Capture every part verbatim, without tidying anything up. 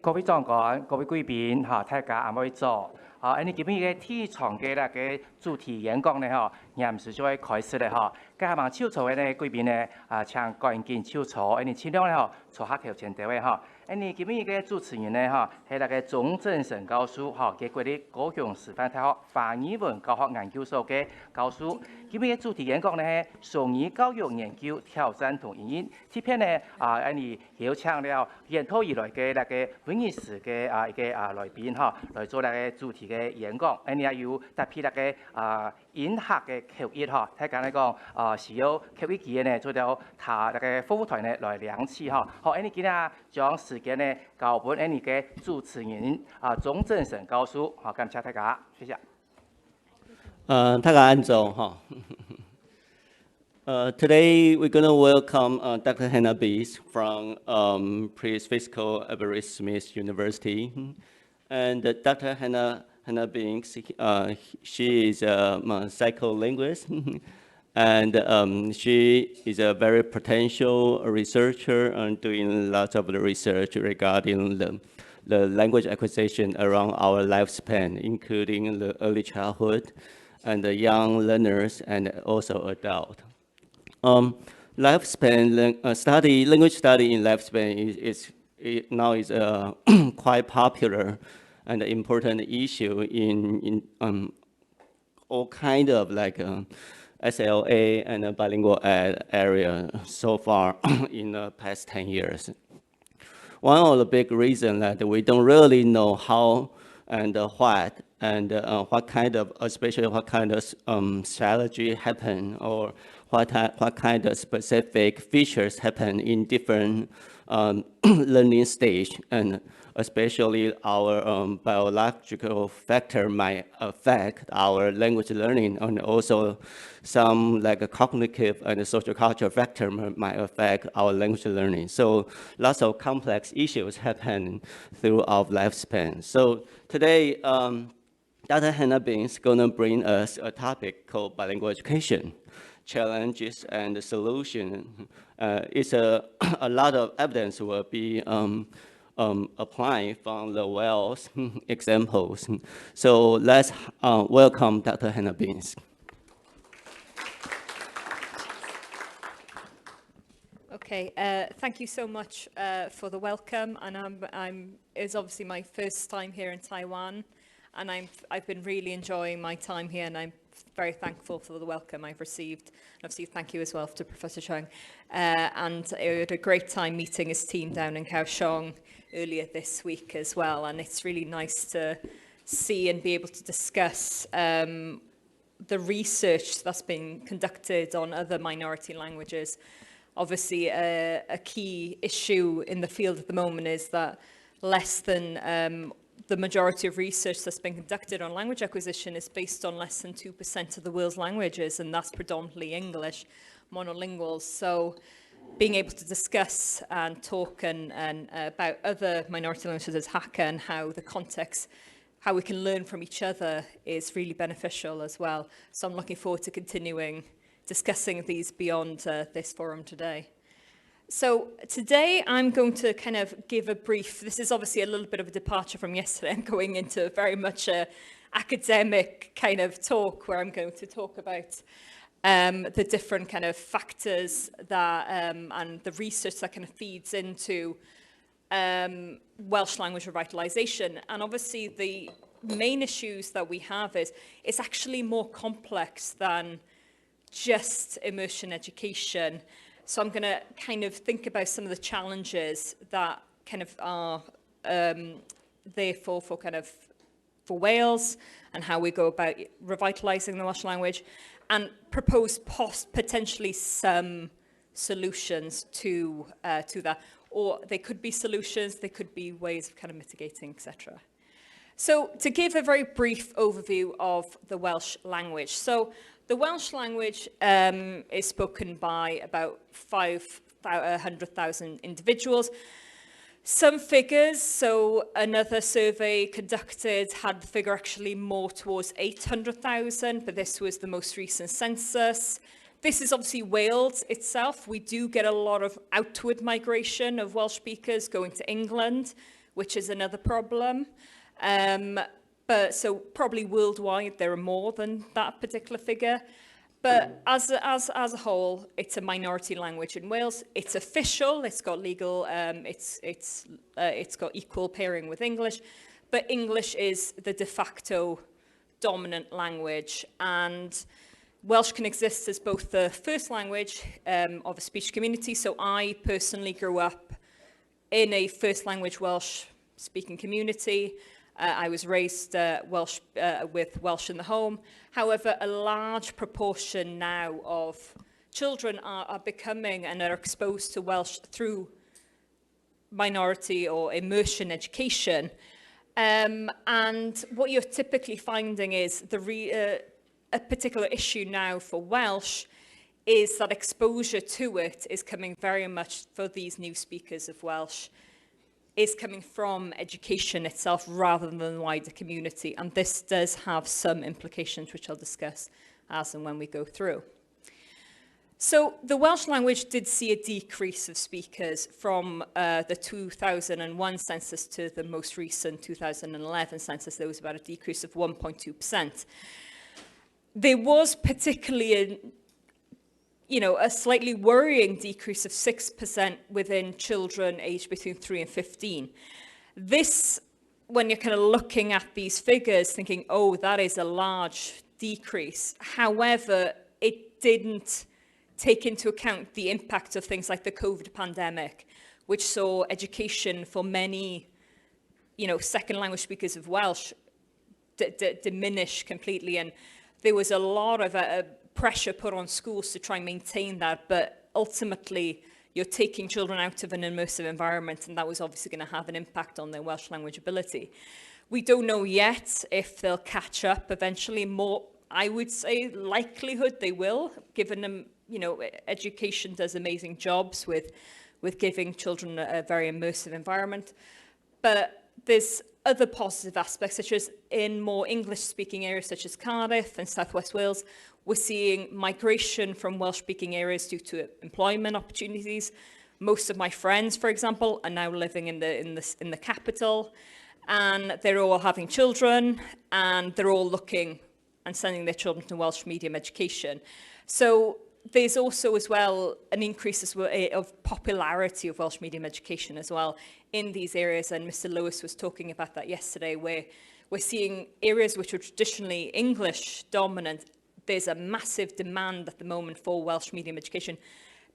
各位長官、各位貴賓，哈，大家暗晡早。好，恁呢今日个第一場个該个主題演講呢，吼，臨時就會開始了，吼。該下望就坐个呢貴賓呢，啊，請趕緊就坐，恁呢盡量呢，吼，坐較頭前兜个，吼。恁呢今日个主持人呢，吼，係該个鍾正成教授，吼，佢國立高雄師範大學華語文教學研究所个教授。今日个主題演講呢，係雙語教育研究挑戰同應用。特別呢，啊，恁呢邀請了遠道而來个該个威尼斯个，啊，一个，啊，來賓，吼，來做該个主題个演講。恁呢也有搭配該个，啊，音學个口譯，吼，大家來講，啊，需要口譯機个呢，做到他該个服務台呢來領取，吼。好，恁呢今日將時間呢交分恁呢个主持人，啊，鍾正成教授，好，感謝大家，謝謝。 Uh, 大家安早，哈。Uh, today we're going to welcome uh, Doctor Hannah Binks from um, Priest Fitzgerald Avery Smith University. And uh, Doctor Hannah, Hannah Binks, uh, she is a um, psycholinguist. And um, she is a very potential researcher and doing lots of the research regarding the, the language acquisition around our lifespan, including the early childhood and the young learners and also adult. Um, lifespan lang- uh, study, language study in lifespan is, is it now is uh, quite popular and important issue in, in um, all kind of like uh, S L A and uh, bilingual ed area so far in the past ten years. One of the big reasons that we don't really know how and uh, what and uh, what kind of, especially what kind of um, strategy happen or what, what kind of specific features happen in different um, learning stage, and especially our um, biological factor might affect our language learning, and also some like a cognitive and social cultural factor might affect our language learning. So lots of complex issues happen throughout lifespan. So today, um, Doctor Hannah Binks is going to bring us a topic called bilingual education, challenges and solution. Uh, it's a, a lot of evidence will be um, um, applying from the Wales examples. So let's uh, welcome Doctor Hannah Binks. Okay, uh, thank you so much uh, for the welcome, and I'm, I'm, it's obviously my first time here in Taiwan, and I'm, I've been really enjoying my time here, and I'm very thankful for the welcome I've received. And obviously, thank you as well to Professor Chung. Uh, and I had a great time meeting his team down in Kaohsiung earlier this week as well, and it's really nice to see and be able to discuss um, the research that's been conducted on other minority languages. Obviously, a, a key issue in the field at the moment is that less than um, the majority of research that's been conducted on language acquisition is based on less than two percent of the world's languages, and that's predominantly English, monolinguals. So being able to discuss and talk and, and uh, about other minority languages such as Hakka and how the context, how we can learn from each other is really beneficial as well. So I'm looking forward to continuing discussing these beyond uh, this forum today. So today I'm going to kind of give a brief, this is obviously a little bit of a departure from yesterday. I'm going into very much a academic kind of talk where I'm going to talk about um, the different kind of factors that um, and the research that kind of feeds into um, Welsh language revitalisation. And obviously the main issues that we have is it's actually more complex than just immersion education. So I'm going to kind of think about some of the challenges that kind of are um, therefore for kind of for Wales and how we go about revitalising the Welsh language, and propose pos- potentially some solutions to uh, to that. Or they could be solutions, they could be ways of kind of mitigating, et cetera. So to give a very brief overview of the Welsh language. So the Welsh language um, is spoken by about five hundred thousand individuals. Some figures, so another survey conducted had the figure actually more towards eight hundred thousand, but this was the most recent census. This is obviously Wales itself. We do get a lot of outward migration of Welsh speakers going to England. which is another problem. Um, but so probably worldwide, there are more than that particular figure. But as a, as, as a whole, it's a minority language in Wales. It's official. It's got legal. Um, it's it's uh, it's got equal pairing with English, but English is the de facto dominant language, and Welsh can exist as both the first language um, of a speech community. So I personally grew up in a first language Welsh speaking community. Uh, I was raised uh, Welsh uh, with Welsh in the home. However, a large proportion now of children are, are becoming and are exposed to Welsh through minority or immersion education. Um, and what you're typically finding is the re- uh, a particular issue now for Welsh is that exposure to it is coming very much for these new speakers of Welsh is coming from education itself rather than the wider community. And this does have some implications, which I'll discuss as and when we go through. So the Welsh language did see a decrease of speakers from uh, the two thousand one census to the most recent two thousand eleven census. There was about a decrease of one point two percent. There was particularly a, you know, a slightly worrying decrease of six percent within children aged between three and fifteen. This, when you're kind of looking at these figures, thinking, "Oh, that is a large decrease." However, it didn't take into account the impact of things like the COVID pandemic, which saw education for many, you know, second language speakers of Welsh d- d- diminish completely. And there was a lot of uh, pressure put on schools to try and maintain that. But ultimately, you're taking children out of an immersive environment, and that was obviously going to have an impact on their Welsh language ability. We don't know yet if they'll catch up eventually. More, I would say, likelihood they will, given them, you know, e-, education does amazing jobs with, with giving children a, a very immersive environment. But there's other positive aspects, such as in more English-speaking areas such as Cardiff and South West Wales, we're seeing migration from Welsh-speaking areas due to employment opportunities. Most of my friends, for example, are now living in the, in the, in the capital, and they're all having children, and they're all looking and sending their children to Welsh medium education. So there's also as well an increase as well, eh, of popularity of Welsh medium education as well in these areas. And Mister Lewis was talking about that yesterday, where we're seeing areas which were traditionally English dominant, there's a massive demand at the moment for Welsh medium education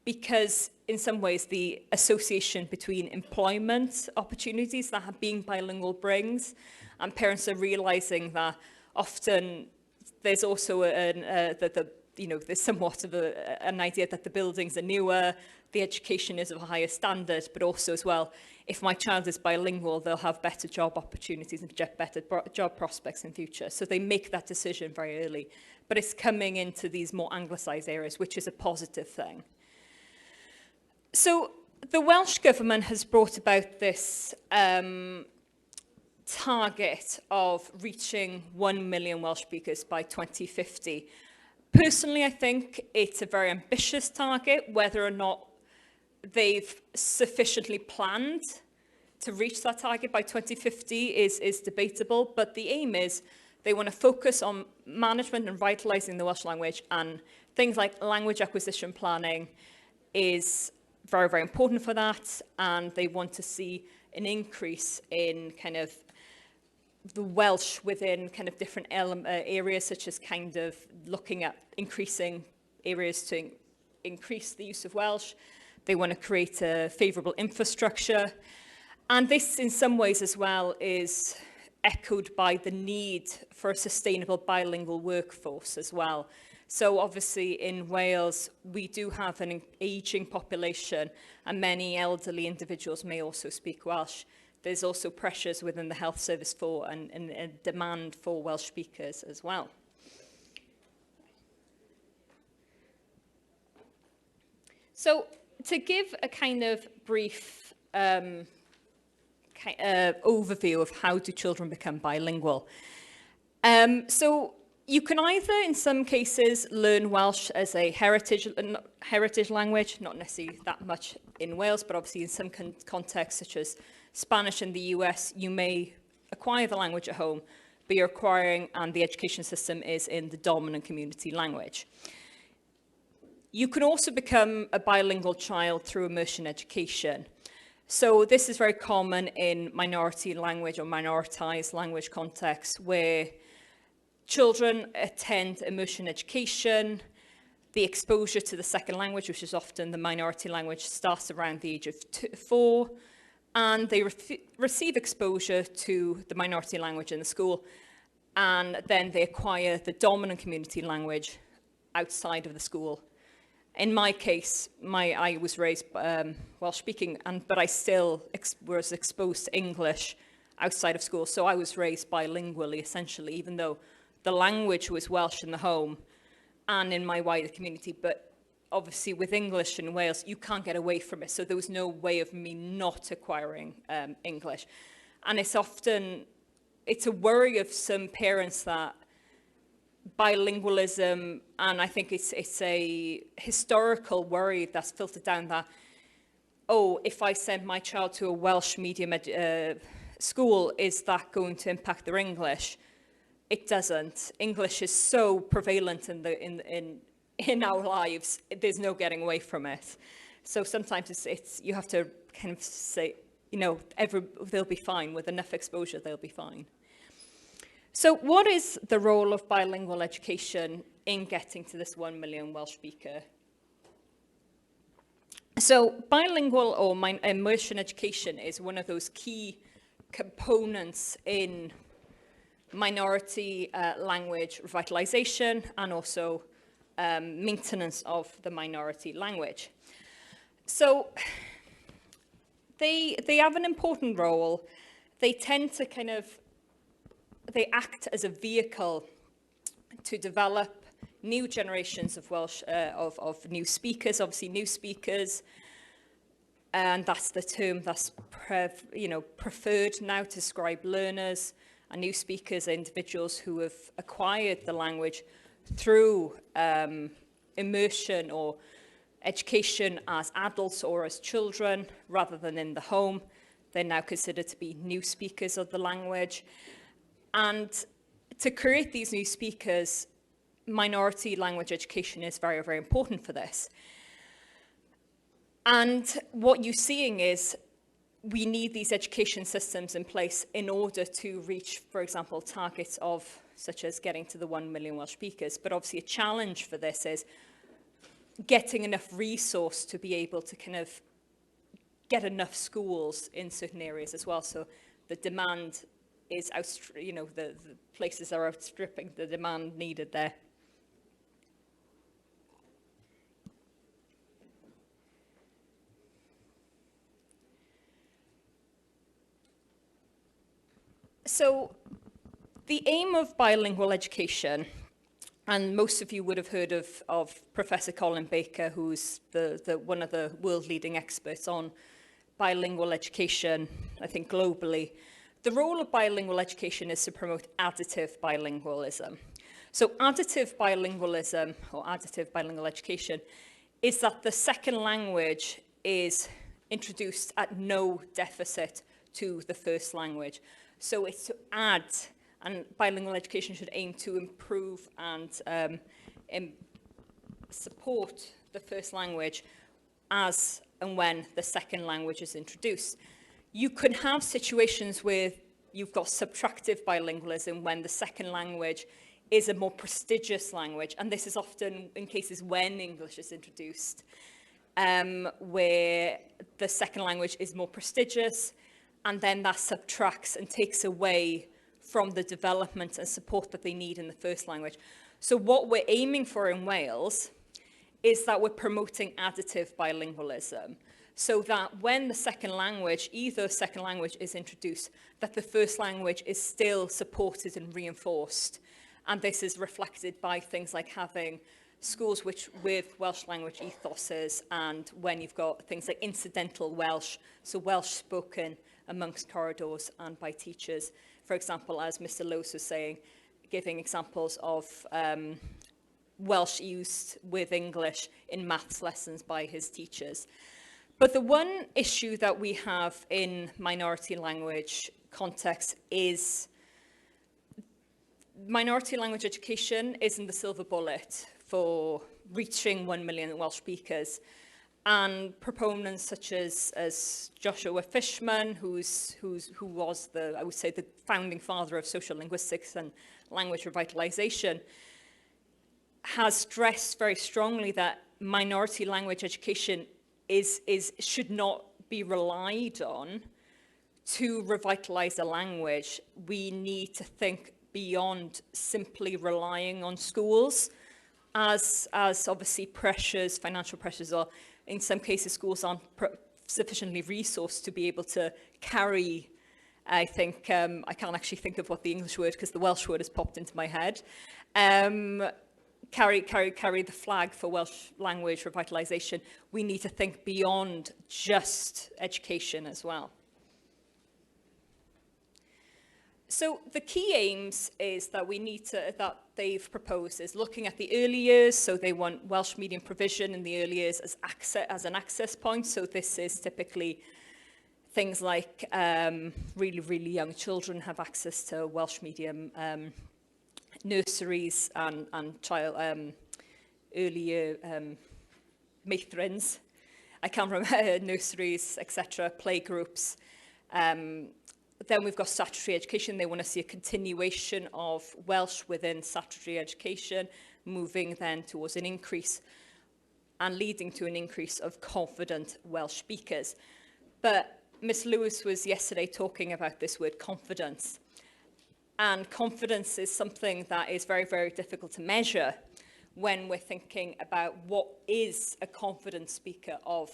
because in some ways the association between employment opportunities that being bilingual brings, and parents are realizing that often there's also an, uh, the, the, you know, there's somewhat of a, an idea that the buildings are newer, the education is of a higher standard, but also as well, if my child is bilingual, they'll have better job opportunities and better job prospects in future. So they make that decision very early. But it's coming into these more anglicised areas, which is a positive thing. So the Welsh Government has brought about this um, target of reaching one million Welsh speakers by twenty fifty. Personally, I think it's a very ambitious target. Whether or not they've sufficiently planned to reach that target by twenty fifty is, is debatable, but the aim is they want to focus on management and vitalising the Welsh language, and things like language acquisition planning is very, very important for that, and they want to see an increase in kind of the Welsh within kind of different ele- uh, areas, such as kind of looking at increasing areas to in- increase the use of Welsh. They want to create a favourable infrastructure. And this, in some ways as well, is echoed by the need for a sustainable bilingual workforce as well. So obviously in Wales, we do have an ageing population, and many elderly individuals may also speak Welsh. There's also pressures within the health service for and, and, and demand for Welsh speakers as well. So to give a kind of brief um, uh, overview of how do children become bilingual. Um, so you can either, in some cases, learn Welsh as a heritage, heritage language, not necessarily that much in Wales, but obviously in some con- contexts, such as Spanish in the U S, you may acquire the language at home, but you're acquiring and the education system is in the dominant community language. You can also become a bilingual child through immersion education. So this is very common in minority language or minoritized language contexts where children attend immersion education. The exposure to the second language, which is often the minority language, starts around the age of two, four, and they ref- receive exposure to the minority language in the school, and then they acquire the dominant community language outside of the school. In my case, my I was raised um, Welsh speaking, and but I still ex- was exposed to English outside of school. So I was raised bilingually, essentially, even though the language was Welsh in the home and in my wider community. But obviously, with English in Wales, you can't get away from it. So there was no way of me not acquiring um, English. And it's often it's a worry of some parents that bilingualism, and I think it's it's a historical worry that's filtered down that, oh, if I send my child to a Welsh medium ed- uh, school, is that going to impact their English? It doesn't. English is so prevalent in the in in in our lives. There's no getting away from it. So sometimes it's it's you have to kind of say, you know, every they'll be fine with enough exposure. They'll be fine. So what is the role of bilingual education in getting to this one million Welsh speaker? So bilingual or min- immersion education is one of those key components in minority uh, language revitalization and also um, maintenance of the minority language. So they, they have an important role. They tend to kind of, they act as a vehicle to develop new generations of Welsh, uh, of, of new speakers, obviously new speakers, and that's the term that's prev, you know, preferred now to describe learners and new speakers are individuals who have acquired the language through um, immersion or education as adults or as children rather than in the home. They're now considered to be new speakers of the language. And to create these new speakers, minority language education is very, very important for this. And what you're seeing is we need these education systems in place in order to reach, for example, targets of such as getting to the one million Welsh speakers. But obviously a challenge for this is getting enough resource to be able to kind of get enough schools in certain areas as well. So the demand is outstri- you know, the, the places are outstripping the demand needed there. So the aim of bilingual education, and most of you would have heard of, of Professor Colin Baker, who's the, the, one of the world-leading experts on bilingual education, I think globally. The role of bilingual education is to promote additive bilingualism. So additive bilingualism, or additive bilingual education, is that the second language is introduced at no deficit to the first language. So it's to add, and bilingual education should aim to improve and um, im- support the first language as and when the second language is introduced. You could have situations where you've got subtractive bilingualism when the second language is a more prestigious language, and this is often in cases when English is introduced, um, where the second language is more prestigious, and then that subtracts and takes away from the development and support that they need in the first language. So what we're aiming for in Wales is that we're promoting additive bilingualism, so that when the second language, either second language is introduced, that the first language is still supported and reinforced. And this is reflected by things like having schools which with Welsh language ethoses, and when you've got things like incidental Welsh, so Welsh spoken amongst corridors and by teachers. For example, as Mr Lewis was saying, giving examples of um, Welsh used with English in maths lessons by his teachers. But the one issue that we have in minority language context is minority language education isn't the silver bullet for reaching one million Welsh speakers. And proponents such as, as Joshua Fishman, who's, who's, who was the, I would say, the founding father of social linguistics and language revitalization, has stressed very strongly that minority language education is, is, should not be relied on to revitalize a language. We need to think beyond simply relying on schools, as, as obviously pressures, financial pressures, or in some cases schools aren't pr-, sufficiently resourced to be able to carry, I think, um, I can't actually think of what the English word, 'cause the Welsh word has popped into my head. Um, carry, carry, carry the flag for Welsh language revitalisation. We need to think beyond just education as well. So the key aims is that we need to, that they've proposed, is looking at the early years. So they want Welsh medium provision in the early years as access, as an access point. So this is typically things like, um, really, really young children have access to Welsh medium, um, nurseries and, and child, um, early year, um, meithrin. I can't remember, nurseries, et cetera, playgroups. Um, then we've got statutory education. They want to see a continuation of Welsh within statutory education, moving then towards an increase and leading to an increase of confident Welsh speakers. But Miss Lewis was yesterday talking about this word confidence. And confidence is something that is very, very difficult to measure when we're thinking about what is a confident speaker of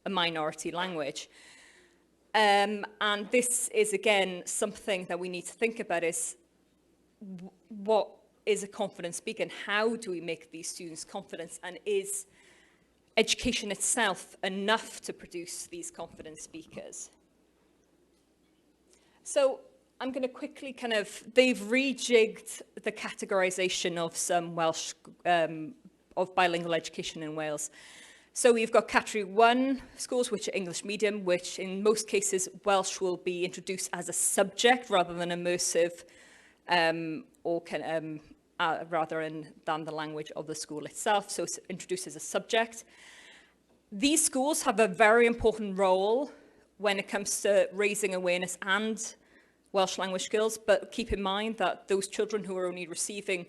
a minority language. Um, and this is, again, something that we need to think about is w-, what is a confident speaker and how do we make these students confident, and is education itself enough to produce these confident speakers? So I'm gonna quickly kind of, they've rejigged the categorisation of some Welsh, um, of bilingual education in Wales. So you've got category one schools, which are English medium, which in most cases Welsh will be introduced as a subject rather than immersive, um, or can, um, uh, rather in, than the language of the school itself. So it's introduced as a subject. These schools have a very important role when it comes to raising awareness and Welsh language skills, but keep in mind that those children who are only receiving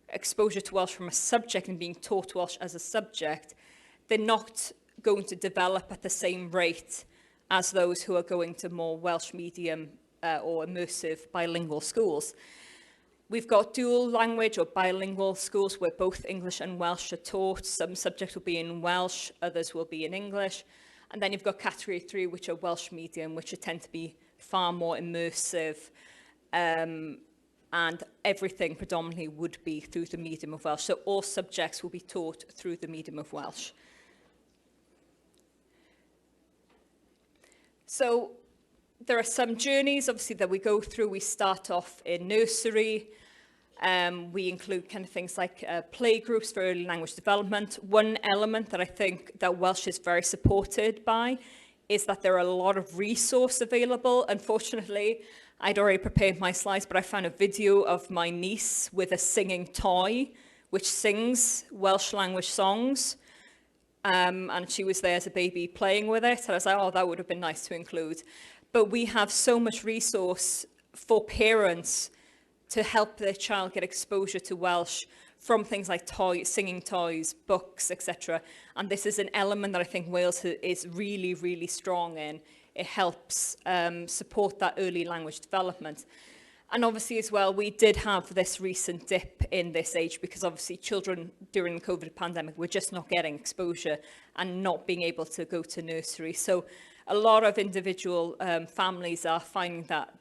exposure to Welsh from a subject and being taught Welsh as a subject, they're not going to develop at the same rate as those who are going to more Welsh medium, uh, or immersive bilingual schools. We've got dual language or bilingual schools where both English and Welsh are taught. Some subjects will be in Welsh, others will be in English. And then you've got category three, which are Welsh medium, which are, tend to be far more immersive, um, and everything predominantly would be through the medium of Welsh. So all subjects will be taught through the medium of Welsh. So there are some journeys, obviously, that we go through. We start off in nursery. Um, we include kind of things like, uh, playgroups for early language development. One element that I think that Welsh is very supported by is that there are a lot of resource available. Unfortunately, I'd already prepared my slides, but I found a video of my niece with a singing toy, which sings Welsh language songs. Um, and she was there as a baby playing with it. And I was like, "Oh, that would have been nice to include." But we have so much resource for parents to help their child get exposure to Welsh from things like toy, singing toys, books, et cetera. And this is an element that I think Wales i-, is really, really strong in. It helps, um, support that early language development. And obviously as well, we did have this recent dip in this age because obviously children during the COVID pandemic were just not getting exposure and not being able to go to nursery. So a lot of individual, um, families are finding that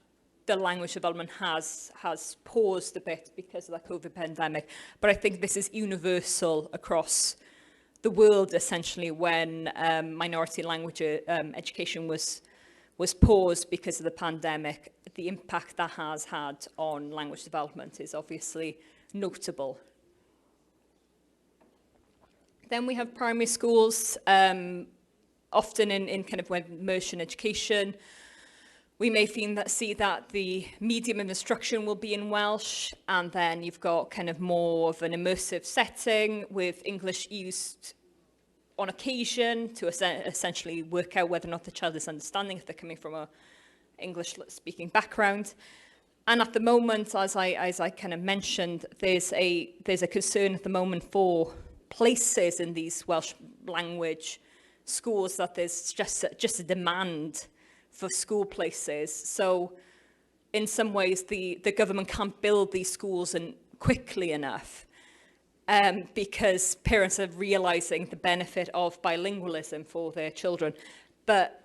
the language development has, has paused a bit because of the COVID pandemic. But I think this is universal across the world, essentially, when, um, minority language, um, education was, was paused because of the pandemic. The impact that has had on language development is obviously notable. Then we have primary schools. Um, often in, in kind of when immersion education, we may find that, see that the medium of instruction will be in Welsh, and then you've got kind of more of an immersive setting with English used on occasion to essen- essentially work out whether or not the child is understanding if they're coming from a English speaking background. And at the moment, as I, as I kind of mentioned, there's a, there's a concern at the moment for places in these Welsh language schools that there's just a, just a demand for school places. So in some ways, the, the government can't build these schools in quickly enough, um, because parents are realizing the benefit of bilingualism for their children. But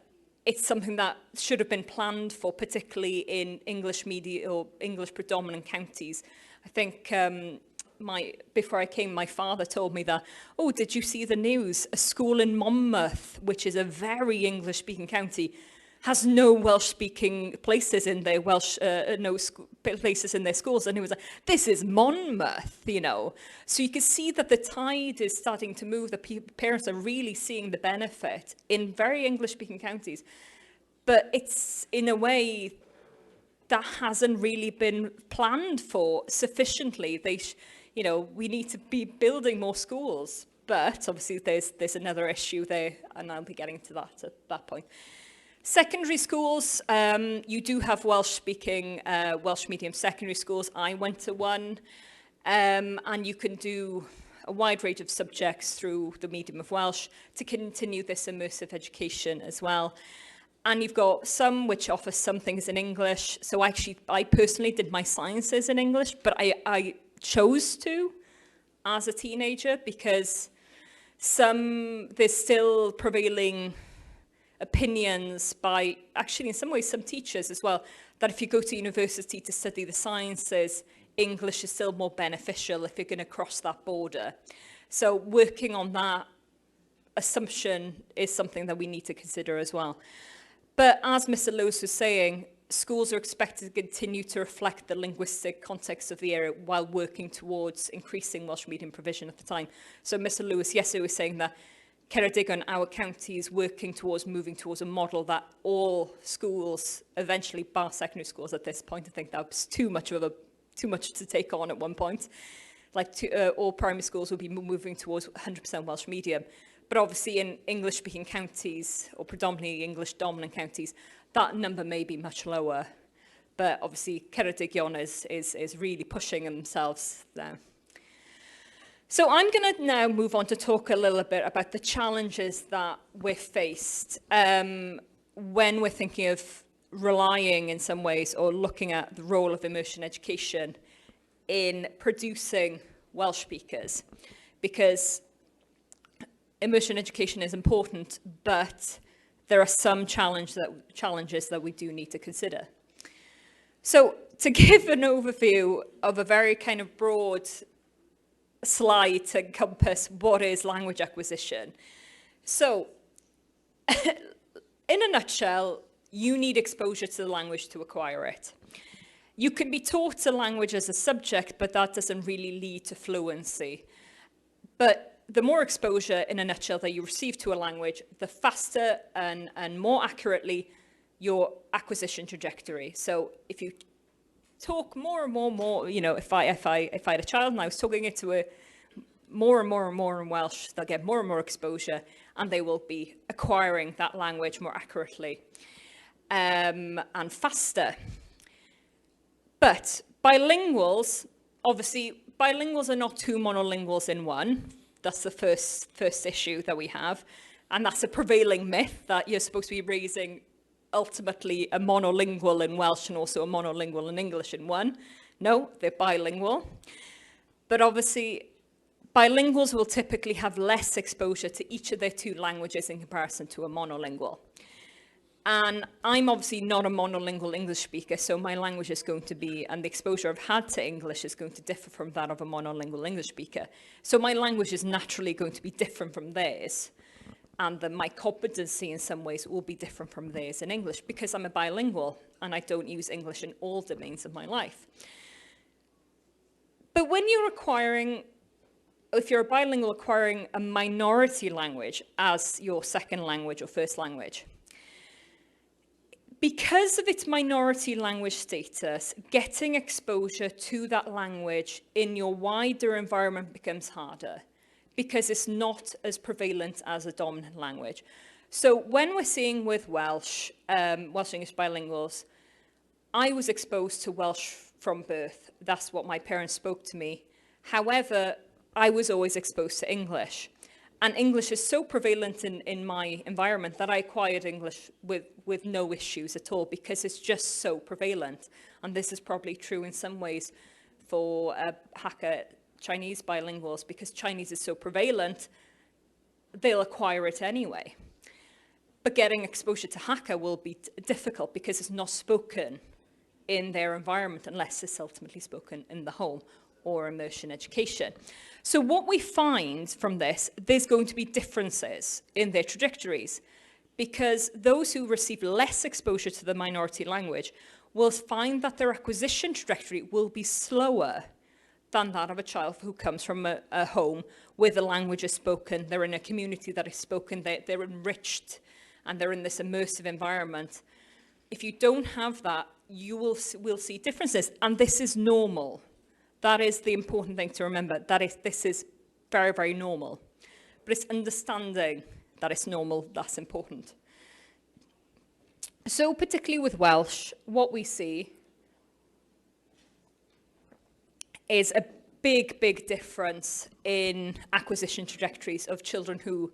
it's something that should have been planned for, particularly in English media or English predominant counties. I think, um, my, before I came, my father told me that, "Oh, did you see the news? A school in Monmouth, which is a very English-speaking county, has no Welsh-speaking places in their Welsh, uh, uh, no sc- places in their schools." And he was like, "This is Monmouth, you know." So you can see that the tide is starting to move. The pe- parents are really seeing the benefit in very English-speaking counties, but it's in a way that hasn't really been planned for sufficiently. They, sh- you know, we need to be building more schools. But obviously, there's there's another issue there, and I'll be getting to that at that point. Secondary schools, um, you do have Welsh-speaking, uh, Welsh medium secondary schools. I went to one, um, and you can do a wide range of subjects through the medium of Welsh to continue this immersive education as well. And you've got some which offer some things in English. So I actually, I personally did my sciences in English, but I, I chose to as a teenager because some, there's still prevailing opinions by, actually, in some ways, some teachers as well, that if you go to university to study the sciences, English is still more beneficial if you're going to cross that border. So working on that assumption is something that we need to consider as well. But as Mister Lewis was saying, schools are expected to continue to reflect the linguistic context of the area while working towards increasing Welsh medium provision at the time. So Mister Lewis, yes, he was saying that Ceredigion, our county, is working towards moving towards a model that all schools, eventually bar secondary schools at this point, I think that's too much of a too much to take on at one point. Like to, uh, all primary schools will be moving towards one hundred percent Welsh medium. But obviously in English-speaking counties, or predominantly English-dominant counties, that number may be much lower. But obviously, Ceredigion is, is, is really pushing themselves there. So I'm going to now move on to talk a little bit about the challenges that we're faced, um, when we're thinking of relying in some ways or looking at the role of immersion education in producing Welsh speakers, because immersion education is important, but there are some challenge that, challenges that we do need to consider. So to give an overview of a very kind of broad slide to encompass what is language acquisition. So in a nutshell, you need exposure to the language to acquire it. You can be taught a language as a subject, but that doesn't really lead to fluency. But the more exposure, in a nutshell, that you receive to a language, the faster and, and more accurately your acquisition trajectory. So if you talk more and more and more, you know, if I, if I, if I had a child and I was talking it to a more and more and more in Welsh, they'll get more and more exposure, and they will be acquiring that language more accurately, um, and faster. But bilinguals, obviously, bilinguals are not two monolinguals in one. That's the first, first issue that we have. And that's a prevailing myth, that you're supposed to be raising ultimately a monolingual in Welsh and also a monolingual in English in one. No, they're bilingual. But obviously, bilinguals will typically have less exposure to each of their two languages in comparison to a monolingual. And I'm obviously not a monolingual English speaker, so my language is going to be, and the exposure I've had to English is going to differ from that of a monolingual English speaker. So my language is naturally going to be different from theirs. And the, my competency in some ways will be different from theirs in English because I'm a bilingual and I don't use English in all domains of my life. But when you're acquiring if you're a bilingual acquiring a minority language as your second language or first language, because of its minority language status, getting exposure to that language in your wider environment becomes harder because it's not as prevalent as a dominant language. So when we're seeing with Welsh, um, Welsh English bilinguals, I was exposed to Welsh from birth. That's what my parents spoke to me. However, I was always exposed to English. And English is so prevalent in, in my environment that I acquired English with, with no issues at all because it's just so prevalent. And this is probably true in some ways for uh, Hakka Chinese bilinguals because Chinese is so prevalent, they'll acquire it anyway. But getting exposure to Hakka will be difficult because it's not spoken in their environment unless it's ultimately spoken in the home or immersion education. So what we find from this, there's going to be differences in their trajectories because those who receive less exposure to the minority language will find that their acquisition trajectory will be slower than that of a child who comes from a, a home where the language is spoken, they're in a community that is spoken, they're, they're enriched, and they're in this immersive environment. If you don't have that, you will, will see differences, and this is normal. That is the important thing to remember. That is, this is very, very normal. But it's understanding that it's normal that's important. So particularly with Welsh, what we see is a big, big difference in acquisition trajectories of children who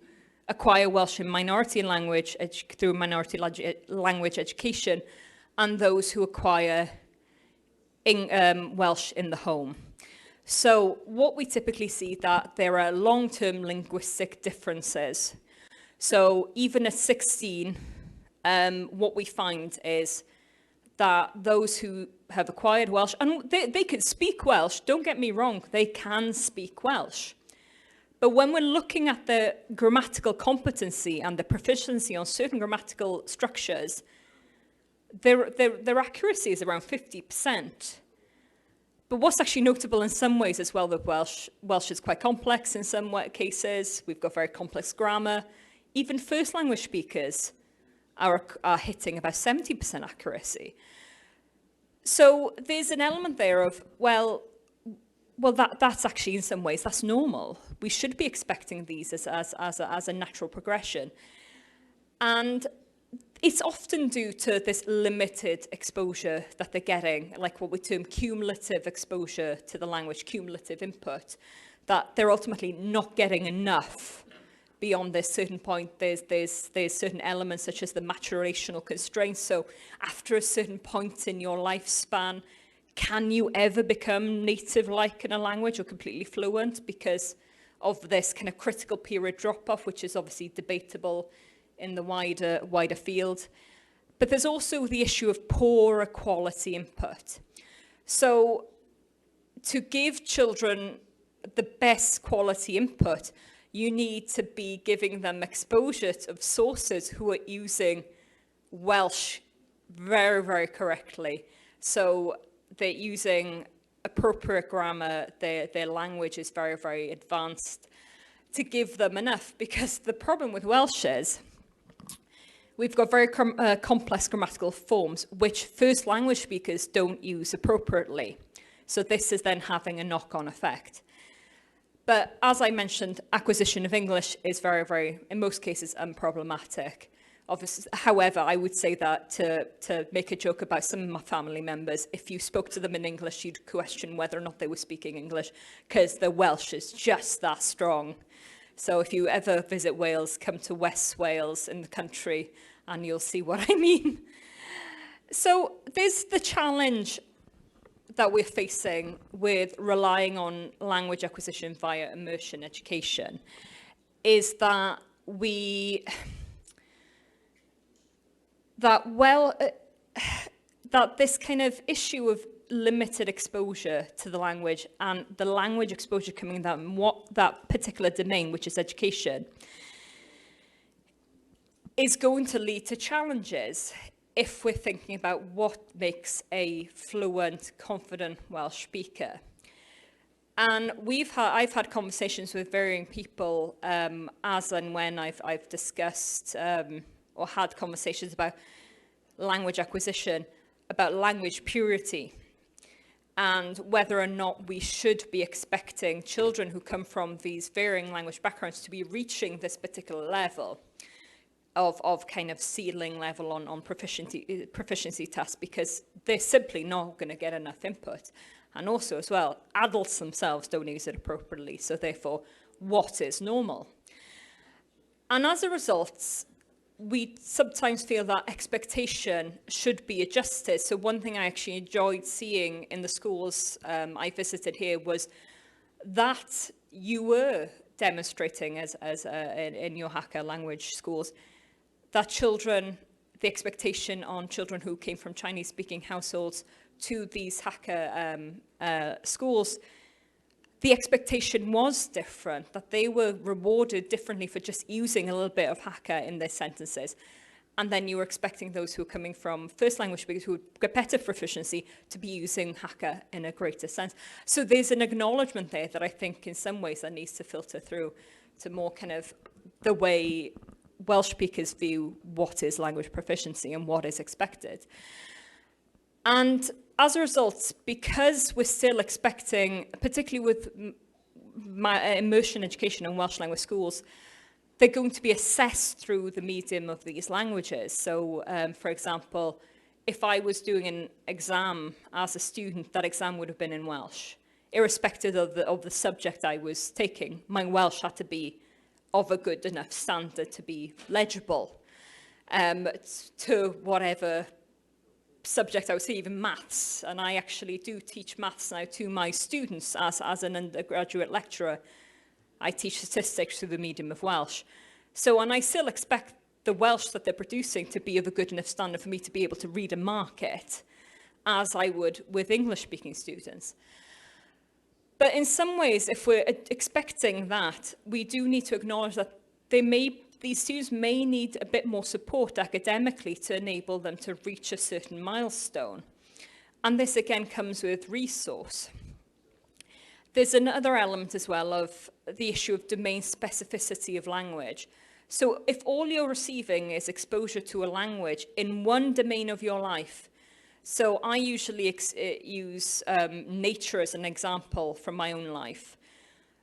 acquire Welsh in minority language through minority language education and those who acquire in, um, Welsh in the home. So what we typically see that there are long-term linguistic differences. So even at sixteen, um, what we find is that those who have acquired Welsh, and they, they can speak Welsh, don't get me wrong, they can speak Welsh. But when we're looking at the grammatical competency and the proficiency on certain grammatical structures, their, their, their accuracy is around fifty percent. But what's actually notable in some ways as well with Welsh, Welsh is quite complex in some cases. We've got very complex grammar. Even first language speakers are, are hitting about seventy percent accuracy. So there's an element there of, well, well, that, that's actually in some ways, that's normal. We should be expecting these as, as, as, a, as a natural progression. And it's often due to this limited exposure that they're getting, like what we term cumulative exposure to the language, cumulative input, that they're ultimately not getting enough beyond this certain point. There's, there's, there's certain elements such as the maturational constraints. So after a certain point in your lifespan, can you ever become native-like in a language or completely fluent because of this kind of critical period drop-off, which is obviously debatable in the wider, wider field? But there's also the issue of poorer quality input. So to give children the best quality input, you need to be giving them exposure of sources who are using Welsh very, very correctly. So they're using appropriate grammar, their, their language is very, very advanced to give them enough, because the problem with Welsh is we've got very com uh, complex grammatical forms which first language speakers don't use appropriately. So this is then having a knock-on effect. But as I mentioned, acquisition of English is very, very, in most cases, unproblematic. Obviously, however, I would say that to, to make a joke about some of my family members, if you spoke to them in English, you'd question whether or not they were speaking English, because their Welsh is just that strong. So if you ever visit Wales, come to West Wales in the country, and you'll see what I mean. So there's the challenge that we're facing with relying on language acquisition via immersion education is that we, that well, uh, that this kind of issue of limited exposure to the language and the language exposure coming down what that particular domain, which is education, is going to lead to challenges if we're thinking about what makes a fluent, confident Welsh speaker. And we've had, I've had conversations with varying people, um, as and when I've, I've discussed, um, or had conversations about language acquisition, about language purity, and whether or not we should be expecting children who come from these varying language backgrounds to be reaching this particular level of, of kind of ceiling level on, on proficiency, proficiency tests, because they're simply not gonna get enough input. And also as well, adults themselves don't use it appropriately, so therefore, what is normal? And as a result, we sometimes feel that expectation should be adjusted. So one thing I actually enjoyed seeing in the schools, um, I visited here was that you were demonstrating as, as, uh, in, in your Hakka language schools, that children, the expectation on children who came from Chinese-speaking households to these Hakka, um, uh, schools, the expectation was different, that they were rewarded differently for just using a little bit of Hakka in their sentences. And then you were expecting those who are coming from first language speakers who get better proficiency to be using Hakka in a greater sense. So there's an acknowledgement there that I think in some ways that needs to filter through to more kind of the way Welsh speakers view what is language proficiency and what is expected. And as a result, because we're still expecting, particularly with m-, my, uh, immersion education and Welsh language schools, they're going to be assessed through the medium of these languages. So, um, for example, if I was doing an exam as a student, that exam would have been in Welsh. Irrespective of the, of the subject I was taking, my Welsh had to be of a good enough standard to be legible, um, t-, to whatever subject I would say, even maths. And I actually do teach maths now to my students as, as an undergraduate lecturer. I teach statistics through the medium of Welsh. So, and I still expect the Welsh that they're producing to be of a good enough standard for me to be able to read and mark it as I would with English-speaking students. But in some ways, if we're e-, expecting that, we do need to acknowledge that they may, these students may need a bit more support academically to enable them to reach a certain milestone. And this again comes with resource. There's another element as well of the issue of domain specificity of language. So if all you're receiving is exposure to a language in one domain of your life, so I usually ex-, uh, use, um, nature as an example from my own life.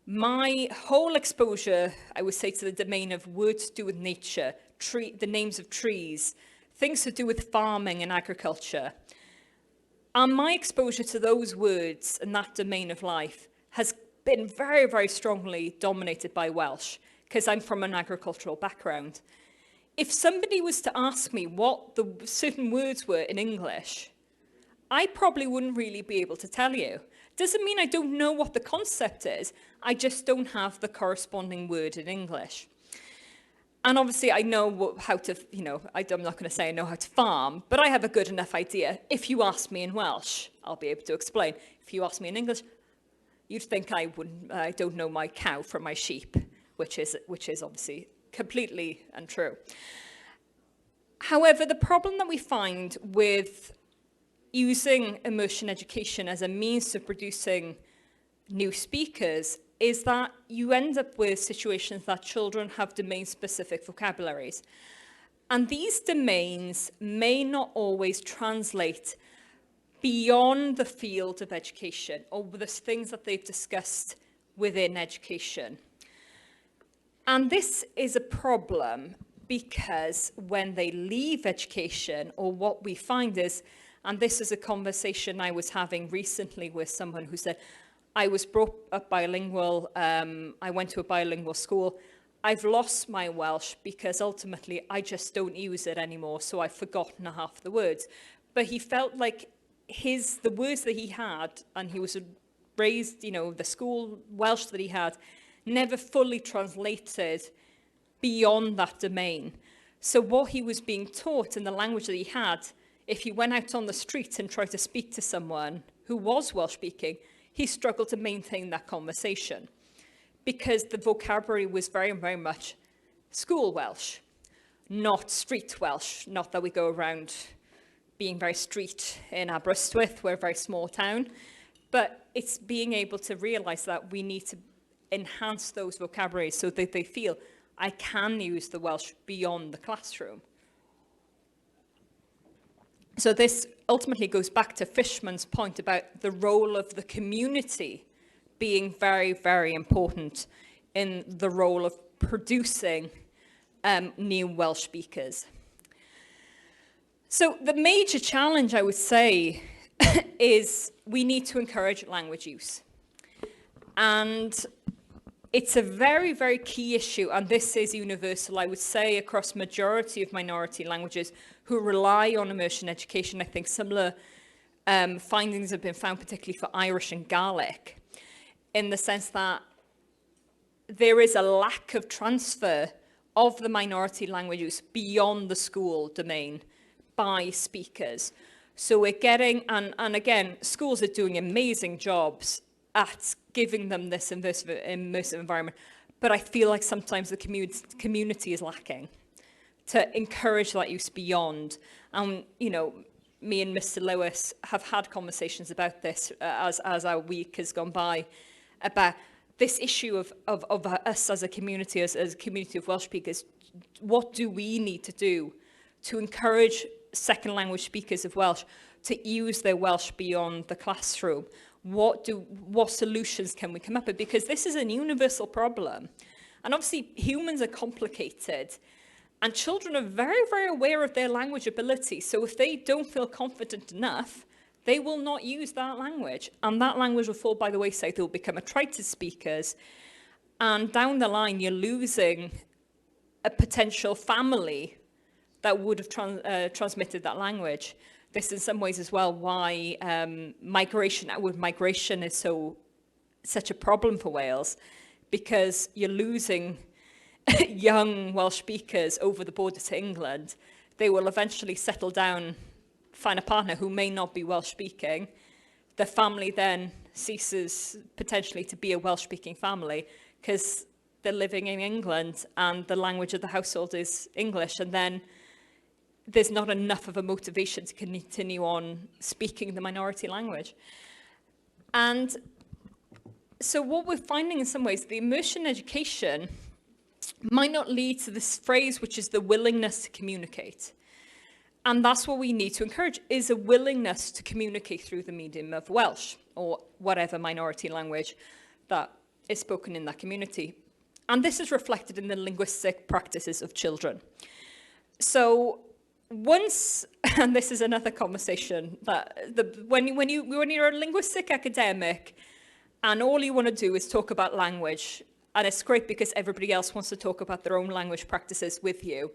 My whole exposure, I would say, to the domain of words to do with nature, tree, the names of trees, things to do with farming and agriculture, and my exposure to those words and that domain of life has been very, very strongly dominated by Welsh, 'cause I'm from an agricultural background. If somebody was to ask me what the certain words were in English, I probably wouldn't really be able to tell you. Doesn't mean I don't know what the concept is, I just don't have the corresponding word in English. And obviously, I know wh-, how to, you know, I, I'm not gonna say I know how to farm, but I have a good enough idea. If you ask me in Welsh, I'll be able to explain. If you ask me in English, you'd think I wouldn't, I don't know my cow from my sheep, which is, which is obviously completely untrue. However, the problem that we find with using immersion education as a means of producing new speakers is that you end up with situations that children have domain-specific vocabularies. And these domains may not always translate beyond the field of education or the things that they've discussed within education. And this is a problem because when they leave education, or what we find is, and this is a conversation I was having recently with someone who said, "I was brought up bilingual, um, I went to a bilingual school, I've lost my Welsh because ultimately I just don't use it anymore, so I've forgotten half the words." But he felt like his, the words that he had, and he was raised, you know, the school Welsh that he had, never fully translated beyond that domain. So what he was being taught in the language that he had, if he went out on the street and tried to speak to someone who was Welsh speaking, he struggled to maintain that conversation because the vocabulary was very, very much school Welsh, not street Welsh, not that we go around being very street in Aberystwyth, we're a very small town. But it's being able to realize that we need to enhance those vocabularies so that they feel, "I can use the Welsh beyond the classroom." So this ultimately goes back to Fishman's point about the role of the community being very, very important in the role of producing, um, new Welsh speakers. So the major challenge, I would say, is we need to encourage language use. And it's a very, very key issue, and this is universal, I would say, across majority of minority languages who rely on immersion education. I think similar, um, findings have been found, particularly for Irish and Gaelic, in the sense that there is a lack of transfer of the minority languages beyond the school domain by speakers. So we're getting, and, and again, schools are doing amazing jobs at giving them this immersive, immersive environment. But I feel like sometimes the commu-, community is lacking to encourage that use beyond. And, you know, me and Mister Lewis have had conversations about this, uh, as, as our week has gone by, about this issue of, of, of us as a community, as, as a community of Welsh speakers. What do we need to do to encourage second language speakers of Welsh to use their Welsh beyond the classroom? What do, what solutions can we come up with? Because this is an universal problem. And obviously, humans are complicated. And children are very, very aware of their language ability. So if they don't feel confident enough, they will not use that language. And that language will fall by the wayside. They will become attrited speakers. And down the line, you're losing a potential family that would have tran-, uh, transmitted that language. This, in some ways as well, why, um, migration, outward migration is so, such a problem for Wales, because you're losing young Welsh speakers over the border to England. They will eventually settle down, find a partner who may not be Welsh speaking. The family then ceases potentially to be a Welsh speaking family, 'cause they're living in England and the language of the household is English, and then there's not enough of a motivation to continue on speaking the minority language. And so what we're finding in some ways, the immersion education might not lead to this phrase, which is the willingness to communicate. And that's what we need to encourage, is a willingness to communicate through the medium of Welsh or whatever minority language that is spoken in that community. And this is reflected in the linguistic practices of children. So once, and this is another conversation, that the, when, when you, when you're a linguistic academic and all you wanna do is talk about language, and it's great because everybody else wants to talk about their own language practices with you.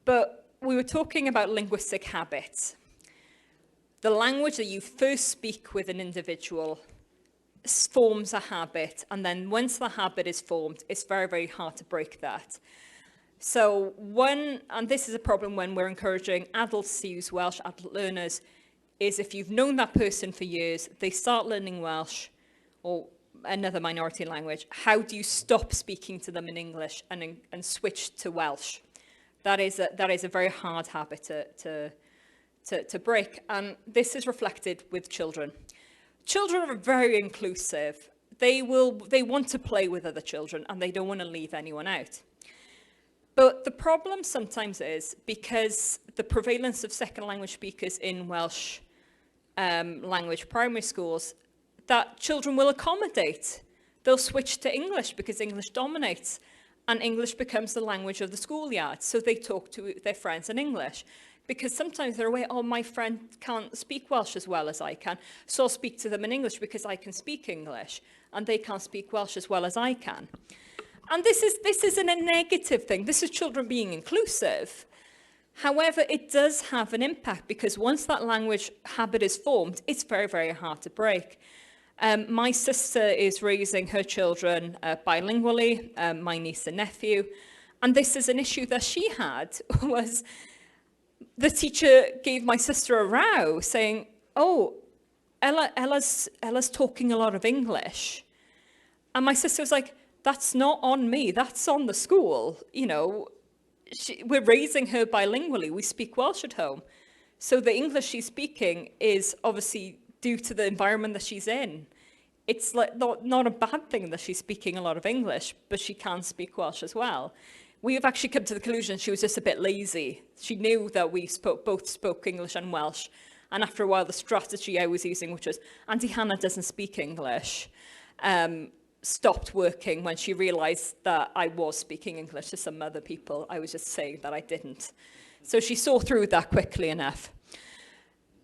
But we were talking about linguistic habits. The language that you first speak with an individual s-, forms a habit, and then once the habit is formed, it's very, very hard to break that. So when, and this is a problem when we're encouraging adults to use Welsh, adult learners, is if you've known that person for years, they start learning Welsh or another minority language, how do you stop speaking to them in English and, and switch to Welsh? That is a, that is a very hard habit to, to, to, to break, and this is reflected with children. Children are very inclusive. They will, they want to play with other children, and they don't wanna leave anyone out. But the problem sometimes is, because the prevalence of second language speakers in Welsh, um, language primary schools, that children will accommodate. They'll switch to English because English dominates, and English becomes the language of the schoolyard. So they talk to their friends in English. Because sometimes they're aware, "Oh, my friend can't speak Welsh as well as I can, so I'll speak to them in English because I can speak English, and they can't speak Welsh as well as I can." And this is, this isn't a negative thing. This is children being inclusive. However, it does have an impact, because once that language habit is formed, it's very, very hard to break. Um, my sister is raising her children, uh, bilingually, um, my niece and nephew, and this is an issue that she had, was the teacher gave my sister a row, saying, "Oh, Ella, Ella's, Ella's talking a lot of English." And my sister was like, "That's not on me, that's on the school. You know, she, we're raising her bilingually, we speak Welsh at home. So the English she's speaking is obviously due to the environment that she's in. It's like not, not a bad thing that she's speaking a lot of English, but she can speak Welsh as well. We've actually come to the conclusion she was just a bit lazy. She knew that we spoke, both spoke English and Welsh. And after a while, the strategy I was using, which was, "Auntie Hannah doesn't speak English," um, stopped working when she realized that I was speaking English to some other people. I was just saying that I didn't. So she saw through that quickly enough.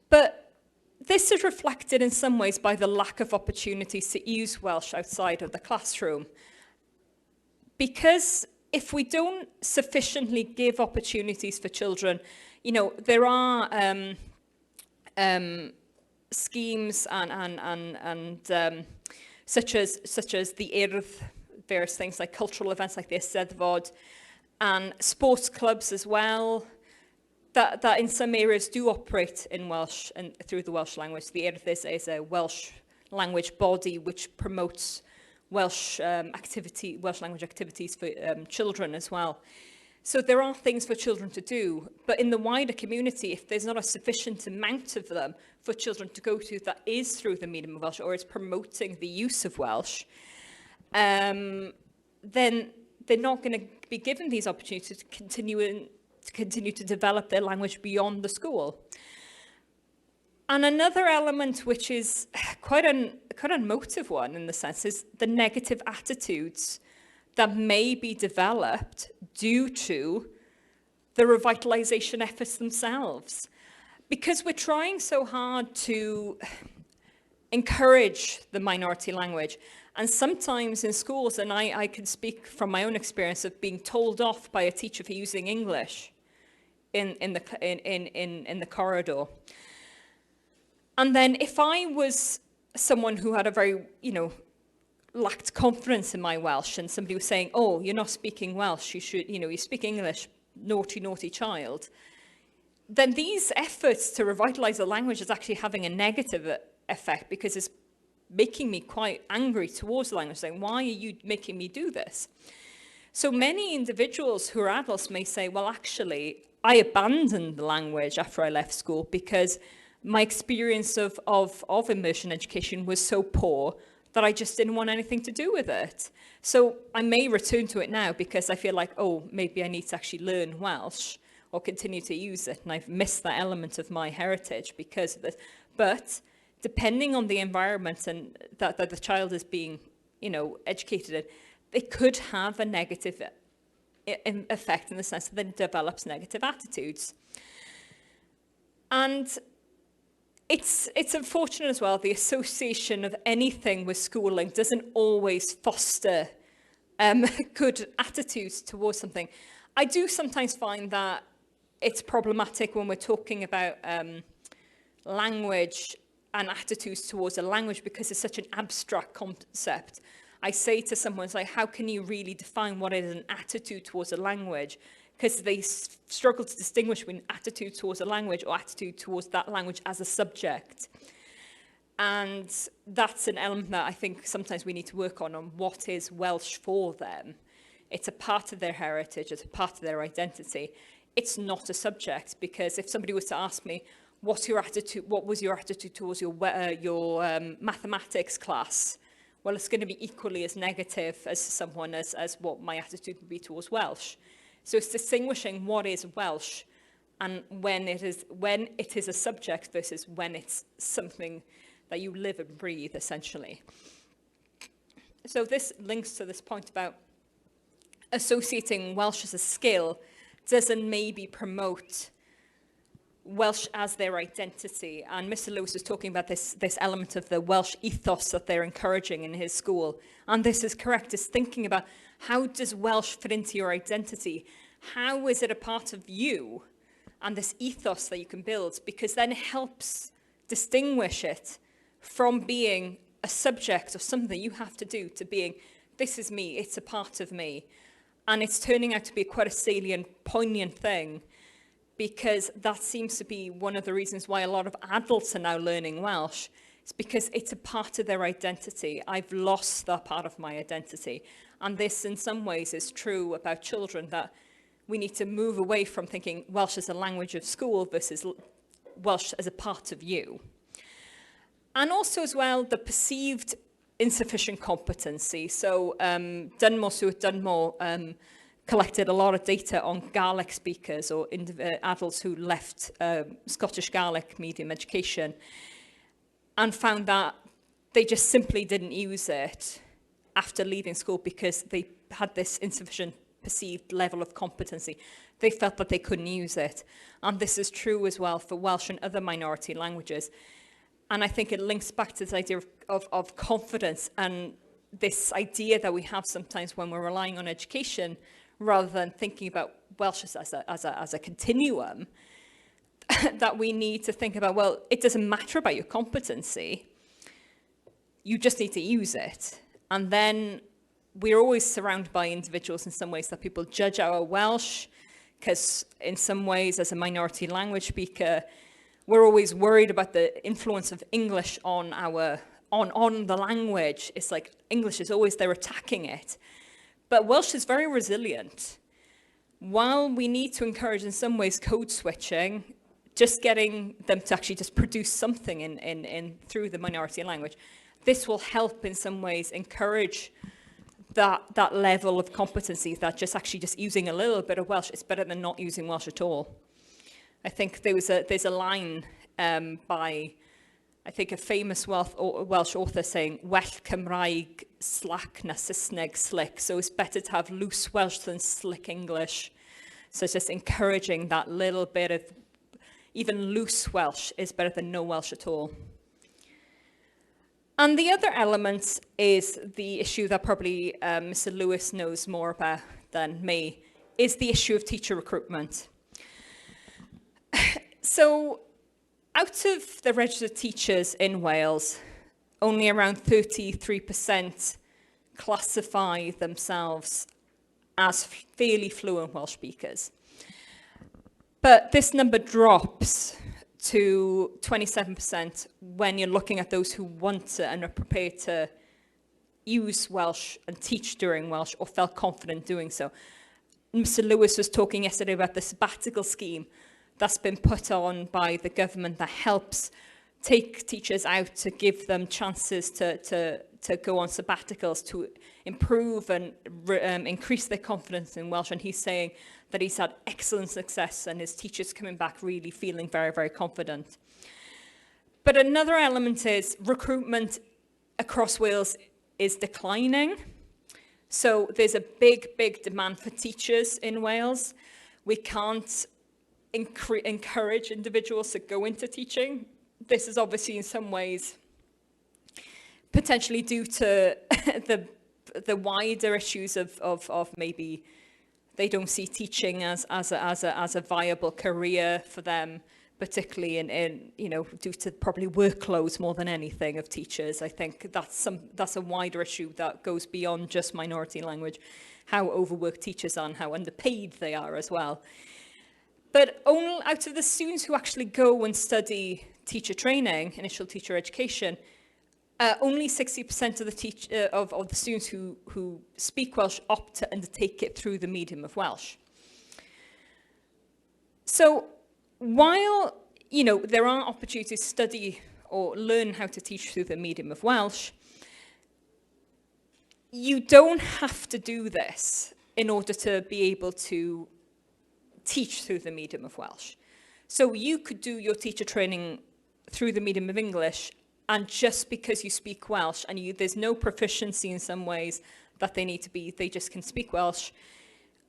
But this is reflected in some ways by the lack of opportunities to use Welsh outside of the classroom. Because if we don't sufficiently give opportunities for children, you know, there are, um, um, schemes and, and, and, and, um, such as, such as the Urdd, various things like cultural events like the Eisteddfod, and sports clubs as well, that, that in some areas do operate in Welsh and through the Welsh language. The Urdd is, is a Welsh language body which promotes Welsh, um, activity, Welsh language activities for, um, children as well. So there are things for children to do, but in the wider community, if there's not a sufficient amount of them for children to go to that is through the medium of Welsh or is promoting the use of Welsh, um, then they're not gonna be given these opportunities to continue in, to continue to develop their language beyond the school. And another element which is quite an, quite an emotive one in the sense is the negative attitudes that may be developed due to the revitalization efforts themselves. Because we're trying so hard to encourage the minority language, and sometimes in schools, and I, I can speak from my own experience of being told off by a teacher for using English in, in the cl-, in, in, in, in the corridor. And then if I was someone who had a very, you know, lacked confidence in my Welsh, and somebody was saying, "Oh, you're not speaking Welsh, you should, you know, you speak English, naughty, naughty child," then these efforts to revitalize the language is actually having a negative e-, effect, because it's making me quite angry towards the language, saying, "Why are you making me do this?" So many individuals who are adults may say, "Well, actually, I abandoned the language after I left school because my experience of, of, of immersion education was so poor that I just didn't want anything to do with it." So I may return to it now because I feel like, "Oh, maybe I need to actually learn Welsh or continue to use it, and I've missed that element of my heritage because of this." But depending on the environment and that, that the child is being, you know, educated in, it could have a negative e-, e-, effect in the sense that it develops negative attitudes. And it's, it's unfortunate as well, the association of anything with schooling doesn't always foster, um, good attitudes towards something. I do sometimes find that it's problematic when we're talking about, um, language and attitudes towards a language because it's such an abstract concept. I say to someone, it's like, "How can you really define what is an attitude towards a language?" 'Cause they s-, struggle to distinguish between attitude towards a language or attitude towards that language as a subject. And that's an element that I think sometimes we need to work on, on what is Welsh for them. It's a part of their heritage, it's a part of their identity. It's not a subject, because if somebody was to ask me, "What's your attitude, what was your attitude towards your we-, uh, your, um, mathematics class?" Well, it's gonna be equally as negative as someone as, as what my attitude would be towards Welsh. So it's distinguishing what is Welsh and when it is, when it is a subject versus when it's something that you live and breathe, essentially. So this links to this point about associating Welsh as a skill doesn't maybe promote Welsh as their identity. And Mister Lewis was talking about this, this element of the Welsh ethos that they're encouraging in his school. And this is correct, is thinking about, how does Welsh fit into your identity? How is it a part of you? And this ethos that you can build, because then it helps distinguish it from being a subject or something you have to do to being, "This is me, it's a part of me." And it's turning out to be quite a salient, poignant thing, because that seems to be one of the reasons why a lot of adults are now learning Welsh. It's because it's a part of their identity. I've lost that part of my identity. And this, in some ways, is true about children, that we need to move away from thinking Welsh is a language of school versus l-, Welsh as a part of you. And also as well, the perceived insufficient competency. So um, Dunmore, Stuart Dunmore um, collected a lot of data on Gaelic speakers or uh, adults who left um, Scottish Gaelic medium education and found that they just simply didn't use it after leaving school because they had this insufficient perceived level of competency. They felt that they couldn't use it. And this is true as well for Welsh and other minority languages. And I think it links back to this idea of, of, of confidence and this idea that we have sometimes when we're relying on education rather than thinking about Welsh as, as, a, as, a, as a continuum, that we need to think about, well, it doesn't matter about your competency. You just need to use it. And then we're always surrounded by individuals in some ways that people judge our Welsh, because in some ways, as a minority language speaker, we're always worried about the influence of English on our on on the language. It's like English is always there attacking it. But Welsh is very resilient. While we need to encourage in some ways code switching, just getting them to actually just produce something in, in, in through the minority language, this will help in some ways encourage that that level of competency that just actually just using a little bit of Welsh is better than not using Welsh at all. I think there was a there's a line um, by I think a famous Welsh, Welsh author saying, "Well Cymraeg slack na Saesneg slick." So it's better to have loose Welsh than slick English. So it's just encouraging that little bit of even loose Welsh is better than no Welsh at all. And the other element is the issue that probably um, Mister Lewis knows more about than me, is the issue of teacher recruitment. So out of the registered teachers in Wales, only around thirty-three percent classify themselves as fairly fluent Welsh speakers. But this number drops to twenty-seven percent when you're looking at those who want to and are prepared to use Welsh and teach during Welsh or felt confident doing so. Mister Lewis was talking yesterday about the sabbatical scheme that's been put on by the government that helps take teachers out to give them chances to, to, to go on sabbaticals to improve and um, increase their confidence in Welsh. And he's saying that he's had excellent success and his teachers coming back really feeling very, very confident. But another element is recruitment across Wales is declining. So there's a big, big demand for teachers in Wales. We can't encourage individuals to go into teaching. This is obviously in some ways potentially due to the the wider issues of, of, of maybe they don't see teaching as, as, a, as, a, as a viable career for them, particularly in, in, you know, due to probably workloads more than anything of teachers. I think that's some that's a wider issue that goes beyond just minority language, how overworked teachers are and how underpaid they are as well. But only out of the students who actually go and study teacher training, initial teacher education, uh, only sixty percent of the, teach, uh, of, of the students who, who speak Welsh opt to undertake it through the medium of Welsh. So while, you know, there are opportunities to study or learn how to teach through the medium of Welsh, you don't have to do this in order to be able to teach through the medium of Welsh. So you could do your teacher training through the medium of English, and just because you speak Welsh and you, there's no proficiency in some ways that they need to be, they just can speak Welsh,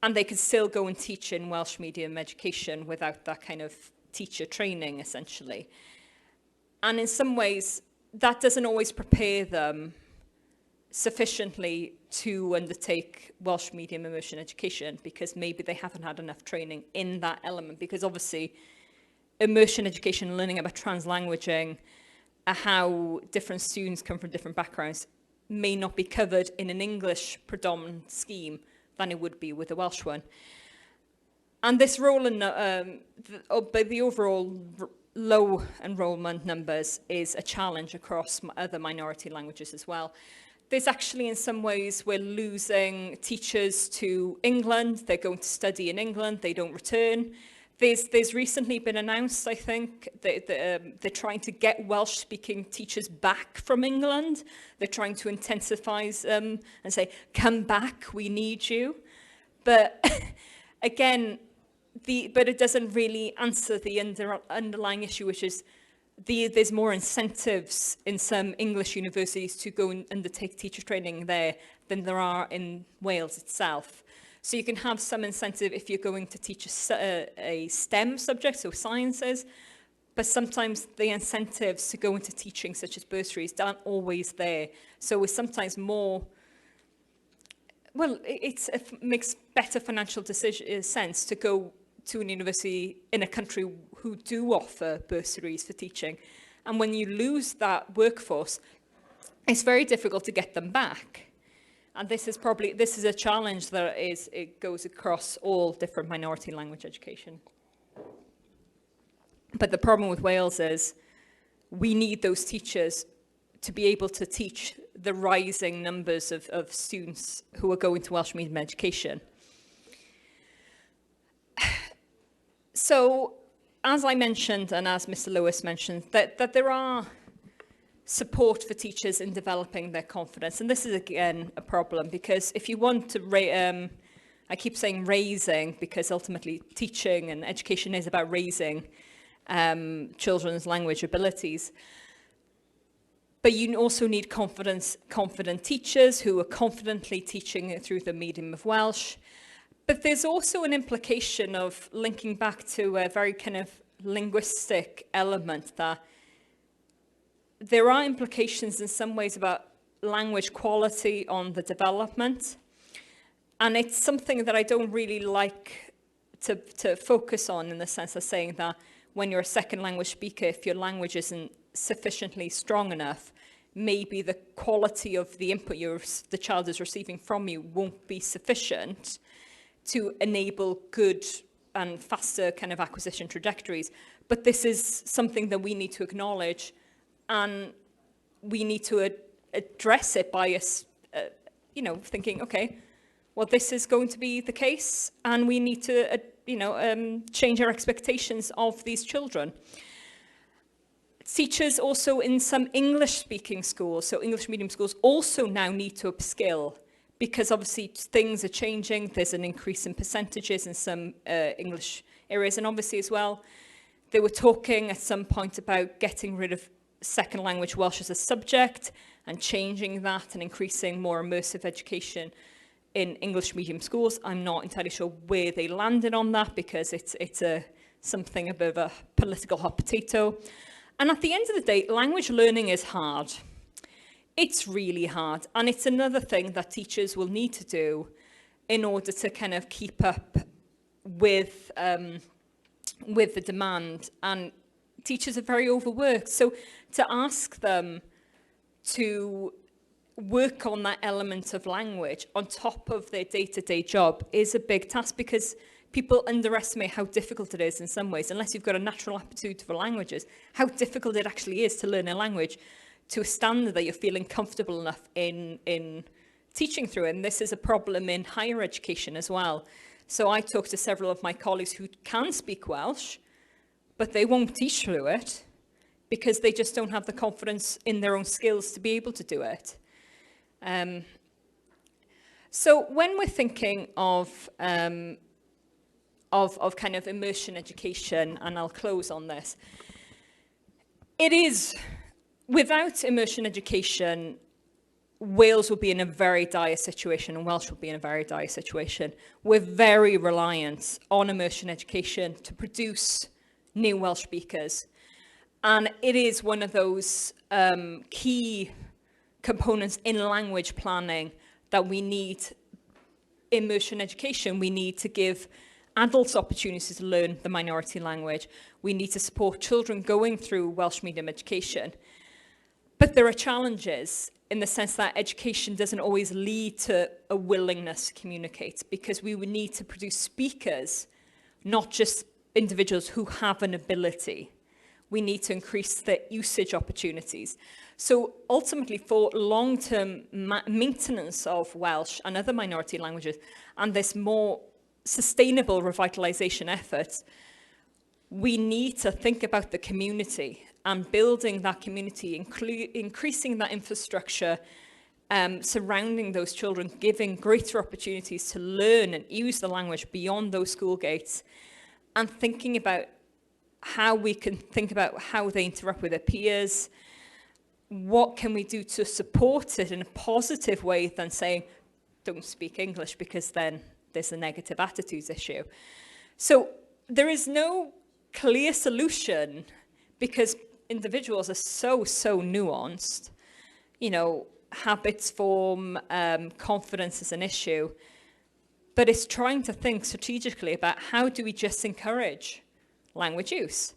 and they can still go and teach in Welsh medium education without that kind of teacher training, essentially. And in some ways, that doesn't always prepare them sufficiently to undertake Welsh medium immersion education because maybe they haven't had enough training in that element, because obviously immersion education, learning about translanguaging, uh, how different students come from different backgrounds, may not be covered in an English predominant scheme than it would be with a Welsh one. And this role in, um, the, oh, but the overall low enrollment numbers is a challenge across other minority languages as well. There's actually, in some ways, we're losing teachers to England. They're going to study in England. They don't return. There's, there's recently been announced, I think, that, that, um, they're trying to get Welsh-speaking teachers back from England. They're trying to intensify, um, and say, "Come back, we need you." But again, the, but it doesn't really answer the under-, underlying issue, which is the, there's more incentives in some English universities to go and undertake teacher training there than there are in Wales itself. So you can have some incentive if you're going to teach a s-, a, a STEM subject, so sciences, but sometimes the incentives to go into teaching, such as bursaries, aren't always there. So we're sometimes more, well, it, it's, it makes better financial decision, uh, sense to go to an university in a country who do offer bursaries for teaching. And when you lose that workforce, it's very difficult to get them back. And this is probably, this is a challenge that is, it goes across all different minority language education. But the problem with Wales is we need those teachers to be able to teach the rising numbers of, of students who are going to Welsh medium education. So, as I mentioned, and as Mister Lewis mentioned, that, that there are support for teachers in developing their confidence. And this is, again, a problem, because if you want to ra-, um, I keep saying raising, because ultimately teaching and education is about raising, um, children's language abilities. But you also need confidence, confident teachers who are confidently teaching through the medium of Welsh. But there's also an implication of linking back to a very kind of linguistic element, that there are implications in some ways about language quality on the development. And it's something that I don't really like to, to focus on, in the sense of saying that when you're a second language speaker, if your language isn't sufficiently strong enough, maybe the quality of the input your, the child is receiving from you won't be sufficient to enable good and faster kind of acquisition trajectories. But this is something that we need to acknowledge, and we need to ad-, address it by us, uh, you know, thinking, "Okay, well, this is going to be the case, and we need to, uh, you know, um, change our expectations of these children." Teachers also in some English-speaking schools, so English medium schools, also now need to upskill, because obviously things are changing. There's an increase in percentages in some, uh, English areas, and obviously as well, they were talking at some point about getting rid of second language Welsh as a subject and changing that and increasing more immersive education in English medium schools. I'm not entirely sure where they landed on that, because it's, it's a, something a bit of a political hot potato. And at the end of the day, language learning is hard. It's really hard. And it's another thing that teachers will need to do in order to kind of keep up with, um, with the demand. And teachers are very overworked. So to ask them to work on that element of language on top of their day-to-day job is a big task, because people underestimate how difficult it is in some ways, unless you've got a natural aptitude for languages, how difficult it actually is to learn a language to a standard that you're feeling comfortable enough in, in teaching through. And this is a problem in higher education as well. So I talk to several of my colleagues who can speak Welsh, but they won't teach through it because they just don't have the confidence in their own skills to be able to do it. Um, so when we're thinking of, um, of, of kind of immersion education, and I'll close on this, it is, without immersion education, Wales will be in a very dire situation, and Welsh will be in a very dire situation. We're very reliant on immersion education to produce new Welsh speakers. And it is one of those, um, key components in language planning that we need immersion education. We need to give adults opportunities to learn the minority language. We need to support children going through Welsh medium education. But there are challenges in the sense that education doesn't always lead to a willingness to communicate, because we would need to produce speakers, not just individuals who have an ability. We need to increase the usage opportunities. So ultimately, for long-term ma-, maintenance of Welsh and other minority languages, and this more sustainable revitalization efforts, We need to think about the community and building that community, inclu- increasing that infrastructure um, surrounding those children, giving greater opportunities to learn and use the language beyond those school gates, and thinking about how we can think about how they interact with their peers. What can we do to support it in a positive way than saying, "Don't speak English," because then there's a negative attitudes issue. So there is no clear solution because individuals are so, so nuanced. You know, habits form, um, confidence is an issue. But it's trying to think strategically about how do we just encourage language use.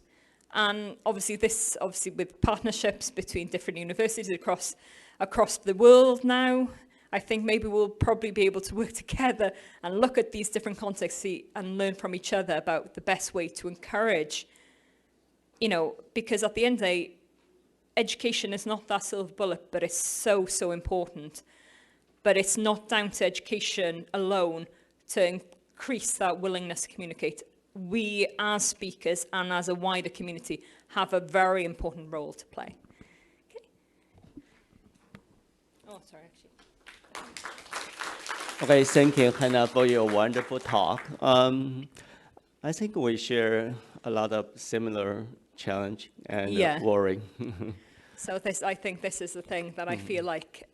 And obviously this, obviously with partnerships between different universities across, across the world now, I think maybe we'll probably be able to work together and look at these different contexts, see, and learn from each other about the best way to encourage, you know, because at the end of the day, education is not that silver bullet, but it's so, so important. But it's not down to education alone to increase that willingness to communicate. We, as speakers and as a wider community, have a very important role to play. Okay. Oh, sorry, actually. Okay, thank you, Hannah, for your wonderful talk. Um, I think we share a lot of similar challenge and uh, Yeah. worry. So this, I think this is the thing that I feel like,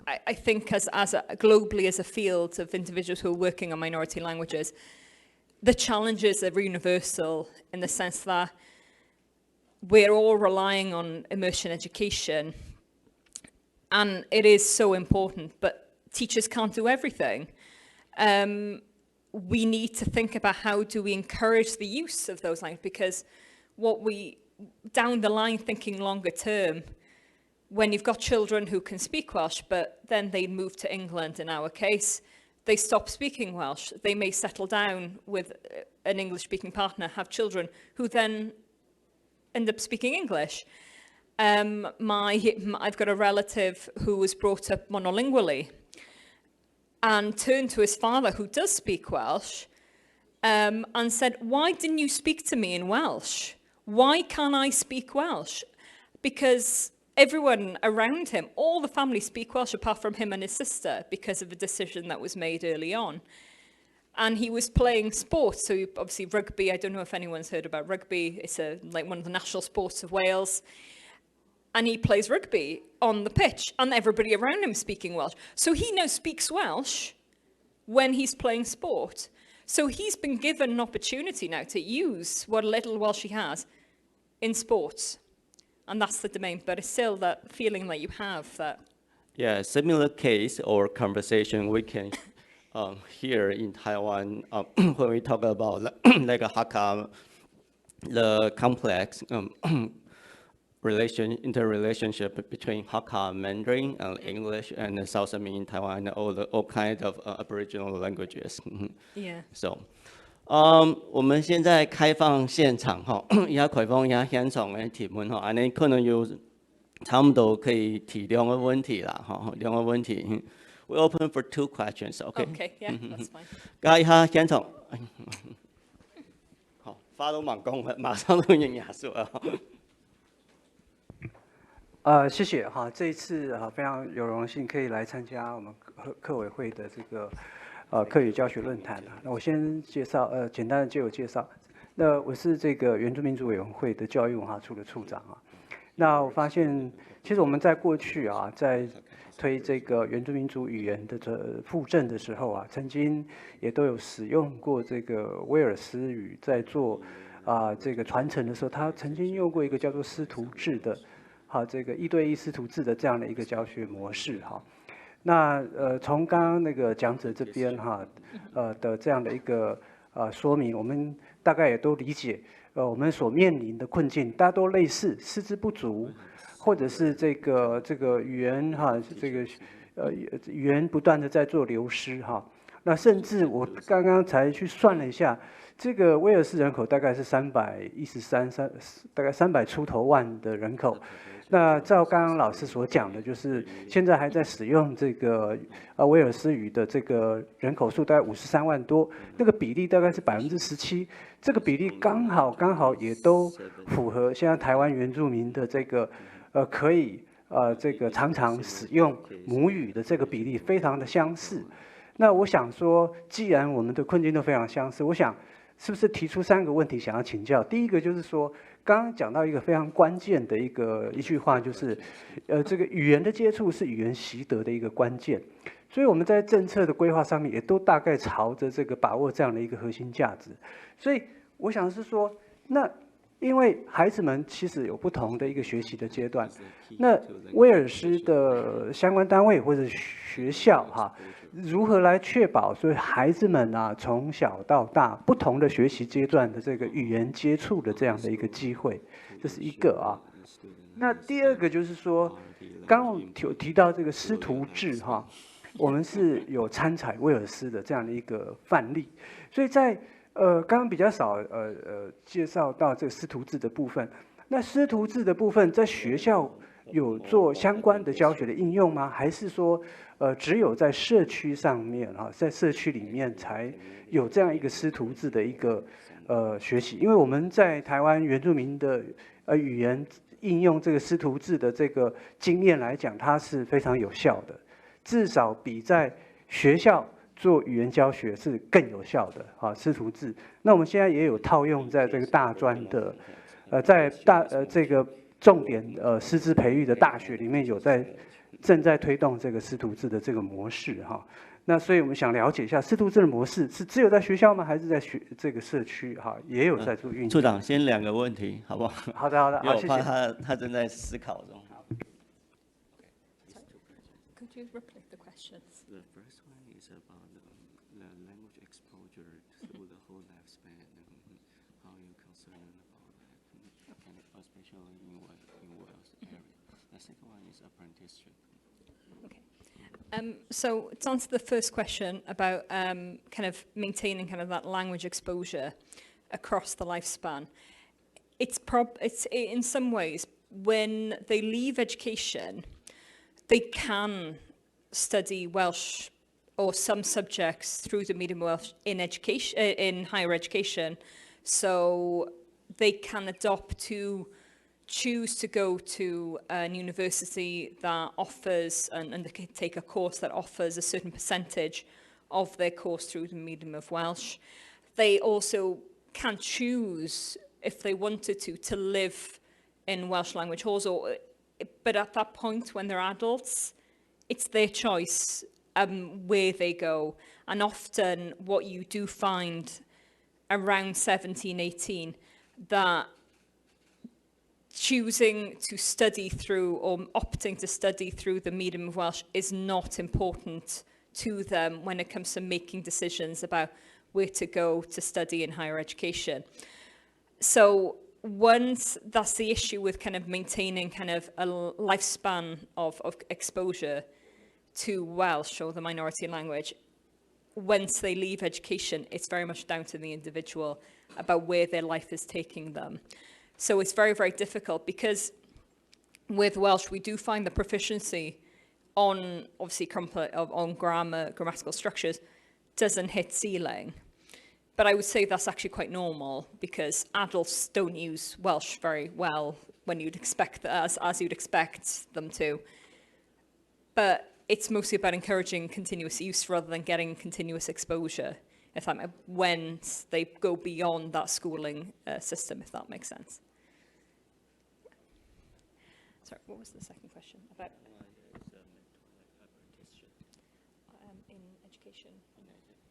I, I think as, as a, globally as a field of individuals who are working on minority languages, the challenges are universal in the sense that we're all relying on immersion education, and it is so important, but teachers can't do everything. Um, we need to think about how do we encourage the use of those languages, because what we, down the line, thinking longer term, when you've got children who can speak Welsh, but then they move to England, in our case, they stop speaking Welsh. They may settle down with uh, an English-speaking partner, have children, who then end up speaking English. Um, my, I've got a relative who was brought up monolingually and turned to his father, who does speak Welsh, um, and said, "Why didn't you speak to me in Welsh? Why can't I speak Welsh?" Because everyone around him, all the family speak Welsh apart from him and his sister because of a decision that was made early on. And he was playing sports, so he, obviously rugby. I don't know if anyone's heard about rugby. It's a, like, one of the national sports of Wales. And he plays rugby on the pitch, and everybody around him speaking Welsh. So he now speaks Welsh when he's playing sport. So he's been given an opportunity now to use what little Welsh he has in sports. And that's the domain, but it's still that feeling that you have that Yeah, similar case or conversation we can um, hear in Taiwan uh, when we talk about like a Hakka, the complex um, relation interrelationship between Hakka Mandarin and English and the South Sami in Taiwan and all the all kinds of uh, Aboriginal languages. Yeah. So, um, 我们现在开放现场哈，也开放也现场的提问哈，安尼可能有差不多可以提两个问题啦，哈，两个问题。We open for two questions, okay? Okay, yeah, that's fine. 刚一下现场，好，发都蛮公了，马上都已经压住了。呃，谢谢哈，这一次啊非常有荣幸可以来参加我们客客委会的这个呃客语教学论坛啊。那我先介绍呃简单的自我介绍。那我是这个原住民族委员会的教育文化处的处长啊。那我发现，其实我们在过去啊，在推这个原住民族语言的这复振的时候啊，曾经也都有使用过这个威尔斯语，在做啊这个传承的时候，他曾经用过一个叫做师徒制的，好这个一对一师徒制的这样的一个教学模式哈。那呃，从刚刚那个讲者这边哈，呃的这样的一个呃说明，我们大概也都理解，呃，我们所面临的困境大多类似，师资不足，或者是这个这个语言哈，这个呃语言不断的在做流失哈。那甚至我刚刚才去算了一下，这个威尔斯人口大概是三百一十三，三大概三百出头万的人口。那照刚刚老师所讲的，就是现在还在使用这个呃威尔斯语的这个人口数大概五十三万多，那个比例大概是百分之十七，这个比例刚好刚好也都符合现在台湾原住民的这个呃可以呃这个常常使用母语的这个比例非常的相似。那我想说，既然我们的困境都非常相似，我想是不是提出三个问题想要请教？第一个就是说，刚刚讲到一个非常关键的一个一句话，就是，呃，这个语言的接触是语言习得的一个关键。所以我们在政策的规划上面也都大概朝着这个把握这样的一个核心价值。所以我想是说，那因为孩子们其实有不同的一个学习的阶段，那威尔斯的相关单位或者学校哈，如何来确保所以孩子们啊从小到大不同的学习阶段的这个语言接触的这样的一个机会，这是一个啊。那第二个就是说，刚刚有提到这个师徒制哈，我们是有参采威尔斯的这样的一个范例，所以在呃刚刚比较少呃呃介绍到这个师徒制的部分，那师徒制的部分在学校有做相关的教学的应用吗？还是说呃只有在社区上面哈，在社区里面才有这样一个师徒制的一个呃学习？因为我们在台湾原住民的呃语言应用这个师徒制的这个经验来讲，它是非常有效的，至少比在学校做语言教学是更有效的啊，师徒制。那我们现在也有套用在这个大专的，呃，在大呃这个重点呃师资培育的大学里面有在正在推动这个师徒制的这个模式哈。那所以我们想了解一下师徒制的模式是只有在学校吗？还是在学这个社区哈也有在做运作？处长，先两个问题好不好？好的，好的，好，谢谢。他他正在思考中。 Could you repeat the questions? The first one is about the, the language exposure through the whole lifespan. Um, how you concerned about that, and especially in Wales, in Wales area. The second one is apprenticeship. Okay. Um, so to answer the first question about um, kind of maintaining kind of that language exposure across the lifespan, it's prob it's in some ways when they leave education, they can study Welsh or some subjects through the medium of Welsh in education, uh, in higher education. So they can adopt to choose to go to an university that offers and, and they can take a course that offers a certain percentage of their course through the medium of Welsh. They also can choose if they wanted to to live in Welsh language halls, or but at that point when they're adults, it's their choice um, where they go. And often, what you do find around seventeen, eighteen, that choosing to study through or opting to study through the medium of Welsh is not important to them when it comes to making decisions about where to go to study in higher education. So once that's the issue with kind of maintaining kind of a lifespan of, of exposure to Welsh or the minority language, once they leave education, it's very much down to the individual about where their life is taking them. So it's very, very difficult because with Welsh, we do find the proficiency on obviously on grammar, grammatical structures, doesn't hit ceiling. But I would say that's actually quite normal because adults don't use Welsh very well when you'd expect as as you'd expect them to. But it's mostly about encouraging continuous use rather than getting continuous exposure. If that when they go beyond that schooling uh, system, if that makes sense. Sorry, what was the second question about? Um, in education.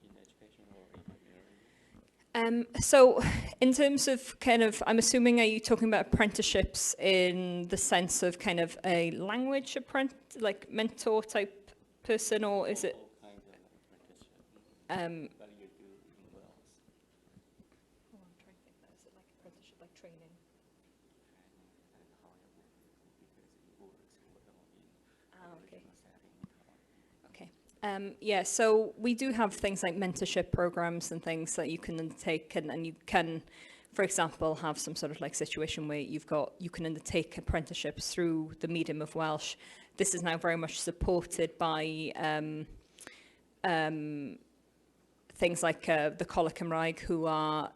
In education or in um, so, in terms of kind of, I'm assuming, are you talking about apprenticeships in the sense of kind of a language apprentice, like mentor type person, or is it? Um, oh, I'm trying to think. Is it like apprenticeship, like training? Ah, okay. Okay. Um, yeah, so we do have things like mentorship programs and things that you can undertake, and, and you can, for example, have some sort of like situation where you've got, you can undertake apprenticeships through the medium of Welsh. This is now very much supported by um, um, things like uh, the Coleg Cymraeg, who are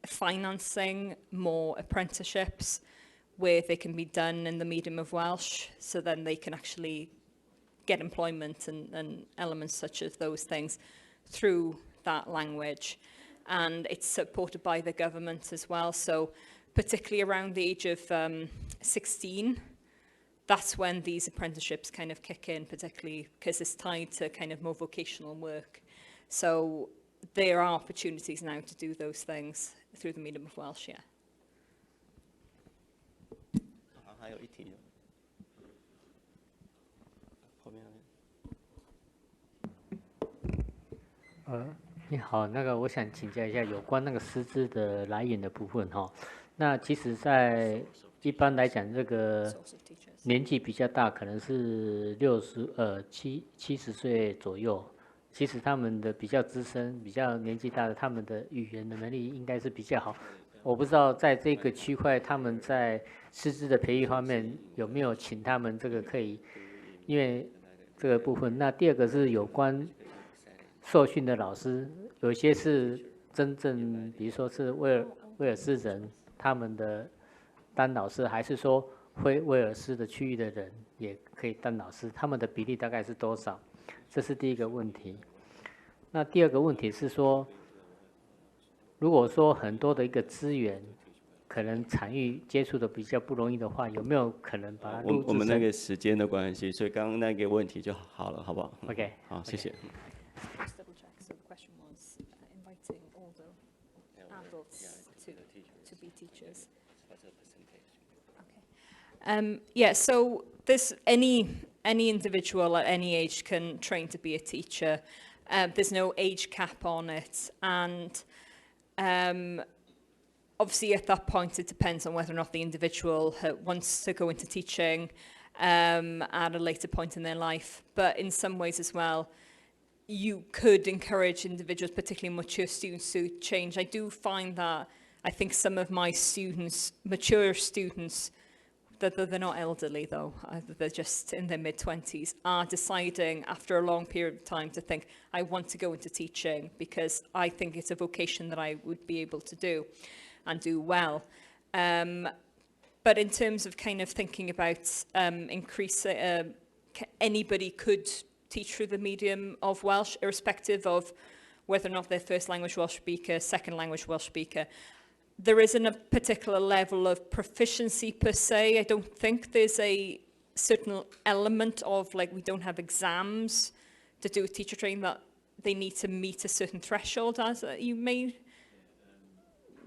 financing more apprenticeships where they can be done in the medium of Welsh, so then they can actually get employment and, and elements such as those things through that language. And it's supported by the government as well. So particularly around the age of um, sixteen, that's when these apprenticeships kind of kick in, particularly because it's tied to kind of more vocational work. So there are opportunities now to do those things through the medium of Welsh, yeah. 好，还有一题。后面那边。呃，你好，那个我想请教一下有关那个师资的来源的部分哈。那其实，在一般来讲，这个 Source of teachers. 年纪比较大，可能是六十呃七七十岁左右，其实他们的比较资深、比较年纪大的，他们的语言的能力应该是比较好。我不知道在这个区块，他们在师资的培育方面有没有请他们这个可以，因为这个部分。那第二个是有关受训的老师，有一些是真正，比如说是威尔威尔斯人，他们的当老师，还是说非威尔斯的区域的人也可以当老师？他们的比例大概是多少？这是第一个问题。那第二个问题是说，如果说很多的一个资源，可能产业接触的比较不容易的话，有没有可能把它我录制成我们那个时间的关系，所以刚刚那个问题就好了，好不好 OK，好，谢谢。 Just double check. So the question was uh, inviting older adults to, to be teachers. Okay. Um, yeah, so this any any individual at any age can train to be a teacher. Um, there's no age cap on it, and um, obviously at that point it depends on whether or not the individual uh, wants to go into teaching um, at a later point in their life. But in some ways as well, you could encourage individuals, particularly mature students, to change. I do find that I think some of my students, mature students, that they're, they're not elderly though, uh, they're just in their mid twenties, are deciding after a long period of time to think, I want to go into teaching because I think it's a vocation that I would be able to do and do well. Um, but in terms of kind of thinking about um, increasing, um, ca- anybody could teach through the medium of Welsh, irrespective of whether or not they're first language Welsh speaker, second language Welsh speaker. There isn't a particular level of proficiency per se. I don't think there's a certain element of, like, we don't have exams to do with teacher training that they need to meet a certain threshold, as uh, you may,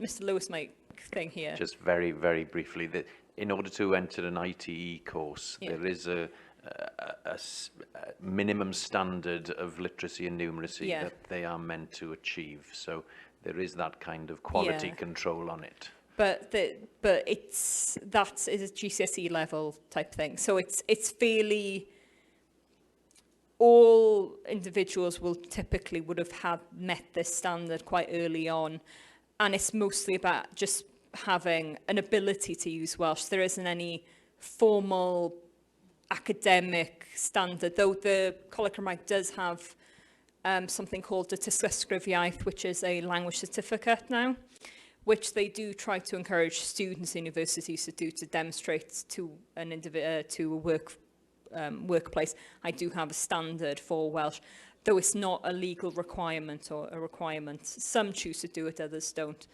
Mr Lewis might think here. Just very, very briefly, the, in order to enter an I T E course, Yeah. there is a, a, a s- a minimum standard of literacy and numeracy Yeah. that they are meant to achieve. So there is that kind of quality Yeah. control on it. But the, but it's, that is a G C S E level type thing. So it's it's fairly, all individuals will typically would have had met this standard quite early on, and it's mostly about just having an ability to use Welsh. There isn't any formal academic standard, though the Coleg Cymraeg does have um, something called the Tysysgrif Iaith, which is a language certificate now, which they do try to encourage students and universities to do to demonstrate to an individual, uh, to a work um, workplace. I do have a standard for Welsh, though it's not a legal requirement or a requirement. Some choose to do it, others don't.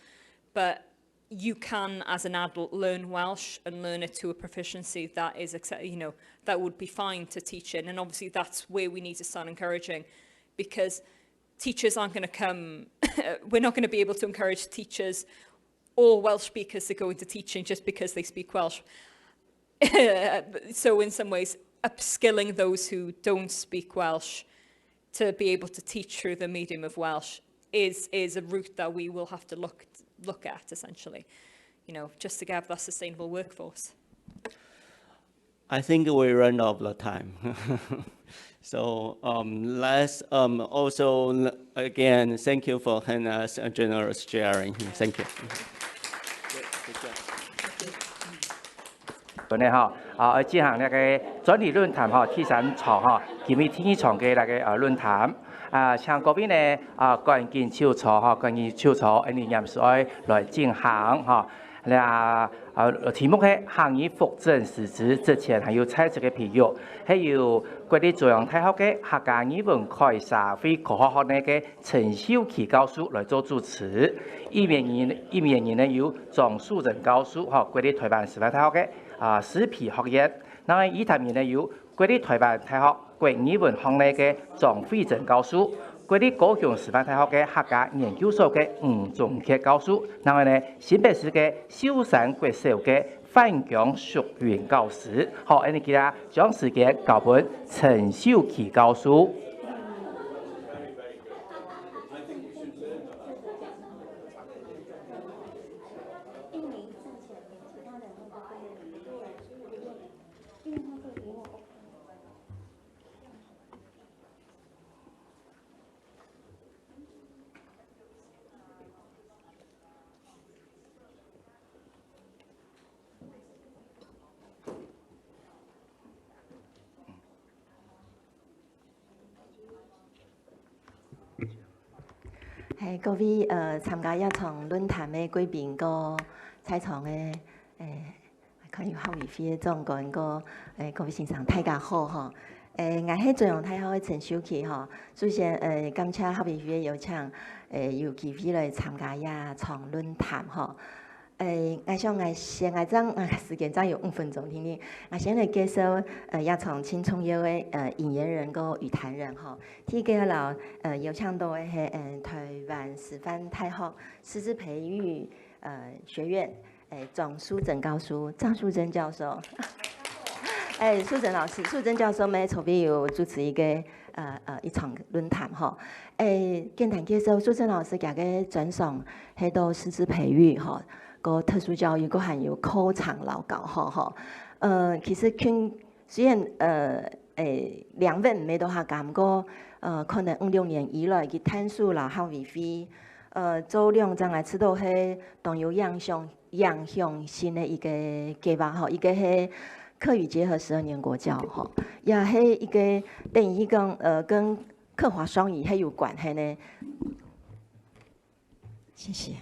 But you can, as an adult, learn Welsh and learn it to a proficiency that is, accept- you know, that would be fine to teach in. And obviously, that's where we need to start encouraging, because teachers aren't going to come. We're not going to be able to encourage teachers or Welsh speakers to go into teaching just because they speak Welsh. So in some ways, upskilling those who don't speak Welsh to be able to teach through the medium of Welsh is is a route that we will have to look look at essentially, you know, just to have that sustainable workforce. I think we run out of the time. So um, let's um, also again thank you for Hannah's generous sharing. Thank you. 好个吼，啊，進行這个專題論壇吼，第三場吼，今日第二場个那个呃論壇，啊，請各位呢啊趕緊就座吼，趕緊就座，恁樣嚴肅來進行吼。那啊題目係客語復振實質之前還有在職个培育，還有國立中央大學个客家語文暨社會科學學系个陳秀琪教授來做主持。 應援人，應援人呢有莊淑珍教授，吼，國立臺灣師範大學个啊師培學院。另外，與談人呢有國立臺灣大學國語文學系个莊慧珍教授，國立高雄師範大學个客家研究所个吳宗傑教授。另外呢，新北市个秀山國小个范姜淑雲教授。好，恁樣今日將時間交分陳秀琪教授。 係，各位呃參加這場論壇个貴賓，个在場个誒客語學委會个長官，个誒各位先生，大家好吼。誒，𠊎係中央大學个陳秀琪吼。首先誒感謝學委會个邀請，誒有機會來參加這場論壇吼。 誒，𠊎想𠊎先，𠊎正，𠊎時間正有五分鐘，定定。𠊎先來介紹，呃，這場盡重要个，呃，應援人个與談人吼。第一个摎，呃，邀請到个係，呃，臺灣師範大學師資培育，呃，學院，誒，莊淑珍教授，莊淑珍教授。誒，淑珍老師，淑珍教授乜昨晡日有主持一个，呃，呃，一場論壇吼。誒，簡單介紹淑珍老師佢个專長 係到師資培育吼，个特殊教育，个還有課程摎教學吼。呃，其實佢雖然呃，誒，兩位毋係到客家，毋過呃，可能五六年以來，佢𢯭手摎客委會，呃，做兩張𠊎知著係當有影響、影響性个一个計畫吼，一个係客語結合十二年國教吼，也係一个等於講呃，跟客華雙語係有關係呢。 謝謝。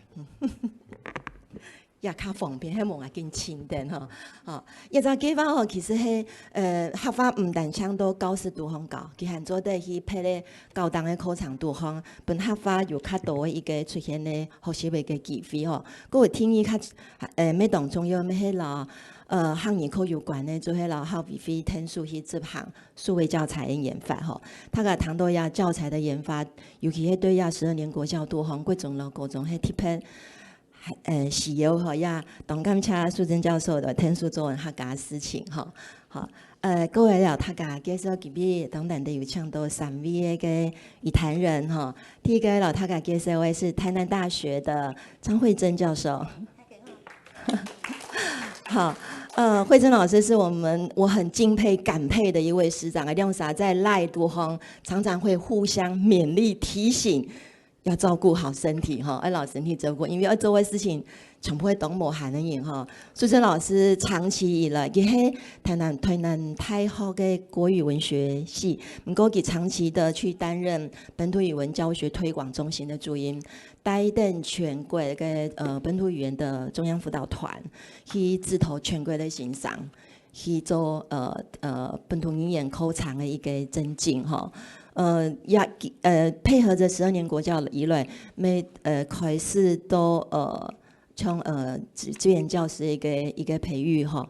也較方便，係無𠊎緊請等吼。吼，這隻計畫吼，其實係呃客華毋單淨到教室肚項教，佢還做得去別个高等个課程肚項，分客華有較多个一个出現个學習个一个機會吼。過有第二較呃乜當重要，乜係摎呃客語課有關个，就係摎客委會𢯭手去執行 數位教材个研發吼。大家談到這教材个研發，尤其係對這十二年國教肚項，國中摎高中係特別呃需要吼，也當感謝淑珍教授來𢯭手做客家事情吼。好，呃，各位摎大家介紹，今日當難得有請到三位个與談人吼。第一个摎大家介紹个係台南大學个張慧珍教授。 好，呃，慧珍老師是我們我很敬佩、感佩的一位師長啊，兩儕在LINE肚項常常會互相勉勵、提醒，要照顧好身體哈，愛摎身體照顧，因為愛做个事情全部會當無閒个人哈。淑珍老師長期以來，佢係台南台南大學个國語文學系，毋過佢長期的去擔任本土語文教學推廣中心的主任， 帶等全國个呃本土語言的中央輔導團，去指導全國个先生，去做呃呃本土語言課程个一个增進吼。呃，也呃配合著十二年國教以來，乜呃開始到呃像呃資資源教師一个一个培育吼，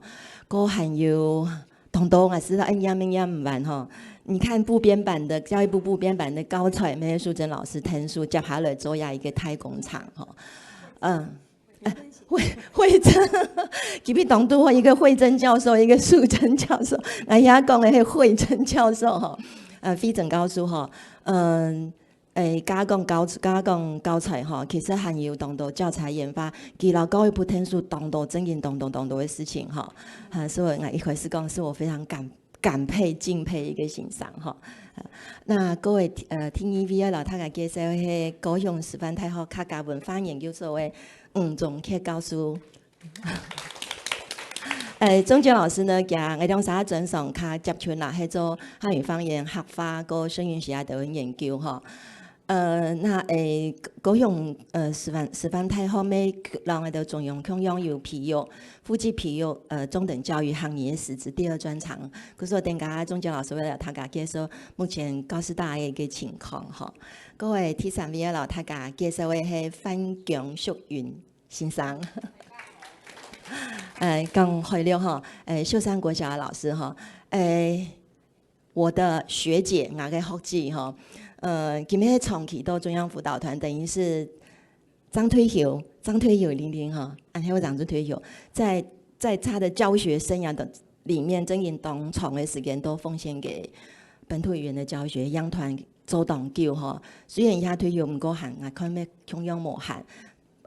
過還有 當多𠊎試著恁樣恁樣毋完吼。你看部編版的教育部部編版的教材，乜淑珍老師𢯭手接下來做這一个大工程吼。嗯，慧慧珍，今日當多一个慧珍教授，一个淑珍教授，𠊎這下講个係慧珍教授吼，呃，慧珍教授吼，嗯。 誒，加講教加講教材吼，其實還有當多教材研發，佢摎教育部𢯭手當多，真經當多當多个事情吼。啊，所以𠊎一開始講，是我非常感感佩、敬佩一个先生吼。那各位，呃，第二位个老大家介绍个高雄师范大学客家文化研究所个黄宗傑教授。呃，宗傑老师呢，佢个两三个专长较接近啦，系做客语方言、客话个声韵学个研究吼。呃，那，诶，高雄，呃，师范，师范大学个，然后个中央共样有培育，负责培育，呃，中等教育行业个师资第二专长。故所等下宗傑老师会来大家介绍目前教师大个一个情况吼。各位，第三位个老大家介绍个系范姜淑云先生。呃，讲开了吼，呃，秀山国小个老师吼，呃，我的学姐，我个学姐吼，呃，今日长期到中央辅导团，等于是正退休，正退休零零吼，啊，还有正退休，在在他的教学生涯的里面，真正当长个时间都奉献给本土语言的教学，养团做当久吼。虽然伊退休，毋过还，啊，看咩共样无闲。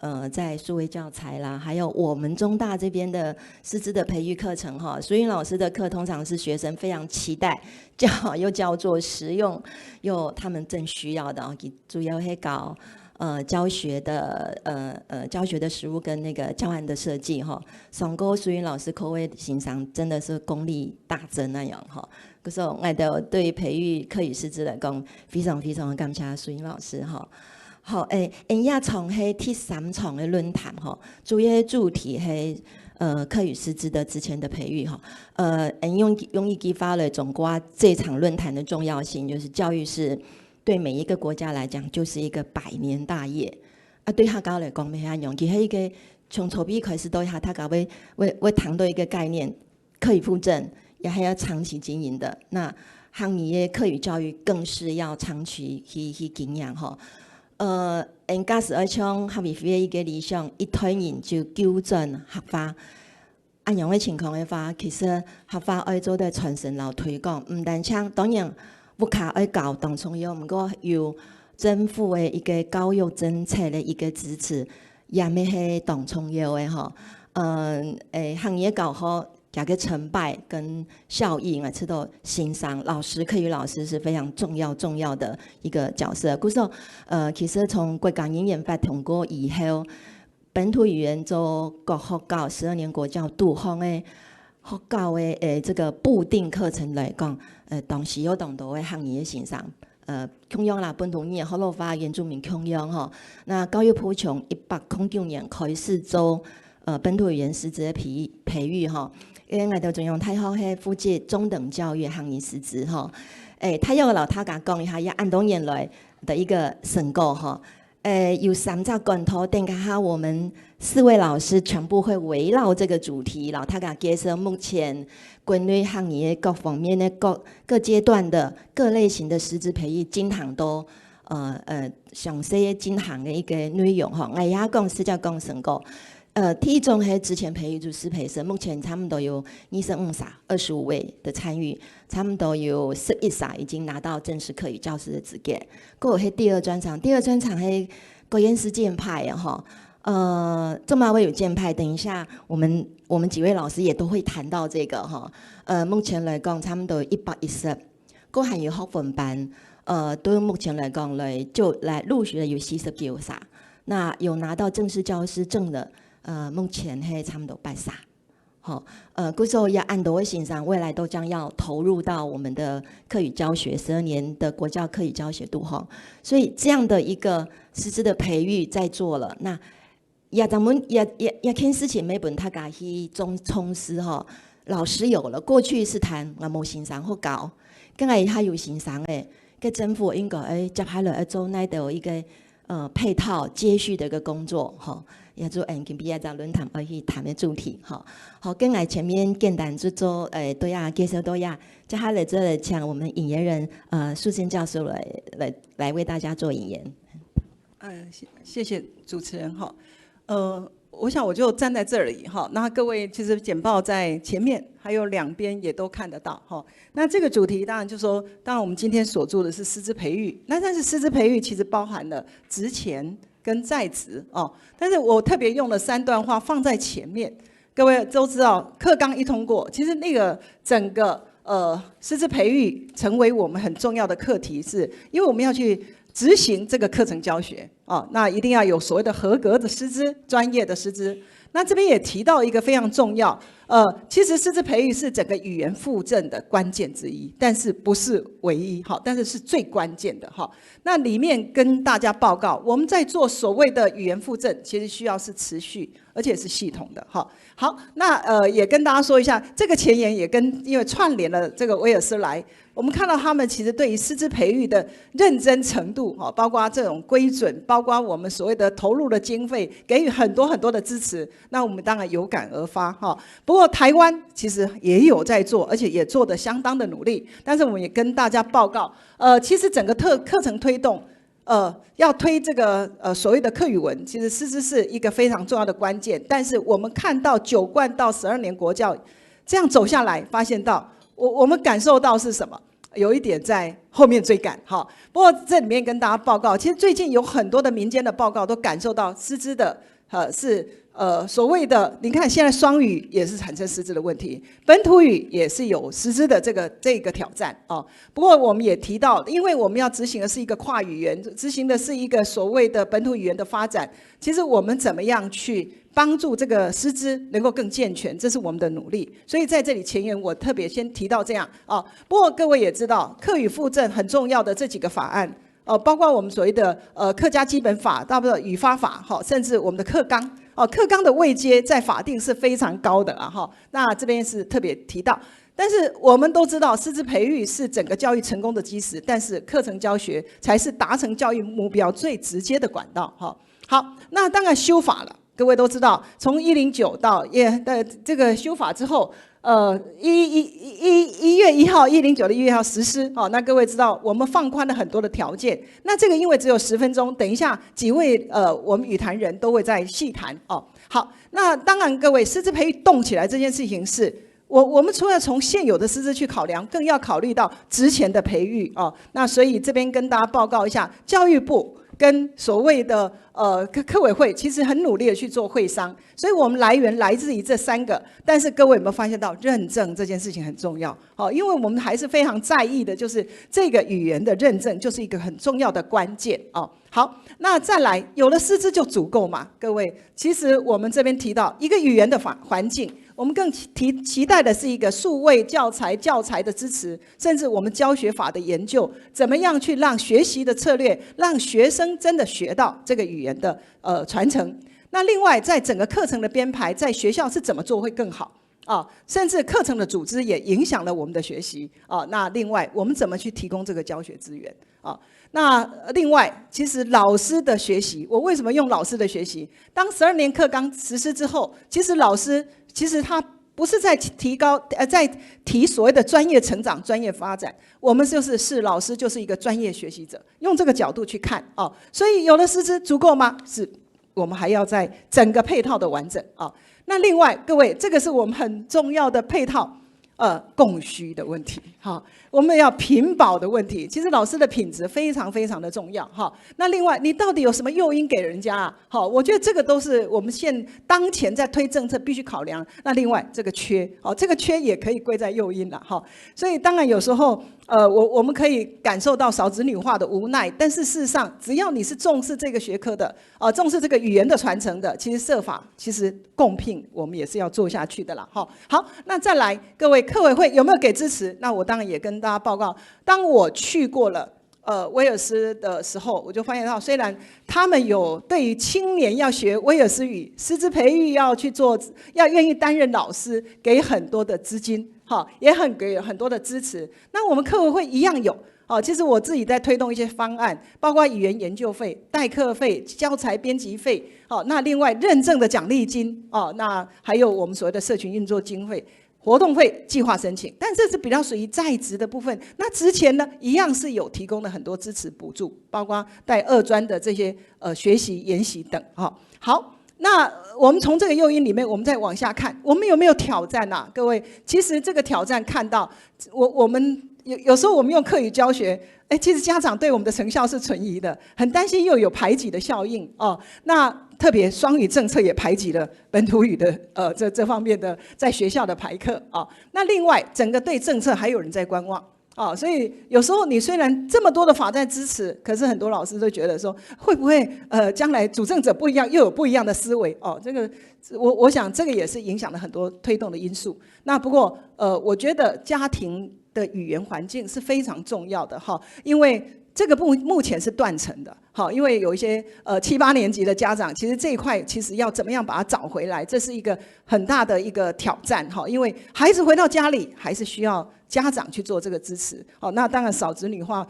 呃，在数位教材啦，还有我们中大这边的师资的培育课程哈，淑云老师的课通常是学生非常期待，叫，又叫做实用，又他们正需要的啊，主要是搞，呃，教学的，呃，呃，教学的实务跟那个教案的设计哈。上过淑云老师课个先生真的是功力大增那样哈。可是我们的对于培育客语师资来讲，非常非常的感谢淑云老师哈。好，诶，今日场系第三场个论坛吼，主要个主题系，呃，客语师资的之前的培育吼。呃，用，用一句话来总括这场论坛的重要性，就是教育是对每一个国家来讲就是一个百年大业。啊，对客家来讲，乜系一样，其实一个从籌备开始到下，大家会，会，会谈到一个概念，客语复振，也还要长期经营的。那行业个客语教育更是要长期去，去经营吼。呃，俺假使要像客委会个一个理想，一代人就九转客话。恁样个情况个话，其实客话爱做得传承老推广，毋单单，当然，屋下爱教当重要，毋过有政府个一个教育政策个一个支持，也乜系当重要个吼。嗯，诶，行业教学，佢个成败跟效益，我知道先生、老师、客语老师是非常重要、重要的一个角色。故所，呃，其实从国家语言法通过以后，本土语言做各学校十二年国教肚項个学校个，呃，这个部定课程来讲，呃，当时有当多个行业个先生，呃，共样啦，本土语言、福佬话、原住民共样吼。那教育部从一百空九年开始做，呃，本土语言师资个培，培育吼。因为我们中央大学系负责中等教育行业师资吼。诶，大约个老大家讲一下，也恁多年来的一个成果吼。呃，有三只管道，等一下我们四位老师全部会围绕这个主题，老大家介绍目前国内行业各方面的各，各阶段的各类型的师资培育，进行到，呃，呃，详细个进行个一个内容吼。我也讲是叫讲成果。呃，第一种系之前培育就师培生，目前差不多有二十五岁、二十五位的参与，差不多有十一岁已经拿到正式客语教师的资格。过后系第二专长，第二专长系各县市建派啊吼。呃，做么会有建派？等一下我们，我们几位老师也都会谈到这个哈。呃，目前来讲，差不多一百一十，过还有学分班，呃，对目前来讲来，就来陆续的有四十九岁。那有拿到正式教师证的，呃，目前还差不多八十。好，呃，故所也恁多个先生未来都将要投入到我们的客语教学，十二年的国教客语教学肚吼。所以这样的一个师资的培育在做了，那也咱们也，也，也看事情没本大家去重，重视吼。老师有了，过去是谈我没先生好教，现在他有先生诶，个政府应该，诶，接下来要做那个一个，呃，配套接续的一个工作吼。也就，嗯，今天这论坛要去谈的主题吼。好，跟来前面简单就做，诶，对啊，介绍对啊，接下来就来请我们引言人，呃，树森教授来，来，来为大家做引言。呃，谢谢谢主持人哈。呃，我想我就站在这里哈。那各位其实简报在前面，还有两边也都看得到哈。那这个主题当然就是说，当然我们今天所做的是师资培育，那但是师资培育其实包含了职前跟在职哦。但是我特别用了三段话放在前面，各位都知道，课纲一通过，其实那个整个呃，师资培育成为我们很重要的课题，是因为我们要去执行这个课程教学啊，那一定要有所谓的合格的师资、专业的师资。那这边也提到一个非常重要，呃，其实师资培育是整个语言复振的关键之一，但是不是唯一哈，但是是最关键的哈。那里面跟大家报告，我们在做所谓的语言复振，其实需要是持续而且是系统的哈。好，那呃也跟大家说一下，这个前言也跟因为串联了这个威尔斯来，我们看到他们其实对于师资培育的认真程度哈，包括这种规准，包括我们所谓的投入的经费，给予很多很多的支持，那我们当然有感而发哈。不过台湾其实也有在做，而且也做得相当的努力，但是我们也跟大家报告，呃，其实整个特课程推动。呃，要推这个呃所谓的客语文，其实师资是一个非常重要的关键。但是我们看到九冠到十二年国教这样走下来，发现到我我们感受到是什么？有一点在后面追赶哈。不过这里面跟大家报告，其实最近有很多的民间的报告都感受到师资的呃是呃所谓的，你看现在双语也是产生师资的问题，本土语也是有师资的这个这个挑战哦。不过我们也提到，因为我们要执行的是一个跨语言，执行的是一个所谓的本土语言的发展，其实我们怎么样去帮助这个师资能够更健全，这是我们的努力。所以在这里前言我特别先提到这样哦。不过各位也知道，客语复振很重要的这几个法案。呃，包括我们所谓的呃客家基本法、大部分语法法，哈，甚至我们的课纲，哦，课纲的位阶在法定是非常高的啊，哈。那这边是特别提到，但是我们都知道，师资培育是整个教育成功的基石，但是课程教学才是达成教育目标最直接的管道，哈。好，那当然修法了。各位都知道，从一零九到也呃这个修法之后，呃一一一一月一号，一零九的一月一号实施哦。那各位知道，我们放宽了很多的条件。那这个因为只有十分钟，等一下几位呃我们语坛人都会再细谈哦。好，那当然各位师资培育动起来这件事情是。我我们除了从现有的师资去考量，更要考虑到职前的培育哦。那所以这边跟大家报告一下，教育部跟所谓的呃客客委会其实很努力的去做会商，所以我们来源来自于这三个。但是各位有没有发现到认证这件事情很重要？好，因为我们还是非常在意的，就是这个语言的认证就是一个很重要的关键哦。好，那再来，有了师资就足够吗？各位，其实我们这边提到一个语言的环环境，我们更期期待的是一个数位教材教材的支持，甚至我们教学法的研究，怎么样去让学习的策略，让学生真的学到这个语言的呃传承。那另外，在整个课程的编排，在学校是怎么做会更好啊？甚至课程的组织也影响了我们的学习啊。那另外，我们怎么去提供这个教学资源啊？那另外，其实老师的学习，我为什么用老师的学习？当十二年课纲实施之后，其实老师其实他不是在提高呃在提所谓的专业成长、专业发展，我们就是视老师就是一个专业学习者，用这个角度去看啊。所以有了师资足够吗？是，我们还要在整个配套的完整啊。那另外，各位，这个是我们很重要的配套。呃，供需的问题，哈，我们要品保的问题。其实老师的品质非常非常的重要，哈。那另外，你到底有什么诱因给人家啊？好，我觉得这个都是我们现当前在推政策必须考量。那另外，这个缺，哦，这个缺也可以归在诱因了，哈。所以当然有时候，呃，我我们可以感受到少子女化的无奈，但是事实上，只要你是重视这个学科的，呃，重视这个语言的传承的，其实设法其实共聘我们也是要做下去的啦，哈。好，那再来，各位客委会有没有给支持？那我当然也跟大家报告，当我去过了。呃，威尔斯的时候，我就发现到，虽然他们有对于青年要学威尔斯语、师资培育要去做，要愿意担任老师，给很多的资金，哈，也很给很多的支持。那我们客委会一样有，哦，其实我自己在推动一些方案，包括语言研究费、代课费、教材编辑费，好，那另外认证的奖励金，哦，那还有我们所谓的社群运作经费、活动费计划申请，但这是比较属于在职的部分。那之前呢，一样是有提供了很多支持补助，包括带二专的这些呃学习研习等，哈。好，那我们从这个诱因里面，我们再往下看，我们有没有挑战啊？各位，其实这个挑战看到我我们有有时候我们用客语教学，哎，其实家长对我们的成效是存疑的，很担心又有排挤的效应哦。那特别双语政策也排挤了本土语的呃这这方面的在学校的排课啊、哦。那另外，整个对政策还有人在观望。哦，所以有时候你虽然这么多的法在支持，可是很多老师都觉得说，会不会呃将来主政者不一样，又有不一样的思维？哦，这个我我想这个也是影响了很多推动的因素。那不过呃，我觉得家庭的语言环境是非常重要的哈，因为这个目目前是断层的。好，因为有一些呃七八年级的家长，其实这一块其实要怎么样把它找回来，这是一个很大的一个挑战哈。因为孩子回到家里，还是需要家长去做这个支持。好，那当然少子女化，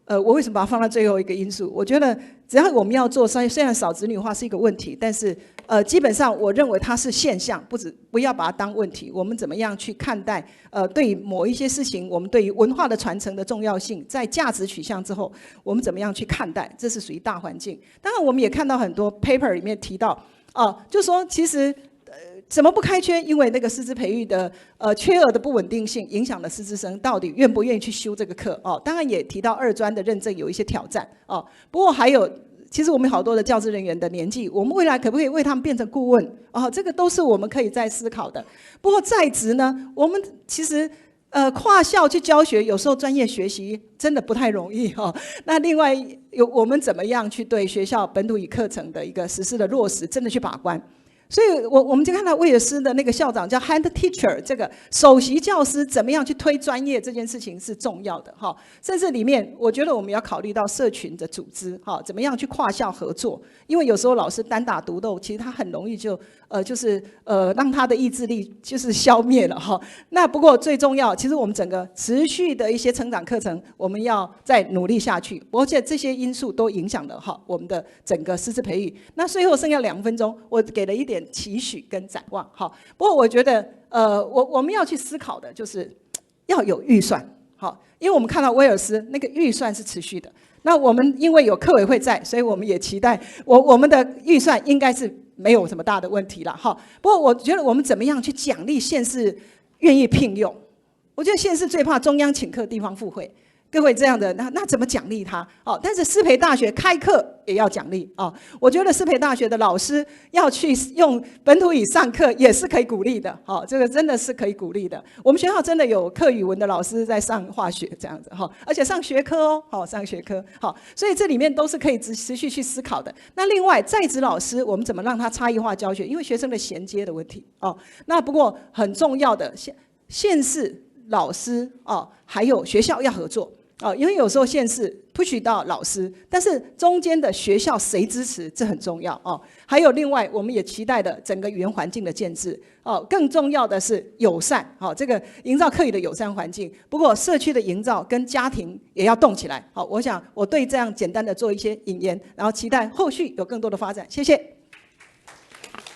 呃，我为什么把它放到最后一个因素？我觉得只要我们要做，虽虽然少子女化是一个问题，但是呃，基本上我认为它是现象，不止不要把它当问题。我们怎么样去看待？呃，对于某一些事情，我们对于文化的传承的重要性，在价值取向之后，我们怎么样去看待？这是属于大环境。当然，我们也看到很多 paper 里面提到，哦、就说其实。呃，怎么不开缺？因为那个师资培育的呃缺额的不稳定性，影响了师资生到底愿不愿意去修这个课哦。当然也提到二专的认证有一些挑战哦。不过还有，其实我们好多的教职人员的年纪，我们未来可不可以为他们变成顾问？哦，这个都是我们可以在思考的。不过在职呢，我们其实呃跨校去教学，有时候专业学习真的不太容易哈、哦。那另外有我们怎么样去对学校本土语课程的一个实施的落实，真的去把关？所以我我们就看到威尔斯的那个校长叫 hand teacher，这个首席教师怎么样去推专业这件事情是重要的哈。甚至里面，我觉得我们要考虑到社群的组织哈，怎么样去跨校合作，因为有时候老师单打独斗，其实他很容易就呃就是呃让他的意志力就是消灭了哈。那不过最重要，其实我们整个持续的一些成长课程，我们要再努力下去，而且这些因素都影响了哈我们的整个师资培育。那最后剩下两分钟，我给了一点期许跟展望哈。不过我觉得，呃，我我们要去思考的就是要有预算，好，因为我们看到威尔斯那个预算是持续的。那我们因为有客委会在，所以我们也期待我我们的预算应该是没有什么大的问题了哈。不过我觉得我们怎么样去奖励县市愿意聘用？我觉得县市最怕中央请客，地方付费。各位这样的，那那怎么奖励他？哦，但是师培大学开课也要奖励哦。我觉得师培大学的老师要去用本土语上课也是可以鼓励的，好、哦，这个真的是可以鼓励的。我们学校真的有客语文的老师在上化学这样子哈、哦，而且上学科哦，好、哦、上学科，好、哦，所以这里面都是可以持持续去思考的。那另外在职老师，我们怎么让他差异化教学？因为学生的衔接的问题哦。那不过很重要的，现县市老师哦，还有学校要合作哦，因为有时候县市 push 到老师，但是中间的学校谁支持，这很重要哦。还有另外，我们也期待的整个语言环境的建制哦，更重要的是友善，好、哦，这个营造客语的友善环境。不过社区的营造跟家庭也要动起来。好、哦，我想我对这样简单的做一些引言，然后期待后续有更多的发展。谢谢。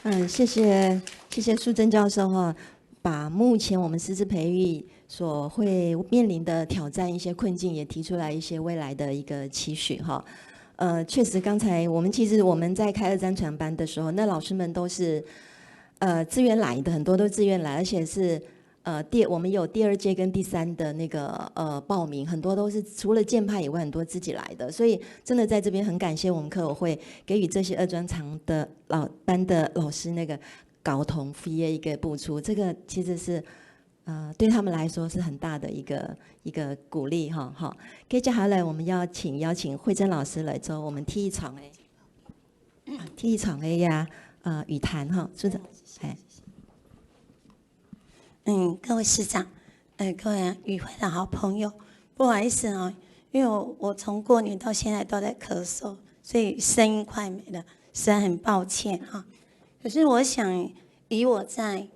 嗯，谢谢谢谢淑珍教授哈。把目前我们师资培育所会面临的挑战、一些困境，也提出来一些未来的一个期许哈。呃，确实，刚才我们其实我们在开二专传班的时候，那老师们都是呃自愿来的，很多都自愿来，而且是。呃，第我们有第二届跟第三的那个呃报名，很多都是除了建派以外，很多自己来的，所以真的在这边很感谢我们客委会给予这些二专长的老班的老师那个 交通费的一个补助，这个其实是呃对他们来说是很大的一个一个鼓励哈哈。接下来我们要请邀请慧珍老师来做我们第一场的第一场的呀呃语谈哈，是的，哎。嗯，各位师长，呃，各位与会的好朋友，不好意思哦，因为我我从过年到现在都在咳嗽，所以声音快没了，实在很抱歉哈。可是我想，以我在，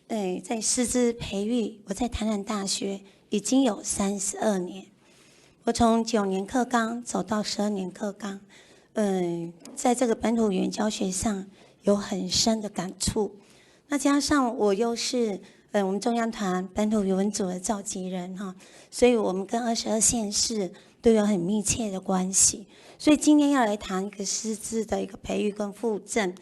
对，在师资培育，我在台南大学已经有三十二年，我从九年课纲走到十二年课纲，嗯，在这个本土语言教学上有很深的感触。那加上我又是呃我们中央团本土语文组的召集人哈，所以我们跟二十二县市都有很密切的关系。所以今天要来谈一个师资的一个培育跟扶正，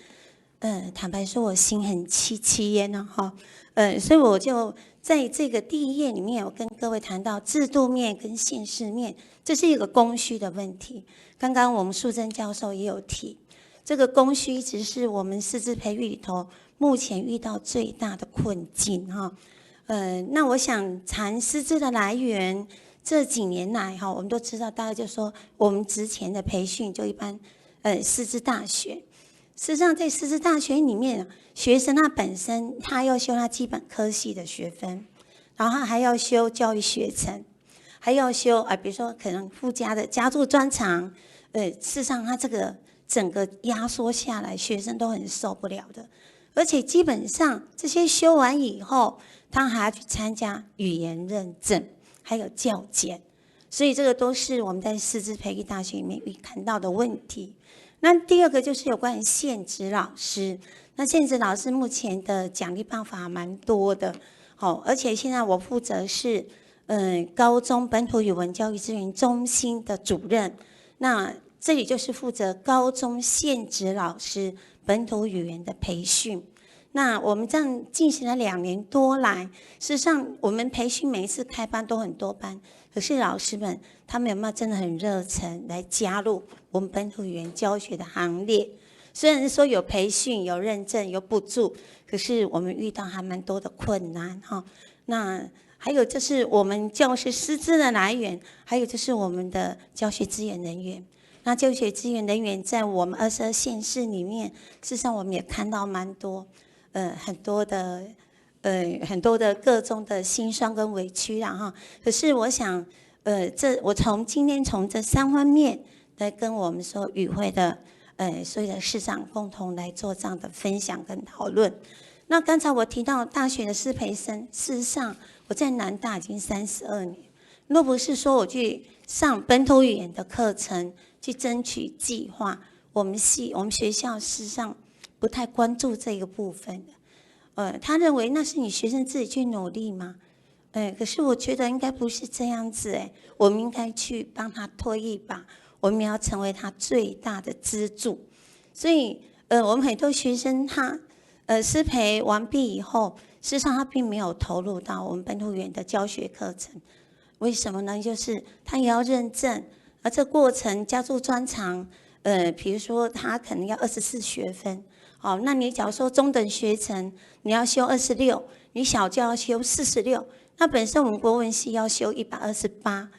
呃，坦白说，我心很戚戚焉呢哈。呃，所以我就在这个第一页里面，我跟各位谈到制度面跟现实面，这是一个供需的问题。刚刚我们淑珍教授也有提，这个供需一直是我们师资培育里头目前遇到最大的困境哈。呃，那我想谈师资的来源，这几年来哈，我们都知道，大概就说我们之前的培训就一般，呃，师资大学。事实上，在师资大学里面，学生他本身他要修他基本科系的学分，然后他还要修教育学程，还要修啊，比如说可能附加的加注专长，呃，事实上他这个整个压缩下来，学生都很受不了的。而且基本上这些修完以后，他还要去参加语言认证，还有教检，所以这个都是我们在师资培育大学里面遇看到的问题。那第二个就是有关于现职老师，那现职老师目前的奖励办法蛮多的，好，而且现在我负责是嗯高中本土语文教育资源中心的主任，那这里就是负责高中现职老师本土语言的培训。那我们这样进行了两年多来，事实上我们培训每一次开班都很多班，可是老师们他们有没有真的很热忱来加入我们本土语言教学的行列？虽然说有培训、有认证、有补助，可是我们遇到还蛮多的困难哈。那还有就是我们教师师资的来源，还有就是我们的教学资源人员。那教学资源人员在我们二十二县市里面，事实上我们也看到蛮多，呃，很多的，呃，很多的各种的辛酸跟委屈啦哈。可是我想，呃，这我从今天从这三方面来跟我们说语会的，呃，所有的师长共同来做这样的分享跟讨论。那刚才我提到大学的师培生，事实上我在南大已经三十二年，若不是说我去上本土语言的课程，去争取计划，我们系我们学校事实上不太关注这个部分的。呃，他认为那是你学生自己去努力嘛。呃，可是我觉得应该不是这样子哎，我们应该去帮他推一把，我们要成为他最大的支柱。所以，呃，我们很多学生他，呃，师培完毕以后，事实上他并没有投入到我们本土语言的教学课程。为什么呢？就是他也要认证，而这过程加注专长，呃，比如说他可能要二十四学分，哦，那你假如说中等学程你要修二十六，你小教要修四十六，那本身我们国文系要修一百二十八，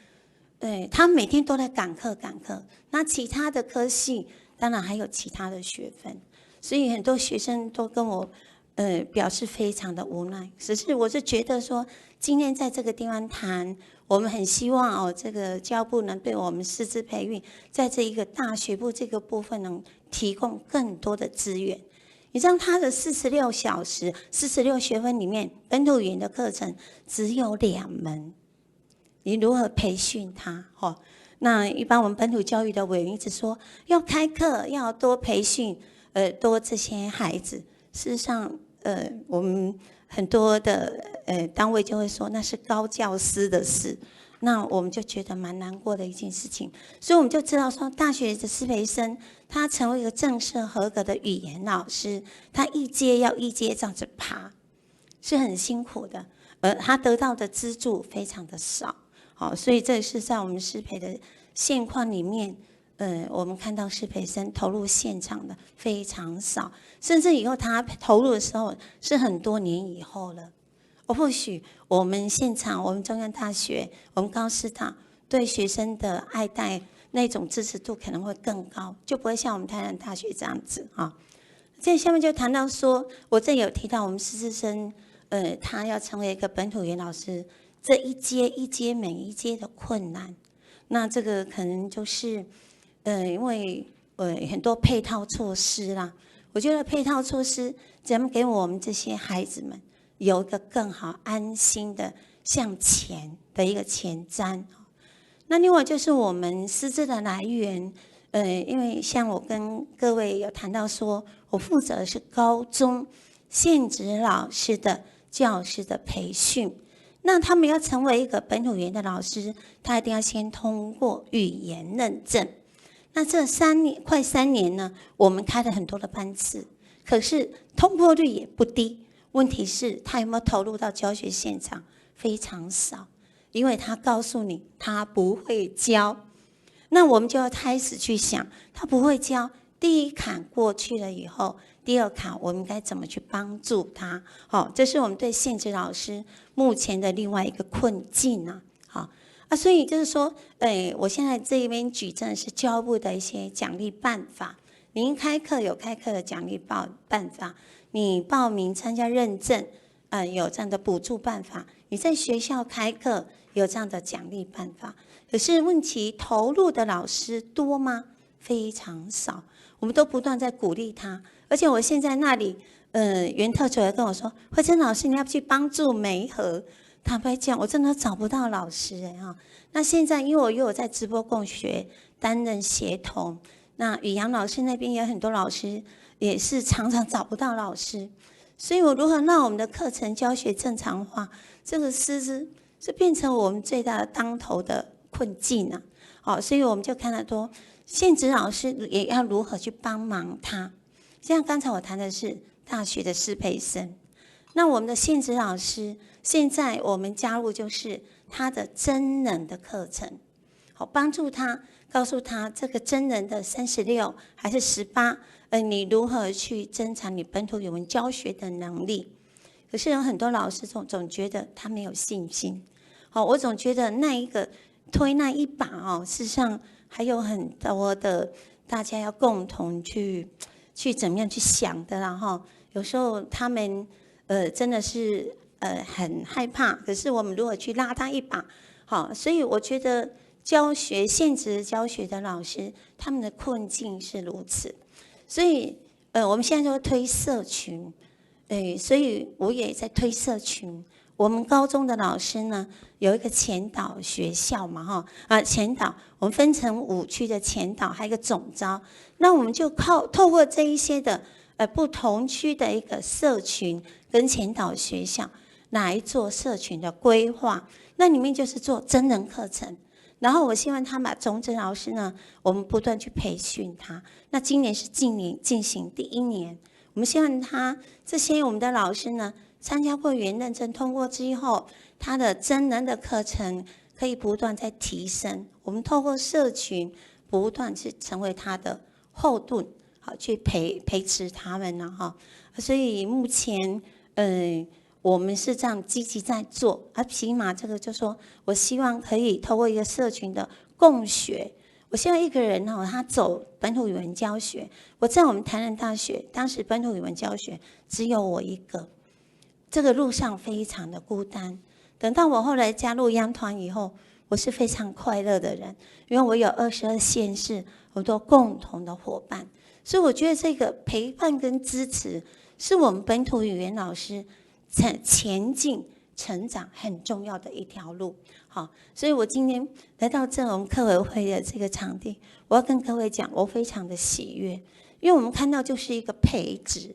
对，他每天都在赶课赶课。那其他的科系，当然还有其他的学分，所以很多学生都跟我，呃，表示非常的无奈。只是我是觉得说，今天在这个地方谈，我们很希望哦，这个教部能对我们师资培育，在这一个大学部这个部分能提供更多的资源。你知道他的四十六小时、四十六学分里面，本土语言的课程只有两门，你如何培训他？吼，那一般我们本土教育的委员一直说要开课，要多培训，呃，多这些孩子。事实上，呃，我们很多的呃单位就会说那是高教师的事，那我们就觉得蛮难过的一件事情。所以我们就知道说，大学的师培生他成为一个正式合格的语言老师，他一阶要一阶这样子爬，是很辛苦的，而他得到的资助非常的少。好，所以这是在我们师培的现况里面，呃，我们看到师培生投入现场的非常少，甚至以后他投入的时候是很多年以后了。或许我们现场，我们中央大学，我们高师大对学生的爱戴那种支持度可能会更高，就不会像我们台南大学这样子哈。这下面就谈到说，我这有提到我们师资生，呃，他要成为一个本土语言老师，这一阶一阶每一阶的困难，那这个可能就是，呃，因为呃很多配套措施啦，我觉得配套措施怎么给我们这些孩子们有一个更好安心的向前的一个前瞻。那另外就是我们师资的来源，呃，因为像我跟各位有谈到说，我负责的是高中现职老师的教师的培训，那他们要成为一个本土语言的老师，他一定要先通过语言认证。那这三年快三年呢，我们开了很多的班次，可是通过率也不低。问题是他有没有投入到教学现场？非常少，因为他告诉你他不会教。那我们就要开始去想，他不会教，第一坎过去了以后，第二坎我们该怎么去帮助他？好，这是我们对现职老师目前的另外一个困境啊。好啊，所以就是说，诶，我现在这一边举证是教育部的一些奖励办法。您开课有开课的奖励报办法，你报名参加认证，呃，有这样的补助办法。你在学校开课有这样的奖励办法，可是问题投入的老师多吗？非常少。我们都不断在鼓励他，而且我现在那里，呃，袁特助也跟我说，慧珍老师，你要不去帮助媒合？坦白讲，我真的找不到老师哎哈。那现在因为我又有在直播共学担任协同，那宇阳老师那边也有很多老师也是常常找不到老师，所以我如何让我们的课程教学正常化，这个师资是变成我们最大的当头的困境啊。好，所以我们就看到说，现职老师也要如何去帮忙他。像刚才我谈的是大学的师培生，那我们的现职老师，现在我们加入就是他的真人的课程，好，帮助他，告诉他这个真人的三十六还是十八，呃，你如何去增强你本土语文教学的能力？可是有很多老师总总觉得他没有信心。好，我总觉得那一个推那一把哦，事实上还有很多的大家要共同去去怎么样去想的啦哈。有时候他们呃真的是呃很害怕，可是我们如何去拉他一把？好，所以我觉得教学现职教学的老师，他们的困境是如此，所以呃我们现在就推社群，对，所以我也在推社群。我们高中的老师呢，有一个前导学校嘛，哈，啊，前导，我们分成五区的前导，还有一个总招。那我们就靠透过这一些的呃不同区的一个社群跟前导学校来做社群的规划。那里面就是做真人课程，然后我希望他把种子老师呢，我们不断去培训他。那今年是今年进行第一年，我们希望他这些我们的老师呢，参加过语言认证通过之后，他的真人的课程可以不断在提升。我们透过社群不断去成为他的后盾，好去陪陪持他们呢哈。所以目前，嗯，我们是这样积极在做，啊，起码这个就说我希望可以透过一个社群的共学，我希望一个人哦，他走本土语文教学，我在我们台南大学，当时本土语文教学只有我一个，这个路上非常的孤单。等到我后来加入央团以后，我是非常快乐的人，因为我有二十二县市很多共同的伙伴，所以我觉得这个陪伴跟支持是我们本土语言老师前前进成长很重要的一条路。好，所以我今天来到这种客委会的这个场地，我要跟各位讲，我非常的喜悦，因为我们看到就是一个培植，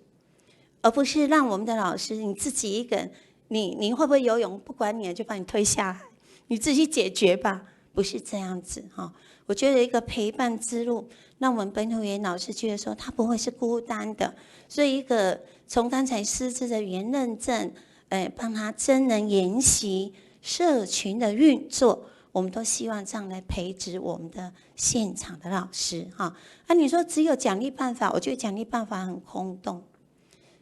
而不是让我们的老师你自己一个人，你你会不会游泳不管你，就把你推下海，你自己去解决吧，不是这样子哈。我觉得一个陪伴之路，让我们本土语言老师觉得说他不会是孤单的，所以一个从刚才师资的语言认证，呃，帮他真人研习社群的运作，我们都希望这样来培植我们的现场的老师哈。啊，你说只有奖励办法，我觉得奖励办法很空洞。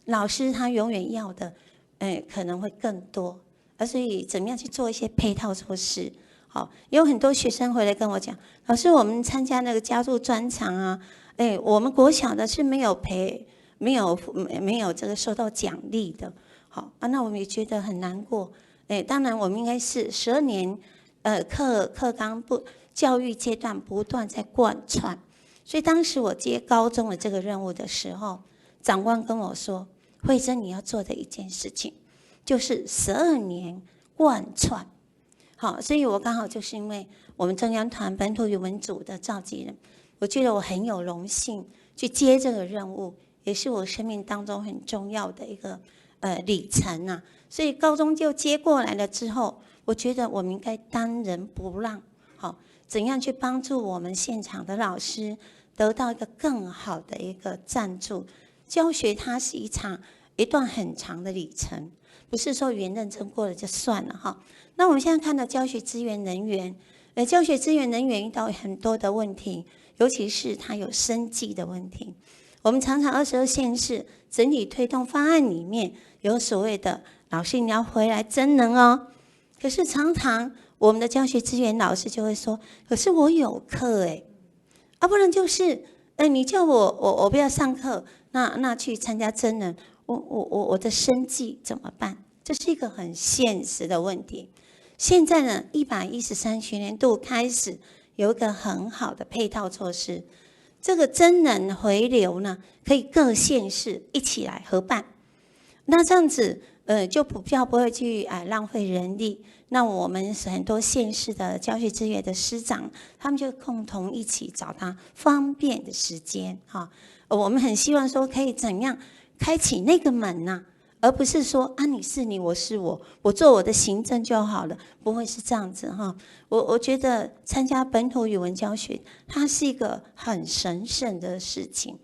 老师他永远要的，哎，可能会更多。啊，所以怎么样去做一些配套措施？好，有很多学生回来跟我讲，老师，我们参加那个加入专长啊，哎，我们国小的是没有培，没有没有这个受到奖励的。好啊，那我们也觉得很难过。哎，当然我们应该是十二年，呃，课课纲不教育阶段不断在贯穿，所以当时我接高中的这个任务的时候，长官跟我说，慧珍，你要做的一件事情，就是十二年贯穿。好，所以我刚好就是因为我们中央团本土语文组的召集人，我觉得我很有荣幸去接这个任务，也是我生命当中很重要的一个呃里程啊。所以高中就接过来了之后，我觉得我们应该当仁不让，好，怎样去帮助我们现场的老师得到一个更好的一个赞助？教学它是一场一段很长的旅程，不是说语言认证过了就算了哈。那我们现在看到教学支援人员，呃，教学支援人员遇到很多的问题，尤其是他有生计的问题。我们常常二十二县市整体推动方案里面有所谓的老师你要回来增能哦，可是常常我们的教学支援老师就会说，可是我有课诶，啊，不然就是，呃，你叫我我我不要上课，那那去参加增能，我我我我的生计怎么办？这是一个很现实的问题。现在呢，一百一十三学年度开始有一个很好的配套措施，这个增能回流呢，可以各县市一起来合办。那这样子，呃，就比较不会去啊、呃、浪费人力。那我们很多县市的教学资源的师长，他们就共同一起找他方便的时间哈。我们很希望说可以怎样开启那个门呐、啊，而不是说啊你是你我是我，我做我的行政就好了，不会是这样子哈。我我觉得参加本土语文教学，它是一个很神圣的事情。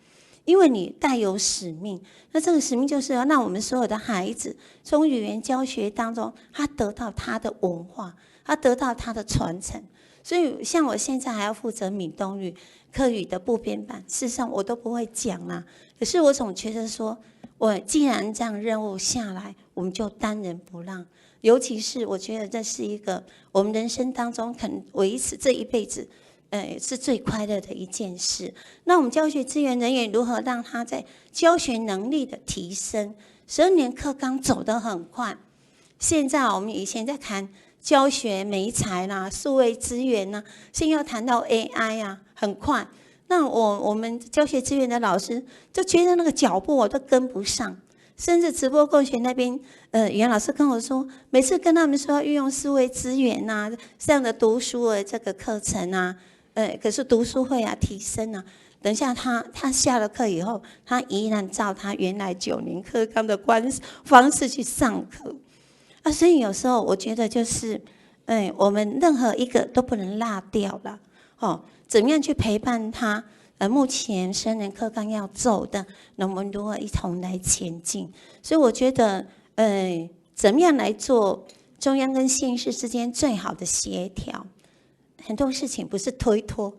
因为你带有使命，那这个使命就是要让我们所有的孩子从语言教学当中，他得到他的文化，他得到他的传承。所以，像我现在还要负责闽东语、客语的部编班，事实上我都不会讲啦。可是我总觉得说，我既然这样任务下来，我们就担人不让。尤其是我觉得这是一个我们人生当中可能维持这一辈子，呃，是最快乐的一件事。那我们教学支援人员如何让他在教学能力的提升？十二年课纲走得很快，现在我们以前在谈教学媒材啦、数位资源啦，现在要谈到 A I 啊，很快。那我我们教学支援的老师就觉得那个脚步我都跟不上，甚至直播共学那边，呃，袁老师跟我说，每次跟他们说要运用数位资源啊，这样的读书的这个课程啊，呃，可是读书会啊提升啊，等一下他他下了课以后，他依然照他原来九年课纲的方方式去上课。啊，所以有时候我觉得就是，哎，我们任何一个都不能落掉了，哦，怎么样去陪伴他？呃，目前生人课纲要走的，那我们如何一同来前进？所以我觉得，呃，怎么样来做中央跟县市之间最好的协调？很多事情不是推脱，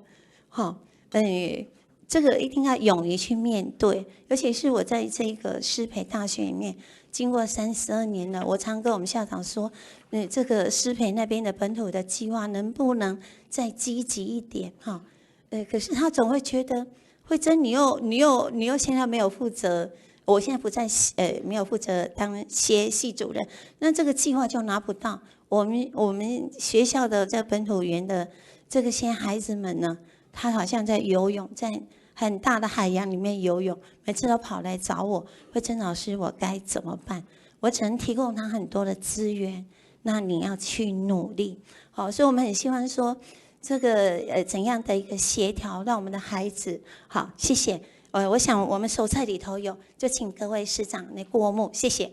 哈，呃，这个一定要勇于去面对。尤其是我在这个师培大学里面，经过三十二年了，我常跟我们校长说，那这个师培那边的本土的计划能不能再积极一点哈？呃，可是他总会觉得，慧珍，你又你又你又现在没有负责，我现在不在呃没有负责当些系主任，那这个计划就拿不到。我们我们学校的这本土语言的这个些孩子们呢，他好像在游泳，在很大的海洋里面游泳，每次都跑来找我，慧珍老师，我该怎么办？我只能提供他很多的资源，那你要去努力。好，所以我们很希望说，这个呃怎样的一个协调，让我们的孩子好，谢谢。呃，我想我们手册里头有，就请各位师长来过目，谢谢。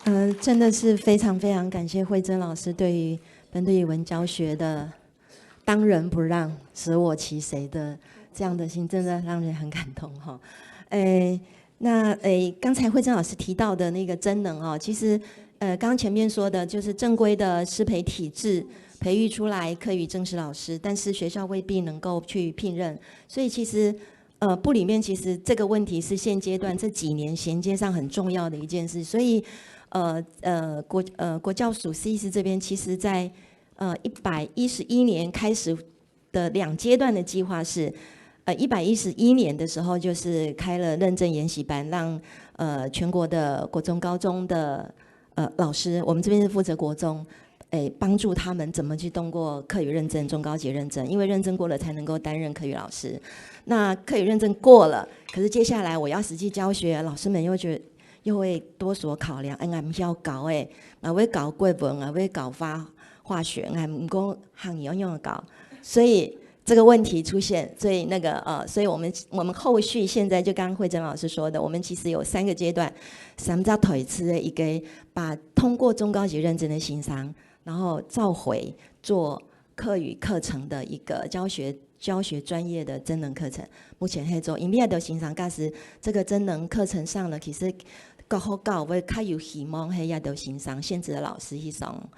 嗯，真的是非常非常感谢慧珍老师对于本土语文教学的当仁不让、舍我其谁的这样的心，真的让人很感动哈。诶，那诶，刚才慧珍老师提到的那个增能哦，其实呃，刚前面说的就是正规的师培体制培育出来客语正式老师，但是学校未必能够去聘任，所以其实。呃，部里面其实这个问题是现阶段这几年衔接上很重要的一件事，所以，呃呃，国呃国教署 C 四这边，其实在呃一百一十一年开始的两阶段的计划是，呃，一百一十一年的时候就是开了认证研习班，让呃全国的国中高中的呃老师，我们这边是负责国中。诶，帮助他们怎么去通过客语认证、中高级认证，因为认证过了才能够担任客语老师。那客语认证过了，可是接下来我要实际教学，老师们又觉得又会多所考量，哎，俺们要搞哎，俺会搞国文，俺会搞化化学，俺们讲行业要搞，所以这个问题出现，所以那个呃，所以我们我们后续现在就刚刚慧珍老师说的，我们其实有三个阶段，三个推迟的一个把通过中高级认证的新生，然后召回做客语课程的一个教学教學專業的增能課程，目前係做，因為這兜先生假使這個增能課程上了，其實各學校會較有希望，係這兜先生現職个老師去上，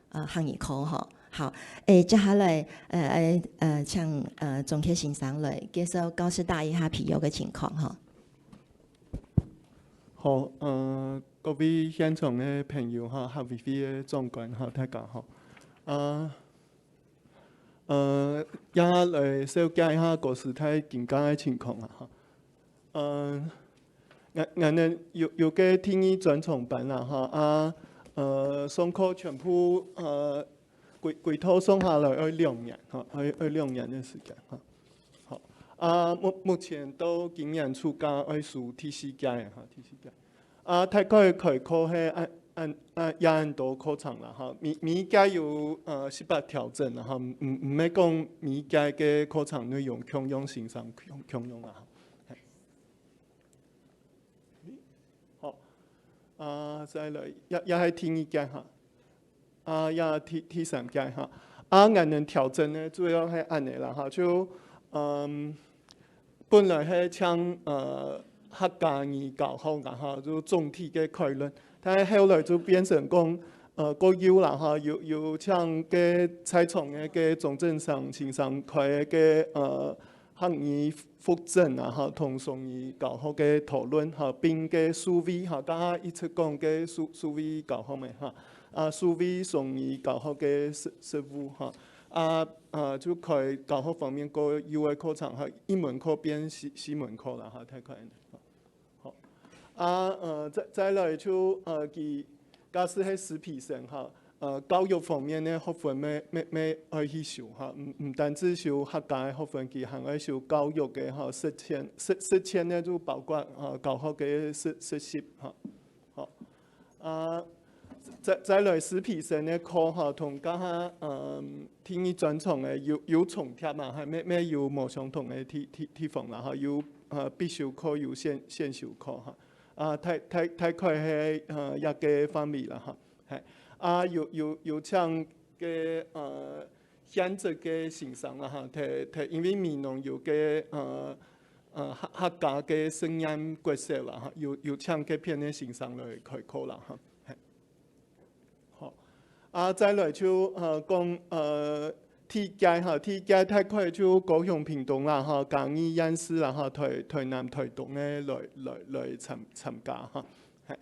呃，客語課吼。好，誒，接下來，呃，呃，呃，請，呃，鍾傑先生來介紹教師大一下培育个情況吼。好，呃，各位現場个朋友哈，客委會个長官哈，大家好。呃， 呃，也來紹介一下高師大今下个情況啊，哈。呃，𠊎，𠊎等有，有个第二專長班啦，哈，啊，呃，上課全部，呃，規，規套上下來愛兩年，哈，愛，愛兩年个時間，哈。好，啊，目，目前到今年暑假愛收第四屆，哈，第四屆。 啊，大概開課係恁，恁，啊，也恁多課程啦，哈。每，每一屆有，呃，十八條整啦，哈。毋，毋，毋係講每一屆个課程內容共樣，先生共，共樣啦，哈。嘿。好，啊，再來，也，也係第二屆，哈。 啊，也第，第三屆哈。啊，𠊎等調整呢，主要係恁呢啦哈，就，嗯，本來係請，呃，客家語教學啦哈，就總體个概論，但係後來就變成講，呃，過有啦哈，有，有請个在場个，个鍾振生先生開个，呃， 客語復振啊，哈，同雙語教學个討論，哈，並个數位，哈，大家一直講个數，數位教學咩，哈，啊，數位雙語教學个實，實務，哈，啊，啊，就開教學方面个有个課程，哈，一門課變四，四門課啦，哈，大概恁呢。 好。啊，呃，再，再來就，呃，佢假使係師培生哈，呃，教育方面个學分乜，乜，乜愛去修哈，毋，毋單止修客家个學分，佢還愛修教育个哈，實踐，實，實踐呢就包括，呃，教學个實，實習哈。好。啊， 再，再來師培生个課哈，同頭下，嗯，第二專長个有，有重疊嘛，還乜，乜有無相同个地，地，地方啦哈，有，呃，必修課，有選，選修課哈。啊，大，大，大概係，呃，這个範圍啦哈。係。啊，有，有，有請个，呃，現職个先生啦哈，提，提，因為美濃有个，呃，呃，客，客家个實驗國小啦哈，有，有請該片个先生來開課啦哈。係。 好。啊，再來就，呃，講，呃，第一屆哈，第一屆大概就高雄、屏東啦哈，嘉義、縣市啦哈，台，台南、台東个來，來，來參，參加哈。係。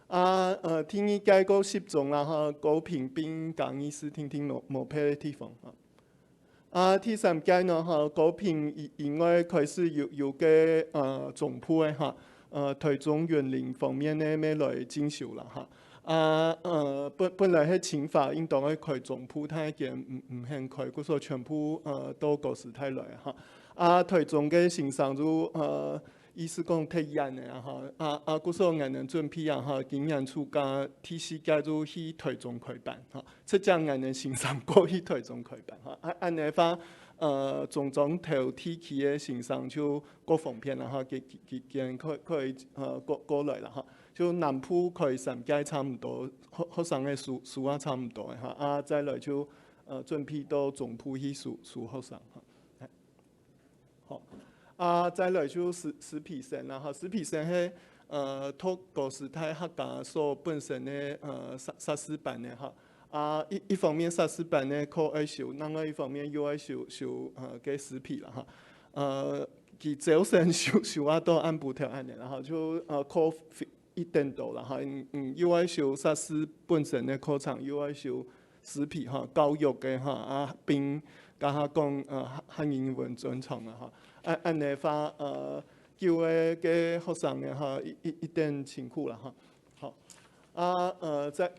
啊，呃，第二屆過集中啦哈，高屏並嘉義市定定無，無別个地方哈。 啊，第三屆呢，哈，高屏以，以外開始有，有个，呃，中部个哈，呃，台中、雲林方面个乜來進修啦哈。啊，呃，本，本來係清華應當愛開中部，但係佢毋，毋肯開，故所全部，呃，到高師大來哈。啊，台中个先生就，呃， 意思講忒遠了啊，哈。啊，啊，故所𠊎等準備啊，哈，今年暑假第四屆就去台中開班，哈。直接𠊎等先生過去台中開班，哈。啊，恁呢話，呃，中彰投地區个先生就較方便啦，哈，佢，佢，佢，佢可以，可以，呃，過，過來啦，哈。就南部開三屆差毋多，學，學生个數，數啊差毋多个，哈。啊，再來就，呃，準備到中部去收，收學生，哈。 好。啊，再來就師，師培生啦，哈，師培生係，呃，讀高師大客家所本身个，呃，碩，碩士班个哈。啊，一，一方面碩士班个課愛修，另外一方面又愛修，修，呃，个師培啦，哈。呃，佢朝晨修，修啊到暗晡頭恁呢啦，哈，就，呃，課非， 一點多啦，哈，嗯，嗯，又愛修碩士本身个課程，又愛修師培哈，教育个哈，啊，並加下講，呃，客，客語文專長啦，哈。啊，恁呢話，呃，九个个學生个哈，一，一，一點辛苦啦，哈。好。啊，呃，再，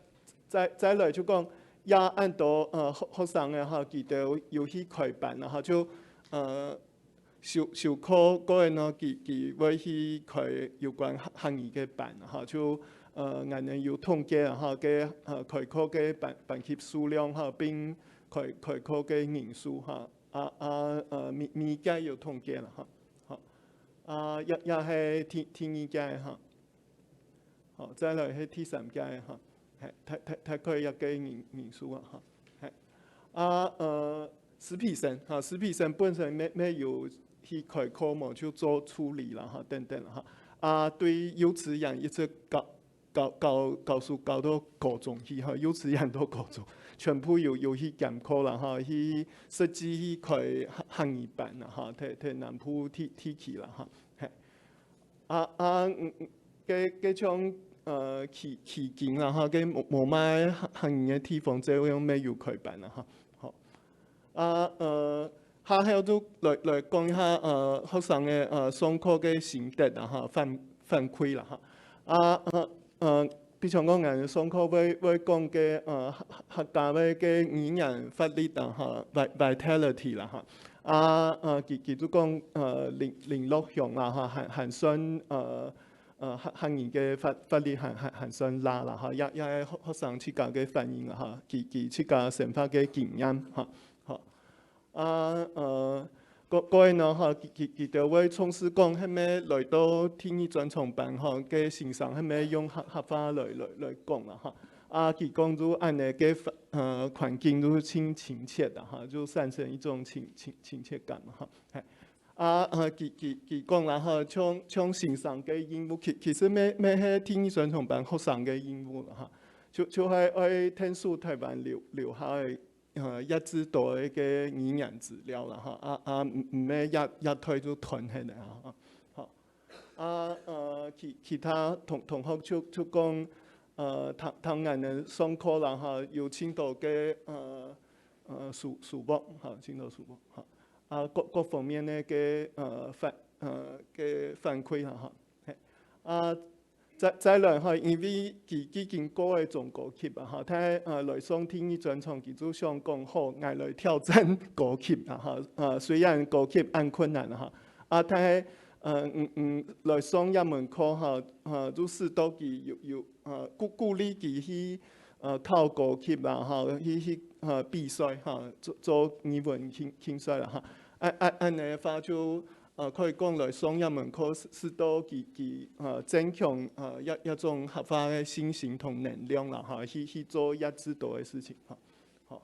再，再來就講，也恁多，呃，學，學生个哈，佢兜有去開班啦，哈，就，呃， 修，修課過後呢，佢，佢會去開有關客，客語个班，哈，就，呃，𠊎等有統計啊，哈，个，呃，開課个班，班級數量，哈，並開，開課个人數，哈，啊，啊，呃，每，每屆有統計啦，哈，好。啊，也，也係第，第二屆，哈。 好，再來係第三屆哈，係，大，大，大概一个人，人數啊哈，係。啊，呃，師培生哈，師培生本身乜乜有去開課無，就做助理啦哈，等等啦哈。啊，對幼稚園一直教教教教書教到高中去哈，幼稚園到高中，全部有有去兼課啦哈，去實際去開客客語班啦哈，在在南部地地區啦哈，係。啊啊，嗯，嗯，該該像呃，迄迄今啦哈，該無無麼个客客語个地方，照樣乜有開班啦哈。好。啊呃，下後就來來講一下呃，學生个呃上課个心得啦哈，反反饋啦哈。啊呃呃，比如講𠊎上課會會講个呃客客家个个語言活力啦哈，vi vitality啦哈。啊呃，佢佢就講呃，麟麟洛鄉啦哈，還還算呃呃，客客語个活活力還還還算罅啦哈，也也係學學生自家个反應啦哈，佢佢自家生活个經驗哈。好。啊呃，過過呢哈，佢佢佢兜會重視講係毋係來到第二專長班哈，个先生係毋係用客客話來來來講啦哈。啊佢講就恁呢个呃環境就盡親切啦哈，就產生一種親親親切感嘛哈。係。啊呃，佢佢佢講啦哈，像像先生个任務，其其實乜乜係第二專長班學生个任務啦哈，就就係愛𢯭手臺灣留留下个呃，抑制到个个語言資料啦哈，啊啊毋毋係一一推就斷忒个哈。好。啊呃，其其他同同學就就講呃，聽聽𠊎等上課啦哈，有盡多个呃呃收收穫哈，盡多收穫哈。啊各各方面个个呃反呃个反饋啦哈。係。啊再再來哈，因為佢已經過个中高級啊哈，佢呃來上第二專長，佢就想講好，𠊎來挑戰高級啊哈。呃，雖然高級恁困難啊哈，啊佢呃嗯嗯來上這門課哈，呃就使到佢有有呃鼓鼓勵佢去呃考高級啦哈，去去呃比賽哈，做做語文競競賽啦哈。恁恁恁呢个話就呃可以講來上這門課，使使到佢佢呃增強呃這這種客話个信心同能量啦哈，去去做抑制到个事情哈。好。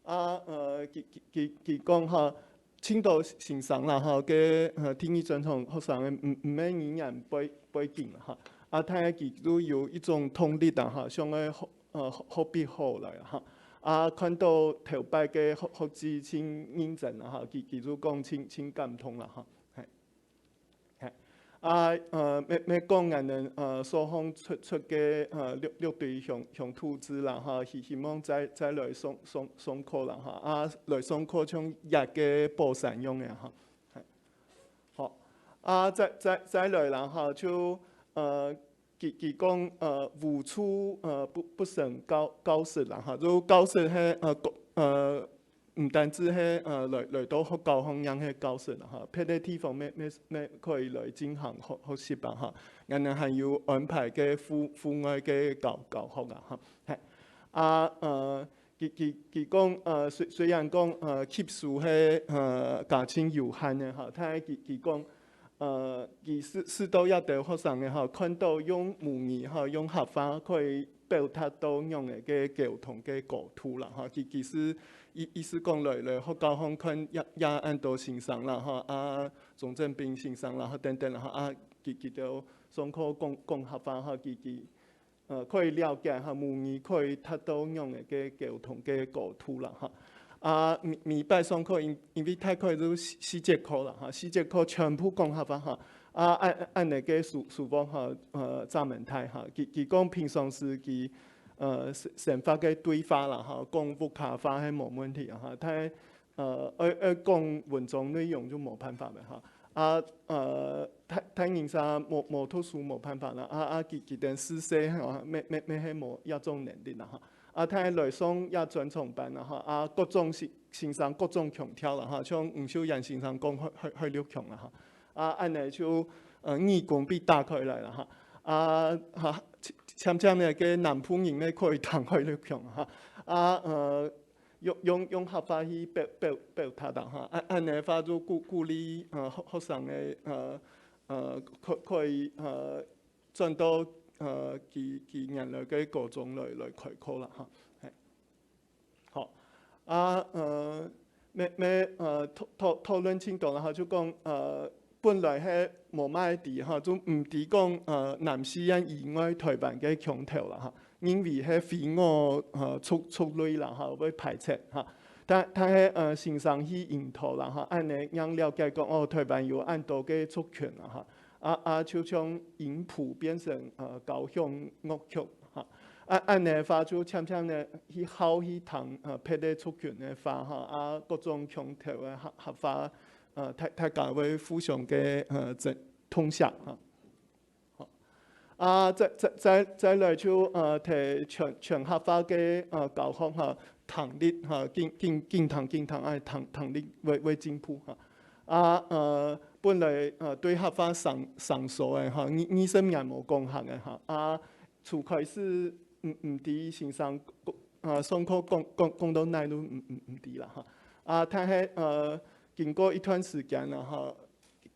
啊呃，佢佢佢佢講哈，盡多先生啦哈，个呃第二專長學生个毋毋係語言背背景啦哈，啊佢佢都有一種動力啦哈，想愛學呃學學比好來哈。啊看到頭擺个學學姊盡認真啦哈，佢佢就講盡盡感動啦哈。係。係。啊呃，乜乜講𠊎等呃所項出出个呃六六堆鄉鄉土誌啦哈，希希望再再來上上上課啦哈，啊來上課像藥个寶山樣个哈。係。好。啊再再再來啦哈，就呃佢佢講呃無處呃不不成教教室啦哈，就教室係呃呃毋單止係呃來來到學校項樣个教室啦哈，別个地方乜乜乜可以來進行學學習啊哈。𠊎等還有安排个戶戶外个教教學啊哈。係。啊呃，佢佢佢講呃雖雖然講呃吸收係呃較盡有限个哈，但係佢佢講呃，佢使使到這兜學生个哈，看到用母語哈，用客話可以表達到仰仔个溝通个高度啦哈。佢佢係意意思講來來學校項看也也恁多先生啦哈，啊鍾正斌先生啦哈等等啦哈，啊佢佢兜上課講講客話哈，佢佢 呃可以了解哈，母語可以達到仰仔个溝通个高度啦哈。啊每每擺上課因因為大概都四四節課啦哈，四節課全部講客話哈。啊恁恁仔个收收穫哈呃正蠻大哈。佢佢講平常時佢呃生生活个對話啦哈，講屋下話係無問題啊哈，但係 呃愛愛講文章內容就無辦法了哈。啊呃大大人儕無無讀書無辦法啦，啊啊佢佢等四歲哈，乜乜乜係無這種能力啦哈。啊佢來上這專長班啦哈，啊各種先先生各種腔調啦哈，像吳秀燕先生講海海海陸腔啦哈。啊恁仔就呃耳公被打開來啦哈。啊哈漸漸仔个南部人乜可以聽海陸腔哈。啊呃 用用用客話去表表表達啦哈，恁恁仔話就鼓鼓勵呃學學生个呃呃可可以呃轉到呃佢佢原來个高中來來開課啦哈。係。好。啊呃乜乜呃討討討論盡多啦哈，就講呃本來係無麼个知哈，就毋知講呃南四縣以外台灣个腔調啦哈，認為係非我呃族族類啦哈，會排斥哈。但但係呃先生去引導啦哈，恁呢正了解講哦，台灣有恁多个族群啦哈。啊啊，就像音譜變成呃交響樂曲哈。啊恁呢話就漸漸呢去好去聽呃別个族群个話哈，啊各種腔調个客客話，呃大大家會互相个呃通曉哈。好。啊再再再再來就呃提全全客話个呃教學哈，聽力哈，緊緊緊聽緊聽，愛聽聽力會會進步哈。啊呃本來呃對客話生生疏个哈，二二十年無講客个哈，啊就開始毋毋知先生講呃上課講講講到哪都毋毋毋知啦哈。啊但係呃經過一段時間啦哈，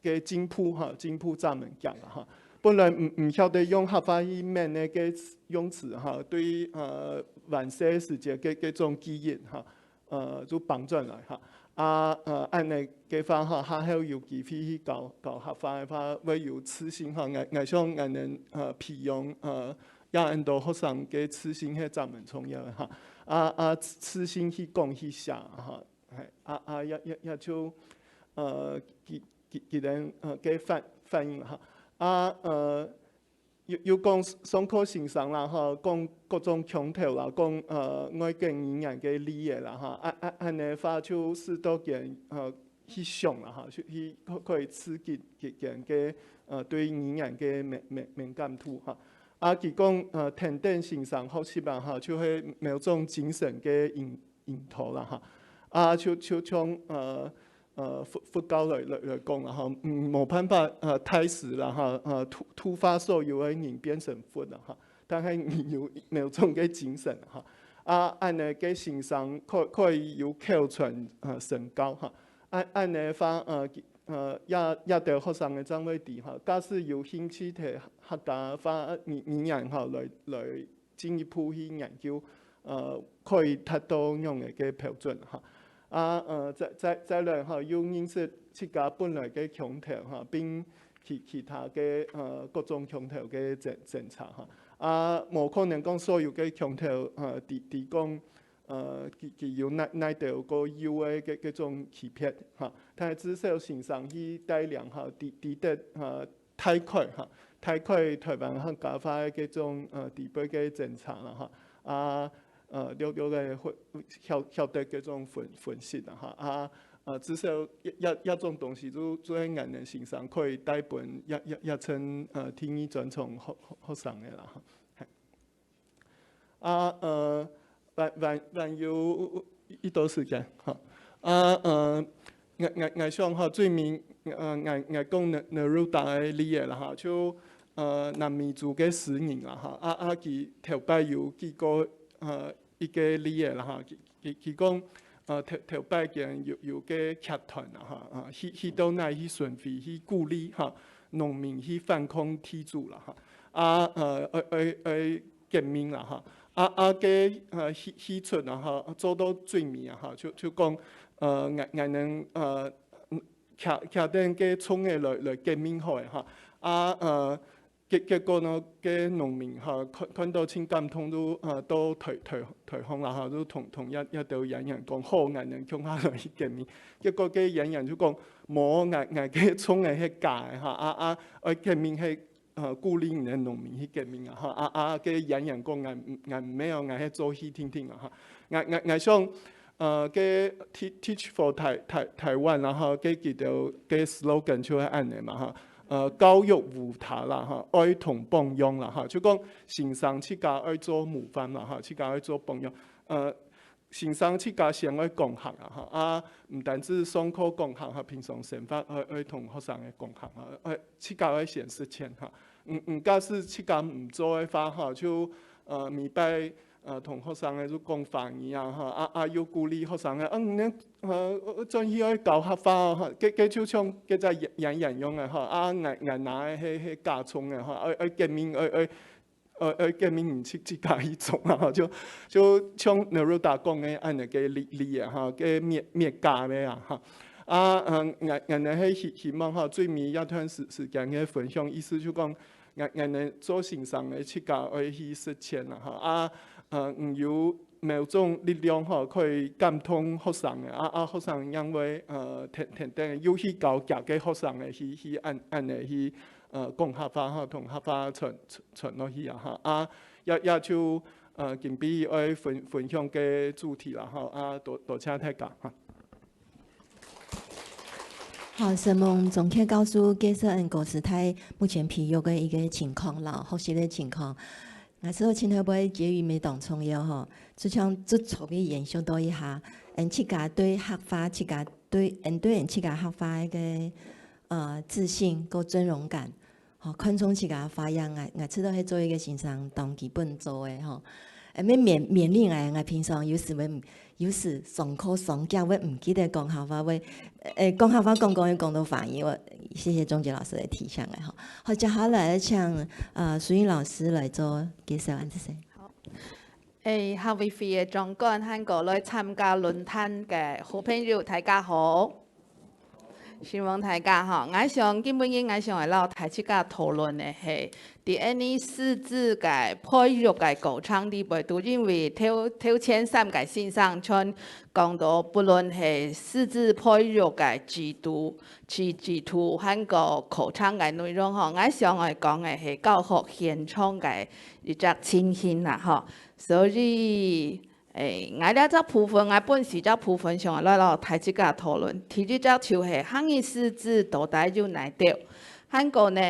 个進步哈，進步正蠻遽啦哈。本來毋毋曉得用客話去愐个个用詞哈，對呃還細時節个个種記憶哈，呃就反轉來哈。啊呃恁呢个話哈，下後有機會去教教客話个話，會有自信哈。𠊎𠊎想𠊎等呃培養呃也恁多學生个自信係正蠻重要个哈。啊啊自信去講去寫哈。係啊啊也也也就呃佢佢佢等呃个反反應啦哈。啊呃又又講上課先生啦哈，講各種腔調啦，講呃外國語言个例仔啦哈。啊啊恁呢話就使到佢等呃去想啦哈，去去可可以刺激佢佢等个呃對語言个敏敏敏感度哈。啊佢講呃跈等先生學習啦哈，就係某種精神个引引導啦哈。啊就就像呃呃佛佛教來來來講啦哈，嗯無辦法呃大師啦哈，呃度度化所有个人變成佛啦哈。但係你有某種个精神哈。啊恁呢个先生可可以有口傳呃身教哈。啊恁呢話呃呃也也對學生个正會知哈，假使有興趣提客家話語語言哈來來進一步去研究，呃可以達到仰仔个標準哈。啊呃再再再來哈，又認識自家本來个腔調哈，並其其他个呃各種腔調个精精差哈。啊無可能講所有个腔調呃知知講呃佢佢有哪哪兜个優个个个種區別哈。但係至少先生去帶領哈，知知得呃大概哈，大概台灣客家話个个種呃知背个精差啦哈。啊呃略略个會曉曉得个種分分析啦哈。啊呃至少也也也種東西就就係𠊎等先生可以帶分也也也成呃第二專長學學學生个啦哈。係。啊呃還還還有一多時間哈。啊呃𠊎𠊎𠊎想哈，最尾呃𠊎𠊎講Neruda个例仔啦哈，就呃南美洲个詩人啦哈。啊啊佢頭擺有舉過呃一個例仔啦哈。佢佢佢講呃頭頭擺佢有有個劇團啦哈，啊去去到哪去巡迴去鼓勵哈農民去反抗地主啦哈。啊呃愛愛愛革命啦哈。啊啊个呃戲戲齣啊哈，做到最尾啊哈，就就講呃𠊎𠊎等呃擎擎等个銃仔來來革命好了哈。啊呃結結果呢，个農民哈看看到盡感動，就呃到台台台上啦哈，就同同一一兜演員講好，𠊎等共下來去革命。結果个演員就講無，𠊎𠊎个銃仔係假个哈，啊啊愛革命係呃鼓勵你等農民去革命啊哈。啊啊个演員講𠊎毋𠊎毋係哦，𠊎係做戲定定啊哈。𠊎𠊎𠊎想呃个Teach Teach for Taiwan啦哈，个佢兜个slogan就係恁仔嘛哈。呃教育無他啦哈，愛同榜樣啦哈，就講先生自家愛做模範啦哈，自家愛做榜樣。呃先生自家先愛講客啊哈，啊毋單止上課講客哈，平常生活愛愛同學生仔講客啊，愛自家愛先實踐哈。嗯嗯，假使自家毋做个話哈，就呃每擺呃同學生仔就講華語啊哈，啊啊又鼓勵學生仔，啊你呃轉去愛教客話哦哈，个个就像个隻演演員樣个哈，啊𠊎𠊎拿个係係假銃个哈，愛愛革命，愛愛呃，呃，个名毋識自家去種啊，就，就像 Neruda 講个恁樣个例，例啊，哈，个滅，滅甲个啊，哈。啊，嗯，𠊎，𠊎呢係希，希望哈，最尾一段時，時間个分享，意思就講，𠊎，𠊎呢做先生个自家愛去實踐啦，哈。啊，呃，嗯，有某種力量哈，可以感動學生个，啊，啊，學生因為，呃，天，天天又去教其他个學生个，去，去恁，恁樣去，呃，講客話哈，同客話傳，傳，傳落去啊，哈。啊，也，也就，呃，今晡日愛分，分享个主題啦，哈。啊，多，多謝大家，哈。 好，承蒙鍾傑教授介紹𫣆高師大目前培育个一個情況啦，學習个情況。𠊎知道今晡日結語乜當重要吼，就像就從這延續到一下，𫣆自家對客話，自家對，𫣆對𫣆自家客話个，呃，自信，个尊榮感， 吼，看重自家个發揚，𠊎，𠊎知道係做一個先生當基本做个吼。誒，乜勉，勉勵𠊎，𠊎平常有時會毋，有時上課上腳會毋記得講客話，會，誒，講客話講講又講到華語，我謝謝鍾傑老師个提醒个吼。好，接下來請，呃，淑英老師來做介紹，恁仔細。好。誒，客委會个長官，還過來參加論壇个好朋友，大家好。 承蒙大家吼，𠊎想今晡日𠊎想愛摎大自家討論个係，在𫣆俚師資个培育个過程裡背肚，因為頭，頭前三個先生全講到，不論係師資培育个制度、制，制度，還過課程个內容吼，𠊎想愛講个係教學現場个一隻情形啦吼。所以， 誒，𠊎這隻部分，𠊎本四隻部分想來摎大自家討論。第一隻就係客語師資到底有哪兜？還過呢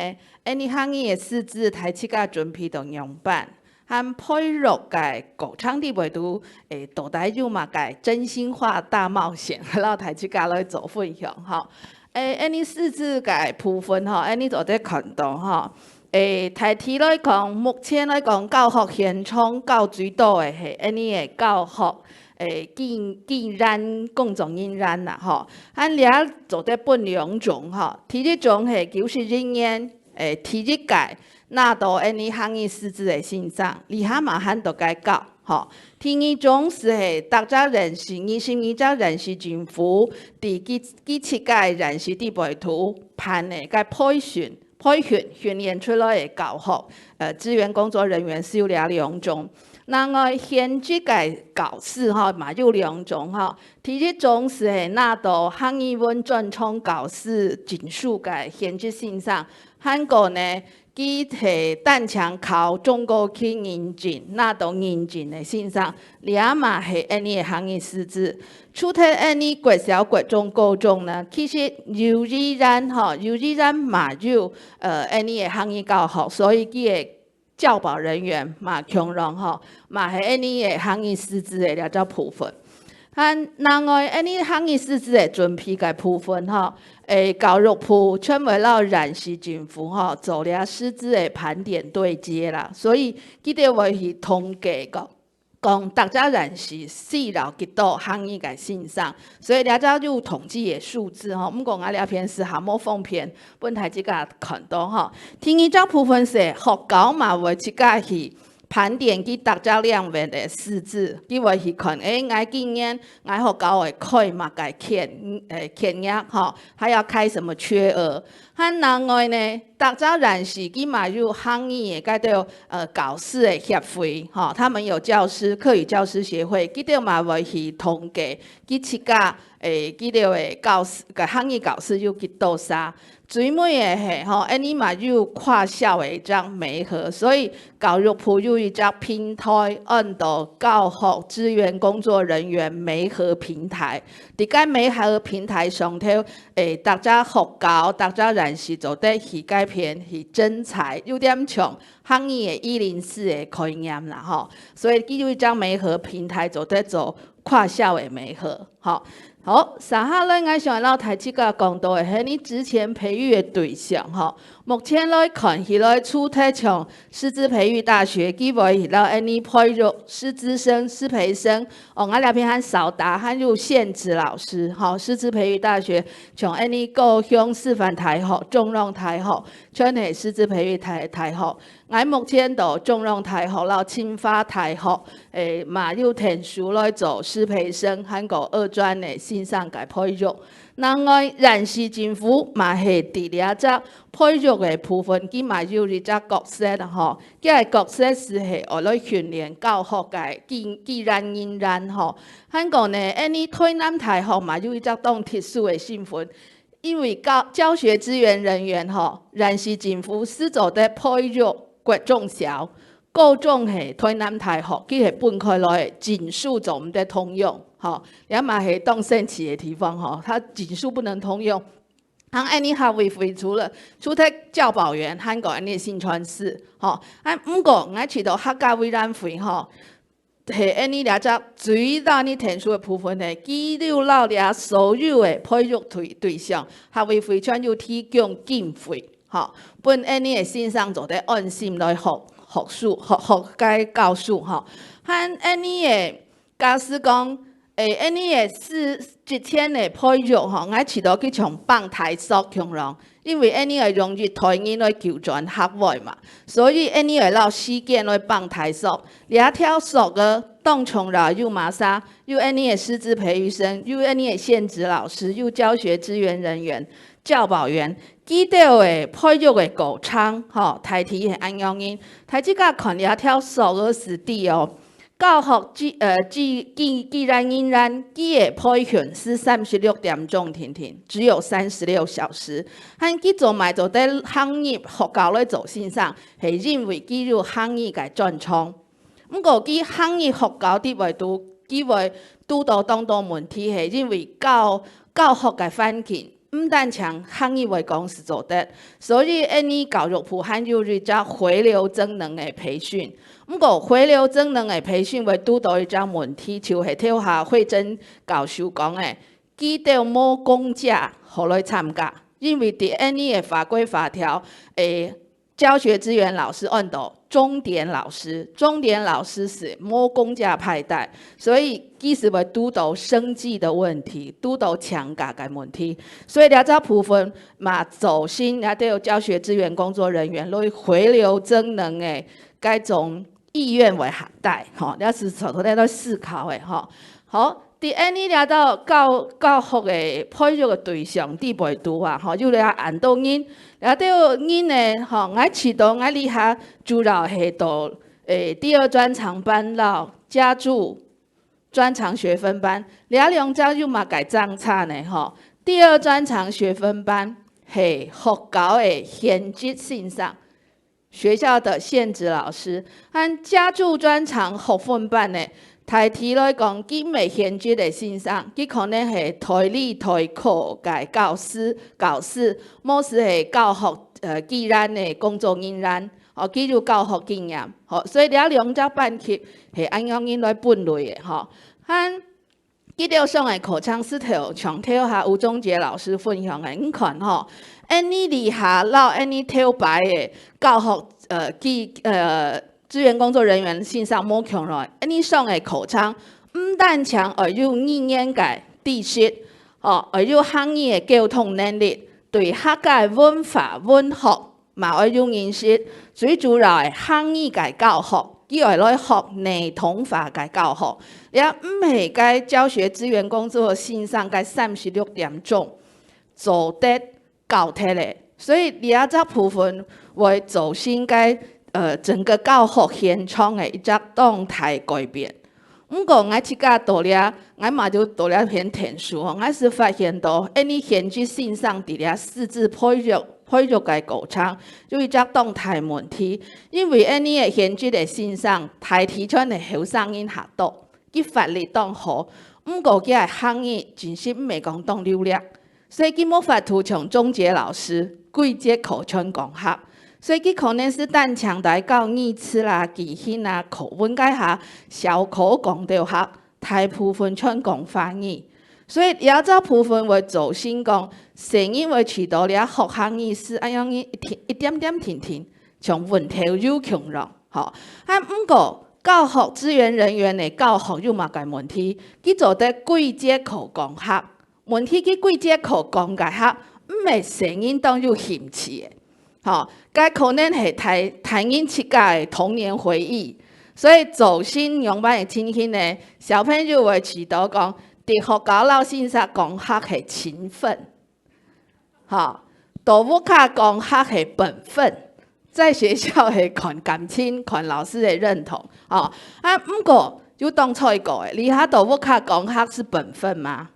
，𫣆俚客語个師資大自家準備到仰般？還培育个過程裡背肚，誒，到底有麼个真心話大冒險，摎大自家來做分享吼。誒，𫣆俚師資个部分吼，𫣆俚做得看到吼， 誒，大體來講，目前來講，教學現場教最多个係𫣆俚个教學，誒，技，技研工作人員啦吼。恁樣做得分兩種吼。第一種係教職人員，誒，第一屆拿到𫣆俚客語師資个先生，這下嘛還在該教吼。第二種就係逐隻縣市，二十二隻縣市政府，在佢，佢自家个縣市裡背肚辦个該培訓， 培訓訓練出來个教學，呃，支援工作人員係有這兩種。另外，現職个教師吼，嘛有兩種吼。第一種就係拿到客語文專長教師證書个現職先生，還過呢，佢係單淨考中高級認證，拿到認證个先生，這嘛係𫣆俚个客語師資。 除忒𫣆俚國小、國中、高中呢，其實幼稚園吼，幼稚園嘛有，呃，𫣆俚个客語教學，所以佢个教保人員嘛共樣吼，嘛係𫣆俚个客語師資个這隻部分。還另外，𫣆俚客語師資个準備个部分吼，誒，教育部全會摎縣市政府吼，做這師資个盤點對接啦，所以佢兜會去統計講， 講逐隻縣市需要幾多客語个先生，所以這隻有統計个數字吼。毋過𠊎這片係還無方便分大自家看到吼。第二隻部分係學校嘛會自家去盤點佢逐隻領域个師資，佢會去看，誒，𠊎今年𠊎學校會開麼个缺，誒，缺額吼，還要開什麼缺額。 還另外呢，逐隻縣市佢嘛有客語个該兜，呃，教師个協會吼，他們有教師，客語教師協會，佢兜嘛會去統計，佢自家，誒，佢兜个教師，个客語教師有幾多儕。最尾个係吼，𫣆俚嘛有跨校个一隻媒合，所以教育部有一隻平台，安到教學支援工作人員媒合平台。在該媒合平台上頭， 誒，逐隻學校、逐隻縣市做得去該片去徵才，有點像客語个一零四个概念啦吼。所以佢有一隻媒合平台做得做跨校个媒合，吼。好，接下來𠊎想摎大自家講到个係你職前培育个對象吼。目前來看起來，除忒像師資培育大學，佢會摎𠊎等培育師資生、師培生，哦，𠊎這片還少打，還有現職老師，吼，師資培育大學，像𠊎等高雄師範大學、中央大學，全係師資培育大、大學。 𠊎目前在中央大學摎清華大學，誒，嘛有𢯭手來做師培生，還過二專个先生个培育。另外，縣市政府嘛係在這隻培育个部分，佢嘛有一隻角色吼，佢个角色就係愛來訓練教學个技、技能人員吼。還過呢，𠊎等臺南大學嘛有一隻當特殊个身份， 因為教、教學支援人員吼，縣市政府係做得培育國中小，高中係臺南大學，佢係分開來，人數做毋得通用，吼，這嘛係當神奇个地方吼，佢人數不能通用。還𠊎等客委會除了、除忒教保員，還過𠊎等宣傳室，吼，啊，毋過𠊎知道客家委員會吼， 係𠊎等這隻最大个𢯭手个部分呢，佢有摎這所有个培育對、對象，客委會全有提供經費，吼，分𠊎等个先生做得安心來學、學術、學、學該教書，吼。還𠊎等个，假使講，誒，𠊎等个係職前个培育吼，𠊎知道佢像放大索共樣， 因為𠊎等愛用一代人來救轉學會嘛，所以𠊎等愛摎時間來放大索。這條索仔當重要有麼儕？有𠊎等个師資培育生，有𠊎等个現職老師，有教學支援人員、教保員，佢兜个培育个過程，吼，大體係恁樣形。大自家看這條索仔就知哦。 教學技、呃，技、技、技能人員，佢个培訓係三十六點鐘定定，只有三十六小時。還佢做麼个做得行入學校來做先生，係因為佢有行入个專長。毋過佢行入學校裡背肚，佢會堵到當多問題，係因為教、教學个環境 毋單淨客語會講係做得，所以𠊎等教育部還有一隻回流職能个培訓。毋過回流職能个培訓會堵到一隻問題，就係頭下慧珍教授講个，佢兜無公假好來參加，因為在𠊎等个法規法條，誒， 教學支援老師安到鐘點老師，鐘點老師係無公假派代，所以佢就會堵到生計个問題，堵到請假个問題。所以這隻部分嘛，造成這兜教學支援工作人員來回流職能个該種意願會較低，吼，這係做得來思考个，吼。 好，在𠊎等這兜教、教學个培育个對象裡背肚啊，吼，有這恁多人，這兜人呢，吼，𠊎知道𠊎這下主要係到，誒，第二專長班摎家助專長學分班，這兩隻有麼个相差呢？吼，第二專長學分班係學校个現職先生， 學校个現職老師，還家助專長學分班呢，大體來講，佢毋係現職个先生，佢可能係代理代課个教師、教師，無就係教學，呃，技能个工作人員，哦，佢有教學經驗，吼，所以這兩隻班級係恁樣形來分類个，吼。還 佢兜上个課程係頭，像頭下吳宗傑老師分享个，你看吼，𠊎等這下摎𠊎等頭擺个教學，呃，技，呃，支援工作人員先生無共樣，𠊎等上个課程，毋單淨愛有語言个知識，吼，愛有客語个溝通能力，對客家个文化、文學 嘛愛有認識，最主要个客語个教學，佢愛來學系統化个教學。這毋係該教學支援工作先生个三十六點鐘做得教忒个。所以這隻部分會造成該，呃，整個教學現場个一隻當大改變。 毋過𠊎自家到這，𠊎嘛就到這片𢯭手吼，𠊎就發現到，𠊎等現職先生在這師資培育、培育个過程，有一隻當大問題，因為𠊎等个現職个先生，大體全係後生人較多，佢法力當好，毋過佢个客語真實毋係講當流利。 所以佢無法度像宗傑老師，幾節課全講客。所以佢可能係單淨在教語詞啦、句型啦、課文該下，小可講兜客，大部分全講華語。所以這隻部分會造成講，細人會覺得這學客語係恁樣一點一點點定定，像運頭又共樣，吼。啊，毋過教學資源人員个教學有麼个問題？佢做得季節課講客，問題佢季節課講个客，毋係細人當有興趣个。 吼，該可能係大大人自家个童年回憶。所以造成仰般个情形呢？小朋友會知道講，在學校摎先生講客係情分，吼，在屋下講客係本分，在學校係看感情，看老師个認同，吼。啊，毋過有當衰過个，這下在屋下講客係本分嗎？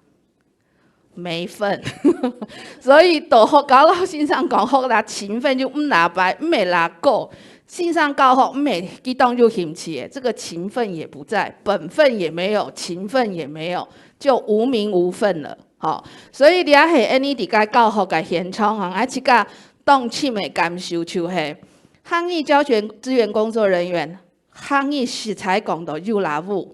沒份。所以在學校摎先生講學啦，情分就毋拿白，毋係拿夠。先生教學毋係佢當有興趣个，這個情分也不在，本分也沒有，情分也沒有，就無名無份了。吼，所以這係𠊎俚在該教學个現場，吼，𠊎自家當深个感受就係，客語教學資源工作人員 客語實在講到有罅烏，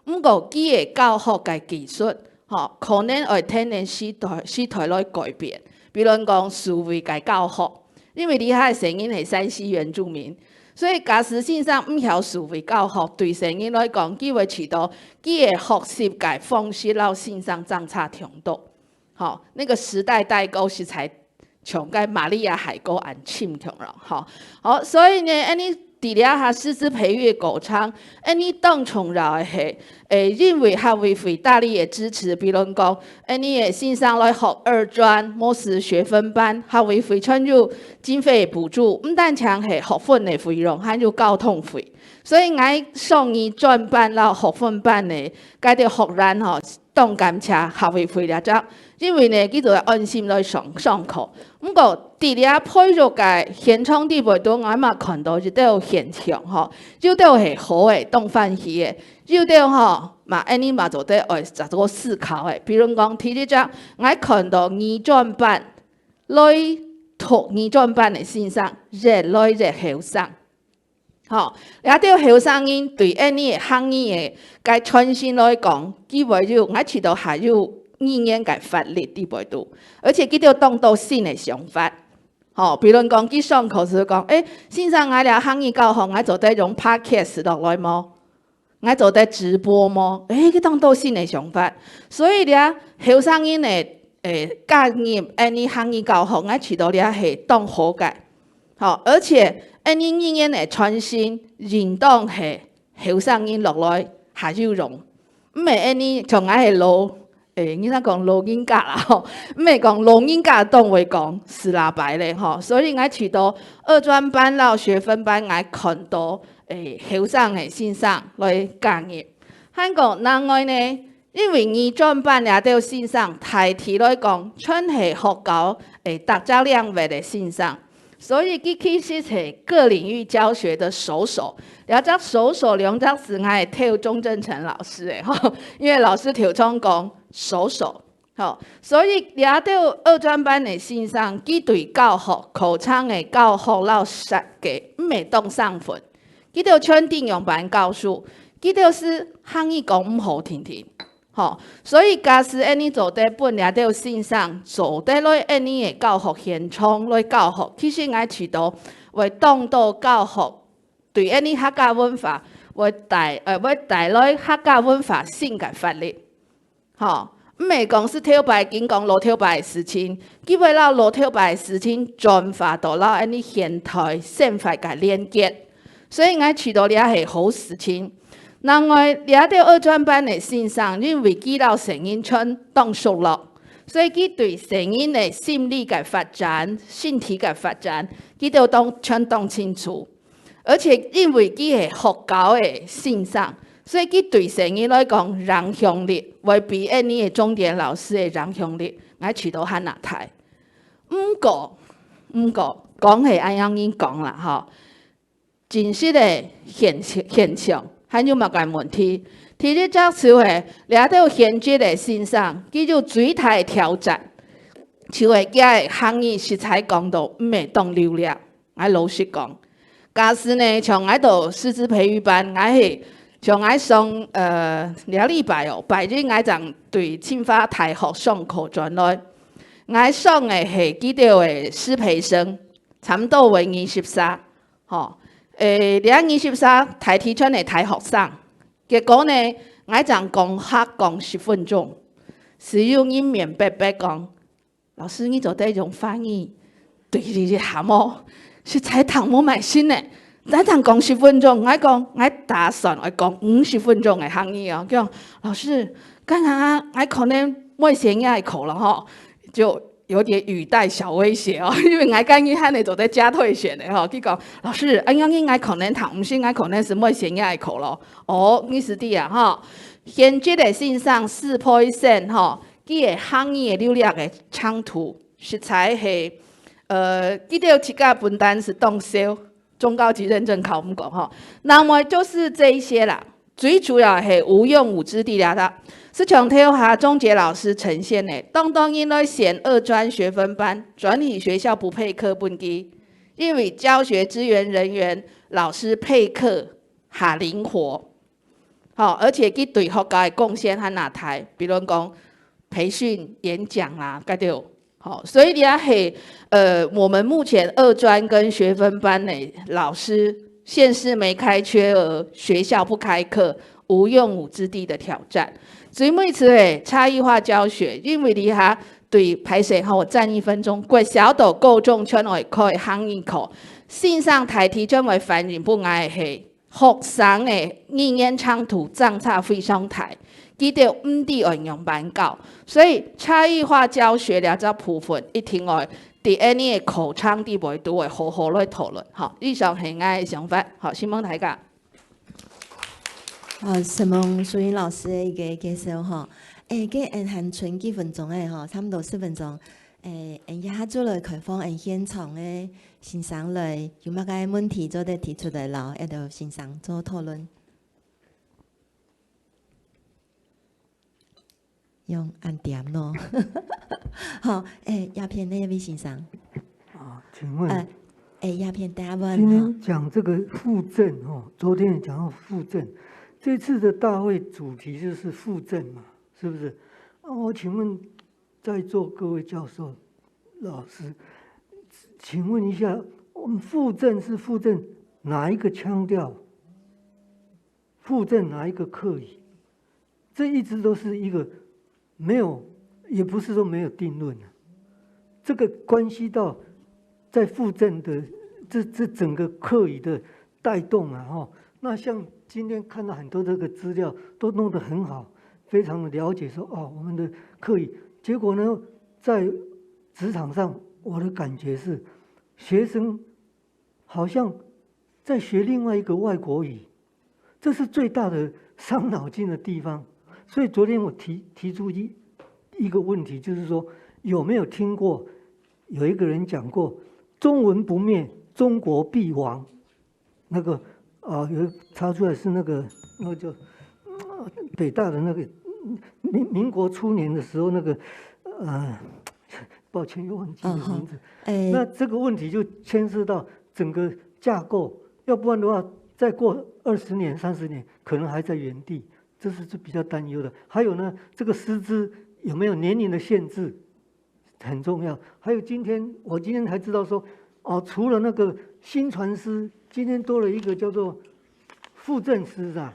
毋過佢个教學个技術，吼，可能愛跈等時代時代來改變。比論講數位个教學，因為這下个細人係三C原住民，所以假使先生毋曉數位教學，對細人來講，佢會知道佢个學習个方式摎先生相差忒多。 吼，那個時代代溝實在像該馬里亞海溝恁深共樣，吼。好，所以呢，𠊎俚在這下師資培育過程，𠊎俚當重要个係，誒，因為客委會大力个支持，比論講，𠊎俚个先生來學二專，無就學分班，客委會全有經費補助，毋單淨係學分个費用，還有交通費。所以𠊎上二專班摎學分班个該兜學員吼， 當感謝客委會這隻，因為呢，佢就會安心來上上課。毋過，在這培育个現場裡背肚，𠊎嘛看到一兜現象吼，有兜係好个，當歡喜个，有兜吼，嘛𠊎俚嘛做得愛再做思考个。比論講，第一隻，𠊎看到二專班來讀二專班个先生，越來越後生。 吼，這兜後生人對𠊎俚个客語个該傳承來講，佢會有，𠊎知道還有語言个活力在背肚，而且佢兜當多新个想法。吼，比論講，佢上課時講，誒，先生，𠊎這客語教學，𠊎做得用Podcast落來無？𠊎做得直播無？誒，佢當多新个想法。所以這後生人个，誒，加入𠊎俚客語教學，𠊎知道這係當好个。 吼，而且𠊎俚語言个傳承，應當係後生人落來較有用。毋係𠊎俚像𠊎係老，誒，人家講老人家啦，吼，毋係講老人家當會講，死啦白咧，吼。所以𠊎知道二專班摎學分班，𠊎看到，誒，後生个先生來加入。還講另外呢， 因為二專班這兜先生，大體來講，全係學校，誒，逐隻領域个先生。所以佢其實係各領域教學个首手。這隻首手兩隻字，𠊎係投鍾正成老師个，吼，因為老師頭先講首手，吼。所以這兜二專班个先生，佢對教學、課程个教學摎設計，毋係當生份。 佢兜全知仰般教書，佢兜係客語講毋好定定。吼，所以假使𠊎俚做得分這兜先生做得來𠊎俚个教學現場來教學，其實𠊎知道會當多教學對𠊎俚客家文化會帶，呃，會帶來客家文化新个活力。 吼，毋係講係頭擺緊講老頭擺个事情，佢會摎老頭擺个事情轉化到摎𠊎俚現代生活个連結。所以𠊎知道這係好事情。另外，這兜二專班个先生，因為佢摎細人全當熟絡，所以佢對細人个心理个發展、身體个發展，佢兜當，全當清楚。 而且因為佢係學校个先生，所以佢對細人來講影響力會比𠊎俚个重點老師个影響力，𠊎知道還較大。毋過，毋過，講係恁樣人講啦，吼，真實个現，現象，還有麼个問題？第一隻就係，這兜現職个先生，佢有最大个挑戰，就係佢个客語實在講到毋係當流利。 𠊎老實講，假使呢，像𠊎在師資培育班，𠊎係像𠊎上，呃，這禮拜哦，拜日𠊎正對清華大學上課轉來。𠊎上个係佢兜个師培生，差毋多會二十儕，吼。誒，這二十儕大體全係大學生。結果呢，𠊎正講客講十分鐘，就有人面白白講：「老師，你做得用華語對佢一下無？實在聽無耐心呢。」單單講十分鐘，𠊎講，𠊎打算愛講五十分鐘个客語哦。講：「老師，剛剛啊，𠊎可能無選你个課了吼。」就有點語帶小威脅哦，因為𠊎今日還得做得加退選的吼。佢講：「老師，恁樣你𠊎可能聽毋識，𠊎可能就無選你个課了。」哦，你係知啊吼。現職个先生四倍生吼， 佢个客語个流利个程度，實在係，呃，佢兜自家本身係當少，中高級認證考毋過吼。那麼就是這一些啦，最主要係無用武之地啦。係像頭下鍾杰老師呈現个，當多人來選二專學分班，轉去學校補配課本佢，因為教學支援人員、老師配課較靈活。 吼，而且佢對學校个貢獻還較大，比如講培訓、演講啊，該兜。吼，所以這係，呃，我們目前二專跟學分班的老師，縣市沒開缺額，學校不開課，無用武之地的挑戰。所以每次誒，差異化教學，因為這下對，歹勢吼，爭一分鐘，國小到高中全愛開客語課，先生大體全會反映分𠊎係 學生个語言程度相差非常大，佢兜毋知愛仰般教，所以差異化教學這隻部分一定愛在𠊎俚个課程裡背都會好好來討論。吼，以上係𠊎个想法。好，承蒙大家。好，承蒙淑英老師个一個介紹吼。誒，該𠊎等還賰幾分鐘誒吼，差毋多十分鐘。誒，𠊎等這下就來開放𠊎等現場个先生來，有麼个問題做得提出來摎𠊎兜先生做討論。用恁點咯。好，誒，這片哪位先生？啊，請問，呃，誒，這片大家問哈。今天講這個復振哦，昨天也講到復振，這次的大會主題就是復振嘛，是不是？啊，我請問在座各位教授、老師，請問一下，我們復振是復振哪一個腔調？復振哪一個客語？這一直都是一個沒有，也不是說沒有定論啊。這個關係到在復振的這，這整個客語的帶動啊，吼。那像今天看到很多這個資料都弄得很好，非常了解說，哦，我們的客語，結果呢，在職場上，我的感覺是，學生好像在學另外一個外國語，這是最大的傷腦筋的地方。所以昨天我提，提出一，一個問題，就是說，有沒有聽過有一個人講過，「中文不滅，中國必亡」？那個，啊，有查出來是那個，那個叫，呃，北大的那個，民，民國初年的時候，那個，呃，抱歉，又忘記了名字。嗯，好。誒。那這個問題就牽涉到整個架構，要不然的話，再過二十年、三十年，可能還在原地，這是，是比較擔憂的。還有呢，這個師資有沒有年齡的限制？ 很重要。還有今天，我今天才知道說，哦，除了那個薪傳師，今天多了一個叫做復振師，是吧？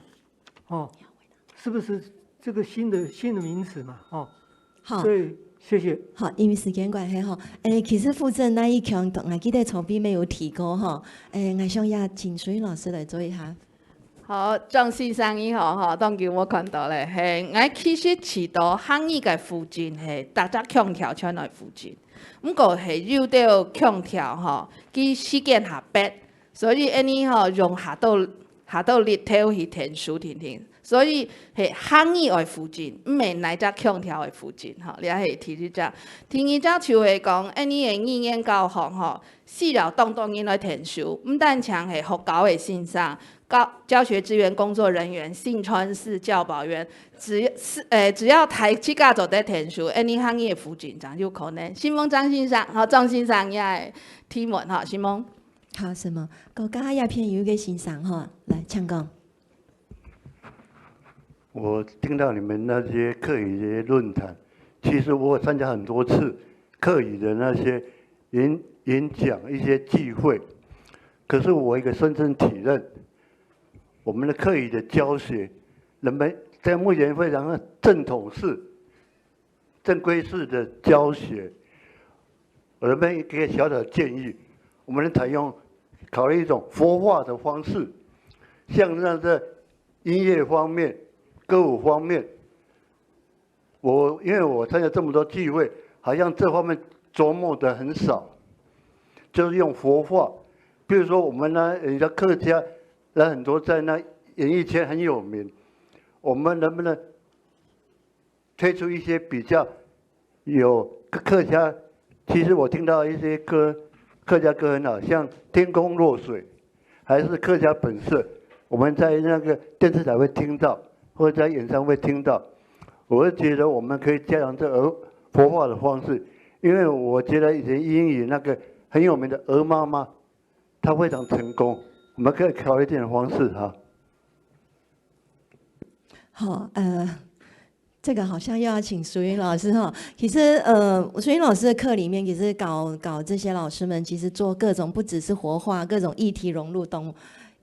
哦，是不是這個新的，新的名詞嘛？哦，好。所以，謝謝。好，因為時間關係吼，誒，其實復振那一項，𠊎記得籌備沒有提過吼，誒，𠊎想也請淑英老師來做一下。 好，張先生你好，吼，當久無看到咧。嘿，𠊎其實知道客語个復振係逐隻腔調全來復振，毋過係有兜腔調吼，佢時間較迫，所以𠊎俚吼用較多，較多日頭去𢯭手定定。所以係客語愛復振，毋係哪隻腔調愛復振，吼，這係第一隻。第二隻就係講，𠊎俚个語言教學吼，需要當多人來𢯭手，毋單淨係學校个先生， 教，教學支援工作人員、薪傳師、教保員，只，係，誒，只要大自家做得𢯭手，𠊎俚客語个復振正有可能。承蒙張先生，吼，張先生也會提問，吼，承蒙。好，承蒙。過加下這片有一個先生，吼，來，請講。我听到你们那些客语的论坛，其实我有参加很多次客语的那些演演讲一些聚会，可是我一个深深体认，我们的客语的教学，人们在目前非常正统式、正规式的教学，我这边一个小小的建议，我们采用考虑一种活化的方式，像那个音乐方面、歌舞方面，我因为我参加这么多聚会，好像这方面琢磨的很少，就是用活化。比如说我们呢，人家客家人很多在那演艺圈很有名，我们能不能推出一些比较有客家？其实我听到一些歌，客家歌很好，像《天空落水》，还是《客家本色》，我们在那个电视台会听到，或者在演唱会听到。我是觉得我们可以加强这个活化的方式，因为我觉得以前英语那个很有名的《鹅妈妈》，它非常成功，我们可以考虑这种方式哈。好，呃，这个好像又要请淑云老师哈。其实，呃，淑云老师的课里面，其实搞搞这些老师们，其实做各种不只是活化，各种议题融入动物，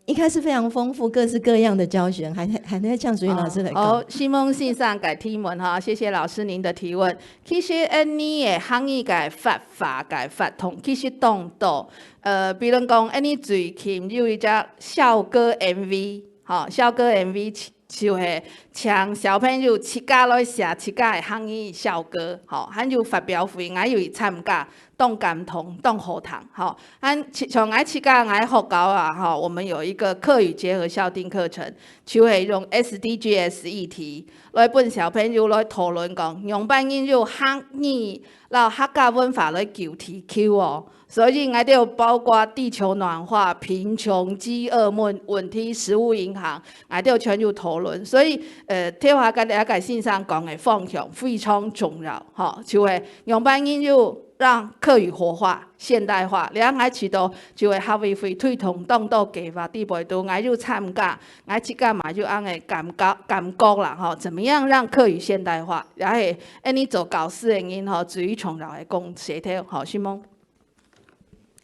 应该是非常丰富、各式各样的教学，还还在向淑云老师来讲。好，Simon 先生个提问哈，谢谢老师您的提问。其实，恁呢个客语个活化个活动，其实当多。呃，比如讲，恁呢最近有一只校歌 M V， 吼，校歌 M V 就系请小朋友自家来写自家个客语校歌，吼，还有发表会，𠊎有去参加，当感动，当好听，吼。俺像𠊎自家，𠊎学校啊，吼，我们有一个客语结合校定课程，就系用 S D G S 议题来分小朋友来讨论讲，仰般用客语 摎客家文化來救地球哦。所以𠊎兜包括地球暖化、贫穷、饥餓问问题、食物银行，𠊎兜全有討論。所以，呃，頭下个兩个先生講个方向非常重要，吼，就係仰般用讓客語活化、現代化。這𠊎知道就係客委會推動當多計畫底背肚，𠊎有參加，𠊎自家嘛有恁个感覺感覺啦，吼，怎麼樣讓客語現代化，也係 恁呢做教師个人吼，最重要个講舌頭，吼，承蒙。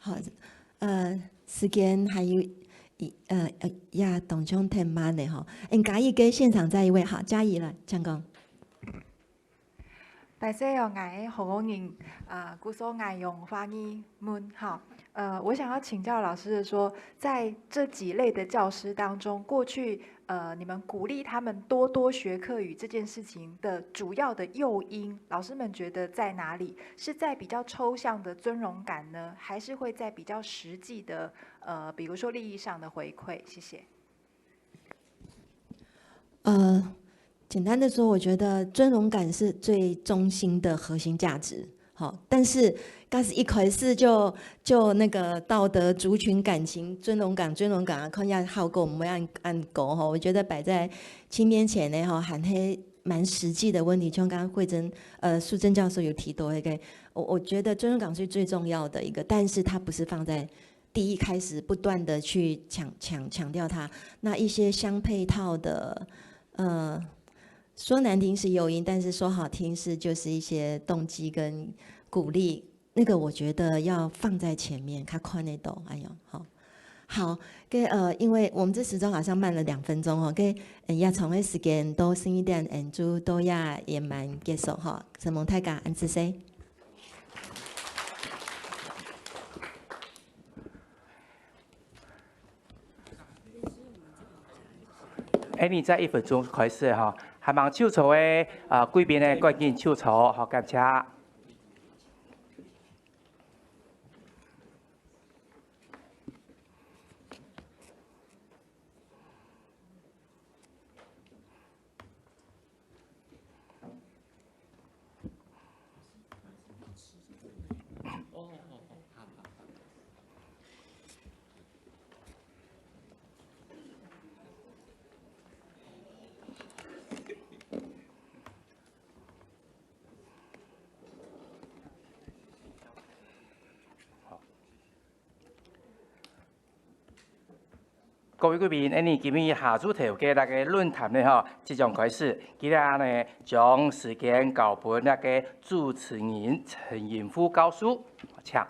好，呃，時間還有一呃呃，也當像忒慢了吼。嗯，嘉義个現場再一位，好，嘉義來，請講。大家好，𠊎係河洛人，啊，故所𠊎用華語問，好，呃，我想要請教老師的說，在這幾類的教師當中，過去 呃，你們鼓勵他們多多學客語這件事情的主要的誘因，老師們覺得在哪裡？是在比較抽象的尊榮感呢，還是會在比較實際的，呃，比如說利益上的回饋？謝謝。呃，簡單的說，我覺得尊榮感是最中心的核心價值。 好，但是假使一開始就就那個道德、族群感情、尊榮感、尊榮感啊，看一下效果，毋會恁恁高吼。我覺得擺在青年前呢吼，還係蠻實際的問題。像剛剛慧珍呃淑珍教授有提到那個，我我覺得尊榮感是最重要的一個，但是它不是放在第一開始不斷的去強強強調它。那一些相配套的，呃， 說難聽是誘因，但是說好聽是就是一些動機跟鼓勵，那個我覺得要放在前面，較看得到，哎喲，好。好，該呃，因為我們這時鐘好像慢了兩分鐘哦，該嗯，也長的時間都十二點，嗯，就到這圓滿結束哈，承蒙大家，恁仔細。 恁呢再一分鐘開始哈，還吂就座个啊，貴賓呢，趕緊就座，好，感謝。各位貴賓，恁呢今日下晝頭个該个論壇呢，吼，即將開始。今日呢，將時間交分該个主持人陳英富教授，請。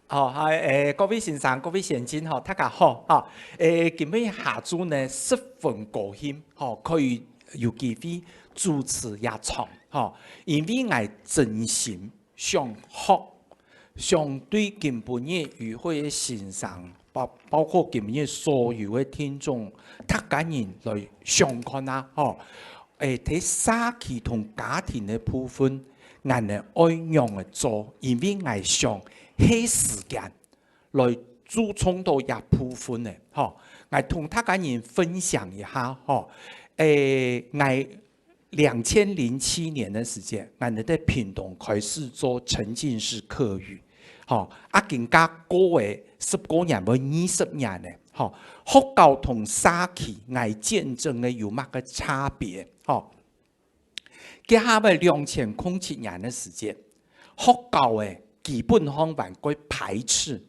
好，嗨，誒，各位先生、各位先進，吼，大家好，吼。誒，今日下晝呢，十分高興，吼，可以有機會主持這場，吼，因為𠊎真心 想學，想對今晡日與會个先生，包，包括今晡日所有个聽眾，大家人來想看啊，吼。誒，在社區同家庭个部分，𠊎等愛仰仔做，因為𠊎想係時間來注重到這部分个，吼。𠊎同大家人分享一下，吼。誒，𠊎 兩千零七年个時節，𠊎等在屏東開始做沉浸式客語，吼，啊，今下過了十過年，會二十年了，吼，學校同社區，𠊎見證个有麼个差別，吼。該下个兩千空七年个時節，學校个基本上還過排斥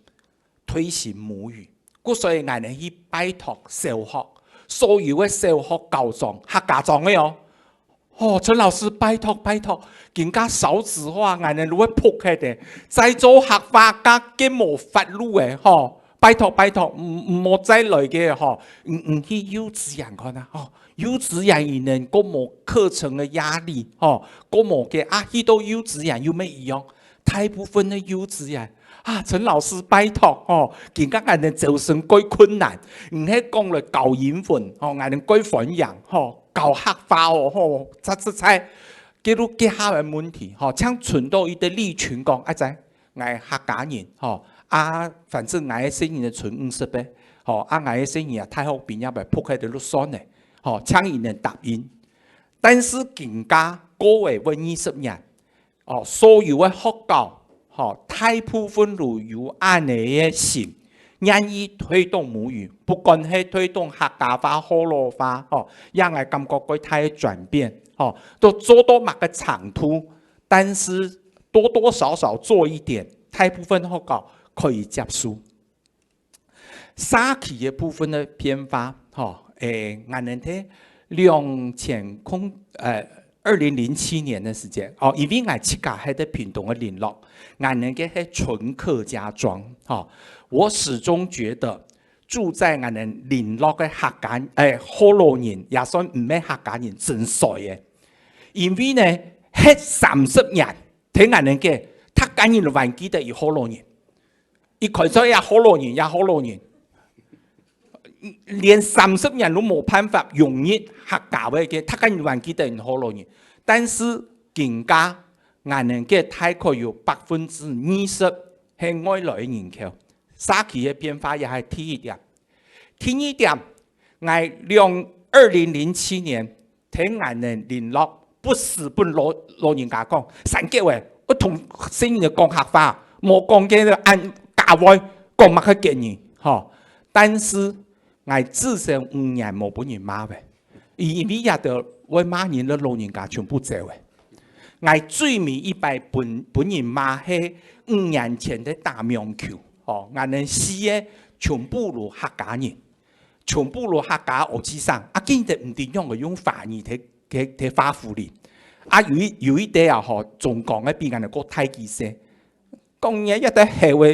推行母語。故所以𠊎等去拜託小學，所有个小學校長，客家庄个哦。哦，陳老師，拜託，拜託，今下少子化，𠊎等就會仆忒个，再做客話，加更無法路个，吼。拜託，拜託，毋，毋好再來个，吼。你，你去幼稚園看啊，吼。幼稚園佢等過無課程个壓力，吼，過無个，啊，去到幼稚園又乜一樣。 大部分个幼稚園啊，陳老師，拜託，吼，今下𠊎等招生蓋困難，毋係講來教英文，吼，𠊎等蓋歡迎，吼，教客話哦，吼，實實在，該就該下个問題，吼，像賰到一個利群講，啊，知，𠊎客家人，吼，啊，反正𠊎个細人仔賰五十个，吼，啊，𠊎个細人仔大學畢業个，仆忒个就算了，吼，請佢等答應。但是今下過了會二十年， 哦，所有个學校，吼，大部分都有恁呢个心，願意推動母語，不管係推動客家話、學老話，吼，讓𠊎感覺蓋大个轉變，吼，都做到麼个程度，但是多多少少做一點，大部分學校可以接受。 社區个部分个變化，吼，誒，𠊎等在兩千空，呃，二零零七年个時節，哦，因為𠊎自家係在屏東个麟洛，𠊎等个係純客家庄，吼。我始終覺得住在𠊎等麟洛个客家，誒，學老人也算毋係客家人，真衰个。因為呢，歇三十年， 聽𠊎等个，大家人都還記得佢學老人。佢看出也學老人，也學老人。連三十年都無辦法融入客家話个，大家人還記得佢學老人。但是今下，𠊎等个大概有百分之二十係外來个人口。社區个變化也係第一點。第二點，𠊎兩，二零零七年 聽𠊎等麟洛不時分老，老人家講，三九欸，愛同細人仔講客話，莫講該恁假話，講麼个國語，吼。但是，𠊎至少五年無分人罵咧，因為這兜會罵人个老人家全部走咧。𠊎最尾一擺分，分人罵係五年前个打網球，吼，𠊎等四個全部都客家人。 全部都客家學生，啊，佢等毋知仰仔用華語在，在，在話唬哩。啊，有一，有一個啊，吼，中江个比𠊎等還過大幾歲。講你這兜係話，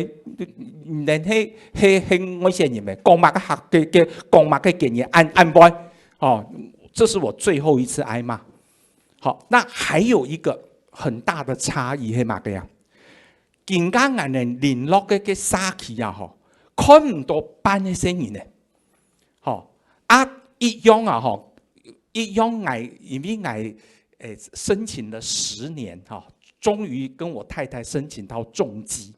人係，係，係外省人咩？講麼个客，个，个，講麼个國語，恁，恁壞。哦，這是我最後一次挨罵。好，那還有一個很大的差異係麼个啊？今下𠊎等麟洛个，个社區啊，吼，看毋到半个細人仔。 吼，啊，一樣啊，吼，一樣𠊎，因為𠊎，誒，申請了十年，吼，終於跟我太太申請到重機，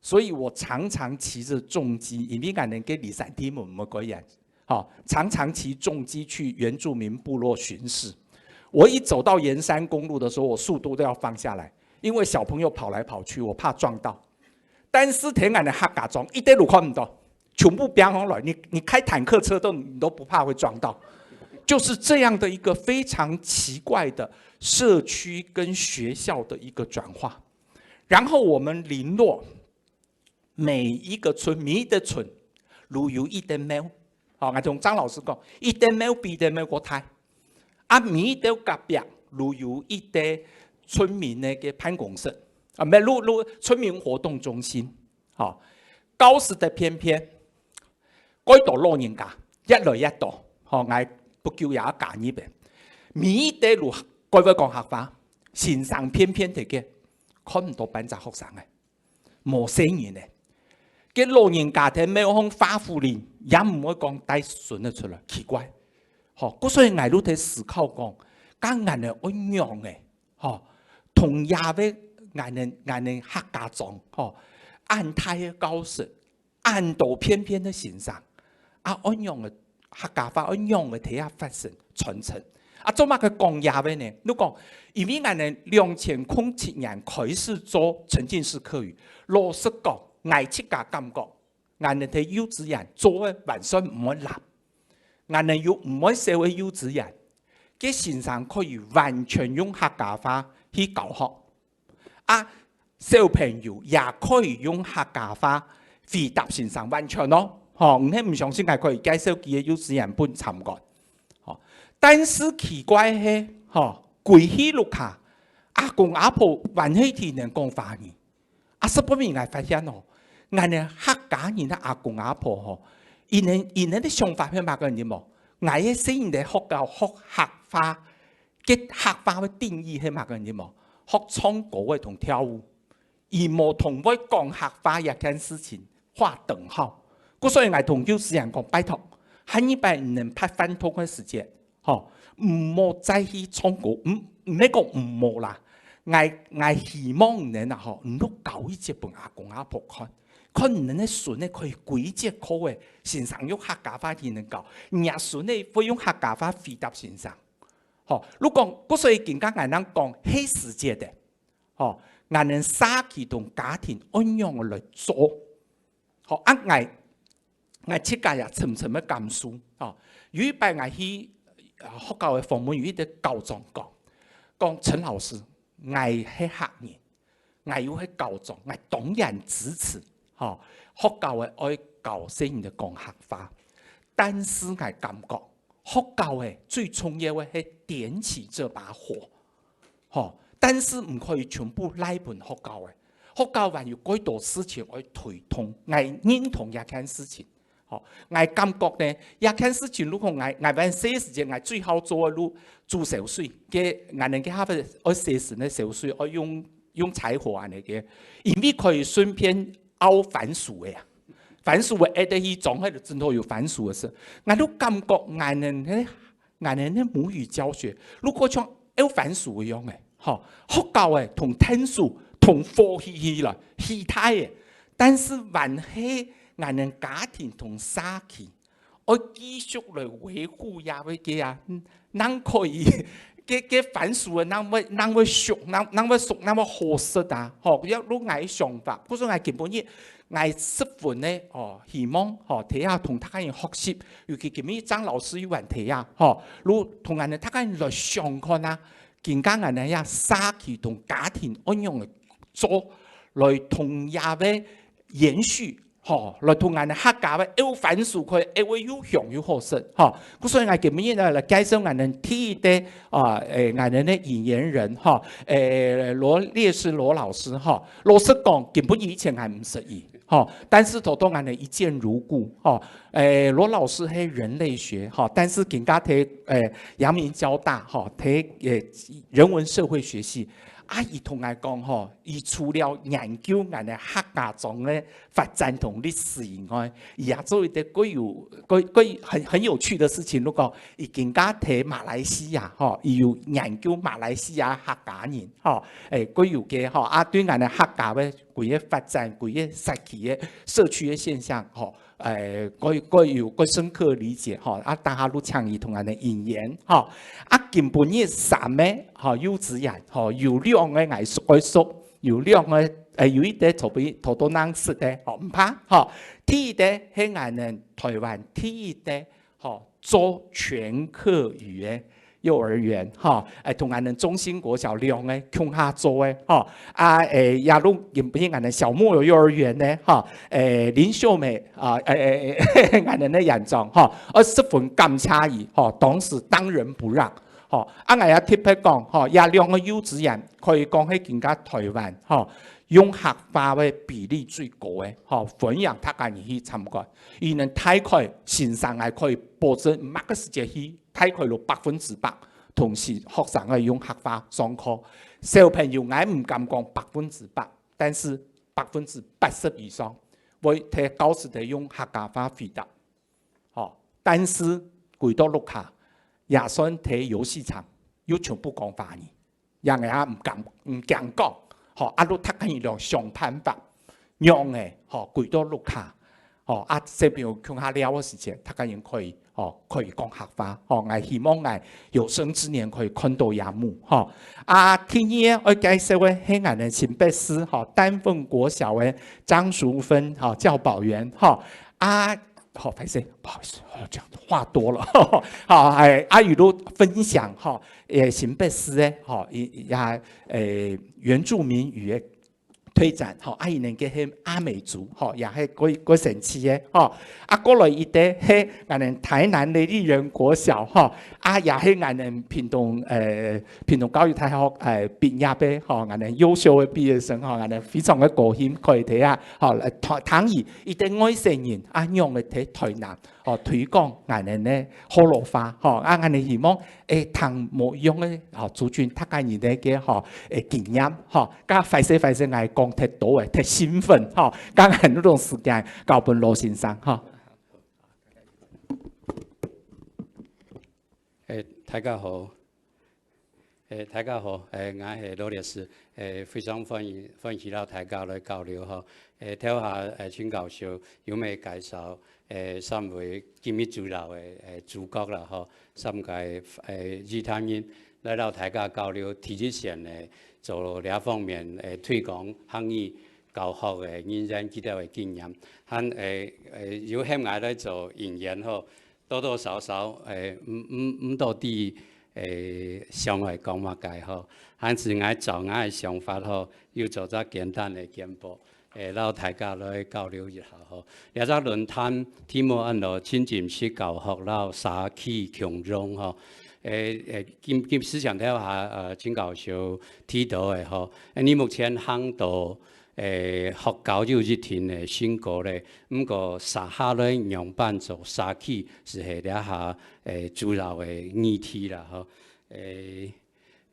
所以我常常騎著重機，因為𠊎等个離散地門無幾遠，吼，常常騎重機去原住民部落巡視。我一走到沿山公路的時候，我速度都要放下來，因為小朋友跑來跑去，我怕撞到。 但是聽𠊎等客家庄一點都看毋到，全部拚上來，你，你開坦克車都，你都不怕會撞到。就是這樣的一個非常奇怪的社區跟學校的一個轉化。然後我們麟洛每一個村，每一個村，如有一間廟，吼，𠊎同張老師講，一垤廟比一垤廟過大，啊，每一垤隔壁就有一垤村民个个辦公室，啊，毋係，就，就村民活動中心，吼，教室个邊邊，蓋多老人家，越來越多，吼，𠊎不久也要加入个，每一垤就蓋會講客話，先生偏偏个，看毋到半隻學生个。 無細人呢。該老人家在廟項畫符哩，也毋會講帶孫仔出來，奇怪。吼，故所以𠊎就在思考講，該𠊎等愛仰仔，吼，同這位𠊎等，𠊎等客家庄，吼，恁大个教室，恁多偏偏个先生，啊，愛仰仔 客家話愛仰仔在這發生傳承。啊，做麼个講這位呢？你講，因為𠊎等兩千空七年開始做沉浸式客語，老實講，𠊎自家感覺，𠊎等在幼稚園做个還算毋會爛，𠊎等又毋會少个幼稚園，該先生可以完全用客家話去教學。 啊，小朋友也可以用客家話回答先生完全哦。吼，你係毋相信，𠊎可以介紹佢个幼稚園分你參觀。吼，但是奇怪係，吼，歸去屋下，阿公阿婆還係天天講華語。啊，實不明𠊎發現哦，𠊎等客家人个阿公阿婆吼，佢等，佢等个想法係麼个，你知無？𠊎个細人仔學校學客話， 該客話个定義係麼个，你知無？學唱歌仔同跳舞，佢無同會講客話這件事情畫等號。故所以𠊎同幼稚園講，拜託，下二擺你等辦活動个時節，吼，毋好再去唱歌，毋，毋係講毋好啦。𠊎，𠊎希望你等啊，吼，你就教一節分阿公阿婆看，看你等个孫仔可以歸節課仔，先生用客家話同佢等教，若孫仔會用客家話回答先生。 吼，如果，故所以今下𠊎等講係時節个，吼，𠊎等社區同家庭愛仰仔來做。吼，啊，𠊎，𠊎自家也深深个感受，吼。有一擺𠊎去，呃，學校个訪問，有一個校長講，講：「陳老師，𠊎係客人， 𠊎又係校長，𠊎當然支持，吼，學校个愛教細人仔講客話。但是𠊎感覺，學校个最重要个係點起這把火，吼，但是毋可以全部賴分學校个。學校還有蓋多事情愛推動，𠊎認同這件事情。」 吼，𠊎感覺呢，這件事情如果𠊎，𠊎還細个時節，𠊎最好做个就煮燒水，該𠊎等該下愛洗身个燒水，愛用，用柴火恁呢个，因為可以順便拗番薯个啊。番薯个，會得去種，該就真好有番薯个食。𠊎就感覺𠊎等个 𠊎等个母語教學，如果像拗番薯一樣个，吼，學校个同𢯭手同伙起起來，起大个，但是還係𠊎等家庭同社區，愛繼續來維護這位个啊，嗯，正可以，該，該番薯个，正會，正會熟，正，正會熟，正會好食啊，吼，這就𠊎个想法。故所𠊎今晡日 𠊎十分个，哦，希望，吼，大家同大家人學習，尤其今晡日張老師又還提啊，吼，就同𠊎等大家人來想看啊，今下𠊎等這社區同家庭愛仰仔做，來同這个延續，吼，來同𠊎等客家个拗番薯可以拗个又香又好食，吼。故所以𠊎今晡日呢，來介紹𠊎等第一个，啊，誒，𠊎等个引言人，吼，誒，羅烈士羅老師，吼。老實講，今晡日以前𠊎毋識佢， 吼，但是頭到𠊎等一見如故，吼，誒，羅老師係人類學，吼，但是今下在，誒，陽明交大，吼，在，誒，人文社會學系，啊，佢同𠊎講，吼，佢除了研究𠊎等客家庄个發展同歷史以外，佢也做一個蓋有，蓋，蓋很，很有趣的事情。如果佢今下在馬來西亞，吼，佢有研究馬來西亞客家人，吼，誒，蓋有个，吼，啊，對𠊎等客家个 佢个發展，佢个社區个，社區个現象，吼，誒，蓋，蓋有，蓋深刻理解，吼，啊，等下就請佢同𠊎等引言，吼。啊，今晡日三个，吼，幼稚園，吼，有兩个𠊎熟，𠊎熟，有兩个，誒，有一個頭尾，頭到認識个，吼，毋怕，吼。第一個係𠊎等台灣第一個，吼，做全客語个幼兒園，吼，誒，同𠊎等中興國小兩個共下做个，吼，啊，誒，也都今晡日𠊎等小木偶幼兒園呢，吼，誒，林秀美，啊，誒，誒，誒，𠊎等个園長，吼，呃，十分感謝佢，吼，當時當仁不讓，吼，啊，𠊎也特別講，吼，這兩個幼稚園可以講係今个台灣，吼，用客話个比例最高个，吼，歡迎大家人去參觀。佢等大概先生還可以保證麼个時節去，大概有百分之百同時學生愛用客話上課。小朋友，𠊎毋敢講百分之百，但是百分之八十以上會在教室裡用客家話回答。吼，但是歸到屋下，也算在遊戲場，又全部講華語。 樣个啊，毋敢，毋敢講，吼，啊，就大家人想辦法，樣个，吼，歸到屋下，吼，啊，小朋友共下尞个時節，大家人可以，吼，可以講客話，吼，𠊎希望𠊎有生之年可以看到這幕，吼。啊，第二个愛介紹个係𠊎等新北市，吼，丹鳳國小个張淑芬，吼，教保員，吼，啊，好，抱歉，不好意思，我講話多了，好，哎，啊，佢就分享，吼， 誒，新北市个，吼，也，也，誒，原住民語个推展，吼，啊，佢等个係阿美族，吼，也係過，過神奇个，吼。啊，過來一個係𠊎等台南个立人國小，吼，啊，也係𠊎等屏東，誒，屏東教育大學，誒，畢業个，吼，𠊎等優秀个畢業生，吼，𠊎等非常个高興，可以在這，吼，來聽，聽佢，佢等外省人，啊，仰个在台南， 吼，推廣𠊎等个學老話，吼，啊，𠊎等希望，誒，聽無樣个，吼，族群大家人个，吼，誒，經驗，吼，該壞勢壞勢，𠊎講忒多誒，忒興奮，吼，該𠊎等這種時間交分羅先生，吼。誒，大家好。 誒，大家好，誒，𠊎係羅律師，誒，非常歡迎，歡喜摎大家來交流吼。誒，頭下，誒，請教授有無介紹，誒，三位今日主要个，誒，主角啦吼，三個，誒，與談人來摎大家交流，第一線个做這方面，誒，推廣客語教學个人員佢兜个經驗，還，誒，誒，有喊𠊎來做引言吼， 多多少少，誒，毋，毋，毋到底，誒，想愛講麼个吼，還是𠊎照𠊎个想法吼，又做隻簡單个簡報，誒，摎大家來交流一下吼。這隻論壇題目安到親近式教學摎社區共融吼，誒，誒，今，今時常頭下，呃，陳教授提到个吼，誒，你目前行到 誒，學校有一定个成果咧，毋過接下來仰般做社區，就係這下，誒，主要个議題啦吼。誒，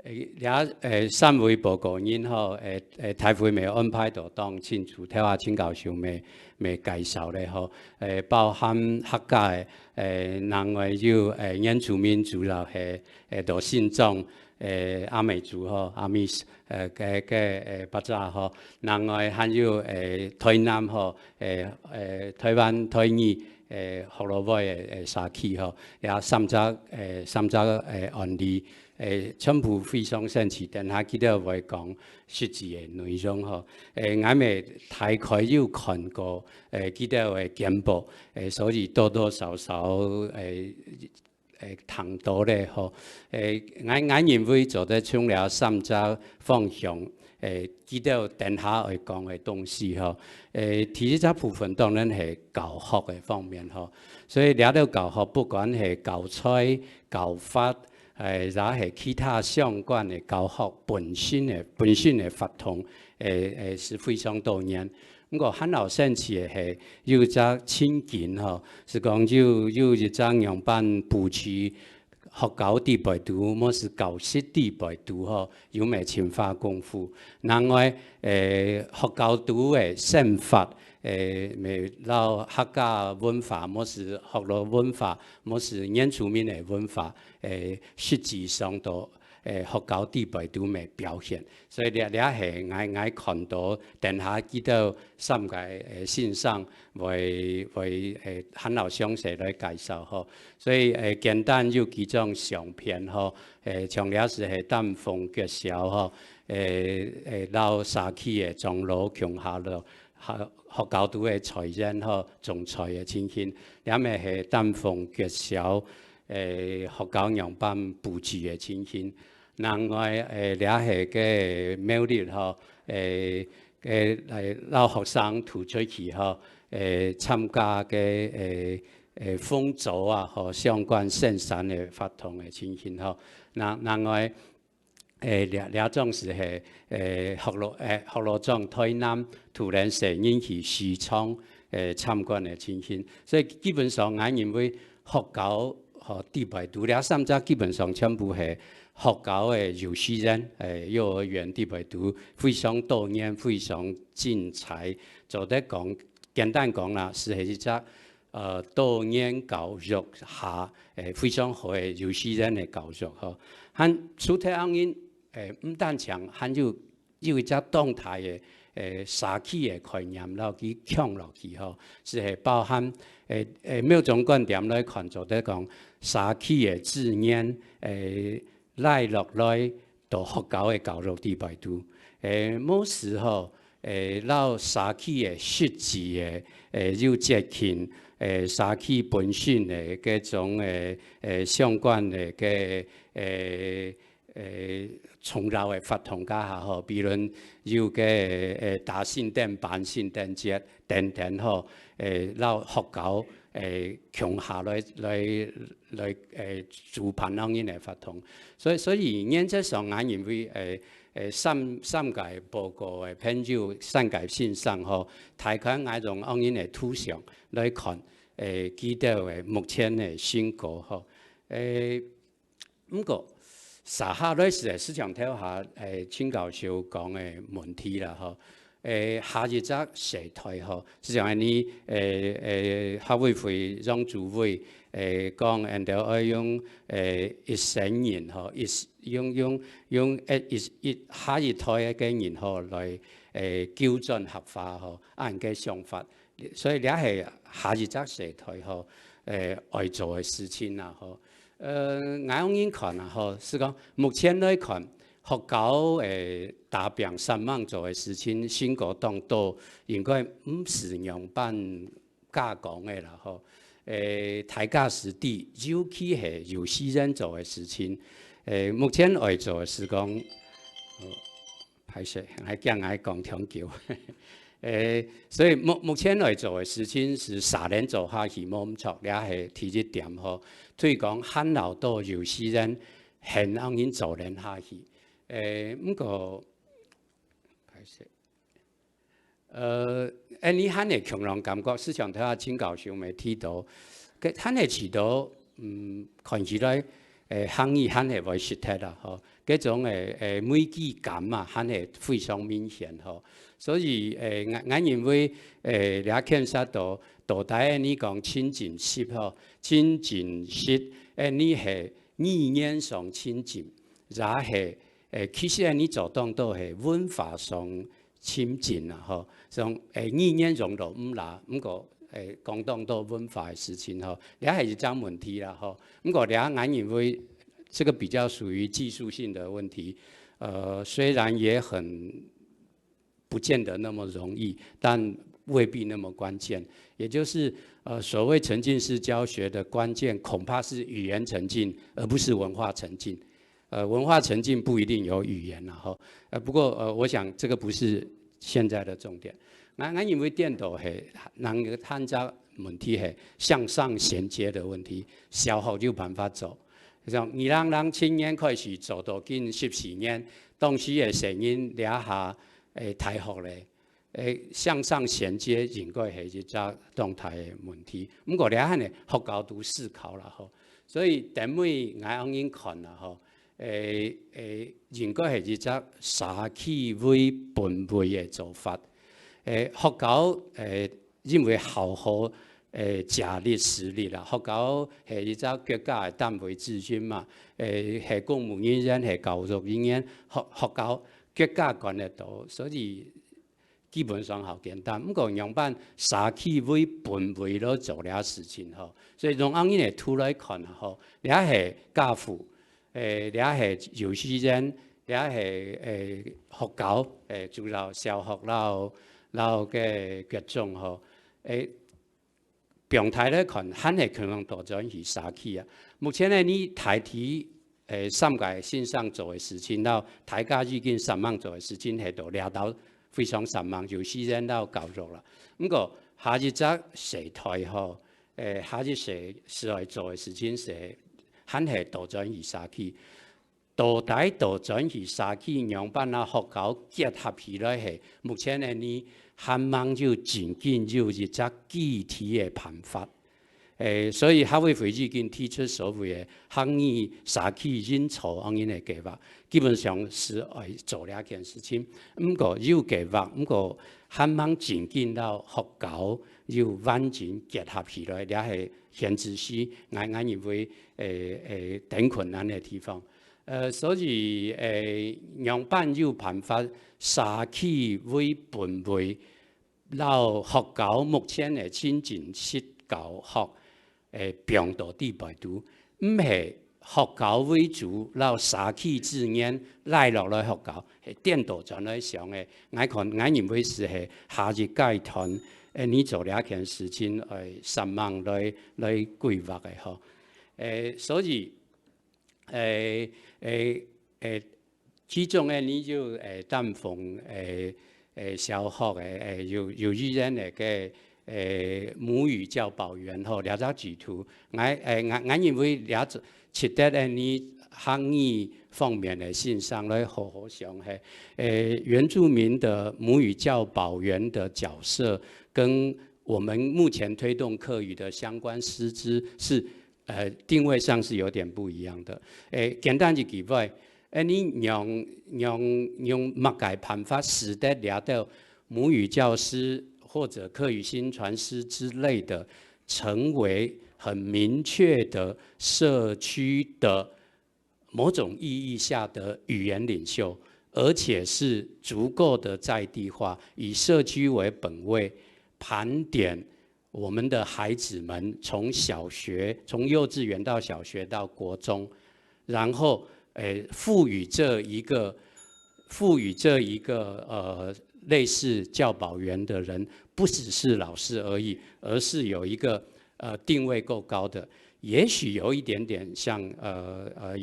誒，這，誒，三位報告人吼，誒，誒，大會乜安排到當清楚，頭下陳教授乜，乜介紹咧吼。誒，包含客家个，誒，另外有，誒，原住民主要係，誒，到新莊，誒，阿美族吼，阿美，誒，个，个，誒，巴扎吼， 另外還有，誒，台南吼，誒，誒，台灣台語，誒，學老會个，誒，社區吼，這三隻，誒，三隻，誒，案例，誒，全部非常生趣，等下佢兜會講實際个內容吼。誒，𠊎乜大概有看過，誒，佢兜个簡報，誒，所以多多少少，誒， 誒，聽到咧吼。誒，𠊎，𠊎認為做得從這三隻方向，誒，佢兜等下愛講个東西吼。誒，第一隻部分當然係教學个方面吼。所以這兜教學不管係教材、教法，誒，也係其他相關个教學本身个，本身个活動，誒，誒，係非常多元。 毋過還較生趣个係，有一隻情境吼，係講有，有一隻仰般佈置學校裡背肚，無係教室裡背肚吼，有無深化功夫。另外，誒，學校肚个生活，誒，乜摎客家文化，無係學老文化，無係原住民个文化，誒，實際上到，誒，學校裡背肚乜表現。 所以這，這係𠊎，𠊎看到等下佢兜三個，誒，先生會，會，誒，還較詳細來介紹吼。所以，誒，簡單有幾張相片吼，誒，像這就係丹鳳國小吼，誒，誒，摎社區个長老共下咯，學，學校肚个菜園吼，種菜个情形。這乜係丹鳳國小，誒，學校仰般佈置个情形。另外，誒，這係个苗栗吼，誒，誒，來，摎學生渡出去吼，誒，參加个，誒，誒，豐州啊，吼，相關生產个活動个情形吼。另，另外，誒，這，這種係，誒，學老，誒，學老庄台南渡等細人去西昌，誒，參觀个情形。所以基本上，𠊎認為學校，吼，裡背肚，這三隻基本上全部係學校个幼稚園，誒，幼兒園裡背肚，非常多元，非常精彩。做得講，簡單講啦，係一隻，呃，多元教育下，誒，非常好个幼稚園个教育吼。還除忒恁樣，誒，毋單淨還有，有一隻當大个，誒，社區个概念，摎佢囥落去吼，係係包含，誒，誒，某種觀點來看，做得講社區个資源，誒，拉落來到學校个教育裡背肚。誒，無時吼，誒，摎社區个實際个，誒，有接近，誒，社區本身个該種，誒，誒，相關个，个，誒， 誒，重要个活動該下吼，比論有个，誒，打聖誕、辦聖誕節等等吼，誒，摎學校，誒，共下來，來，來，誒，主辦恁樣个活動。所以，所以原則上，𠊎認為，誒，誒，三，三屆報告个朋友，三屆先生吼，大概𠊎用恁樣个圖像來看，誒，佢兜个目前个成果吼。誒， 毋過，接下來係，係像頭下，誒，陳教授講个問題啦，吼。誒，下一隻世代，吼，係像恁樣，誒，誒，客委會楊主委，誒，講，𠊎兜愛用，誒，一生人，吼，一，用，用，用，誒，一，一，下一代个人，吼，來，誒，糾正客話，吼，恁樣个想法。 所以這係下一隻世代吼，誒，愛做个事情啦，吼。呃，𠊎恁樣看啊，吼，係講目前來看，學校誒，打拚煞猛做个事情，成果當多，應該毋係仰般加講个啦，吼。誒，大家係知，尤其係幼稚園做个事情。誒，目前愛做个係講，哦， 歹勢，𠊎驚𠊎講忒久。誒，所以目，目前來做个事情係續等做下去，無毋著，這係第一點吼。推廣還摎到幼稚園，還恁樣做等下去。誒，毋過，歹勢。呃，誒，你還係共樣感覺，係像頭下陳教授乜提到，个，還係試著，嗯，看起來，誒，客語還係會失忒啊，吼。 該種誒，誒，危機感啊，還係非常明顯吼。所以，誒，𠊎，𠊎認為，誒，這牽涉到，到底你講親近式吼，親近式，誒，你係語言上親近，也係，誒，其實你做當多係文化上親近啊，吼。像，誒，語言用到毋罅，毋過，誒，講當多文化个事情吼，這係一種問題啦，吼。毋過這𠊎認為 這個比較屬於技術性的問題，呃，雖然也很不見得那麼容易，但未必那麼關鍵。也就是，呃，所謂沉浸式教學的關鍵，恐怕是語言沉浸，而不是文化沉浸。呃，文化沉浸不一定有語言了哈。呃，不過，呃，我想這個不是現在的重點。𠊎，𠊎認為顛倒係，能夠探討問題係向上銜接的問題，小學有辦法做。 像二零零七年開始做到今十四年，當時个細人這下，誒，大學咧，誒，向上銜接應該係一隻當大个問題。毋過這下呢，學校都思考啦，吼。所以等於𠊎恁樣看啦，吼，誒，誒，應該係一隻社區為本位个做法。誒，學校，誒， 因為好好，誒，借力使力啦。學校係一隻國家个單位資訊嘛，誒，係公務人員，係教育人員，學，學校國家管得到，所以基本上好簡單。毋過仰般社區為本位來做這事情吼，所以用恁樣个圖來看啊吼，這係家父，誒，這係幼稚園，這係，誒，學校，誒，主要小學摎，摎个國中吼，誒，放大來看，還係可能倒轉去社區啊。目前呢，你大體，誒，三個先生做个事情，摎大家已經三萬做个事情，係到這兜非常三萬，就自然摎教育啦。毋過下一隻世代吼，誒，下一世世代做个事情係還係倒轉去社區。 到底倒轉去社區仰般啊學校結合起來係，目前呢，你還吂有真正有一隻具體个辦法。誒，所以客委會已經提出所謂个客語社區營造恁樣个計畫，基本上係愛做這件事情。毋過有計畫，毋過還吂真正摎學校有完整結合起來，這係現時時，𠊎，𠊎認為，誒，誒，當困難个地方。 呃，所以，誒，仰般有辦法社區為本位，摎學校目前个情境式教學，誒，放到底背肚，毋係學校為主，摎社區資源拉落來學校，係顛倒轉來想个。𠊎看，𠊎認為係，係下一階段，誒，你做這件事情，誒，三望來，來規劃个吼。誒，所以， 誒，誒，誒，其中呢，你就，誒，擔負，誒，誒，小學个，誒，有，有語言个，个，誒，母語教保員吼，這隻制度。𠊎，誒，𠊎，𠊎認為這隻值得呢，你客語方面个先生來好好想，嘿。誒，原住民的母語教保員的角色跟我們目前推動客語的相關師資是 呃，定位上是有點不一樣的。誒，簡單一句話，誒，你用，用，用麼个辦法使得這兜母語教師或者客語薪傳師之類的，成為很明確的社區的某種意義下的語言領袖，而且是足夠的在地化，以社區為本位，盤點 我們的孩子們從小學，從幼稚園到小學到國中，然後，誒，賦予這一個，賦予這一個，呃，類似教保員的人，不只是老師而已，而是有一個，呃，定位夠高的，也許有一點點像，呃，呃，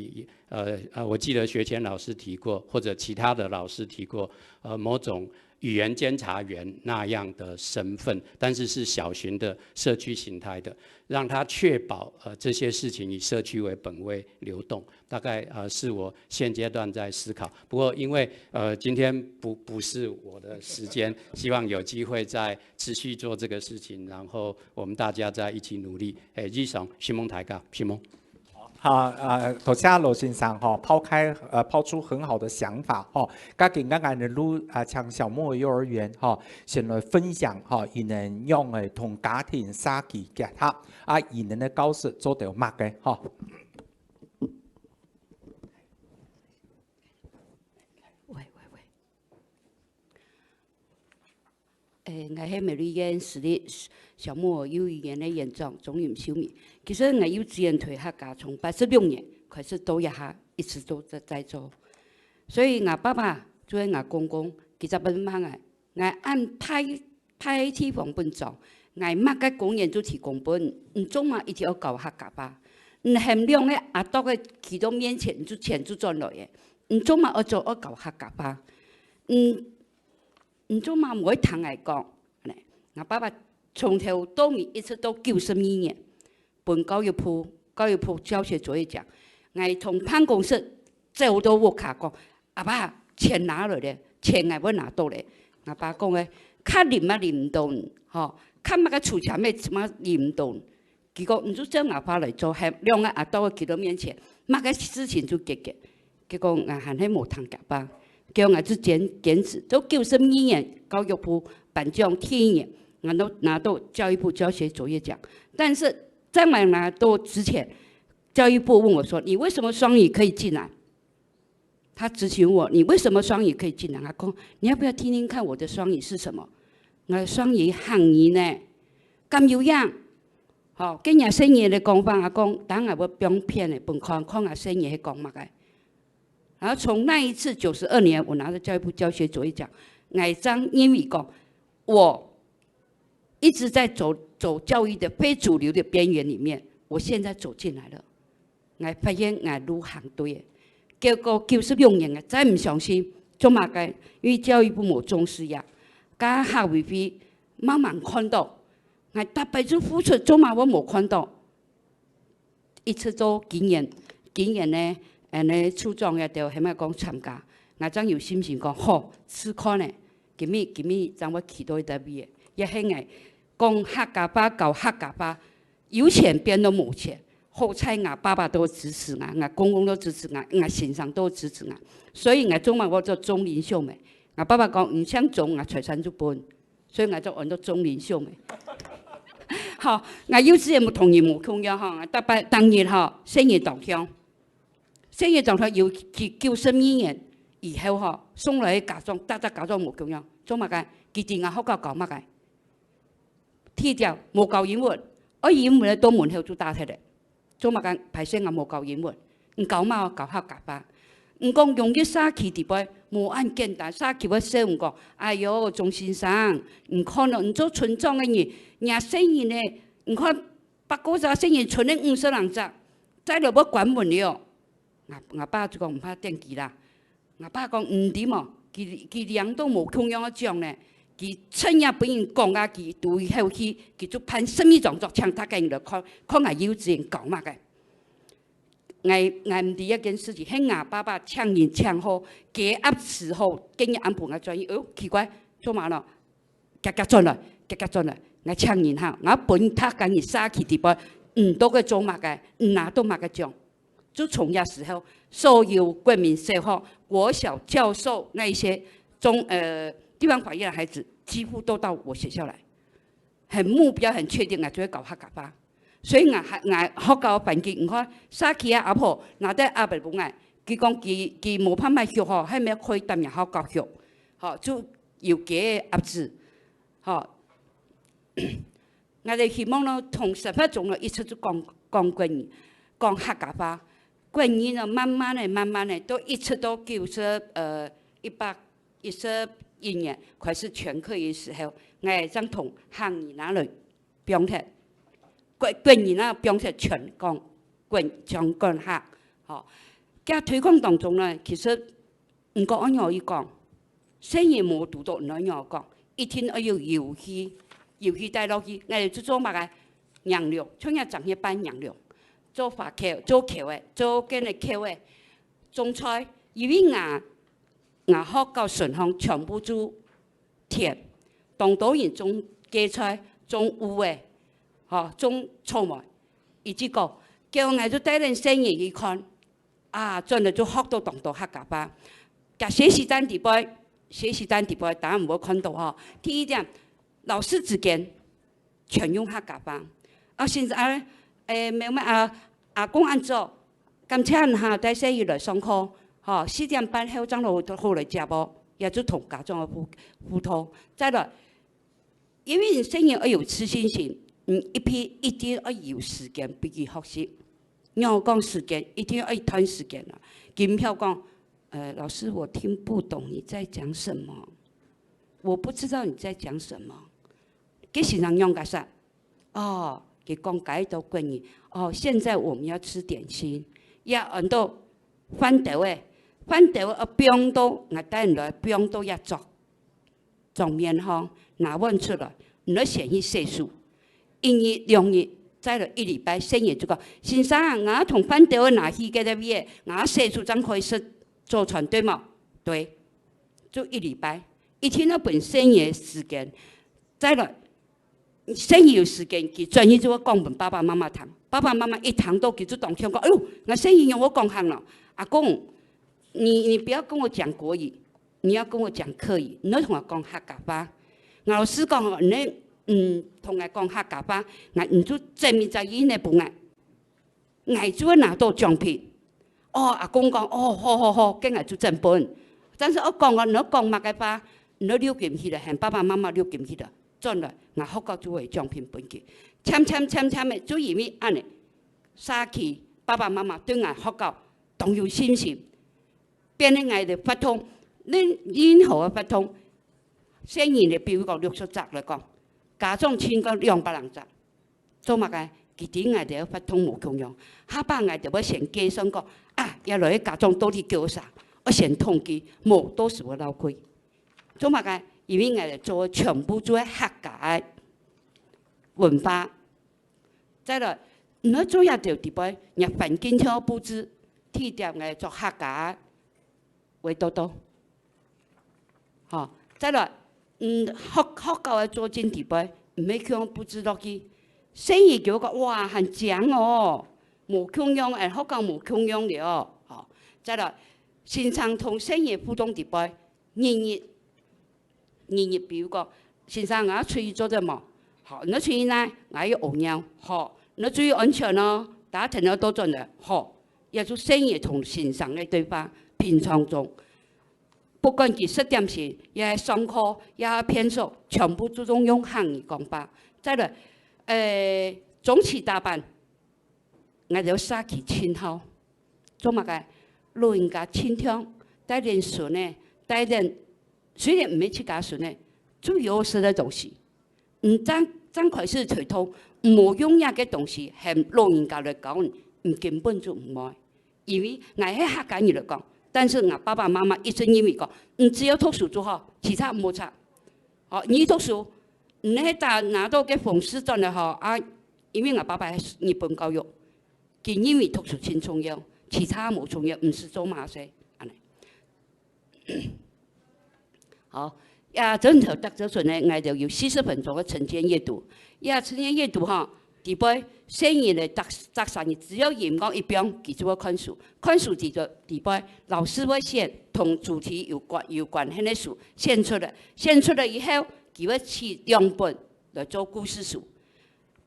呃，呃，我記得學前老師提過，或者其他的老師提過，呃，某種語言監察員那樣的身份，但是是小型的社區形態的，讓他確保，呃，這些事情以社區為本位流動。大概，呃，是我現階段在思考。不過因為，呃，今天不，不是我的時間，希望有機會再持續做這個事情，然後我們大家再一起努力。誒，以上，承蒙大家，承蒙。 好，呃，多謝羅先生吼，拋開，呃，拋出很好的想法吼。該今日𠊎等就，啊，請小木幼兒園吼，先來分享吼，佢等仰仔同家庭社區結合，啊，佢等个教室做得麼个吼。喂，喂，喂。 誒，𠊎係美麗園私立小木偶幼兒園个園長鍾林秀敏。其實𠊎幼稚園推客家從八十六年開始到這下，一直都在，在做。所以𠊎爸爸就係𠊎公公，佢就問𠊎，𠊎恁大，大地方分長，𠊎麼个工錢就提供分你，你做麼一定愛教客家話？你喊兩個阿啄仔企到面前，你就錢就轉來个，你做麼愛做愛教客家話？你 你做麼毋會聽𠊎講？恁呢，𠊎爸爸從頭到尾一直到九十二年，分教育部，教育部教學作業獎。𠊎從辦公室走到屋下講：「阿爸，錢拿來咧，錢𠊎會拿到咧。」𠊎爸講个：「較啉乜啉毋到，吼，較麼个出錢乜乜啉毋到。」 佢講：「你就照𠊎話來做。」喊兩個阿啄仔企到面前，麼个事情就解決。結果𠊎還係無聽厥爸，結果𠊎就堅，堅持，到九十二年教育部頒獎第一年，𠊎都拿到教育部教學卓越獎。但是在𠊎拿到之前，教育部問我說：「你為什麼雙語可以進來？」 他質詢我：「你為什麼雙語可以進來？」他說：「你要不要聽聽看我的雙語是什麼？」我說：「雙語，客語呢，敢有影？」吼，跟人家細人仔个講法，他講：「等下會放片仔，分看，看𠊎細人仔講麼个。」然後從那一次九十二年，我拿到教育部教學卓越獎，𠊎正認為講，我 一直在走，走教育的非主流的邊緣裡面，我現在走進來了。 𠊎發現𠊎路行對了。結果九十六年，𠊎再毋相信，做麼个？因為教育部無重視呀，該客委會慢慢看到，𠊎逐擺就付出，做麼个無看到？一直到今年，今年呢，恁呢處長也都還沒講參加，𠊎正有信心講，好，試看呢，今日今日正會去到一位，也係𠊎講客家話，教客家話， 有錢變到無錢，好在𠊎爸爸都支持𠊎，𠊎公公都支持𠊎，𠊎先生都支持𠊎，所以𠊎做麼个做鍾靈秀眉？𠊎爸爸講，你姓鍾，𠊎財產就分，所以𠊎就安到鍾靈秀眉。好，𠊎幼稚園無同人無共樣吼，𠊎逐擺逐日吼，細人當香，細人當香由佢九十二年以後吼，送來个家長，逐隻家長無共樣，做麼个？佢知𠊎學校教麼个？ 第一條，無教英文，愛英文个到門口就打忒咧。做麼个？歹勢，𠊎無教英文，你教麼个？教客家話。你講用个社區裡背，無恁簡單，社區會笑你講，哎喲，鍾先生，你看哦，你做村長个人，若細人呢，你看八九隻細人，賰个五十零隻，再來要關門了。 𠊎，𠊎爸就講毋怕電佢啦。𠊎爸講毋對無，佢，佢領到無共樣个獎呢，佢趁也分人講啊，佢對後去，佢就辦生意講座，請大家人來看，看𠊎幼稚園教麼个。𠊎，𠊎毋知一件事情，係𠊎爸爸請人請好，雞鴨伺好，今日暗晡𠊎轉去，哦，奇怪，做麼个咯？遽遽轉來，遽遽轉來，𠊎請人哈，𠊎分大家人社區裡背，毋知佢做麼个，毋拿到麼个獎。 就從那時候，所有國民小學、國小教授那一些中，呃，地方法院的孩子，幾乎都到我學校來，很目標、很確定，𠊎就會教客家話。所以𠊎還，𠊎學校環境，你看，社區个阿婆拿垤鴨仔分𠊎，佢講佢，佢無辦法畜吼，還無可以擔任學校畜，吼，就有雞仔鴨子，吼。 𠊎兜希望呢，從生活中呢，一直就講，講國語，講客家話。國語呢，慢慢个、慢慢个，都一直到九十，呃，一百一十一年開始全課的時候，𠊎正同客語拿來放忒，國，國語拿放忒全講，國，全講客，吼。在推廣當中呢，其實 毋過愛仰仔講，細人無堵著愛仰仔講，一定愛有遊戲，遊戲帶落去，𠊎兜就做麼个？迎龍，像𠊎正去辦迎龍，做花轎，做轎仔，做該个轎仔，種菜，因為𠊎，𠊎學校脣項全部就田，當多人種芥菜，種芋仔，吼，種草莓，一直講，叫𠊎就帶等細人去看。 啊，轉來就學到當多客家話。在學習單裡背，學習單裡背，大家毋會看到吼。第一點，老師之間全用客家話。啊，先生，啊，誒，妹妹啊，阿公恁早，感謝你哈，帶細人來上課，吼，四點半後正好，好來接哦，也就同家長个互，互動。再來， 因為細人愛有自信心，嗯，一批一定愛有時間分佢學習。仰講時間，一定愛一段時間啊。佢毋曉講，呃，老師，我聽不懂你在講什麼，我不知道你在講什麼。該先生仰結煞？哦，佢講該兜國語，哦，現在我們要吃點心，也安到飯兜仔，飯兜仔放到，𠊎帶你來放到一桌。 桌面項，拿碗出來，你愛先去洗手。一日、兩日，再來一禮拜，細人就講：「先生，𠊎同飯兜仔拿去該位仔，𠊎洗手正可以食早餐，對無？」「對。」就一禮拜，一定愛分細人時間。再來，細人有時間，佢轉去就會講分爸爸媽媽聽。爸爸媽媽一聽到，佢就當暢講：「哎喲，𠊎細人仰會講客呢？」「阿公，你，你不要跟我講國語， 你要跟我講客語，你愛同𠊎講客家話。」老師講吼，你，嗯，同𠊎講客家話，𠊎，你就整一隻印仔分𠊎，𠊎就會拿到獎品。哦，阿公講，哦，好好好，該𠊎就整分。但是𠊎講哦，你愛講麼个話，你愛錄音起來，喊爸爸媽媽錄音起來，轉來，𠊎學校就會有獎品分佢。漸漸漸漸个，就因為恁呢，社區爸爸媽媽對𠊎學校當有信心。 變成𠊎兜活動，恁任何个活動，細人仔比如講六十隻來講，家長親个兩百零隻。做麼个？佢知𠊎兜个活動無共樣，下擺𠊎兜會先計算講，啊，這來个家長到底幾多儕，愛先統計，無到時會漏氣。做麼个？因為𠊎兜做个全部就係客家个文化。再來，毋愛做這兜底背，若環境就愛佈置，地點愛做客家个 會多多。吼，再來，嗯，學，學校个做進底背，毋係共樣佈置落去。細人就講：「哇，還靚哦，無共樣，欸，學校無共樣了哦。」吼，再來，先生同細人互動底背，日日，日日，比如講，先生，𠊎愛出去做得無？好，你愛出去哪？𠊎愛屙尿。好，你愛注意安全哦，大家聽到都轉來。好， 也就細人同先生个對話，平常中，不管佢食點心，也係上課，也係便所，全部注重用客語講話。再來，呃，中式打扮，𠊎兜社區盡好。做麼个？老人家盡暢，帶等孫仔，帶等，雖然毋係自家孫仔，最好食个東西。 你正，正開始推動，毋好用這个東西喊老人家來教你，你根本就毋會。因為𠊎係客家人來講，但是𠊎爸爸媽媽一直認為講，你只有讀書就好，其他毋好插。哦，你讀書，你係打，拿到个紅絲轉來吼，啊，因為𠊎爸爸係日本教育，佢認為讀書盡重要，其他無重要，毋使做麼个事，恁呢。 好，啊，這陣頭逐朝晨呢，𠊎兜有四十分鐘个晨間閱讀。啊，晨間閱讀吼，底背細人仔逐，逐儕日只要音樂一響，佢就會看書。看書底背，底背，老師會選同主題有關，有關係个書選出來。選出來以後，佢會取兩本來做故事書。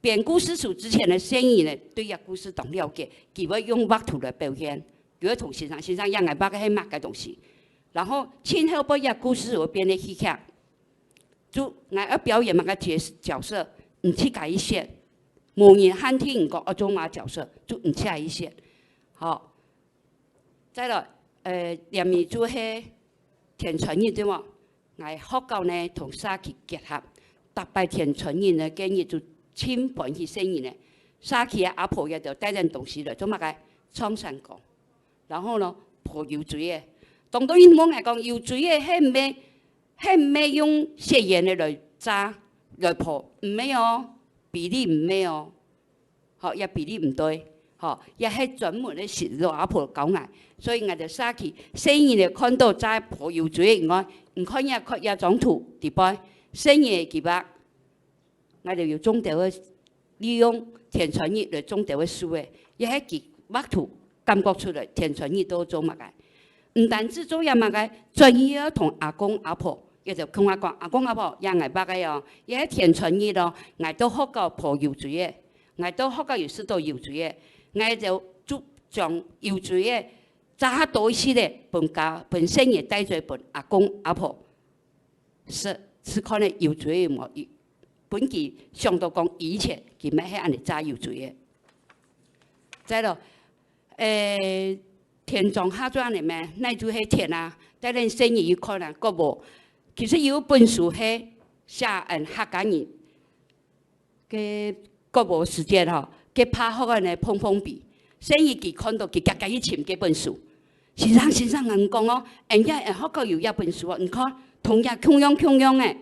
編故事書之前个細人仔呢，對這故事當了解，佢會用畫圖來表現。 佢會同先生，先生，這𠊎畫个係麼个東西？然後盡後尾這故事會變成戲劇，就𠊎愛表演麼个角，角色，你自家去選。無人限定你講愛做麼个角色，就你自家去選。好，再來，呃，下面就係天穿日，對無？ 𠊎學校呢同社區結合，逐擺天穿日呢，該日就盡歡喜細人仔。社區个阿婆也就帶等東西來做麼个？唱山歌，然後呢，划油錐仔。當多人問𠊎講，油錐仔係毋係，係毋係用雪鹽仔來炸、來划？毋係哦，比例毋係哦。 吼，這比例毋對，吼，這係專門个新老阿婆教𠊎，所以𠊎兜社區細人仔看到在划油錐个以外，你看這，看這張圖底背，細人仔个計畫，𠊎兜有種兜个，利用天穿日來種兜个樹仔，這係佢畫圖感覺出來天穿日都做麼个。毋單止做這麼个，轉去愛同阿公阿婆，也就同𠊎講，阿公阿婆，這𠊎畫个哦，這係天穿日哦，𠊎到學校划油錐个。 𠊎到學校有食到油錐仔，𠊎就，就將油錐仔炸較多一息仔，分家，分細人帶轉分阿公阿婆食，試看仔油錐仔有無，分佢想到講以前佢乜係恁仔炸油錐仔。再咯，欸，田莊下做恁仔咩？哪就係田啊，帶等細人去看啊，國語。其實有本書係寫𠊎客家人 个國語時節吼，該白鶴仔呢碰碰壁，細人佢看到佢遽遽去尋該本書。先生，先生，𠊎講哦，𠊎這，𠊎學校有這本書哦，你看，同這共樣共樣个。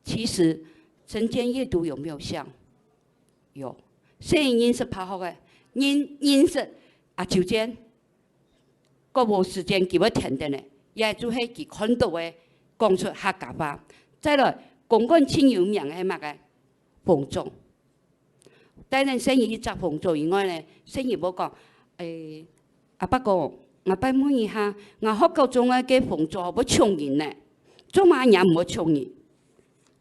其實晨間閱讀有沒有效？有。細人認識白鶴仔，認，認識阿周間， 國語時間佢會聽得呢，也就係佢看到个講出客家話。再來，公館盡有名个係麼个？紅棗。帶等細人去摘紅棗以外呢，細人會講：「欸，阿伯公，𠊎拜問一下，𠊎學校種个該紅棗會衝人呢，做麼人毋會衝人？」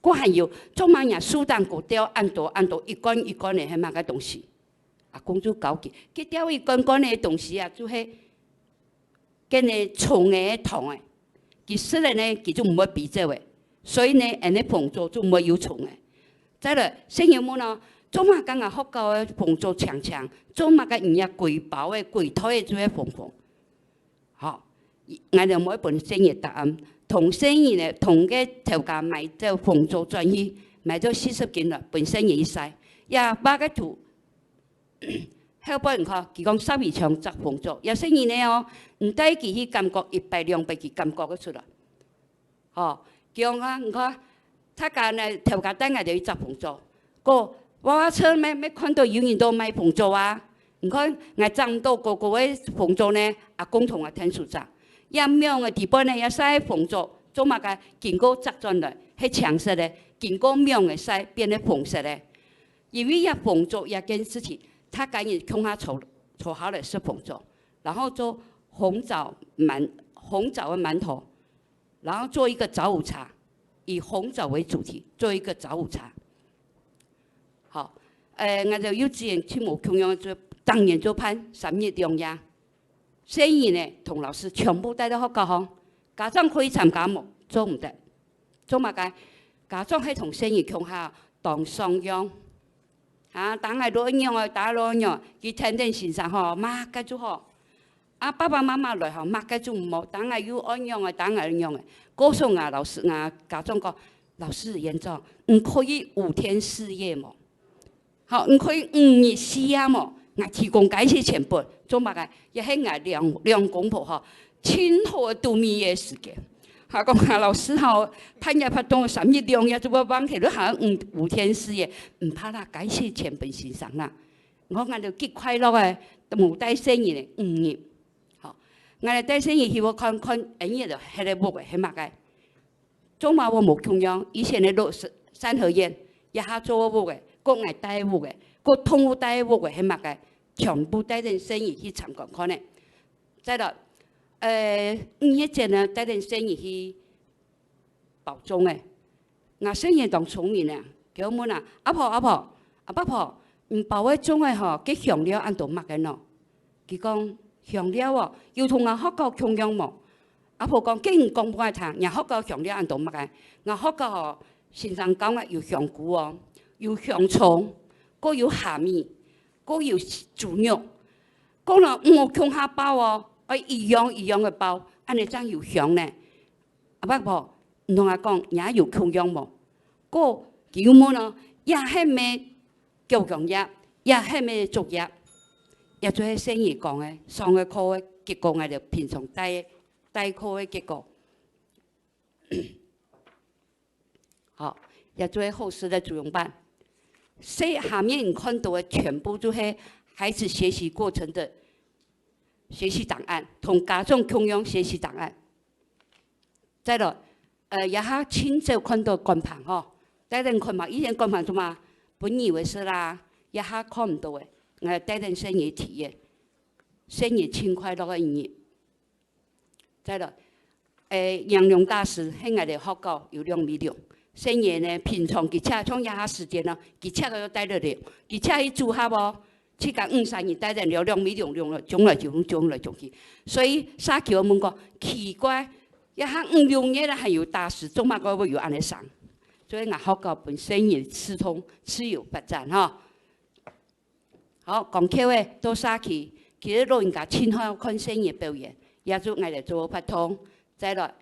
過還有，做麼人樹頂高吊恁多恁多一罐一罐个係麼个東西？ 阿公就教佢，佢吊一罐罐个東西啊，就係該个蟲仔个糖仔，佢食了呢，佢就毋會飛走了。所以呢，𠊎个紅棗就毋會有蟲仔。再來，細人問哦，做麼个𠊎學校个紅棗青青，做麼个人家歸包个、歸袋个就係紅紅？ 吼，𠊎兜毋會分細人答案，同細人仔，同該頭家買兜紅棗轉去，買到四十斤來，分細人去曬。也畫个圖，後背你看，佢講十二張摘紅棗，也細人仔哦，你帶佢去感覺一擺兩擺，佢感覺得出來。吼，佢講啊，你看，大家呢，頭家帶𠊎兜去摘紅棗，過，娃娃車咩，乜看到有人在賣紅棗啊。你看，𠊎摘毋到高高个紅棗呢，阿公同𠊎𢯭手摘。也網个底背呢，也曬紅棗，做麼个？經過摘轉來，係青色个，經過網个曬，變成紅色个。因為這紅棗這件事情，大家人共下坐，坐下來食紅棗，然後做紅棗饅，紅棗个饅頭，然後做一個早午茶，以紅棗為主題，做一個早午茶。好，呃，𠊎兜幼稚園盡無共樣，就當然就辦三日兩夜。細人呢，同老師全部帶到學校吼，家長可以參加無？做毋得。做麼个？家長係同細人共下當商鞅。啊，等下愛仰仔，等下愛仰仔，佢聽等先生吼，麼个就好。啊，爸爸媽媽來吼，麼个就毋好，等下又愛仰仔，等下愛仰仔。告訴𠊎老師，𠊎家長講，老師、園長，你可以五天四夜無？ 好，你可以五日四夜無？𠊎提供該兜錢分，做麼个？也係𠊎兩，兩公婆吼，盡好个度蜜月時間。佢講啊，老師吼，辦這活動三日兩夜就會忘記，你還五，五天四夜，毋怕啦，該兜錢分先生啦。𠊎講𠊎兜極快樂个，無帶細人个五日。好，𠊎兜帶細人去學校看，看，哎，你就歇个屋个，係麼个？ 做麼个無共樣？以前个老師，三合院，這下做屋个，過𠊎帶屋个，過動物帶屋个，係麼个？全部帶等細人去參觀看个。再來，呃，五月節呢，帶等細人去包粽个。𠊎細人當聰明呢，佢問啊，阿婆，阿婆，阿伯婆，你包个粽仔吼，該香料恁多麼个喏？ 佢講，香料哦，有同𠊎學校共樣無？阿婆講，該你講分𠊎聽，若學校香料恁多麼个？𠊎學校哦，先生教𠊎有香菇哦，有香蔥，過有蝦米，過有豬肉。講了，毋好共下包哦，愛一樣一樣个包，恁呢正有香呢。阿伯婆，你同𠊎講，若有共樣無？過佢又問哦，這係無？ 九講業，也係無作業，也就係細人講个，上个課个結果，𠊎兜平常代，代課个結果。好，也就係考試个主用版。這下面你看到个全部就係孩子學習過程的學習檔案，同家長共樣學習檔案。 再來，呃，這下盡少看到看板吼，帶等看板，以前看板做麼？分你个事啦，這下看毋到个，呃，帶等細人體驗，細人盡快樂个一日。再來，呃，營養大使，係𠊎兜學校有兩米六，細人呢，平常佢食，像這下時間呢，佢食个都帶得了，佢食去組合哦， 自家五三日帶等了兩米六，兩米六，衝來衝去，衝來衝去。所以社區个問講，奇怪，這下五六月了還有大使，做麼个會有恁呢生？所以𠊎學校分細人自動自由發展吼。好，講笑个，到社區，其實老人家盡好看細人表演，也就𠊎來做活動。再來，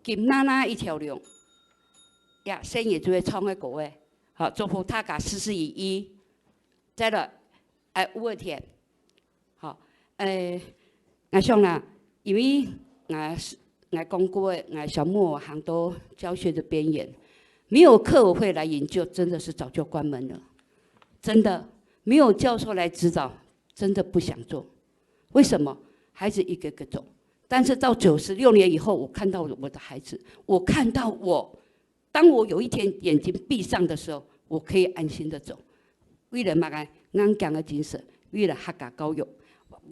金娜娜一條龍，呀，細人就會唱个歌个，好，祝福大家事事如意。再來，哎，五月天，好，哎，𠊎想啦，因為𠊎，𠊎講過个，𠊎小木偶行到教學的邊緣，沒有客委會來營救，真的是早就關門了，真的，沒有教授來指導，真的不想做。 為什麼？孩子一個個走，但是到九十六年以後，我看到我的孩子，我看到我，當我有一天眼睛閉上的時候，我可以安心的走。為了麼个？硬頸个精神，為了客家教育，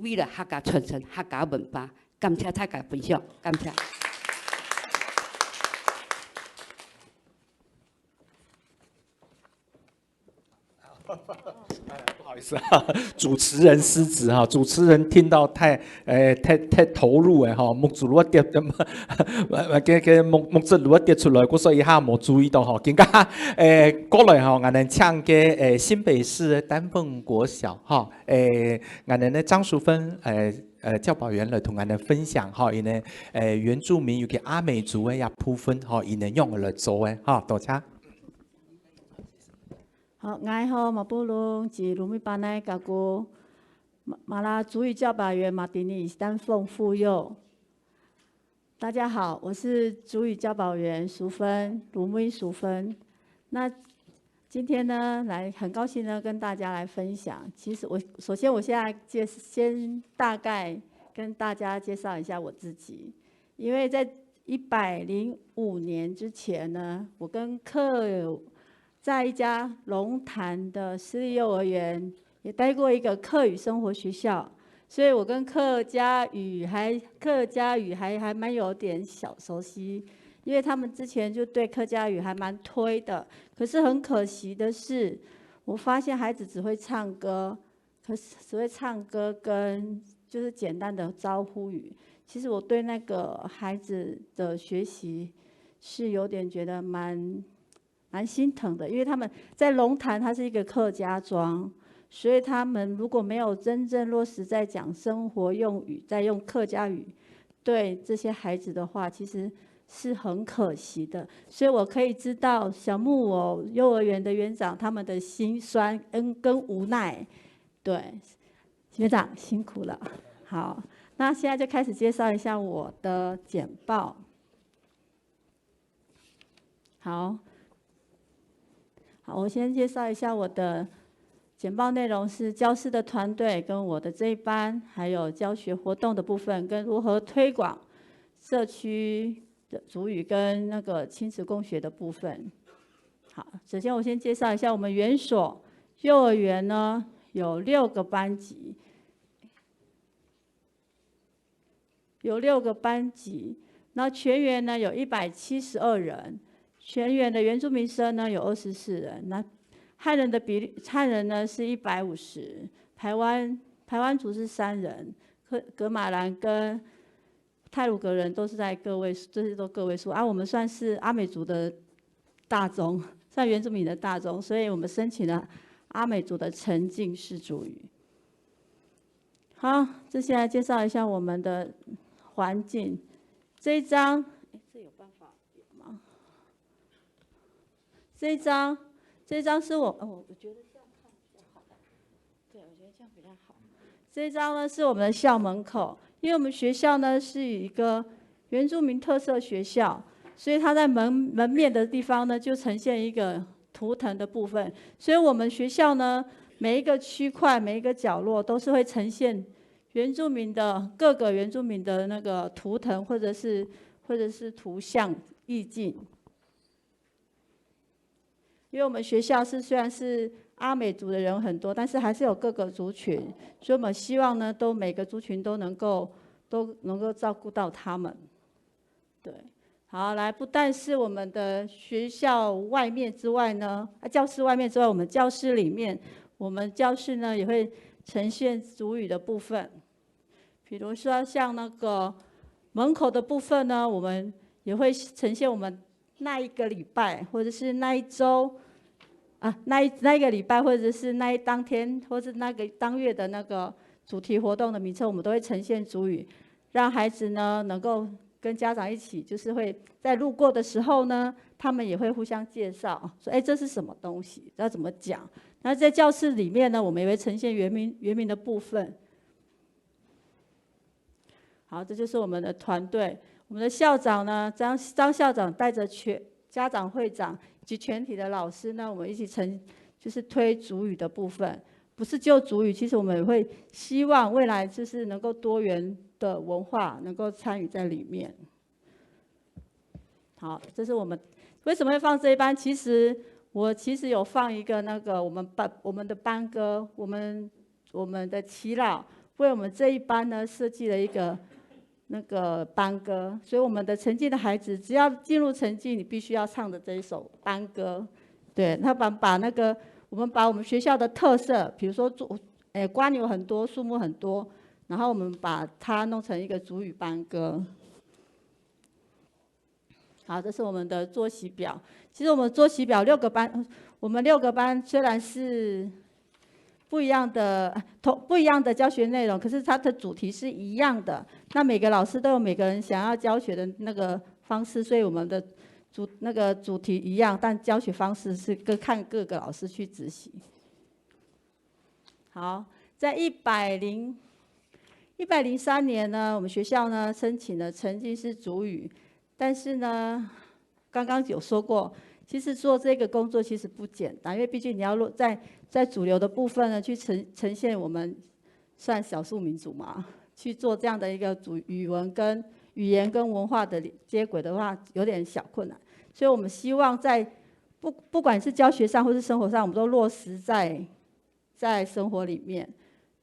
為了客家傳承、客家文化。感謝大家分享，感謝。 不好意思啊，主持人失職哈，主持人聽到太，呃，太，太投入了哈，目珠落跌，呃，呃，个，个目，目汁落跌出來，故所以下無注意到哈。今个，呃，過來哈，𠊎等請个，呃，新北市丹鳳國小哈，呃，𠊎等个張淑芬，呃，呃，教保員來同𠊎等分享哈，因為，呃，原住民尤其阿美族个一部分哈，因為用來做个哈，多謝。好，ngài hao, mapolong, ci Lumi Panay kako, ma-, mala 族语教保员 Martini 丹凤妇幼。大家好，我是族语教保员淑芬，Lumi 淑芬。那今天呢，来，很高兴呢跟大家来分享。其实我，首先我现在介，先大概跟大家介绍一下我自己。因为在一百零五年之前呢，我跟客，在一家龙潭的私立幼儿园也待过一个客语生活学校，所以我跟客家语还，客家语还，还蛮有点小熟悉，因为他们之前就对客家语还蛮推的。可是很可惜的是，我发现孩子只会唱歌，可是只会唱歌跟就是简单的招呼语。其实我对那个孩子的学习是有点觉得蛮，蛮心疼的，因为他们在龙潭，它是一个客家庄，所以他们如果没有真正落实在讲生活用语，在用客家语对这些孩子的话，其实是很可惜的。所以我可以知道小木偶幼儿园的园长他们的辛酸跟，跟无奈。对，园长辛苦了。好，那现在就开始介绍一下我的简报。好，好，我先介绍一下我的简报内容是教师的团队跟我的这一班，还有教学活动的部分，跟如何推广社区的族语跟那个亲子共学的部分。好，首先我先介绍一下我们园所幼儿园呢，有六个班级，有六个班级，那全园呢有一百七十二人，全园的原住民生呢有二十四人，那汉人的比例，汉人呢是一百五十，排湾，排湾族是三人，噶，噶玛兰跟太鲁阁人都是在个位数，这些都个位数啊。我们算是阿美族的大宗，算原住民的大宗，所以我们申请了阿美族的沉浸式族语。好，接下来介绍一下我们的环境。这一张，诶，这有办法吗？这一张，这一张是我，哦，我觉得这样看比较好。对，我觉得这样比较好。这一张呢是我们的校门口，因为我们学校呢是一个原住民特色学校，所以它在门，门面的地方呢就呈现一个图腾的部分。所以我们学校呢每一个区块、每一个角落都是会呈现原住民的，各个原住民的那个图腾或者是，或者是图像意境。因为我们学校是，虽然是阿美族的人很多，但是还是有各个族群，所以我们希望呢，都每个族群都能够，都能够照顾到他们。对，好，来，不但是我们的学校外面之外呢，啊，教室外面之外，我们教室里面，我们教室呢也会呈现族语的部分。比如说像那个门口的部分呢，我们也会呈现我们那一个礼拜，或者是那一周，啊，那一，那一个礼拜，或者是那一当天，或是那个当月的那个主题活动的名称，我们都会呈现族语，让孩子呢能够跟家长一起，就是会在路过的时候呢，他们也会互相介绍，说：“哎，这是什么东西？要怎么讲？”那在教室里面呢，我们也会呈现原民，原民的部分。好，这就是我们的团队。我们的校长呢，张，张校长带着全，家长会长以及全体的老师呢，我们一起成，就是推族语的部分。不是就族语，其实我们也会希望未来就是能够多元的文化能够参与在里面。好，这是我们为什么会放这一班？其实我其实有放一个那个我们班，我们的班歌，我们，我们的耆老为我们这一班呢设计了一个那个班歌，所以我们的沉浸的孩子，只要进入沉浸，你必须要唱的这一首班歌。对，他把，把那个，我们把我们学校的特色，比如说做，诶，瓜牛很多，树木很多，然后我们把它弄成一个族语班歌。好，这是我们的作息表。其实我们作息表六个班，我们六个班虽然是不一样的，同，不一样的教学内容，可是它的主题是一样的。那每个老师都有每个人想要教学的那个方式，所以我们的主那个主题一样，但教学方式是各看各个老师去执行。好，在一百零一百零三年呢，我们学校呢申请了沉浸式族语，但是呢，刚刚有说过，其实做这个工作其实不简单，因为毕竟你要落在在主流的部分呢去呈呈现我们算少数民族嘛，去做这样的一个主语文跟语言跟文化的接轨的话，有点小困难。所以我们希望在不不管是教学上或是生活上，我们都落实在在生活里面，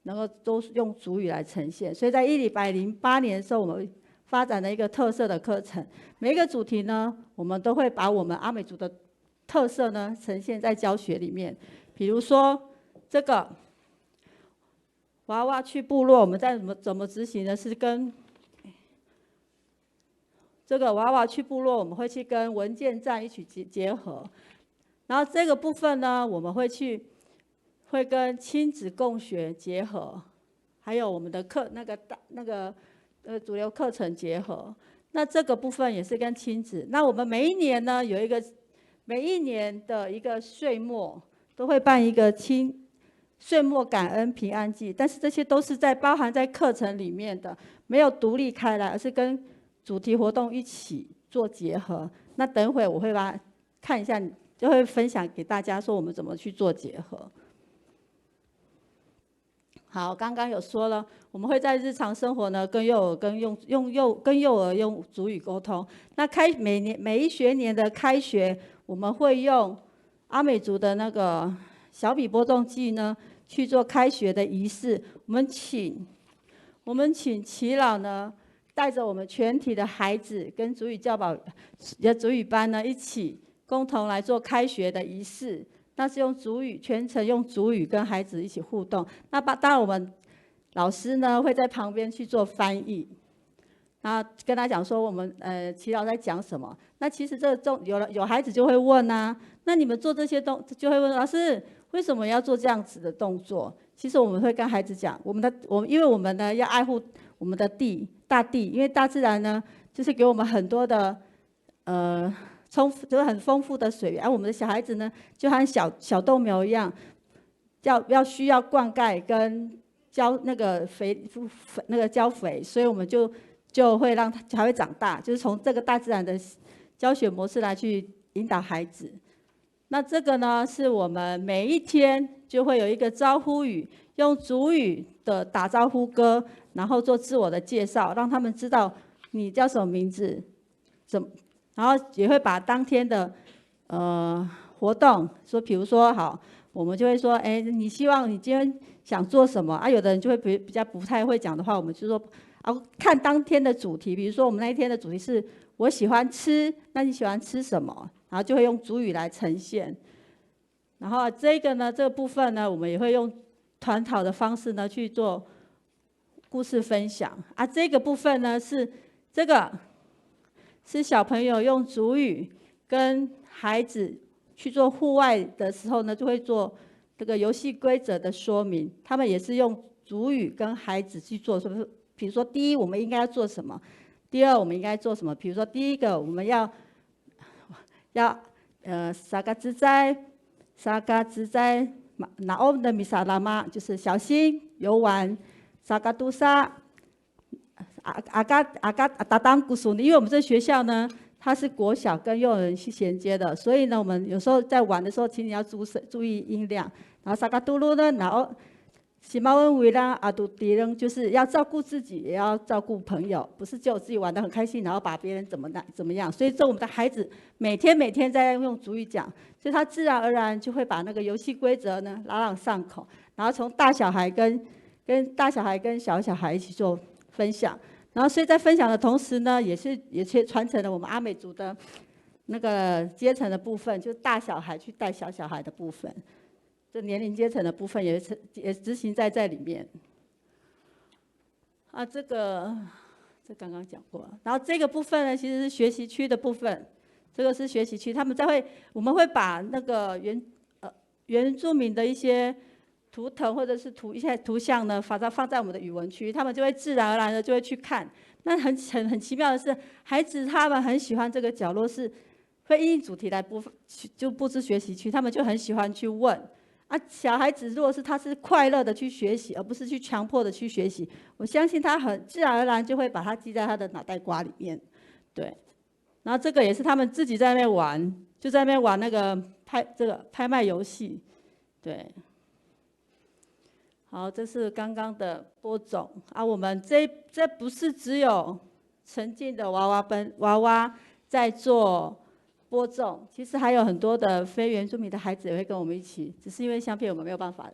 能够都用族语来呈现。所以在一百零八年的时候，我们发展了一个特色的课程，每一个主题呢，我们都会把我们阿美族的特色呢呈现在教学里面。比如说这个娃娃去部落，我们在怎么怎么执行呢？是跟这个娃娃去部落，我们会去跟文健站一起结结合。然后这个部分呢，我们会去会跟亲子共学结合，还有我们的课那个大那个呃主流课程结合。那这个部分也是跟亲子。那我们每一年呢有一个每一年的一个岁末都会办一个亲岁末感恩平安祭，但是这些都是在包含在课程里面的，没有独立开来，而是跟主题活动一起做结合。那等会我会把它看一下，就会分享给大家说我们怎么去做结合。好，刚刚有说了，我们会在日常生活呢，跟幼儿跟用用幼跟幼儿用族语沟通。那开每年每一学年的开学，我们会用阿美族的那个小米播种祭呢去做开学的仪式。我们请我们请耆老呢带着我们全体的孩子跟族语教保的族语班呢一起共同来做开学的仪式。那是用族语，全程用族语跟孩子一起互动。那当当然我们老师呢会在旁边去做翻译，然后跟他讲说我们呃耆老在讲什么。那其实这种有了有孩子就会问啊，那你们做这些东就会问老师为什么要做这样子的动作？其实我们会跟孩子讲，我们的我们因为我们呢要爱护我们的地大地，因为大自然呢就是给我们很多的呃充就是很丰富的水源，而、我们的小孩子呢就和小小豆苗一样，要要需要灌溉跟浇那个肥那个浇肥，所以我们就就会让他才会长大，就是从这个大自然的教学模式来去引导孩子。那这个呢，是我们每一天就会有一个招呼语，用族语的打招呼歌，然后做自我的介绍，让他们知道你叫什么名字，怎么，然后也会把当天的呃活动，说比如说好，我们就会说，哎，你希望你今天想做什么啊？有的人就会比比较不太会讲的话，我们就说啊，看当天的主题，比如说我们那一天的主题是我喜欢吃，那你喜欢吃什么？然后就会用族语来呈现。然后这个呢，这个部分呢，我们也会用团讨的方式呢去做故事分享啊。这个部分呢是这个是小朋友用族语跟孩子去做户外的时候呢，就会做这个游戏规则的说明。他们也是用族语跟孩子去做，是不是？比如说，第一，我们应该要做什么？第二，我们应该做什么？比如说，第一个，我们要要呃，saka cecay，saka cecay naom na misalama，就是小心游玩。Saka tosa，aka aka tatang ko suni，因为我们这学校呢，它是国小跟幼儿园去衔接的，所以呢，我们有时候在玩的时候，请你要注意注意音量。然后 saka tolo 呢，然后 simawen wirang ato tireng，就是要照顾自己，也要照顾朋友，不是只有自己玩得很开心，然后把别人怎么怎么样。所以这我们的孩子每天每天在用族语讲，所以他自然而然就会把那个游戏规则呢朗朗上口，然后从大小孩跟跟大小孩跟小小孩一起做分享，然后所以在分享的同时呢，也是也是传承了我们阿美族的那个阶层的部分，就是大小孩去带小小孩的部分。这年龄阶层的部分也是也执行在在里面。啊，这个这刚刚讲过了，然后这个部分呢，其实是学习区的部分，这个是学习区，他们在会我们会把那个原呃原住民的一些图腾或者是图一些图像呢，把它放在我们的语文区，他们就会自然而然的就会去看。那很很很奇妙的是，孩子他们很喜欢这个角落是会因应主题来布就布置学习区，他们就很喜欢去问。啊，小孩子如果是他是快乐的去学习，而不是去强迫的去学习，我相信他很自然而然就会把它记在他的脑袋瓜里面。对，然后这个也是他们自己在那边玩，就在那边玩那个拍这个拍卖游戏。对，好，这是刚刚的播种啊。我们这这不是只有沉浸的娃娃班娃娃在做播种，其实还有很多的非原住民的孩子也会跟我们一起，只是因为相片我们没有办法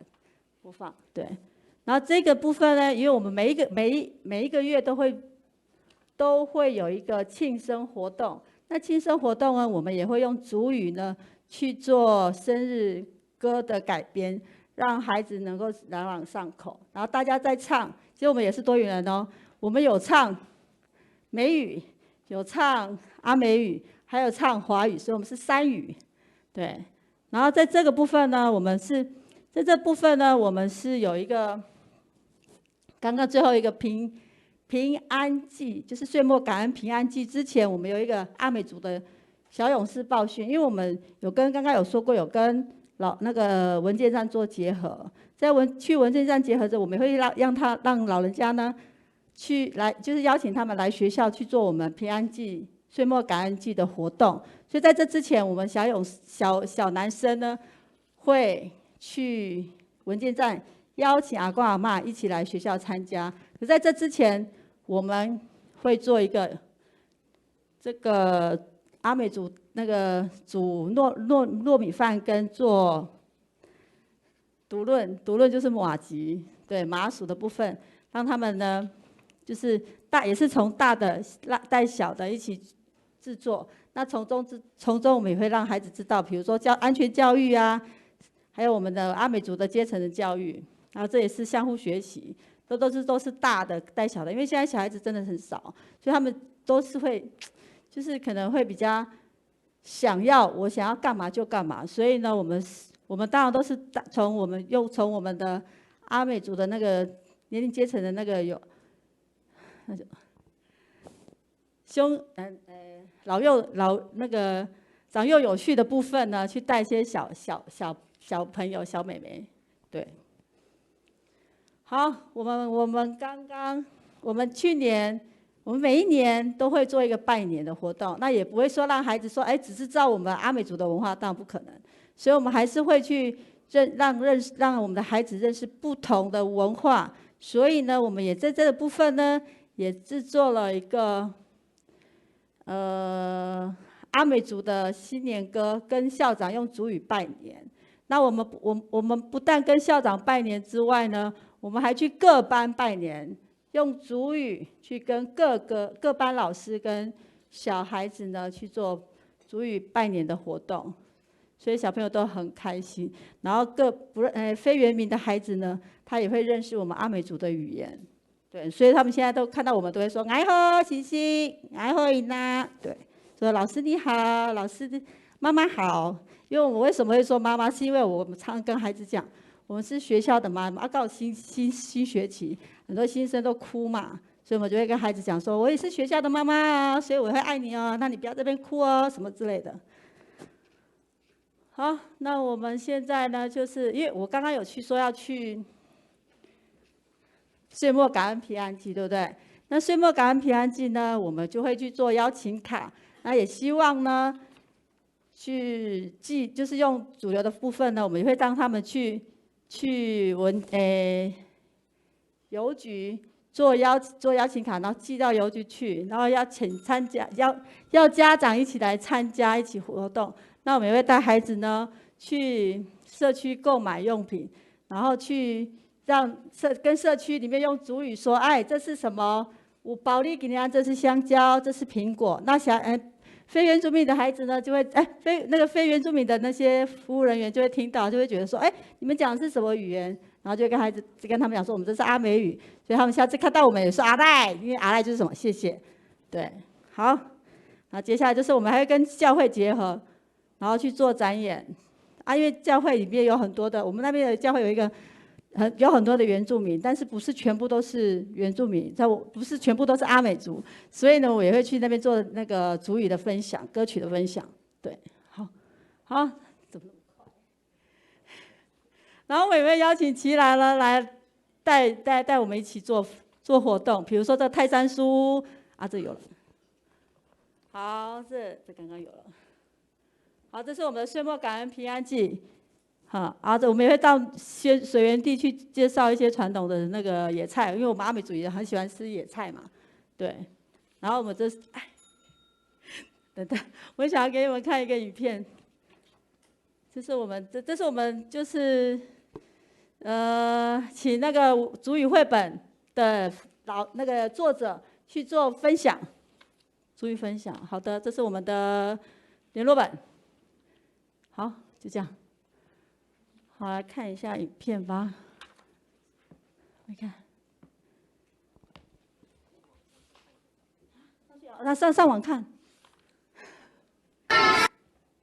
播放。对，然后这个部分呢，因为我们每一个每一每一个月都会都会有一个庆生活动。那庆生活动呢，我们也会用族语呢去做生日歌的改编，让孩子能够朗朗上口。然后大家在唱，其实我们也是多元人哦，我们有唱美语，有唱阿美语，还有唱华语，所以我们是三语。对，然后在这个部分呢，我们是在这部分呢，我们是有一个刚刚最后一个平平安祭，就是岁末感恩平安祭之前，我们有一个阿美族的小勇士报讯，因为我们有跟刚刚有说过，有跟老那个文健站做结合，在文去文健站结合着，我们会让让他让老人家呢去来，就是邀请他们来学校去做我们平安祭、岁末感恩祭的活动。所以在这之前，我们小勇小小男生呢会去文健站邀请阿公阿嬷一起来学校参加。可在这之前，我们会做一个这个阿美族那个煮糯糯糯米饭跟做独论独论就是麻糬，对，麻薯的部分，让他们呢就是大也是从大的带小的一起制作。那从中之从中我们也会让孩子知道，比如说教安全教育啊，还有我们的阿美族的阶层的教育，然后这也是相互学习，这都是都是大的带小的，因为现在小孩子真的很少，所以他们都是会，就是可能会比较想要我想要干嘛就干嘛，所以呢，我们我们当然都是从我们又从我们的阿美族的那个年龄阶层的那个有那种兄嗯呃老幼老那个长幼有序的部分呢，去带一些小小小小朋友小妹妹，对。好，我们我们刚刚我们去年我们每一年都会做一个拜年的活动，那也不会说让孩子说，哎，只是照我们阿美族的文化，当然不可能。所以我们还是会去认让认识让我们的孩子认识不同的文化。所以呢，我们也在这个部分呢，也制作了一个呃阿美族的新年歌，跟校长用族语拜年。那我们我我们不但跟校长拜年之外呢，我们还去各班拜年，用族语去跟各个各班老师跟小孩子呢去做族语拜年的活动，所以小朋友都很开心。然后各不认呃非原民的孩子呢，他也会认识我们阿美族的语言。对，所以他们现在都看到我们都会说“你好，星星，你好，伊娜”。对，说“老师你好，老师妈妈好”。因为我为什么会说妈妈，是因为我们常跟孩子讲，我们是学校的妈妈。啊，刚好新新新学期，很多新生都哭嘛，所以我们就会跟孩子讲说，我也是学校的妈妈啊，所以我会爱你哦，那你不要这边哭哦，什么之类的。好，那我们现在呢，就是因为我刚刚有去说要去岁末感恩平安祭，对不对？那岁末感恩平安祭呢，我们就会去做邀请卡。那也希望呢，去寄，就是用主流的部分呢，我们也会让他们去去文诶邮局做邀做邀请卡，然后寄到邮局去，然后邀请参加邀要家长一起来参加一起活动。那我们也会带孩子呢去社区购买用品，然后去让社跟社区里面用族语说，哎，这是什么？我保利给你啊，这是香蕉，这是苹果。那小哎非原住民的孩子呢，就会哎非那个非原住民的那些服务人员就会听到，就会觉得说，哎，你们讲的是什么语言？然后就跟孩子就跟他们讲说，我们这是阿美语，所以他们下次看到我们也是阿赖，因为阿赖就是什么谢谢，对，好，那接下来就是我们还会跟教会结合，然后去做展演啊，因为教会里面有很多的，我们那边的教会有一个很有很多的原住民，但是不是全部都是原住民，在我不是全部都是阿美族，所以呢，我也会去那边做那个族语的分享，歌曲的分享。对，好，好，怎么那么快？然后我也会邀请齐兰呢来带带带我们一起做做活动，比如说这泰山书屋啊，这有了。好，这这刚刚有了。好，这是我们的岁末感恩平安祭。好，然后这我们也会到先水源地去介绍一些传统的那个野菜，因为我们阿美族也很喜欢吃野菜嘛，对。然后我们这是哎，等等，我想要给你们看一个影片，这是我们这这是我们就是呃，请那个族语绘本的老那个作者去做分享，族语分享。好的，这是我们的联络本。好，就这样。好，来看一下影片吧。你看，那上上网看，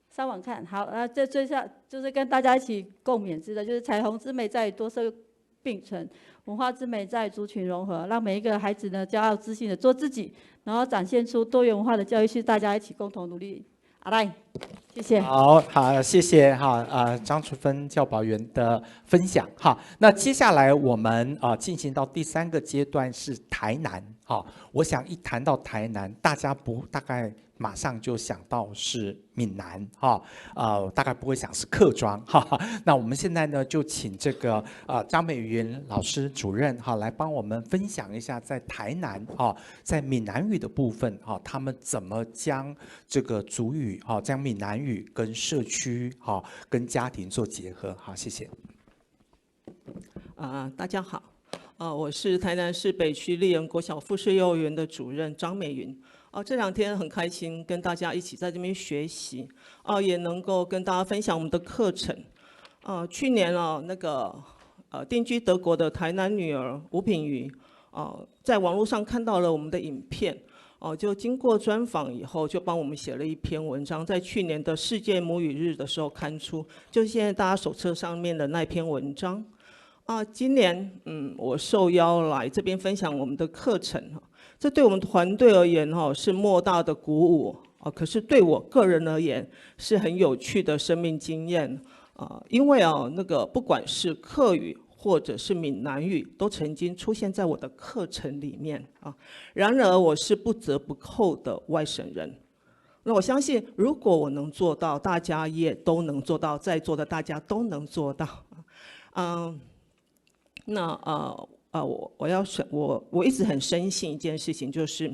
上网看。好，那这最下就是跟大家一起共勉之的，就是彩虹之美在于多色并存，文化之美在于族群融合，让每一个孩子呢骄傲自信的做自己，然后展现出多元文化的教育，是大家一起共同努力。阿赖，谢谢。好好，谢谢哈啊、张淑芬教保员的分享哈。那接下来我们啊、进行到第三个阶段是台南哈。我想一谈到台南，大家不大概马上就想到是闽南哈，呃，大概不会想是客庄哈。那我们现在呢，就请这个呃张美云老师主任哈来帮我们分享一下在台南哈，在闽南语的部分哈，他们怎么将这个族语哈，将闽南语跟社区哈、跟家庭做结合哈。谢谢。啊、大家好，啊、我是台南市北区丽园国小附设幼儿园的主任张美云。哦，这两天很开心跟大家一起在这边学习，哦，也能够跟大家分享我们的课程。啊、去年哦，那个呃定居德国的台南女儿吴品瑜，哦，在网络上看到了我们的影片，哦，就经过专访以后，就帮我们写了一篇文章，在去年的世界母语日的时候刊出，就是现在大家手册上面的那篇文章。啊，今年，嗯，我受邀来这边分享我们的课程，这对我们团队而言，哈，是莫大的鼓舞，啊，可是对我个人而言，是很有趣的生命经验，啊，因为啊，那个不管是客语或者是闽南语，都曾经出现在我的课程里面啊。然而，我是不折不扣的外省人。那我相信，如果我能做到，大家也都能做到，在座的大家都能做到。嗯，那呃呃，我我要深我我一直很深信一件事情，就是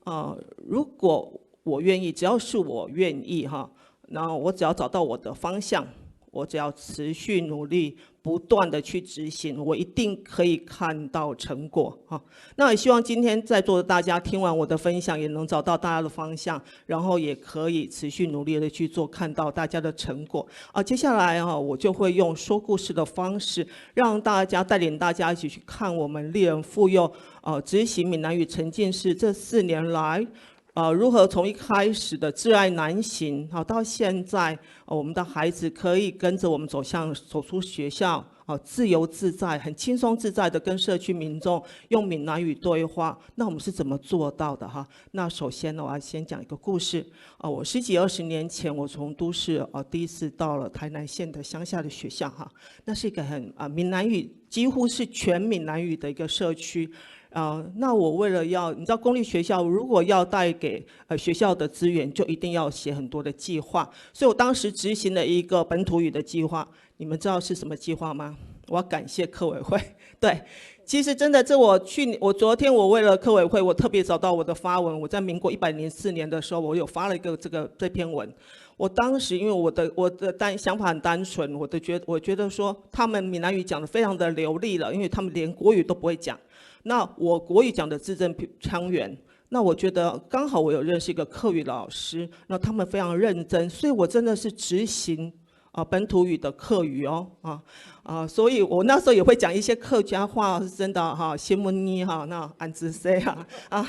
呃，如果我愿意，只要是我愿意哈，然后我只要找到我的方向，我只要持续努力，不断的去执行，我一定可以看到成果哈。那也希望今天在座的大家听完我的分享，也能找到大家的方向，然后也可以持续努力的去做，看到大家的成果啊。接下来哈，我就会用说故事的方式，让大家带领大家一起去看我们丽园附幼呃执行闽南语沉浸式这四年来。呃，如何从一开始的窒碍难行，好到现在，呃，我们的孩子可以跟着我们走向走出学校，哦，自由自在，很轻松自在的跟社区民众用闽南语对话。那我们是怎么做到的哈？那首先呢，我要先讲一个故事。啊、我十几二十年前，我从都市呃第一次到了台南县的乡下的学校哈，那是一个很啊、闽南语几乎是全闽南语的一个社区。啊、那我为了要，你知道公立学校如果要带给呃学校的资源，就一定要写很多的计划，所以我当时执行了一个本土语的计划。你们知道是什么计划吗？我要感谢客委会。对，其实真的，这我去年，我昨天我为了客委会，我特别找到我的发文，我在民国一百零四年的时候，我有发了一个这个这篇文。我当时因为我的我的单想法很单纯，我的觉我觉得说他们闽南语讲的非常的流利了，因为他们连国语都不会讲。那我国语讲的字正腔圆，那我觉得刚好我有认识一个客语老师，那他们非常认真，所以我真的是执行啊、本土语的客语哦啊。啊，所以我那时候也会讲一些客家话，是真的哈，新闻呢哈，那安之塞啊啊，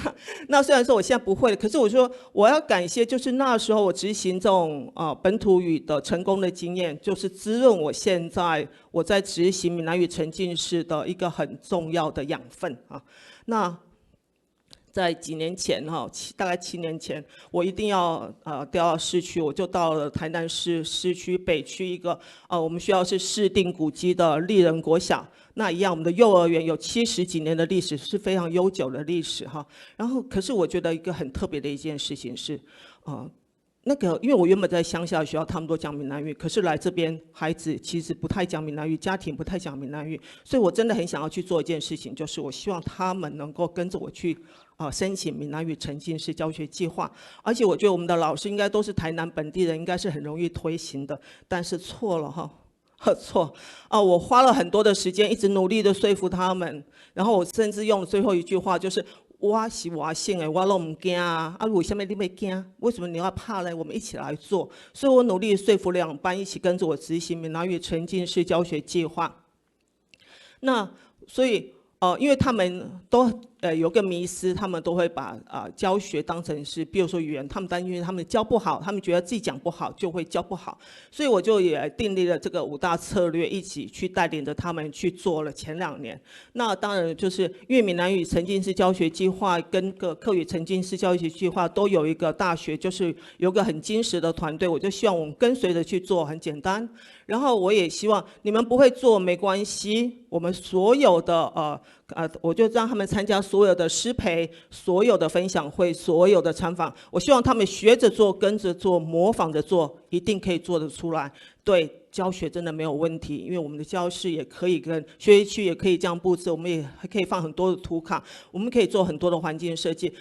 那虽然说我现在不会了，可是我说我要感谢，就是那时候我执行这种啊、本土语的成功的经验，就是滋润我现在我在执行闽南语沉浸式的一个很重要的养分啊。那在几年前哈，七大概七年前，我一定要呃调到市区，我就到了台南市市区北区一个呃我们学校是市定古迹的丽人国小。那一样，我们的幼儿园有七十几年的历史，是非常悠久的历史哈。然后，可是我觉得一个很特别的一件事情是，呃，那个，因为我原本在乡下的学校，他们都讲闽南语，可是来这边，孩子其实不太讲闽南语，家庭不太讲闽南语，所以我真的很想要去做一件事情，就是我希望他们能够跟着我去，呃，申请闽南语沉浸式教学计划。而且我觉得我们的老师应该都是台南本地人，应该是很容易推行的，但是错了哈。错啊，我花了很多的时间，一直努力的说服他们，然后我甚至用最后一句话，就是我是外省的，我都不怕啊，啊，为什么你会怕？为什么你要怕呢？我们一起来做。所以我努力说服两班一起跟着我执行闽南语沉浸式教学计划。那所以呃，因为他们都呃有个迷思，他们都会把啊、呃、教学当成是，比如说语言，他们担心他们教不好，他们觉得自己讲不好就会教不好，所以我就也订立了这个五大策略，一起去带领着他们去做了前两年。那当然就是因为闽南语沉浸式教学计划跟个客语沉浸式教学计划都有一个大学，就是有个很精实的团队，我就希望我们跟随着去做，很简单。然后我也希望你们不会做没关系，我们所有的呃呃，我就让他们参加所有的师培、所有的分享会、所有的参访。我希望他们学着做、跟着做、模仿着做，一定可以做得出来。对，教学真的没有问题，因为我们的教室也可以跟学习区也可以这样布置，我们也还可以放很多的图卡，我们可以做很多的环境设计。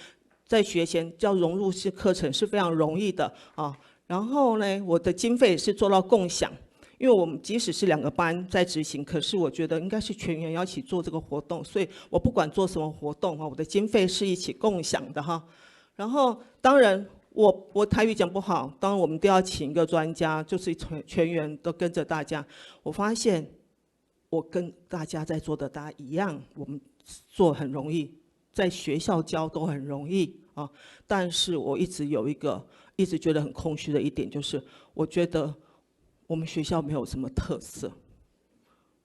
在学前教融入式课程是非常容易的啊。然后呢，我的经费是做到共享，因为我们即使是两个班在执行，可是我觉得应该是全员要一起做这个活动，所以我不管做什么活动哈，我的经费是一起共享的哈。然后当然我我台语讲不好，当然我们都要请一个专家，就是全全员都跟着大家。我发现我跟大家在座的大家一样，我们做很容易，在学校教都很容易啊。但是我一直有一个一直觉得很空虚的一点，就是我觉得我们学校没有什么特色，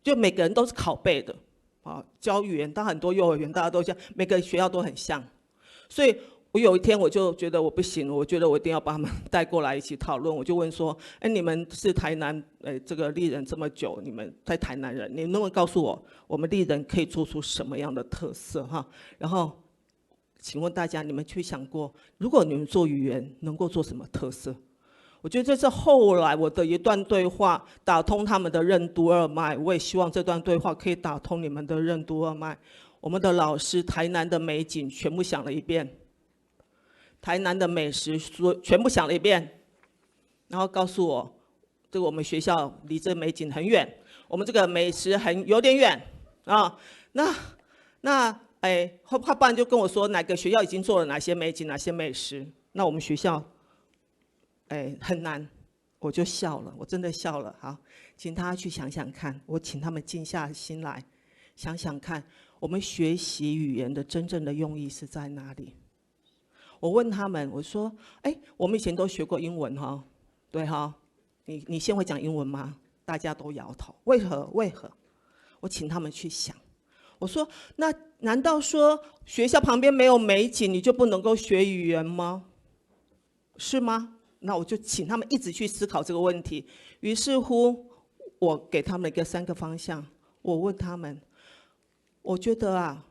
就每个人都是拷贝的啊。教语言，当然很多幼儿园大家都像，每个学校都很像，所以我有一天我就觉得我不行了，我觉得我一定要把他们带过来一起讨论。我就问说：“哎，你们是台南，呃，这个丽人这么久，你们在台南人，你能不能告诉我，我们丽人可以做出什么样的特色哈？”然后，请问大家，你们去想过，如果你们做语言，能够做什么特色？我觉得这是后来我的一段对话，打通他们的任督二脉。我也希望这段对话可以打通你们的任督二脉。我们的老师，台南的美景全部想了一遍，台南的美食说全部想了一遍，然后告诉我，这个我们学校离这美景很远，我们这个美食很有点远啊。那那哎，后后半就跟我说哪个学校已经做了哪些美景、哪些美食，那我们学校哎很难。我就笑了，我真的笑了。好，请大家去想想看，我请他们静下心来，想想看，我们学习语言的真正的用意是在哪里？我问他们，我说：“哎，我们以前都学过英文哈，对哈？你你现在会讲英文吗？”大家都摇头。为何？为何？我请他们去想。我说：“那难道说学校旁边没有美景，你就不能够学语言吗？是吗？”那我就请他们一直去思考这个问题。于是乎，我给他们一个三个方向。我问他们：“我觉得啊，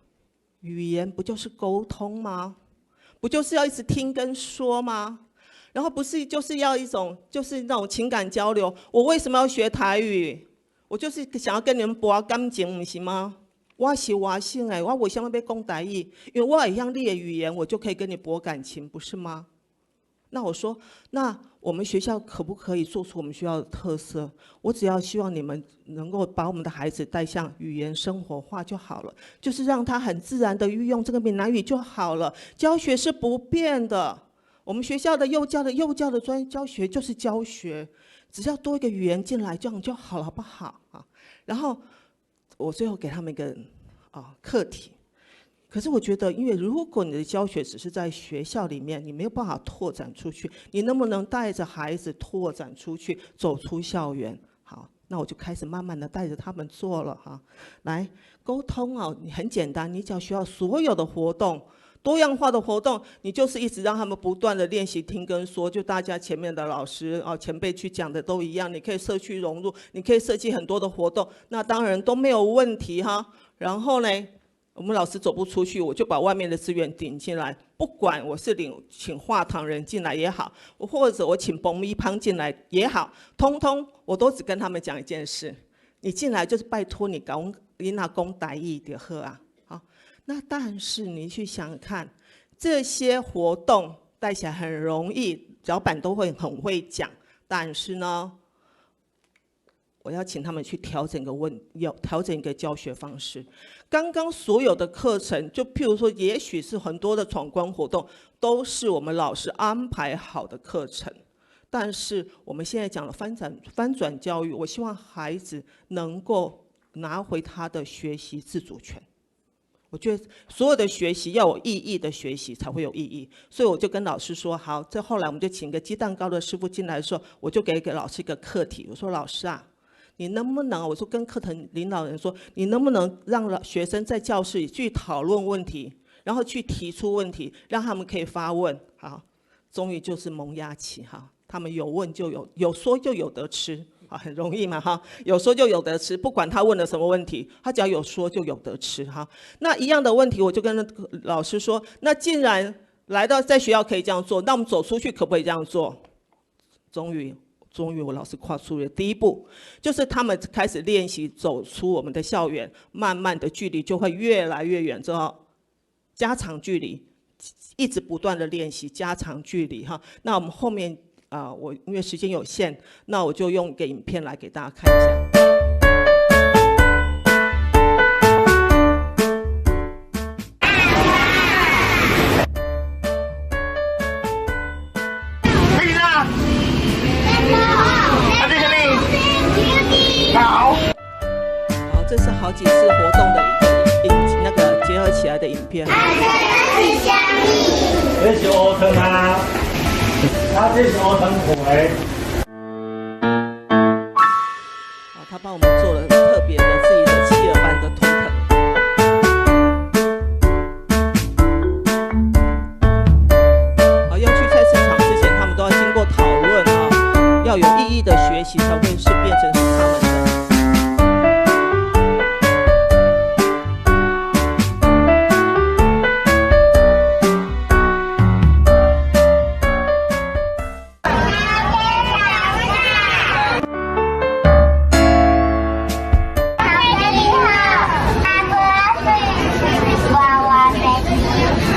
语言不就是沟通吗？不就是要一直听跟说吗？然后不是就是要一种就是那种情感交流？我为什么要学台语？我就是想要跟你们博感情，不是吗？我是外省的，我为什么要讲台语？因为我会讲你的语言，我就可以跟你博感情，不是吗？”那我说，那我们学校可不可以做出我们学校的特色？我只要希望你们能够把我们的孩子带向语言生活化就好了，就是让他很自然的运用这个闽南语就好了。教学是不变的，我们学校的幼教的幼教的专教学就是教学，只要多一个语言进来，这样就好了，好不好啊？然后我最后给他们一个啊、课题。可是我觉得，因为如果你的教学只是在学校里面，你没有办法拓展出去，你能不能带着孩子拓展出去，走出校园？好，那我就开始慢慢的带着他们做了哈。来，沟通哦，你很简单，你只要学校所有的活动多样化的活动，你就是一直让他们不断的练习听跟说，就大家前面的老师啊前辈去讲的都一样，你可以社区融入，你可以设计很多的活动，那当然都没有问题哈。然后呢，我们老师走不出去，我就把外面的资源顶进来，不管我是领请话筒人进来也好，我或者我请彭一胖进来也好，通通我都只跟他们讲一件事：你进来就是拜托你讲，你那讲台语就好啊。好，那但是你去想想看，这些活动带起来很容易，老板都会很会讲，但是呢，我要请他们去调整个问，要调整一个教学方式。刚刚所有的课程，就譬如说，也许是很多的闯关活动，都是我们老师安排好的课程。但是我们现在讲了翻转翻转教育，我希望孩子能够拿回他的学习自主权。我觉得所有的学习要有意义的学习才会有意义，所以我就跟老师说，好，这后来我们就请个鸡蛋糕的师傅进来的时候，我就给给老师一个课题，我说：“老师啊，你能不能？”我说跟课程领导人说，你能不能让老学生在教室里去讨论问题，然后去提出问题，让他们可以发问？好，终于就是萌芽期哈，他们有问就有，有说就有得吃啊，很容易嘛哈，有说就有得吃，不管他问了什么问题，他只要有说就有得吃哈。那一样的问题，我就跟老师说，那既然来到在学校可以这样做，那我们走出去可不可以这样做？终于，终于我老师跨出了第一步，就是他们开始练习走出我们的校园，慢慢的距离就会越来越远，之后加长距离，一直不断的练习加长距离哈。那我们后面啊、我因为时间有限，那我就用一个影片来给大家看一下。可以啦。啊，这什么？好。好，这是好几次活动的一个影，那个结合起来的影片。这是乌糖啊，啊，这是乌糖皮。好，他帮我们做了特别的自己的企鹅般的图腾。好，要去菜市场之前，他们都要经过讨论啊，要有意义的学习才会是变成是他们的。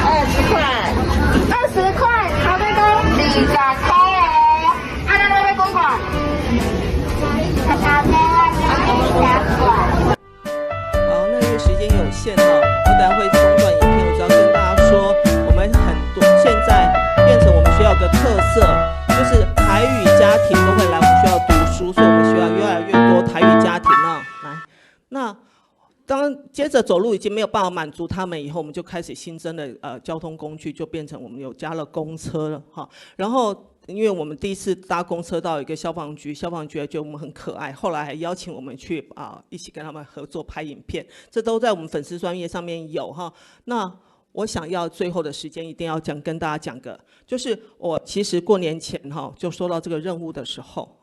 二十块，二十块，头家讲二十块。啊，咱要讲讲。好，那因为时间有限哦，我等下会中断影片，我只要跟大家说，我们很多现在变成我们学校的特色，就是台语家庭都会来我们学校读书，所以我们学校越来越多台语家庭了。来，那当接着走路已经没有办法满足他们以后，我们就开始新增的呃交通工具，就变成我们有加了公车了哈。然后因为我们第一次搭公车到一个消防局，消防局觉得我们很可爱，后来还邀请我们去啊、一起跟他们合作拍影片，这都在我们粉丝专页上面有哈。那我想要最后的时间一定要讲，跟大家讲个，就是我其实过年前哈就收到这个任务的时候，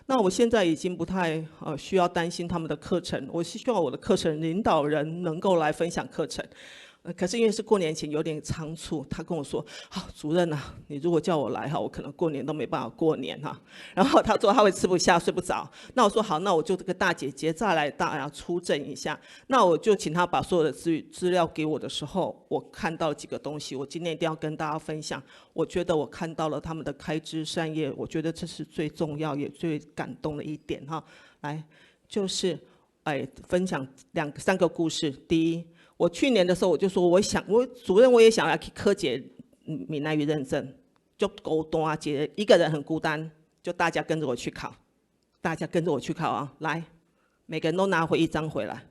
那我现在已经不太呃需要担心他们的课程，我是希望我的课程领导人能够来分享课程。呃，可是因为是过年前有点仓促，他跟我说：“啊，主任啊，你如果叫我来哈，我可能过年都没办法过年哈。”然后他说他会吃不下、睡不着。那我说好，那我就这个大姐姐再来大家出征一下。那我就请他把所有的资资料给我的时候，我看到几个东西，我今天一定要跟大家分享。我觉得我看到了他们的开枝散叶，我觉得这是最重要也最感动的一点哈。来，就是哎，分享两个三个故事。第一，我去年的时候我就说，我想，我主任我也想要去柯洁嗯闽南语认证，就孤单啊，姐一个人很孤单，就大家跟着我去考，大家跟着我去考啊，来，每个人都拿回一张回来。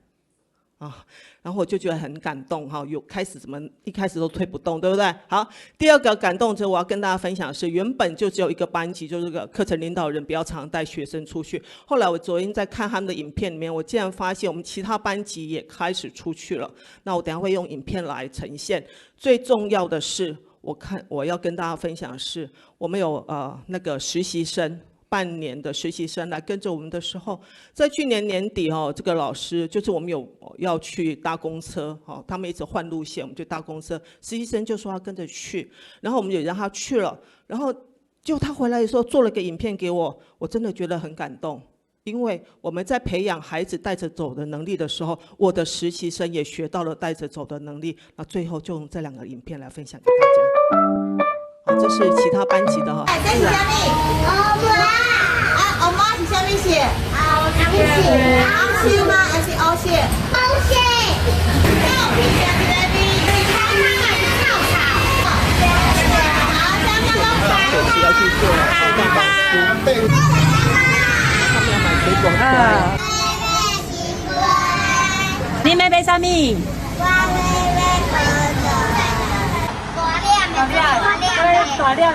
啊，然后我就觉得很感动哈，有开始怎么一开始都推不动，对不对？好，第二个感动者，我要跟大家分享的是，原本就只有一个班级，就是这个课程领导人比较常带学生出去。后来我昨天在看他们的影片里面，我竟然发现我们其他班级也开始出去了。那我等一下会用影片来呈现。最重要的是，我看我要跟大家分享的是，我们有呃那个实习生。半年的实习生来跟着我们的时候，在去年年底哦，这个老师就是我们有要去搭公车哦，他们一直换路线，我们就搭公车。实习生就说要跟着去，然后我们也让他去了，然后就他回来的时候做了个影片给我，我真的觉得很感动。因为我们在培养孩子带着走的能力的时候，我的实习生也学到了带着走的能力。那最后就用这两个影片来分享给大家。好，这是其他班级的哈。哎，这是啥物？啊，oma是啥物色？啊，啥物色？乌色吗？还是乌色？乌色。好，这样刚刚好。啊。 你妹妹啥物？大粒的。大粒的。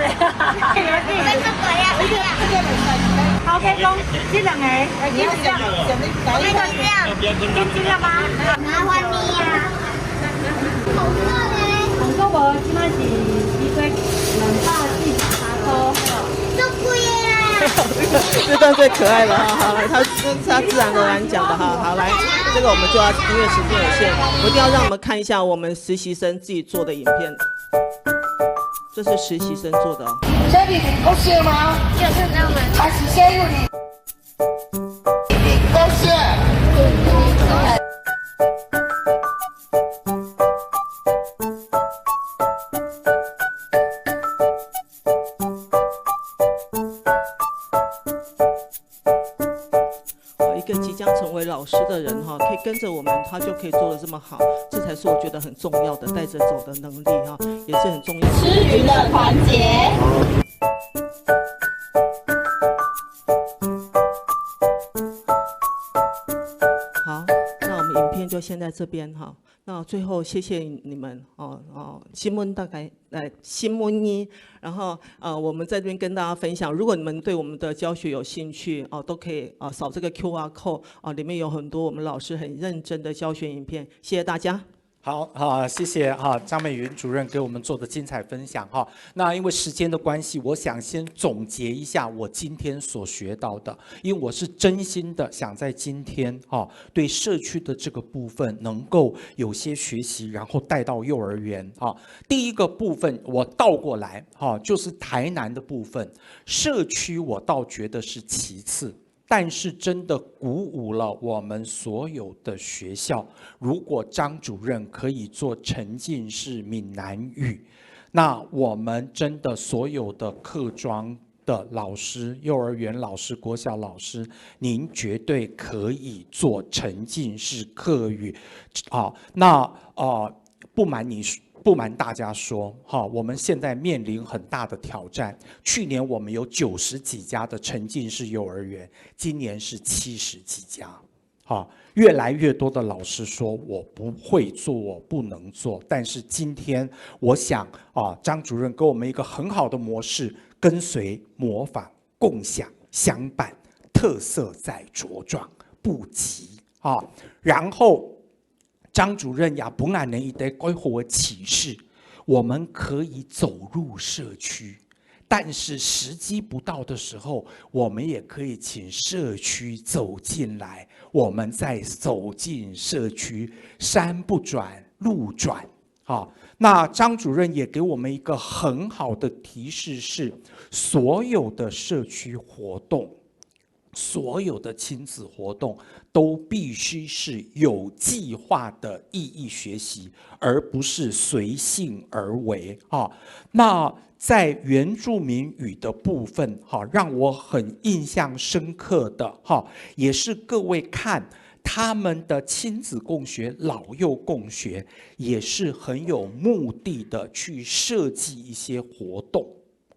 OK，講，這兩个，金子亮，金子亮嗎？麻煩你啊。紅豆無，這擺是一個兩百四十三塊。 这段最可爱了哈，好，他他自然而然讲的哈，好来，这个我们就要因为时间有限，我一定要让你们看一下我们实习生自己做的影片。这是实习生做的哦。这里你不是吗？就是他们。还是谁有你？不是。一个即将成为老师的人哈，可以跟着我们，他就可以做得这么好，这才是我觉得很重要的带着走的能力哈，也是很重要。吃鱼的团结。好，那我们影片就先在这边哈。那最后谢谢你们哦哦，新闻大概呃新闻呢，然后呃我们在这边跟大家分享，如果你们对我们的教学有兴趣哦，都可以啊扫这个 Q R code 啊，里面有很多我们老师很认真的教学影片，谢谢大家。好，好，谢谢哈张美云主任给我们做的精彩分享哈。那因为时间的关系，我想先总结一下我今天所学到的，因为我是真心的想在今天哈对社区的这个部分能够有些学习，然后带到幼儿园哈。第一个部分我倒过来哈，就是台南的部分，社区我倒觉得是其次。 但是真的鼓舞了我们所有的学校。如果张主任可以做沉浸式闽南语，那我们真的所有的客庄的老师、幼儿园老师、国小老师，您绝对可以做沉浸式客语。啊，那呃，不瞒你说，不瞒大家说，哈，我们现在面临很大的挑战。去年我们有九十几家的沉浸式幼儿园，今年是七十几家。哈，越来越多的老师说我不会做，我不能做。但是今天我想啊，张主任给我们一个很好的模式，跟随、模仿、共享、相伴，特色在茁壮，不急啊。然后张主任也分𠊎等一个个好个启示，我们可以走入社区，但是时机不到的时候，我们也可以请社区走进来，我们再走进社区，山不转路转。好，那张主任也给我们一个很好的提示是，所有的社区活动，所有的亲子活动都必须是有计划的意义学习，而不是随性而为。哈，那在原住民语的部分，哈，让我很印象深刻的，哈，也是各位看他们的亲子共学、老幼共学，也是很有目的的去设计一些活动。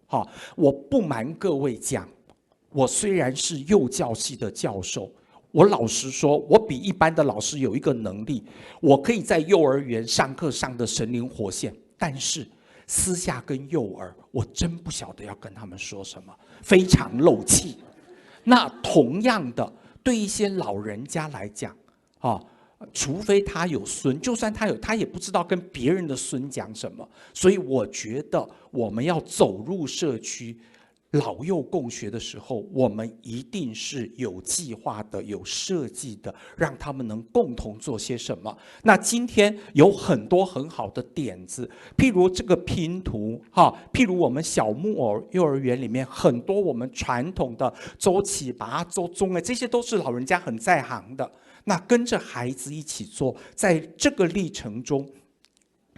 哈，我不瞒各位讲，我虽然是幼教系的教授，我老实说，我比一般的老师有一个能力，我可以在幼儿园上课上得神灵活现，但是私下跟幼儿，我真不晓得要跟他们说什么，非常漏气。那同样的，对一些老人家来讲，哈、除非他有孙，就算他有，他也不知道跟别人的孙讲什么。所以我觉得我们要走入社区，老幼共学的时候，我们一定是有计划的、有设计的，让他们能共同做些什么。那今天有很多很好的点子，譬如这个拼图，哈，譬如我们小木偶幼儿园里面很多我们传统的周期，把它做中了，这些都是老人家很在行的。那跟着孩子一起做，在这个历程中，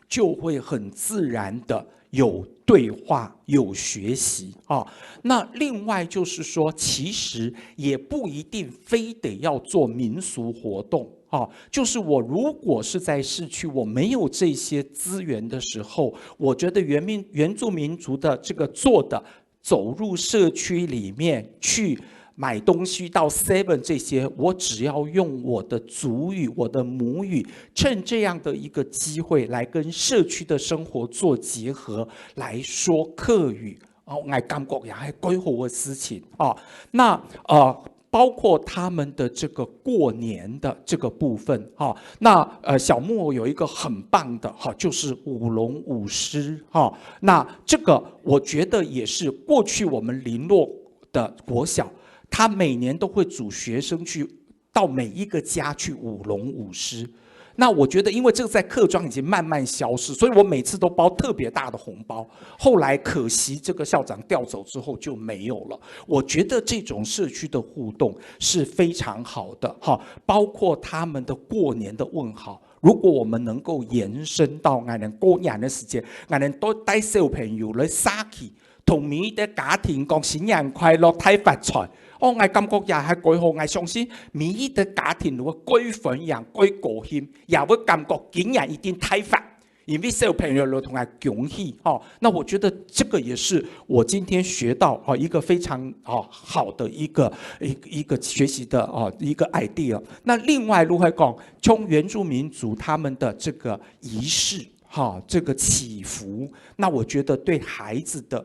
就会很自然的有对话、有学习啊。那另外就是说，其实也不一定非得要做民俗活动啊。就是我如果是在市区，我没有这些资源的时候，我觉得原民原住民族的这个做的走入社区里面去买东西到 Seven 这些，我只要用我的族语、我的母语，趁这样的一个机会来跟社区的生活做结合，来说客语。哦，我感觉也还蛮好的事情哦。那呃，包括他们的这个过年的这个部分哈、哦，那呃，小木偶有一个很棒的哈、哦，就是舞龙舞狮哈、哦。那这个我觉得也是过去我们林落的国小，他每年都会组学生去到每一个家去舞龙舞狮。那我觉得，因为这个在客庄已经慢慢消失，所以我每次都包特别大的红包。后来可惜这个校长调走之后就没有了。我觉得这种社区的互动是非常好的哈，包括他们的过年的问好。如果我们能够延伸到俺们过年的时间，俺们都带小朋友来社区，同每一个家庭讲新年快乐、大发财。哦，我感觉也还蛮好，我相信每一个家庭如果过分样、过高兴，也会感觉今年一定大发。因为小朋友都同他恭喜哦，那我觉得这个也是我今天学到哦一个非常哦好的一个一一个学习的哦一个 idea。那另外如何讲，从原住民族他们的这个仪式哈、这个祈福，那我觉得对孩子的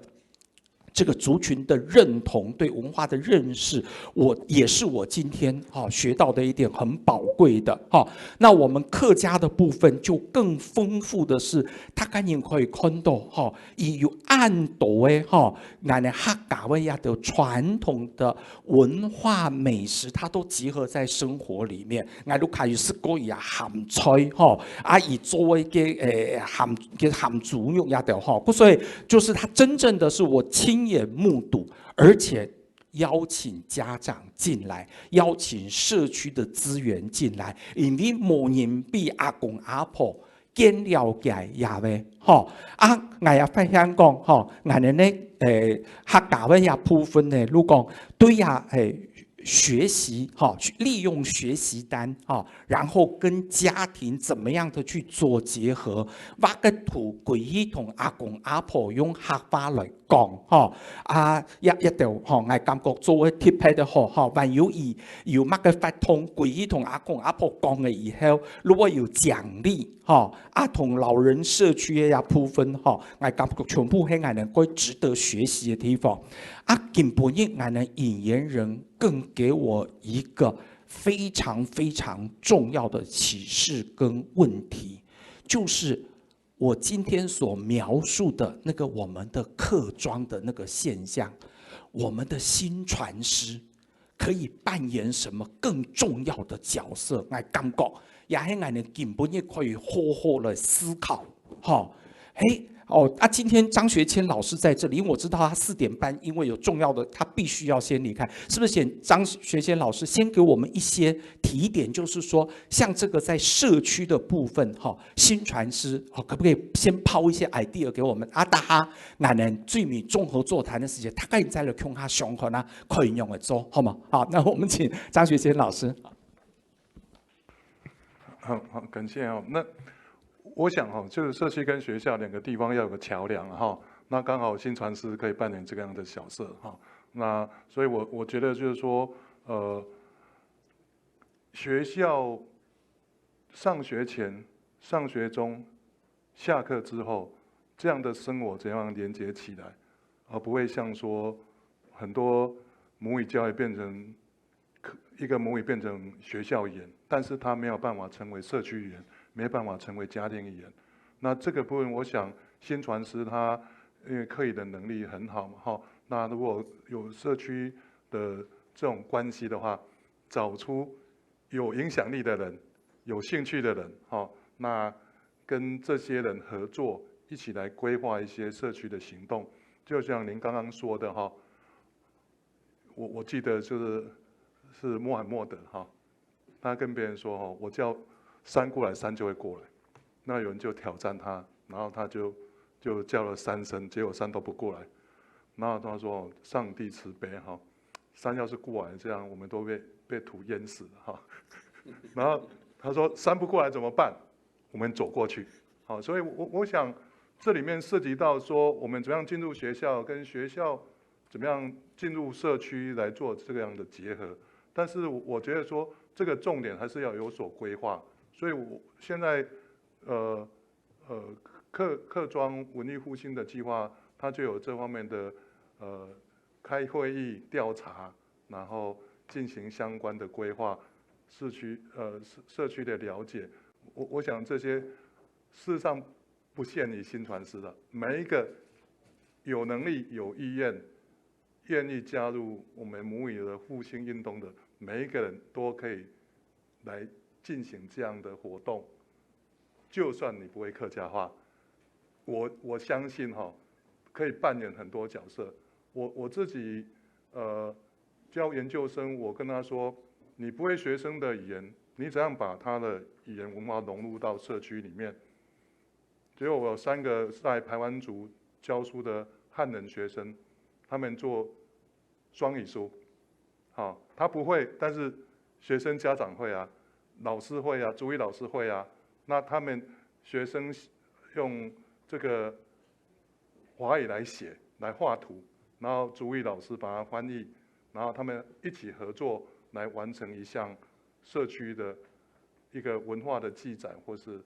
这个族群的认同、对文化的认识，我也是我今天哈、学到的一点很宝贵的哈、那我们客家的部分就更丰富的是，大家人可以看到哈，伊有恁多个哈，俺个客家个一个传统的文化美食，它都结合在生活里面。俺屋下有食過伊个鹹菜哈，啊，伊做个个誒鹹个鹹豬肉也得哈，所以就是它真正的是我亲眼目睹，而且邀请家长进来，邀请社区的资源进来，因为无人比阿公阿婆更了解也个吼。啊，𠊎也發現講吼，𠊎个呢，誒，客家个也部分呢，如果對也，誒，學習吼，去利用學習單吼，然後跟家庭怎麼樣的去做結合，畫个圖歸去同阿公阿婆用客話來講吼，啊，也一條吼，𠊎感覺做个特別个好吼，還有伊有麼个活動歸去同阿公阿婆講个以後，如果有獎勵吼，啊，同老人社區个也部分吼，𠊎感覺全部係𠊎等个值得學習个地方。啊，今晡日𠊎等引言人更給我一個非常非常重要的啟示跟問題，就是我今天所描述的那個我們的客庄的那個現象，我們的薪傳師可以扮演什麼更重要的角色？𠊎感覺也係𠊎等今晡日可以好好來思考，吼。嘿，哦，啊，今天張學謙老師在這裡，因為我知道他四點半因為有重要的，他必須要先離開，是不是請張學謙老師先給我們一些提點，就是說，像這個在社區的部分，哈，薪傳師，哦，可不可以先拋一些 idea 給我們？啊，大家，俺們最尾綜合座談的時間，大家再來共下想看啊，可以用來做，好嗎？好，那我們請張學謙老師。好，好，感謝哦。那我想哈，就是社區跟學校兩個地方要有個橋梁哈。那剛好薪傳師可以扮演這個樣的角色哈。那所以我我覺得就是說，呃，学校上学前、上学中、下课之后，这样的生活怎样连接起来，而不会像说很多母语教育变成一个母语变成学校语言，但是它没有办法成为社区语言，没办法成为家庭语言。那这个部分，我想薪传师他因为客语的能力很好嘛，哈，那如果有社区的这种关系的话，找出有影响力的人、有兴趣的人，哈，那跟这些人合作，一起来规划一些社区的行动。就像您刚刚说的，哈，我我记得就是是穆罕默德哈，他跟别人说哈，我叫山过来，山就会过来。那有人就挑战他，然后他就就叫了三声，结果山都不过来。然后他说上帝慈悲哈，山要是过来，这样我们都被被土淹死了哈。然后他说山不过来怎么办？我们走过去。好，所以我我想这里面涉及到说我们怎样进入学校，跟学校怎么样进入社区来做这个样的结合。但是我觉得说这个重点还是要有所规划。所以我现在呃呃客客庄文艺复兴的计划，它就有这方面的呃开会议调查，然后进行相关的规划，社区呃社社区的了解。我我想这些事实上不限于薪传师的，每一个有能力、有意愿、愿意加入我们母语的复兴运动的每一个人都可以来进行这样的活动。就算你不会客家话，我我相信哈，可以扮演很多角色。我我自己呃教研究生，我跟他说，你不会学生的语言，你怎样把他的语言文化融入到社区里面？结果我有三个在排湾族教书的汉人学生，他们做双语书，好，他不会，但是学生家长会啊，老师会啊，族语老师会啊，那他们学生用这个华语来写，来画图，然后族语老师把它翻译，然后他们一起合作来完成一项社区的一个文化的记载或是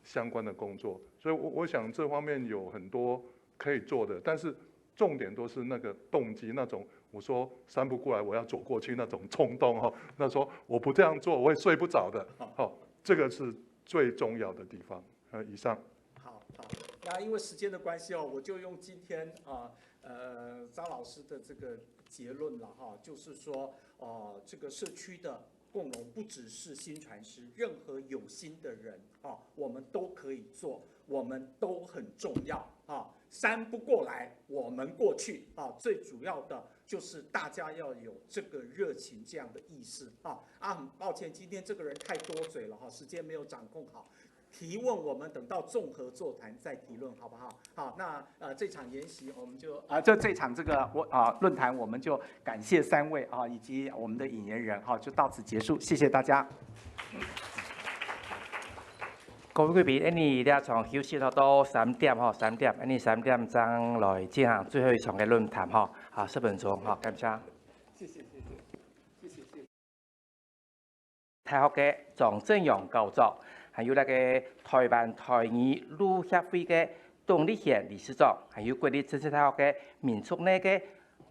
相关的工作。所以我我想这方面有很多可以做的，但是重点都是那个动机，那种我说山不过来我要走过去那种冲动哈，那说我不这样做我会睡不着的，好，这个是最重要的地方。呃，以上。好好，那因为时间的关系哦，我就用今天啊呃张老师的这个结论了哈，就是说哦，这个社区的共融不只是薪传师，任何有心的人啊，我们都可以做，我们都很重要啊。山不过来，我们过去啊，最主要的就是大家要有这个热情这样的意识啊。啊，很抱歉，今天这个人太多嘴了哈，时间没有掌控好。提问我们等到综合座谈再提论，好不好？好，那呃这场研习我们就啊，就这场这个我啊论坛我们就感谢三位啊以及我们的引言人哈，就到此结束，谢谢大家。各位贵宾，恁呢這場休息到三點吼，三點，恁呢三點正來進行最後一場个論壇吼，啊，十分鐘吼，感謝。謝謝謝謝謝謝謝謝。 大學个莊正陽教授，還有該个台灣台語女協會个董立賢理事長，還有國立政治大學个民族系个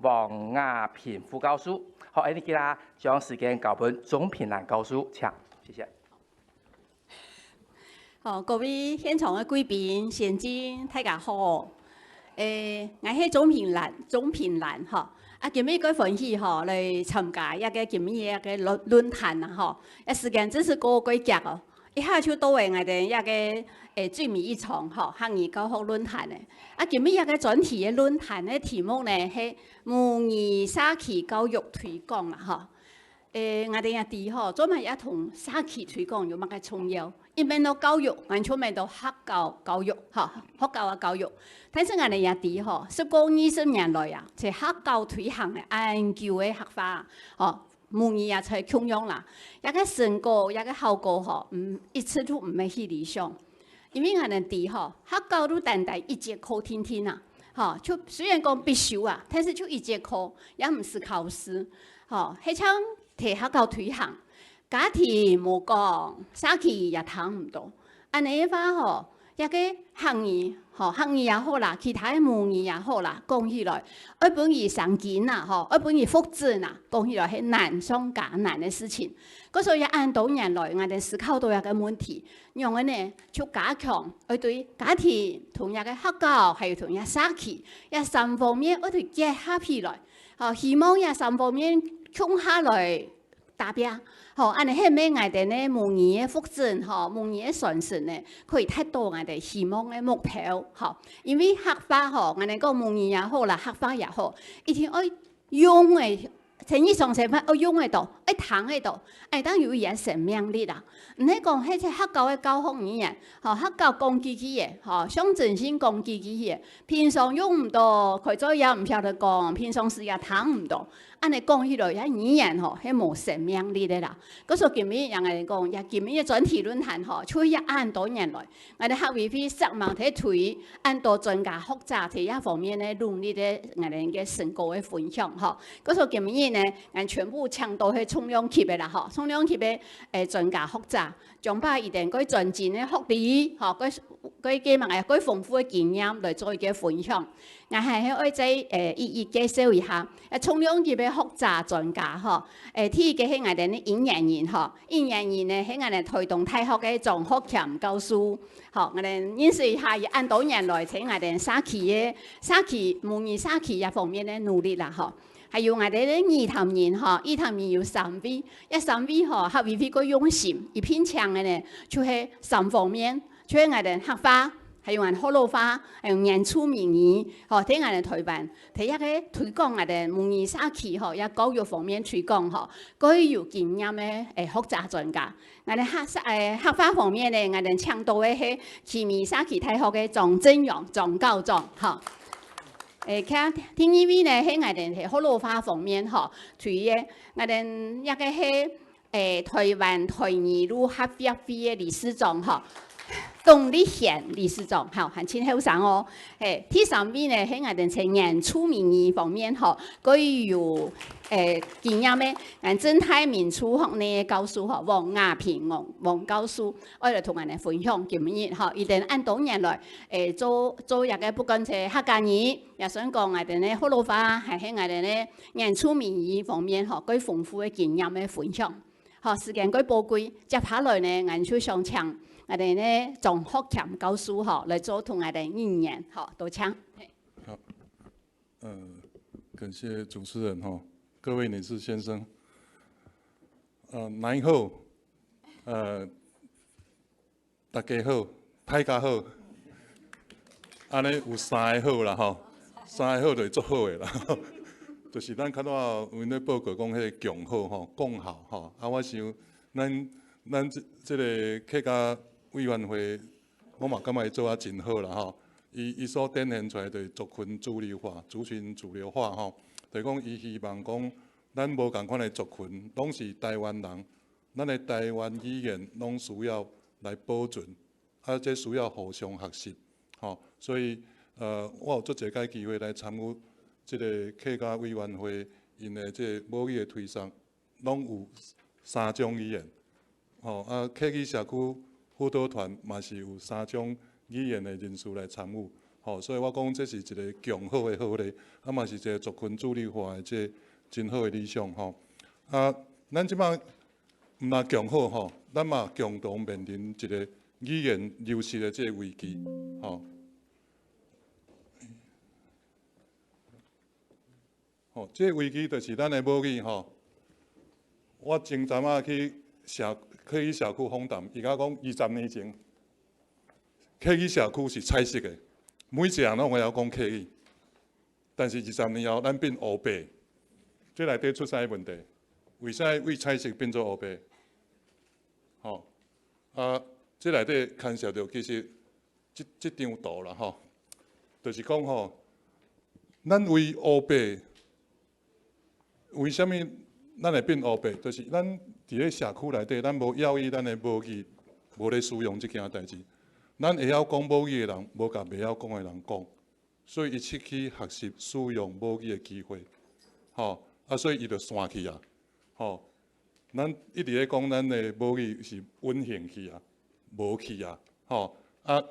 王雅萍副教授。好，恁呢今下將時間交分鍾品蘭教授，請，謝謝。 好，各位現場个貴賓、先進，大家好。誒，𠊎係鍾品蘭，鍾品蘭吼。啊，今日蓋歡喜吼，來參加這个今日這个論論壇啊吼。啊，時間真係過蓋遽哦，一下就到了𠊎兜這个誒最尾一場吼，客語教學論壇个。啊，今日這个專題个論壇个題目呢係母語社區教育推廣啦吼。 誒，𠊎兜也知吼，做麼个也同社區推廣有麼个重要？一面到教育，𠊎就面到學校教育，吼，學校个教育。但是𠊎兜也知吼，十過二十年來啊，在學校推行个恁久个客話，吼，母語也在共樣啦，這个成果，這个效果吼，嗯，一直都毋會去理想。 因為𠊎兜知吼，學校都單單一節課定定啊，吼，就雖然講必修啊，但是就一節課，也毋使考試，吼，係像在學校推行，家庭無講，社區也聽毋到。恁呢个話吼，這个客語，吼，客語也好啦，其他个母語也好啦，講起來，愛分佢生根啊，吼，愛分佢復振啊，講起來係難上加難个事情。故所以恁多年來，𠊎兜思考到這个問題，仰般呢，就加強愛對家庭、同這个學校，還有同這社區，這三方面愛對結合起來。吼，希望這三方面共下來 打拚。吼，恁呢係毋係𠊎兜呢母語个復振，吼，母語个傳承呢，可以達到𠊎兜希望个目標，吼。因為客話吼，𠊎兜講母語也好啦，客話也好，一定愛用个，在日常生活愛用得到，愛聽得到，愛當有佢个生命力啊。毋係講係在學校个教學語言，吼，學校講幾句个，吼，象徵性講幾句个，平常用毋到，開嘴也毋曉得講，平常時也聽毋到。 恁呢講起來，這語言吼，係無生命力个啦。故所今日，𠊎兜講，這今日个專題論壇吼，就係恁多年來，𠊎兜客委會煞猛在推，恁多專家學者在這方面呢努力个，𠊎兜个成果个分享吼。故所今日呢，𠊎全部請到係重量級个啦吼，重量級个，誒，專家學者，將把佢兜个專精个學理，吼，个，个，个麼个，个豐富个經驗來做一个分享。 𠊎還係愛再，誒，一一介紹一下，誒，重量級个學者專家吼，誒，第一个係𠊎兜个引言人吼，引言人呢係𠊎兜臺東大學个張學謙教授，吼，𠊎兜認識一下，佢恁多年來在𠊎兜社區个，社區，母語社區這方面个努力啦吼。還有𠊎兜个語壇人吼，語壇人有三位，這三位吼，客委會个用心，佢聘請个呢，就係三方面，就係𠊎兜客話， 還有𠊎學老話，還有原住民語，吼，在𠊎兜臺灣，在這个推廣𠊎兜母語社區吼，這教育方面推廣吼，過有經驗个，誒，學者專家。𠊎兜客，誒，客話方面呢，𠊎兜請到个係奇美社區大學个張正陽張校長，吼。誒，佢第二位呢，係𠊎兜係學老話方面吼，推个，𠊎兜這个係 誒，臺灣台語路客協會个理事長吼，董立賢理事長，吼，還盡後生哦。嘿，第三位呢，係𠊎兜在原住民語方面吼，過有，誒，經驗个，𠊎政大民族學院个教授吼，王雅萍王，王教授，愛來同𠊎兜分享今日吼，佢兜恁多年來，誒，做，做這个不管係客家語，也算講𠊎兜个學老話，還係𠊎兜个原住民語方面吼，過豐富个經驗个分享。 好，時間過寶貴，接下來呢，𠊎就想請𠊎兜呢張學謙教授吼來做同𠊎兜引言，好，多謝。好，呃，感謝主持人哈，各位女士先生，呃，你好，呃， 大家好，大家好。安尼有三个好啦吼，三个好就足好个啦。就是咱較早有咧报告讲迄个共好吼，共好吼。啊，我想咱咱这这个客家委员会，我嘛感觉伊做啊真好啦吼。伊伊所展现出来就是族群主流化、族群主流化吼，就是讲伊希望讲咱无共款的族群，拢是台湾人， 咱的台湾语言拢需要来保存，啊，这需要互相学习，吼。所以，呃，我有足侪个机会来参与这个客家委员会因的这母语的推动，拢有三种语言，吼。啊，客语社区辅导团嘛是有三种语言的人士来参与，吼。所以我讲这是一个共好的好例，啊嘛是一个族群主流化的这真好的理想，吼。啊，咱即马 毋但共好吼，咱嘛共同面临一个语言流失的这个危机，吼。吼，这个危机就是咱的母语吼。我前阵仔去社客语社区访谈，伊甲讲二十年前，客语社区是彩色的，每一个人拢会晓讲客语。 但是二十年后，咱变黑白，这内底出啥问题？为啥为彩色变做黑白？吼，啊，这内底牵涉到其实这这张图啦吼，就是讲吼，咱为黑白，为什么咱会变黑白？就是咱伫咧社区内底，咱无要意咱的母语，无咧使用这件代志。咱会晓讲母语的人，无甲袂晓讲的人讲。 所以伊失去学习使用母语的机会，吼，啊，所以伊就散去啊，吼。咱一直咧講咱的母語是隱形去啊，無去啊，吼。啊，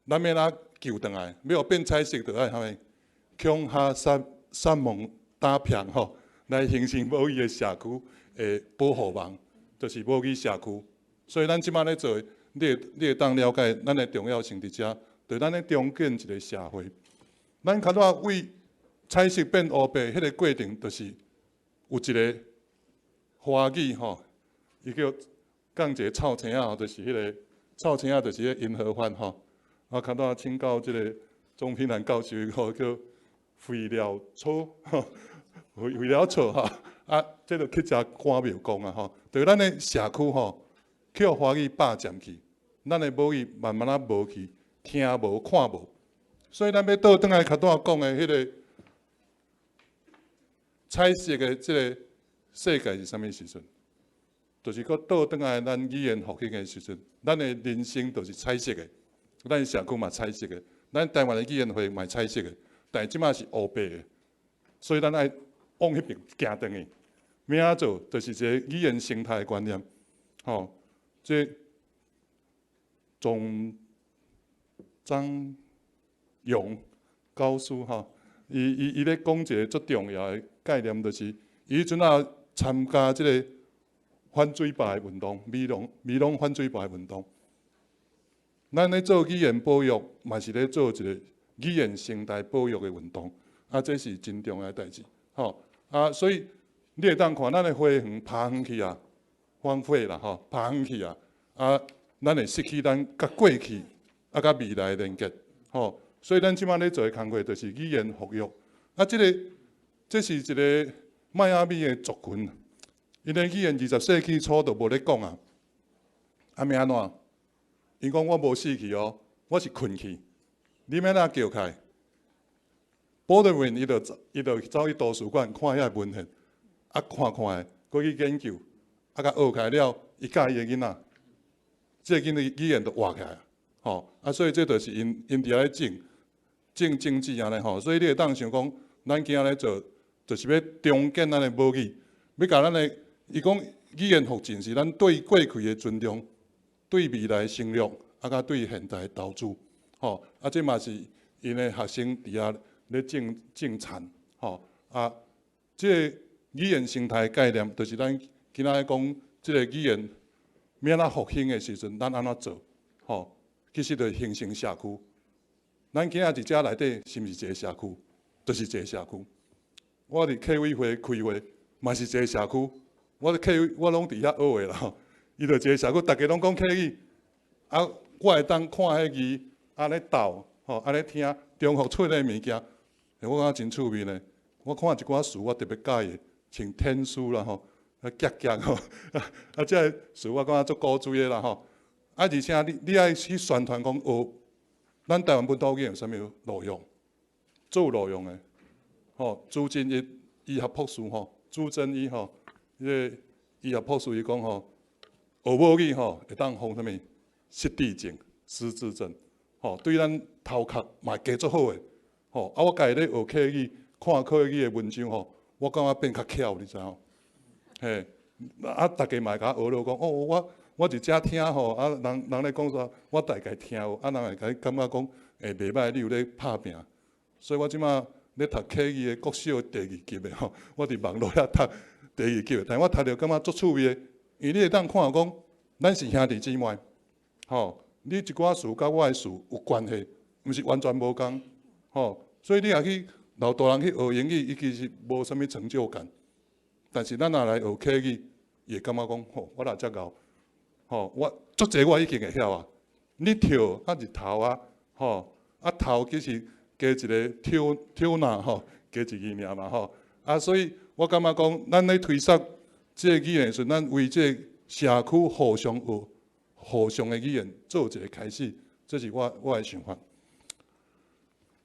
咱欲哪救轉來？欲予變彩色，就愛啥物？共下撒，撒網打拚吼，來形成母語的社區的保護網，就是母語社區。所以咱這擺咧做的，你會，你會當了解咱的重要性佇遮，對咱咧重建一个社會。咱較早對彩色變烏白，彼个過程就是 有一个華語吼，伊叫，講一个臭青仔吼，就是彼个臭青仔，就是彼个銀河番吼。啊，較早請教這个鍾品南教授，伊講叫肥料草吼，肥，肥料草吼。啊，這就乞食趕廟公啊吼。對咱的社區吼，去予華語霸佔去，咱的母語慢慢仔無去，聽無看無。所以咱欲倒轉來較早講的彼个 彩色的這个世界是啥物時陣？就是閣倒轉來咱語言復興的時陣，咱的人生就是彩色的，咱的社區嘛彩色的，咱台灣的語言會嘛彩色的，但是這馬是烏白的，所以咱愛往彼爿行轉去。明仔載就是一个語言生態的觀念，吼，這 鍾彰雄教授吼，伊，伊，伊咧講一个足重要的概念，就是伊彼陣仔參加這个反水壩的運動，美濃，美濃反水壩的運動。咱咧做語言保育，嘛是咧做一个語言生態保育的運動，啊，這是真重要的代誌，吼。啊，所以你會當看，咱的花園拍遠去啊， 荒廢啦吼，拍遠去啊，啊，咱會失去咱佮過去，啊，佮未來的連結，吼。所以咱這擺咧做的工課就是語言復育。啊，這个，這是一个邁阿密的族群，𪜶的語言二十世紀初都無咧講啊。啊，欲按怎？𪜶講我無死去哦，我是睏去。你欲哪叫起來？ Baldwin伊就，伊就走去圖書館看遐文獻，啊，看看咧，閣去研究，啊，共學起來了，伊教伊的囡仔，這个囡仔語言就活起來啊。吼，啊，所以這就是𪜶，𪜶佇遐咧種，種種子按呢吼。所以你會當想講，咱今仔日做，就是欲重建咱的母語，欲共咱的，伊講語言復振是咱對過去的尊重， 對未來承諾，啊，佮對現在投資，吼，啊，這嘛是𪜶的學生佇遐咧種，種田，吼，啊，這个語言生態概念，就是咱今仔日講這个語言欲按怎復興的時陣，咱按怎做，吼，其實就形成社區。 咱今仔日佇遮內底是毋是一个社區？就是一个社區。我佇客委會開會，嘛是一个社區。我佇客委，我攏佇遐學的啦，吼。伊就一个社區，逐家攏講客語。啊，我會當看彼字，按呢讀，吼，按呢聽，中學出的物件，欸，我感覺真趣味呢。我看一寡詞，我特別佮意，像天書啦，吼，啊，遽遽，吼，啊，這个詞我感覺足古錐的啦，吼。啊，而且你，你愛去宣傳講，學 咱台灣本土語言有啥物路用？足有路用的。吼，朱振一醫學博士吼，朱振一吼，彼个醫學博士伊講吼，學母語吼，會當防啥物？失智症、失智症。吼，對咱頭殼嘛加足好的。吼，啊，我家己咧學客語、看客語的文章吼，我感覺變較巧，你知影？ 嘿，啊，逐家嘛會共我學咯，講，哦，我，我佇遮聽吼，啊，人，人咧講啥，我大概聽有，啊，人會共你感覺講，欸，袂歹，你有咧拍拚。所以我這馬咧讀客語的國小第二級的吼，我佇網路遐讀第二級的，但我讀了感覺足趣味的，因為你會當看講，咱是兄弟姊妹， 吼，你一寡詞佮我的詞有關係，毋是完全無仝。吼，所以你若去摎大人去學英語，伊其實無啥物成就感。但是咱若來學客語，伊會感覺講，吼，我哪遮𠢕，吼，我足濟我已經會曉啊。日頭啊，日頭啊，吼，啊頭其實加一个頭，頭那，吼，加一字爾嘛，吼。啊，所以我感覺講，咱咧推捒這个語言的時陣，咱為這个社區互相學， 互相的語言做一个開始，這是我，我的想法。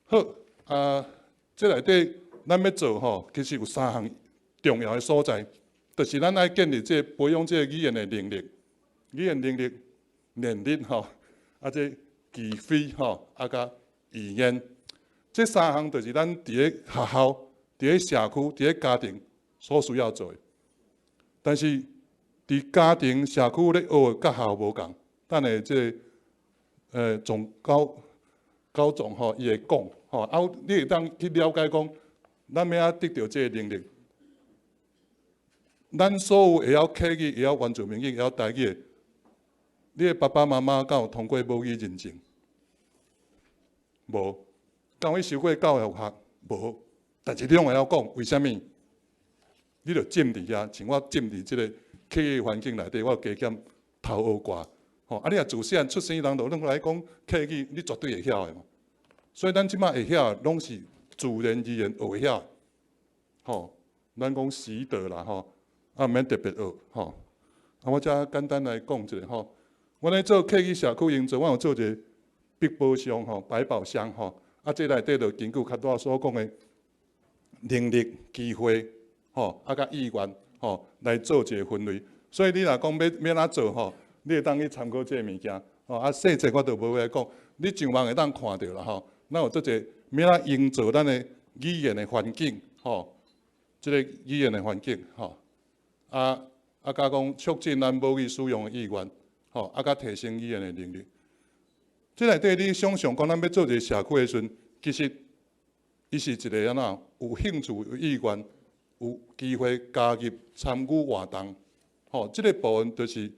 好，啊，這內底咱欲做吼，其實有三項重要的所在，就是咱愛建立這个培養這个語言的能力，語言能力、能力吼，啊，這機會吼，啊，佮意願。這三項就是咱佇咧學校、佇咧社區、佇咧家庭所需要做的。但是佇家庭、社區咧學，佮學校無仝。等下這个，呃，總高，高總吼，伊會講吼，啊，你會當去了解講，咱欲按怎得到這个能力。咱所有會曉客語、會曉原住民語、會曉台語的，你的爸爸媽媽敢有通過母語認證？無。敢有去修過教育學？無。但是你攏會曉講，為啥物？ 你就浸佇遐，像我浸佇這个客語環境內底，我有加減偷學過。吼，啊，你若自細漢出生，人就攏來講客語，你絕對會曉的嘛。所以咱這馬會曉的，攏是自然而然學會曉的。吼，咱講習得啦，吼，啊，毋免特別學，吼。啊，我才簡單來講一下，吼。我咧做客語社區營造，我有做一个百寶箱，吼，百寶箱，吼。啊，這內底就根據較早所講的 能力、機會，吼，啊，佮意願，吼，來做一个分類。所以你若講欲，欲按怎做，吼，你會當去參考這个物件，吼，啊，細節我就無話講，你上網會當看著啦，吼。咱有做一个欲按怎營造咱的語言的環境，吼，這个語言的環境，吼，啊，啊，佮講促進咱母語使用的意願，吼，啊，佮提升語言的能力。這內底你想像講，咱欲做一个社區的時陣，其實 伊是一个按怎有興趣、有意願、有機會加入參與活動。吼，這个部分就是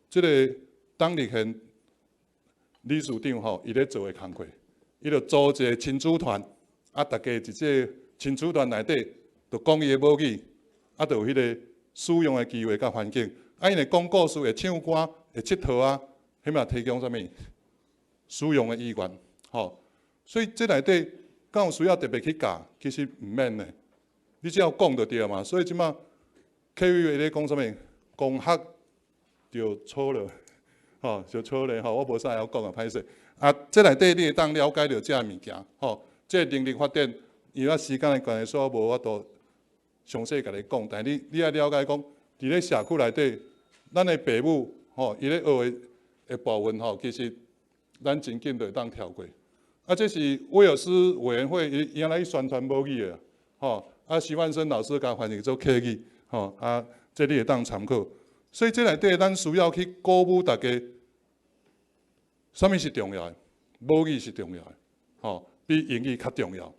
這个董立憲理事長吼，伊咧做的工課。伊就組一个親子團，啊，大家佇這个親子團內底，就講伊的母語，啊，就有彼个使用的機會佮環境。啊，𪜶會講故事、會唱歌、會𨑨迌啊，彼嘛提供啥物？使用的意願，吼。 所以這內底敢有需要特別去教？其實毋免呢，你只要講就著嘛。所以這馬客委會咧講啥物？講學就錯了，吼，就錯了，吼，我無啥會曉講啊，歹勢。啊，這內底你會當了解著這物件，吼，這能力發展，因為時間的關係，所以我無法度詳細共你講。但你，你愛了解講，佇咧社區內底，咱的爸母，吼，伊咧學的，的部分，吼，其實 咱真緊就會當跳過。啊，這是威爾斯委員會伊，伊按呢去宣傳母語的，吼。啊，徐萬生老師共翻譯做客語，吼，啊，這你會當參考。所以這內底咱需要去鼓舞大家，啥物是重要的？母語是重要的，吼，比英語較重要。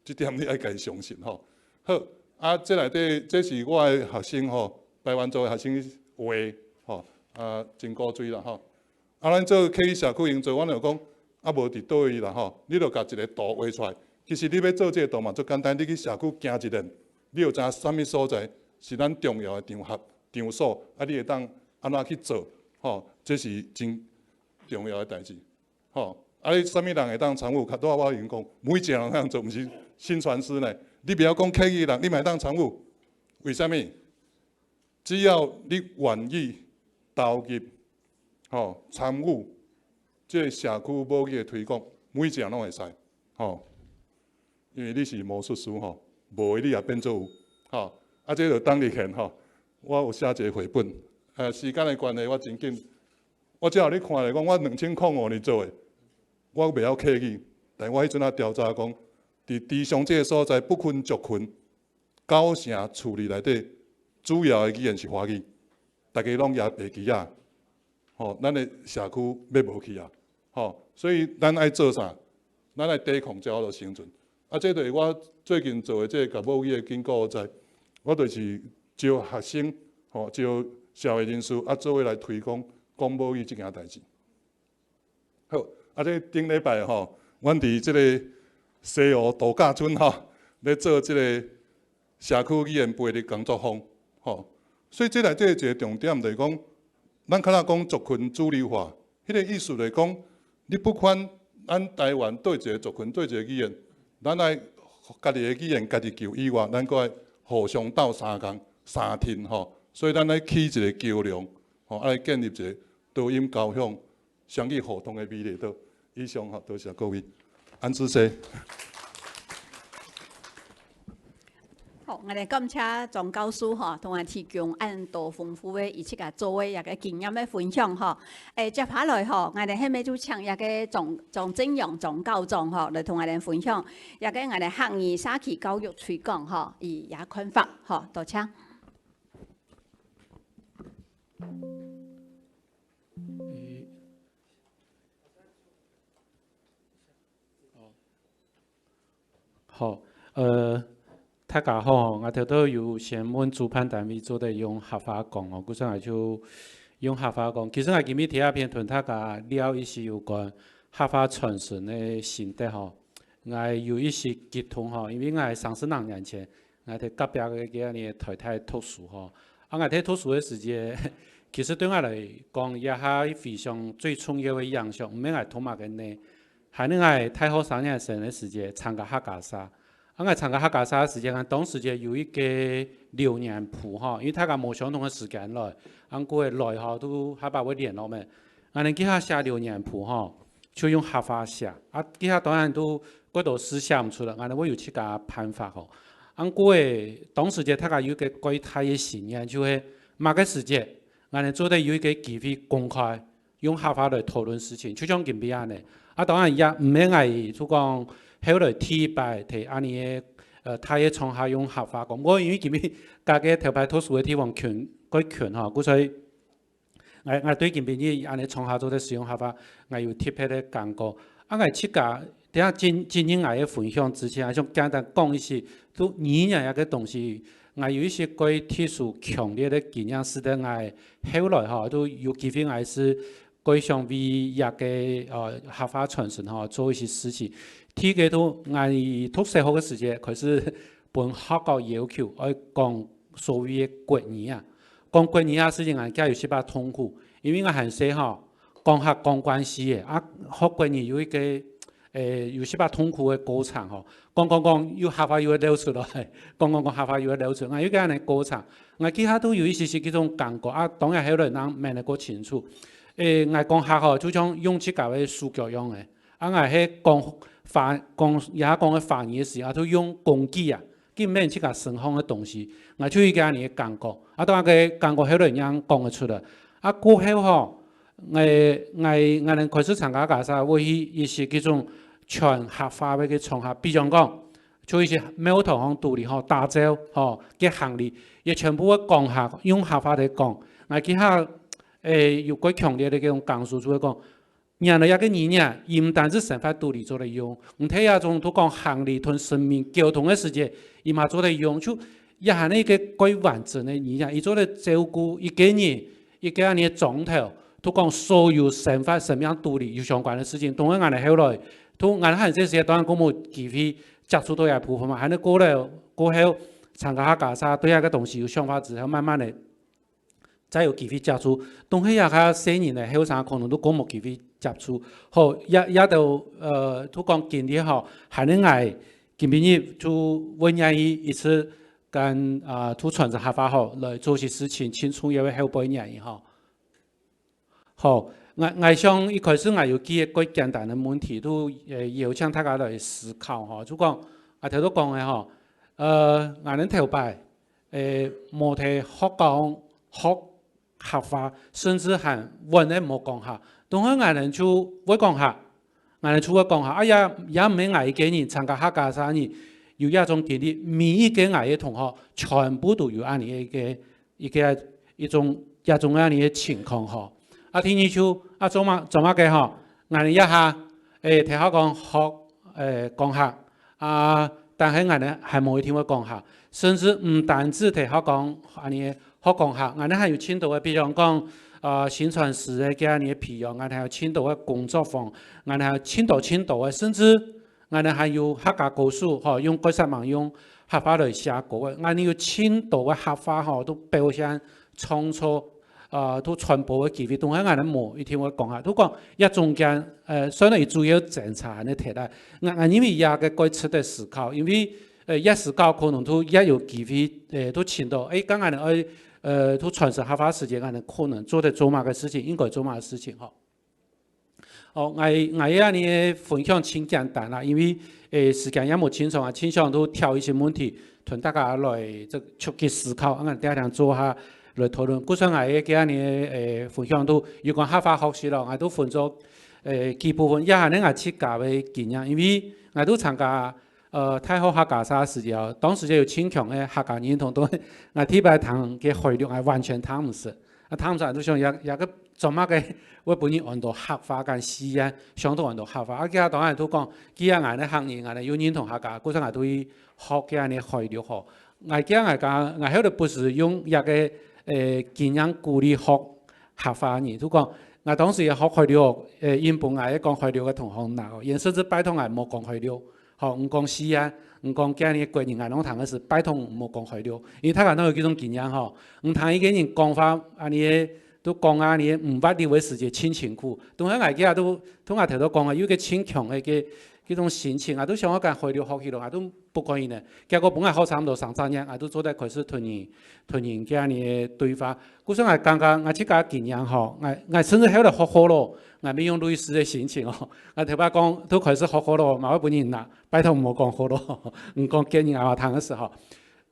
這點你愛家己相信，吼。好，啊，這內底，這是我的學生，吼，排灣族的學生畫，吼，啊，真古錐啦，吼。 啊，咱做客語社區營造，阮就講，啊，無佇佗位啦吼，你就共一个圖畫出來。其實你欲做這个圖嘛，足簡單，你去社區行一輾，你就知影啥物所在是咱重要的場合、場所，啊，你會當按怎去做，吼，這是真重要的代誌，吼。啊，你啥物人會當參與？較早我已經講，每一个人會當做，毋是薪傳師呢。你毋要講客語人，你嘛會當參與。為啥物？ 只要你願意投入，吼，參與這个社區母語的推廣，每一个人攏會使，吼。因為你是魔術師，吼，無的你也變做有，吼。啊，這就當然吼，我有寫一个繪本，呃，時間的關係，我真緊，我只要你看來講，我兩千零五年做的，我袂曉客語，但我彼陣仔調查講，佇池上這个所在，不分族群， 九成厝裡內底主要的語言是華語，大家攏攑白旗仔，吼，咱的社區欲無去啊，吼，所以咱愛做啥？咱愛抵抗才有法度生存。啊，這就是我最近做的這个共母語的經過在，我就是招學生，吼，招社會人士，啊，做伙來推廣講母語這件代誌。 好，啊，這頂禮拜吼，阮佇這个西湖度假村吼，咧做這个社區語言培力工作坊，吼。所以這內底一个重點就是講，咱較早講族群主流化，彼个意思就是講，你不管咱台灣佗一个族群、佗一个語言，咱愛家己的語言家己救以外，咱閣愛互相鬥相共、相挺吼。所以咱愛起一个橋梁，吼，愛建立一个多音交響 雙語互動的美麗島。以上吼，多謝各位。恁仔細。好，𠊎兜感謝莊教授吼，同𠊎提供恁多豐富的一息仔做的這个經驗的分享吼。誒，接下來吼，𠊎兜下面就請這个莊，莊正陽莊校長吼，來同𠊎兜分享這个𠊎兜客語社區教育推廣吼，伊這看法吼，多謝。好，呃，大家好，𠊎頭頭有先問主辦單位做得用客話講哦，故所𠊎就用客話講。其實𠊎今日第一篇同大家聊一息有關客話傳承个心得吼。𠊎有一息激動吼，因為𠊎三十零年前，𠊎在隔壁个个呢台大讀書吼。啊，𠊎在讀書个時節，其實對𠊎來講，這下非常最重要个影響，毋係𠊎讀麼个呢， 還有𠊎大學三年生个時節參加客家社。啊，𠊎參加客家社个時節，𠊎當時節有一個留言簿吼，因為大家無相同个時間來，恁故个來吼，都下把會聯絡咩。𠊎等這下寫留言簿吼，就用客話寫。啊，這下當然都幾多字寫毋出來，𠊎等會有自家辦法吼。恁故个當時節大家有一個蓋大个心願，就係麼个時節，𠊎等做得有一個機會公開 用客話來討論事情，就像今晡日恁呢。啊，當然也毋係𠊎就講後來第一擺在恁呢个，呃，大个場合用客話講。毋過因為今晡日佮个頭擺讀書个地方近，蓋近吼，故所以𠊎，𠊎對今晡日恁呢場合做得使用客話，𠊎有特別个感覺。啊，𠊎自家，等下進，進入𠊎个分享之前，𠊎想簡單講一息，就語言這個東西，𠊎有一息蓋特殊強烈个經驗，使得𠊎後來吼，都有機會𠊎係 蓋想為這個，呃，客話傳承吼，做一息事情。第一個就𠊎讀小學个時節開始分學校要求愛講所謂个國語啊。講國語啊，事情𠊎自家有一息痛苦，因為𠊎還細吼，講客講慣勢个，啊，學國語有一個，誒，有一息痛苦个過程吼。講講講，又客話又會漏出來，講講講，客話又會漏出來，有一個恁呢過程。𠊎這下都有一息息這種感覺，啊，當然後來人問得較清楚。 誒，𠊎講客吼，就像用自家个手腳樣个。啊，𠊎係講華，講，這下講个華語个時，啊，就用工具啊，根本自家身項个東西，𠊎就有一個恁呢个感覺。啊，當然个感覺後來人講得出來。啊，過後吼，𠊎，𠊎，𠊎等開始參加客家社會去一息這種全客話个場合，比方講，就一息廟堂項肚裡吼，打醮吼，个行禮，也全部會講客，用客話來講。𠊎這下 誒，有蓋強烈个這種感受，就係講，原來這個語言，佢毋單止生活肚裡做得用，毋單這種就講行禮同神明溝通个時節，佢嘛做得用，就這下呢一個蓋完整个語言，佢做得照顧一個人，一個恁呢庄頭，就講所有生活、生命肚裡有相關个事情。當然𠊎等後來，就𠊎等還細時，當然講無機會接觸到這部分嘛，還係過了過後，參加客家社，對這個東西有想法之後，慢慢个 正有機會接觸。當係這下細人仔、後生可能都較無機會接觸。好，這，這兜，呃，就講經歷吼，還係𠊎今晡日就會願意一直跟，啊，就傳承客話吼，來做些事情，盡重要个後背原因吼。好，𠊎，𠊎想一開始𠊎有幾個蓋簡單个問題，就，呃，邀請大家來思考吼。就講，啊，頭先講个吼，呃，𠊎等頭擺， 誒，無在學校學客話，甚至還穩个無講客。當下𠊎等就會講客，𠊎等就會講客。啊，也，也毋係𠊎一個人，參加客家社个人有這種經歷，每一個𠊎个同學全部都有恁呢一個，一個，一種，這種恁呢个情況吼。啊，第二就，啊，做麼，做麼个吼，𠊎等這下，誒，在學校講學，誒，講客， 啊，但係𠊎等還無一定會講客，甚至毋單止在學校講，恁呢學講客，𠊎等還有盡多个，比方講，呃，薪傳師个這恁呢培養，𠊎等還有盡多个工作坊，𠊎等還有盡多盡多个，甚至𠊎等還有客家歌手，吼，用蓋煞猛用客話來寫歌个，𠊎等有盡多个客話，吼，都表現創作， 呃，都傳播个機會，當下𠊎等無一定會講客。就講這中間，呃，雖然佢主要爭差恁呢忒大，𠊎，𠊎認為這個蓋值得思考，因為，呃，這思考可能都也有機會，呃，都尋到，誒，當𠊎等愛，呃，都傳承客話時節，𠊎等可能做得做麼个事情，應該做麼个事情吼。 哦，𠊎，𠊎這恁呢分享盡簡單啦，因為，誒，時間也無盡長啊，盡想都挑一些問題，同大家來這出去思考，恁樣大家做下來討論。故所𠊎个恁呢，誒，分享都有關客話學習咯，𠊎都分做，誒，幾部分，也還係𠊎自家个經驗，因為𠊎都參加，呃，大學客家社時節，當時就有盡強个客家認同，都𠊎第一擺聽个海陸，𠊎完全聽毋識。啊，聽毋出來就想，這，這个做麼个會分人安到客話跟四縣，相同安到客話。啊，佢當然都講，既然𠊎个客人，𠊎个有認同客家，故所𠊎都去學佢个海陸吼。𠊎既然𠊎講，𠊎後來不是用這个，呃，經驗鼓勵學客話呢，就講，𠊎當時學海陸，呃，因本𠊎講海陸个同學鬧，佢甚至拜託𠊎莫講海陸。 吼，毋講四縣，毋講今日个國語，𠊎攏聽个係拜託毋好講海陸，因為大家都有這種經驗吼。毋聽一個人講話，恁呢都講啊，恁呢毋滑溜个時節，盡辛苦。當下𠊎這下都，同𠊎頭頭講个，有一個盡強个个這種心情啊，都想要跟海陸學起來，啊，都不可以呢。結果本來學差毋多三十年，啊，都做得開始同人，同人這樣个對話。故所𠊎感覺，𠊎自家經驗吼，𠊎，𠊎甚至後來學好咯，𠊎也用類似个心情哦。𠊎頭擺講，都開始學好咯，嘛會分人鬧。 拜託毋好講好咯，毋講見人啊，聽个時候。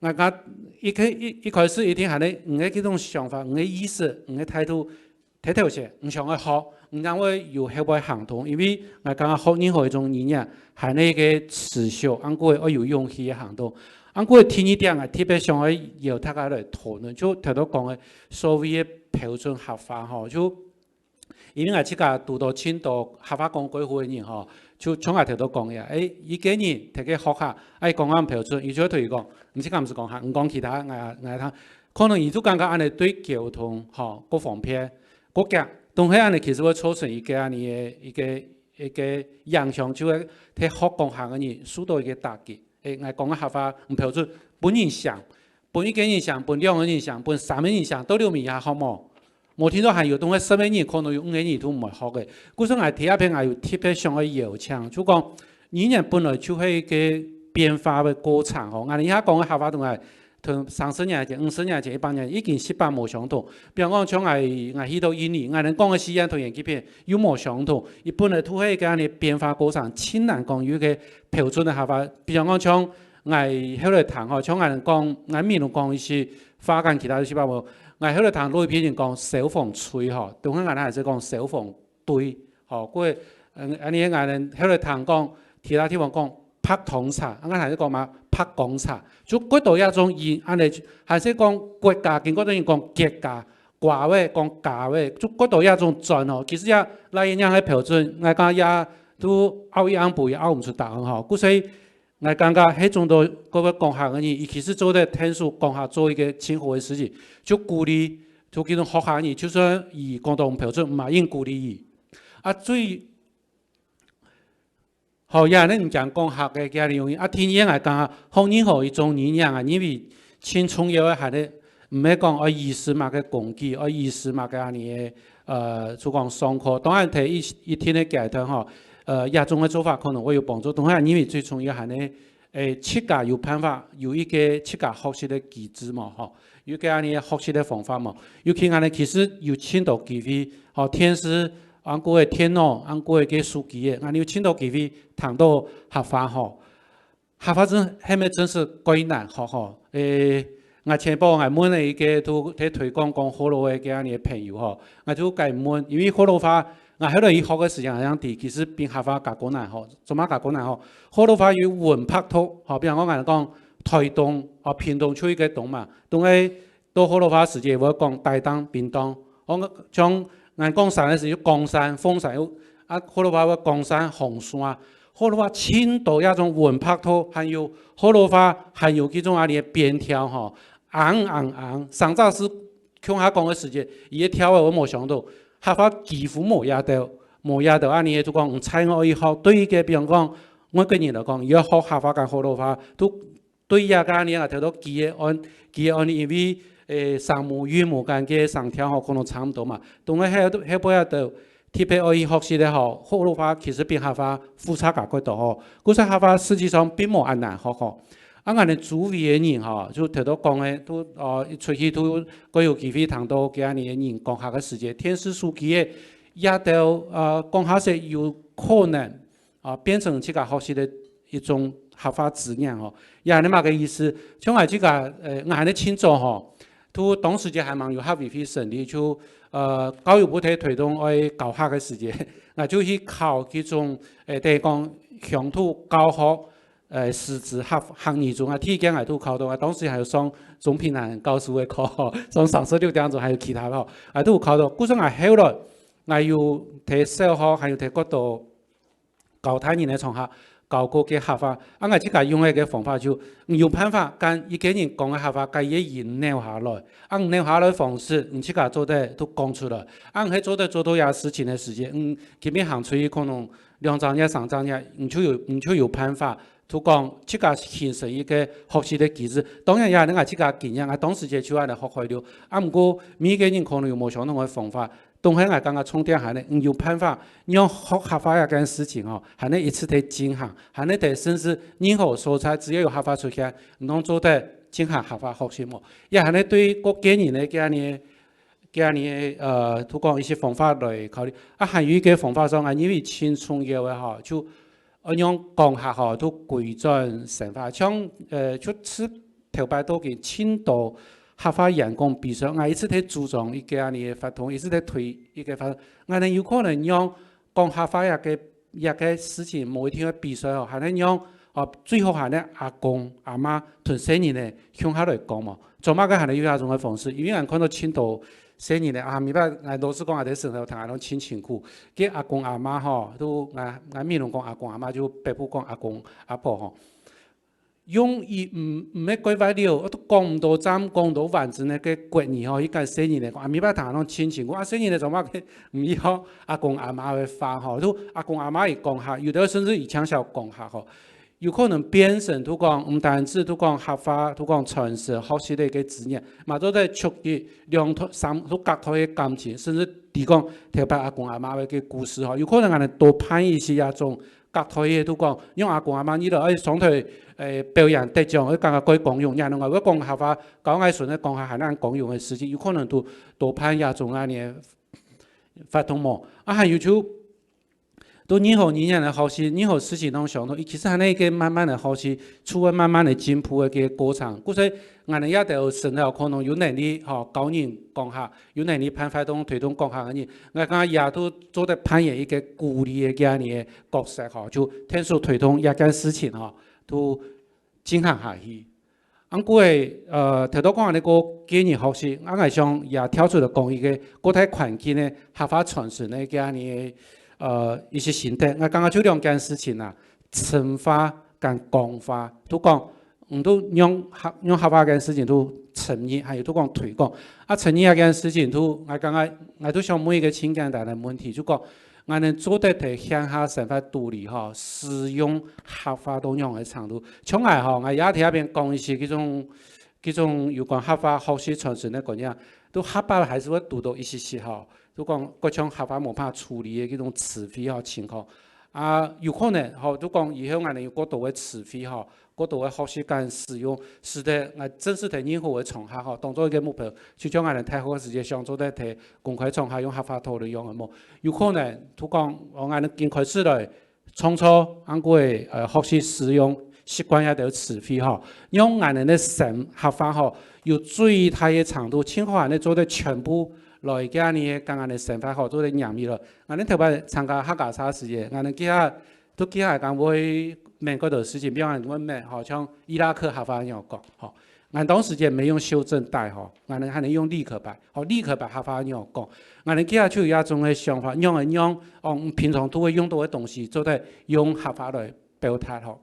𠊎，𠊎一開，一，一開始一定還係，你个這種想法，你个意思，你个態度，忒頭先，毋想愛學，毋正會有後背行動，因為𠊎感覺學任何一種語言，還係一個持續，恁過愛有勇氣个行動。恁過第二點，𠊎特別想愛邀大家來討論，就頭頭講个所謂个標準客話吼，就 因為𠊎自家堵到盡多客話講過好个人吼，就像𠊎頭頭講个，誒，一個人在該學下，愛講恁標準，佢就會同佢講，你自家毋使講客，你講其他，𠊎，𠊎聽，可能佢就感覺恁呢對溝通吼，較方便，較遽，當係恁呢其實會造成一個恁呢个一個，一個影響，就係在學講客个人受到一個打擊。誒，𠊎講个客話毋標準，分人嫌，分一個人嫌，分兩個人嫌，分三個人嫌，到了尾也學無。 無聽到還有當係十個人，可能有五個人都毋會學个。故所𠊎第一篇𠊎有特別想愛邀請，就講語言本來就係一個變化个過程吼。𠊎這下講个客話同𠊎同三十年前、五十年前、一百年前已經十分無相同。比方講像𠊎，𠊎去到印尼，𠊎等講个四縣同原住民又無相同。佢本來都係一個恁呢變化過程，盡難講有一個標準个客話。比方講像 𠊎後來聽吼，像𠊎講，𠊎美濃講一些話跟其他地方無，𠊎後來聽老一輩人講消防隊吼，當下𠊎還係講消防隊吼，過，嗯，恁呢𠊎後來聽講，其他地方講拍通車，𠊎還係講嘛拍公車，就過多一種音，恁呢還係講國家，經過多人講國家，瓜話講家話，就過多一種轉吼。其實也來源係標準，𠊎講也都拗一拗，也拗毋出答案吼。故所以 𠊎感覺係種到各位講客个人，尤其係做得𢯭手講客做一個盡好个事情，就鼓勵，就這種學客个人，就算佢講到毋標準，嘛應鼓勵佢。啊，最，好，也恁呢毋講講客个這個原因。啊，第二𠊎感覺學任何一種語言啊，因為盡重要个還係 毋係講愛依賴麼个工具，愛依賴麼个恁呢个，呃，就講上課。當然，在一，一定个階段吼，呃，這種个做法可能會有幫助。當然，因為最重要還係，誒，自家有辦法，有一個自家學習个機制嘛，吼，有一個恁呢學習个方法嘛。尤其恁呢，其實有盡多機會，吼，電視，恁過个電腦，恁過个手機个，恁呢有盡多機會聽到客話吼。 客話真，係毋係真係蓋難學吼？誒，𠊎前擺𠊎問了一個都在推廣講學老話个恁呢个朋友吼，𠊎就該問，因為學老話，𠊎後來去學个時間恁樣知，其實比客話較過難吼，做麼个較過難吼？學老話有文白讀吼，比方講𠊎講台東，哦，屏東就一個東嘛，東个 到學老話時節會講台東、屏東，哦，像𠊎講山个時就岡山、鳳山，啊，學老話會岡山、紅山。學老話盡多這種文白讀，還有學老話還有這種恁呢个變調吼，ang、ang、ang，上早時共下講个時節，佢个調仔會無相同，客話幾乎無這兜，無這兜恁呢个，就講在外語學，對一個比方講外國人來講，佢愛學客話跟學老話，都 對這個恁呢啊，頭到舉个案，舉个案例，因為，誒，聲母、韻母間个聲調吼，可能差毋多嘛。當然後，後背啊，就特別愛去學習个吼，學老話其實比客話複雜較過多吼。故所客話實際上並無恁難學吼。啊，𠊎等周圍个人吼，就頭到講个，都，呃，出去都，都有機會聽到這恁呢个人講客个時節，電視、手機个，這兜，呃，講客勢有可能 啊，變成自家學習个一種客話資源吼。也恁呢麼个意思？像𠊎自家，呃，𠊎恁呢盡早吼，都當時節還吂有客委會成立，就，呃，教育部在推動愛教客个時節，𠊎就去考這種，呃，等於講鄉土教學，呃，師資客客語中啊，第一間𠊎都考到，啊，當時還有上鍾品南教授个課，上三十六點鐘還有其他課，啊，都有考到。故所𠊎後來，𠊎有在小學，還有在國中教大人个場合，教過个客話。啊，𠊎自家用个个方法就，嗯，有辦法，將一個人講个客話，將佢个音扭下來。啊，扭下來方式，你自家做得都講出來。啊，你係做得做到這事情个時節，嗯，今日行出去可能兩隻月、三隻月，你就有，你就有辦法 就講自家形成一個學習个機制。當然也係𠊎自家經驗，𠊎當時節就恁樣學會了。啊，毋過每個人可能有無相同个方法。當然𠊎感覺重點還係，嗯，有辦法讓學客話這件事情吼，還係一直在進行，還係在甚至任何所在，只要有客話出現，你都做得進行客話學習無？也還係對各個人个這樣个，這樣个，呃，就講一些方法來考慮。啊，還有一個方法上，啊，因為盡重要个吼，就 愛用講客吼，都歸轉生活。像，呃，就係頭擺到今盡多客話演講比賽，𠊎一直在主張一個恁樣个活動，一直在推一個活動。𠊎等有可能用講客話這個，這個事情，無一定愛比賽吼，還係用，哦，最好還係阿公阿媽同細人仔共下來講嘛。做麼个還係有這種个方式？因為𠊎看到盡多 細人仔啊，明白，𠊎老實講，𠊎在省頭聽𠊎攏盡辛苦。該阿公阿媽吼，都𠊎，𠊎美濃講阿公阿媽，就北部講阿公阿婆吼。用一，毋，毋係怪話了，都講毋到站，講毋到完整个國語吼，去跟細人仔講，啊，明白聽𠊎攏盡辛苦。啊，細人仔做麼个毋曉阿公阿媽个話吼，都阿公阿媽佢講客，有的甚至佢淨曉講客吼。 有可能變成就講，毋單止就講客話，就講傳承學習个一個資源，嘛做得促進兩代、三，就隔代个感情，甚至提供頭擺阿公阿媽个故事吼。有可能𠊎等多辦一些這種隔代个，就講，用阿公阿媽，你就愛上台，誒，表演得獎，愛感覺蓋光榮，然後𠊎會講客話，教𠊎孫仔講客還恁光榮个事情，有可能就多辦這種恁樣个活動無？啊，還有就 都任何語言个學習，任何事情攏相同，其實還係一個慢慢个學習，就會慢慢个進步个一個過程。故所，𠊎等這兜生了可能有能力吼，教人講客，有能力辦活動推動講客个人，𠊎感覺也都做得扮演一個鼓勵个這樣个角色吼，就天數推動這件事情吼，都進行下去。 啊，毋過，呃，頭到講恁樣个個人學習，啊，𠊎想也跳出來講一個較大環境个客話傳承个這樣个，呃，一些心得。𠊎感覺就兩件事情啊，深化跟廣化。就講，嗯，就用客，用客話个事情就深入，還有就講推廣。啊，深入這件事情就，𠊎感覺，𠊎就想問一個盡簡單个問題，就講， 𠊎等做得在現下生活肚裡吼，使用客話到仰般个程度。像𠊎吼，𠊎也在這片講一些這種，這種有關客話學習傳承个觀念，都客話還係會堵到一息息吼，就講各種客話無辦法處理个這種詞彙吼情況。啊，有可能吼，就講以後𠊎等有較多个詞彙吼， 較多个學習跟使用，使得𠊎正式在任何个場合吼，當做一個目標，就像𠊎等大學个時節想做得在公開場合用客話討論樣个無？有可能，就講，哦，𠊎等今開始來創造恁樣个，呃，學習使用習慣這兜詞彙吼，讓𠊎等个生，客話吼，有最大个程度，盡好恁樣做得全部來這樣个，跟𠊎等生活吼，做得黏起來。𠊎等頭擺參加客家茶時節，𠊎等記下 都記下講會問較多事情，比方講會問吼，像伊拉克客話仰般講吼。𠊎當時節無用修正帶吼，𠊎等還係用立可白，吼，立可白客話仰般講。𠊎等記下就有這種个想法，仰般用，哦，平常都會用到个東西，做得用客話來表達吼。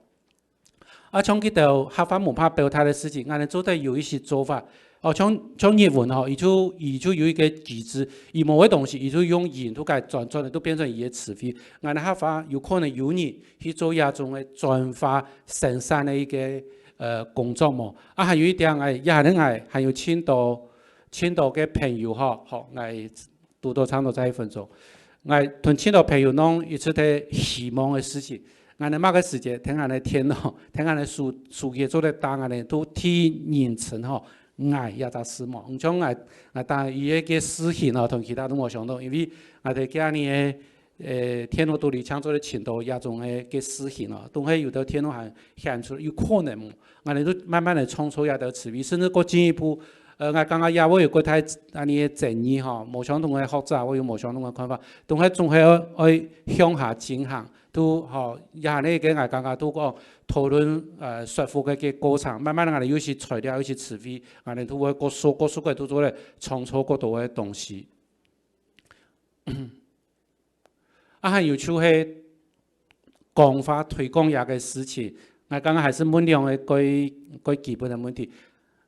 啊，像這兜客話無辦法表達个事情，𠊎等做得有一些做法， 哦，像，像日文吼，佢就，佢就有一個機制，佢無个東西，佢就用音就改轉，轉來，就變成佢个詞彙。𠊎等客話有可能有人去做這種个轉化生產个一個，呃，工作無？啊，還有一點，哎，也還，還有盡多，盡多个朋友吼，好，𠊎堵到差毋多再一分鐘。𠊎同盡多朋友攏一直在希望个事情，𠊎等麼个時節，聽𠊎等電腦，聽𠊎等手，手機做得打𠊎等都第一人稱吼， 𠊎這隻字無。毋像𠊎，𠊎打佢个字形哦，同其他都無相同，因為𠊎在今年个，呃，電腦肚裡創作了盡多這種个，个字形哦，當然有兜電腦還顯出有可能，𠊎等都慢慢个創造這兜詞彙，甚至過進一步，呃，𠊎感覺也會有較大恁樣个爭議吼，無相同个學者會有無相同个看法，當然總係愛，愛向下進行。都吼，也係呢个𠊎感覺都講討論呃說服个个過程，慢慢𠊎等有些材料，有些詞彙，𠊎等都會各說各說个都做得創造各多个東西。啊，還有就係講話推廣這个事情，𠊎剛剛還是問兩个最最基本个問題。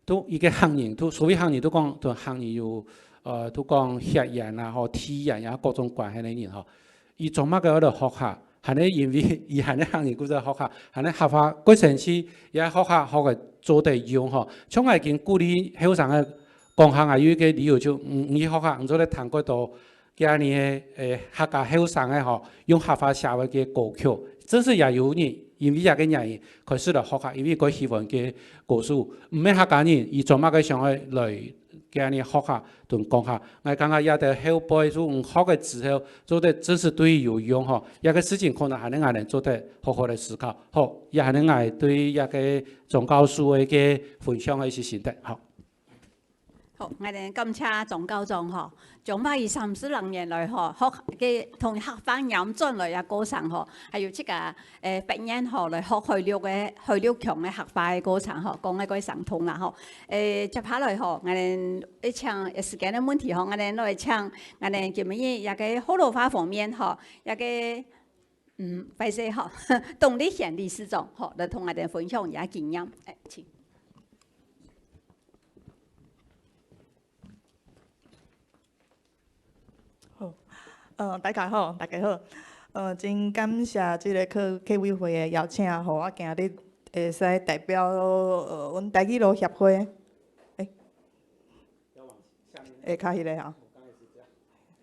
都一个客人，都所謂客人都講，都客人有呃，都講血緣啊，吼，地緣啊，各種關係个人吼。 佢做麼个愛來學客？還係因為佢還係客人故所學客，還係客話過程去，也學客學个做得用吼。像𠊎已經鼓勵後生个講客，𠊎有一个理由就，嗯，你學客，你做得聽過多，今日个誒客家後生个吼，用客話寫个个歌曲，真係也有人因為這个原因開始來學客，因為佢喜歡个歌手，毋係客家人，佢做麼个想愛來 今日學客同講客，𠊎感覺這兜後輩就毋學个之後，做得真實對佢有用吼。這个事情可能還係𠊎等做得好好个思考。好，也還係𠊎對這个莊教授个个分享个一些心得。好。好，𠊎等感謝莊校長吼，彰化以三十零年來吼，學个同客話拈轉來个過程吼，還有這个 誒發現吼來學海陸个海陸腔个客話个過程吼，講个過程通啦吼。誒接下來吼，𠊎等愛請誒時間个問題吼，𠊎等來請𠊎等今晡日這个學老話方面吼，這个嗯，歹勢吼，董立賢理事長吼，來同𠊎等分享一下經驗。誒，請。 好，呃，大家好，大家好。呃，真感謝這个客客委會个邀請，吼，我今日會使代表呃，阮台語路協會，誒，會較彼个吼，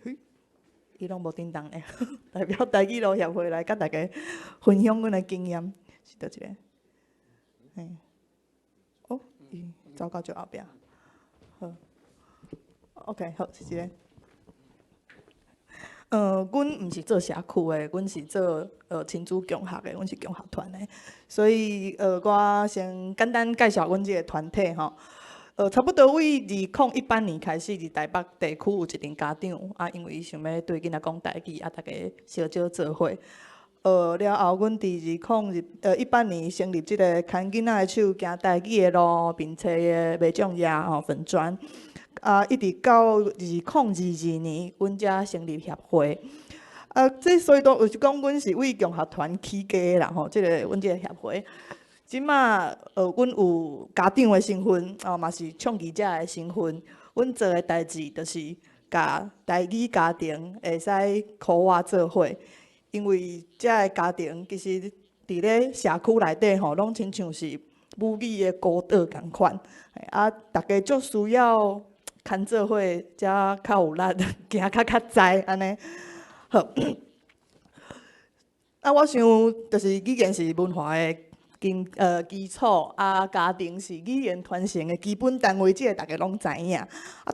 嘿，伊攏無叮噹誒，代表台語路協會來佮大家分享阮的經驗，是佗一个？嘿。 哦，伊走到足後壁。好，OK，好，謝謝。呃，阮毋是做社區的，阮是做呃親子共學的，阮是共學團的。所以呃，我先簡單介紹阮這个團體吼。呃，差不多對二零一八年開始，佇台北地區有一陣家長啊，因為想欲對囡仔講台語啊，大家相招做伙。 呃，了後，阮佇二零二呃一八年成立這个牽囡仔的手，行台語的路，並且个袂中業吼粉專，啊，一直到二零二二年，阮才成立協會。啊，這所以都有講，阮是為共學團起家啦吼，這个阮這个協會。這馬呃，阮有家長的身份，哦，嘛是創業者的身份。阮做的代誌就是，共台語家庭會使call我做伙。 因為遮的家庭其實佇咧社區內底吼，攏親像是母語的孤島仝款，嘿啊，大家足需要牽做伙，才較有力，行較較在按呢。好，啊，我想就是語言是文化的基呃基礎，啊，家庭是語言傳承的基本單位，這个大家攏知影。啊，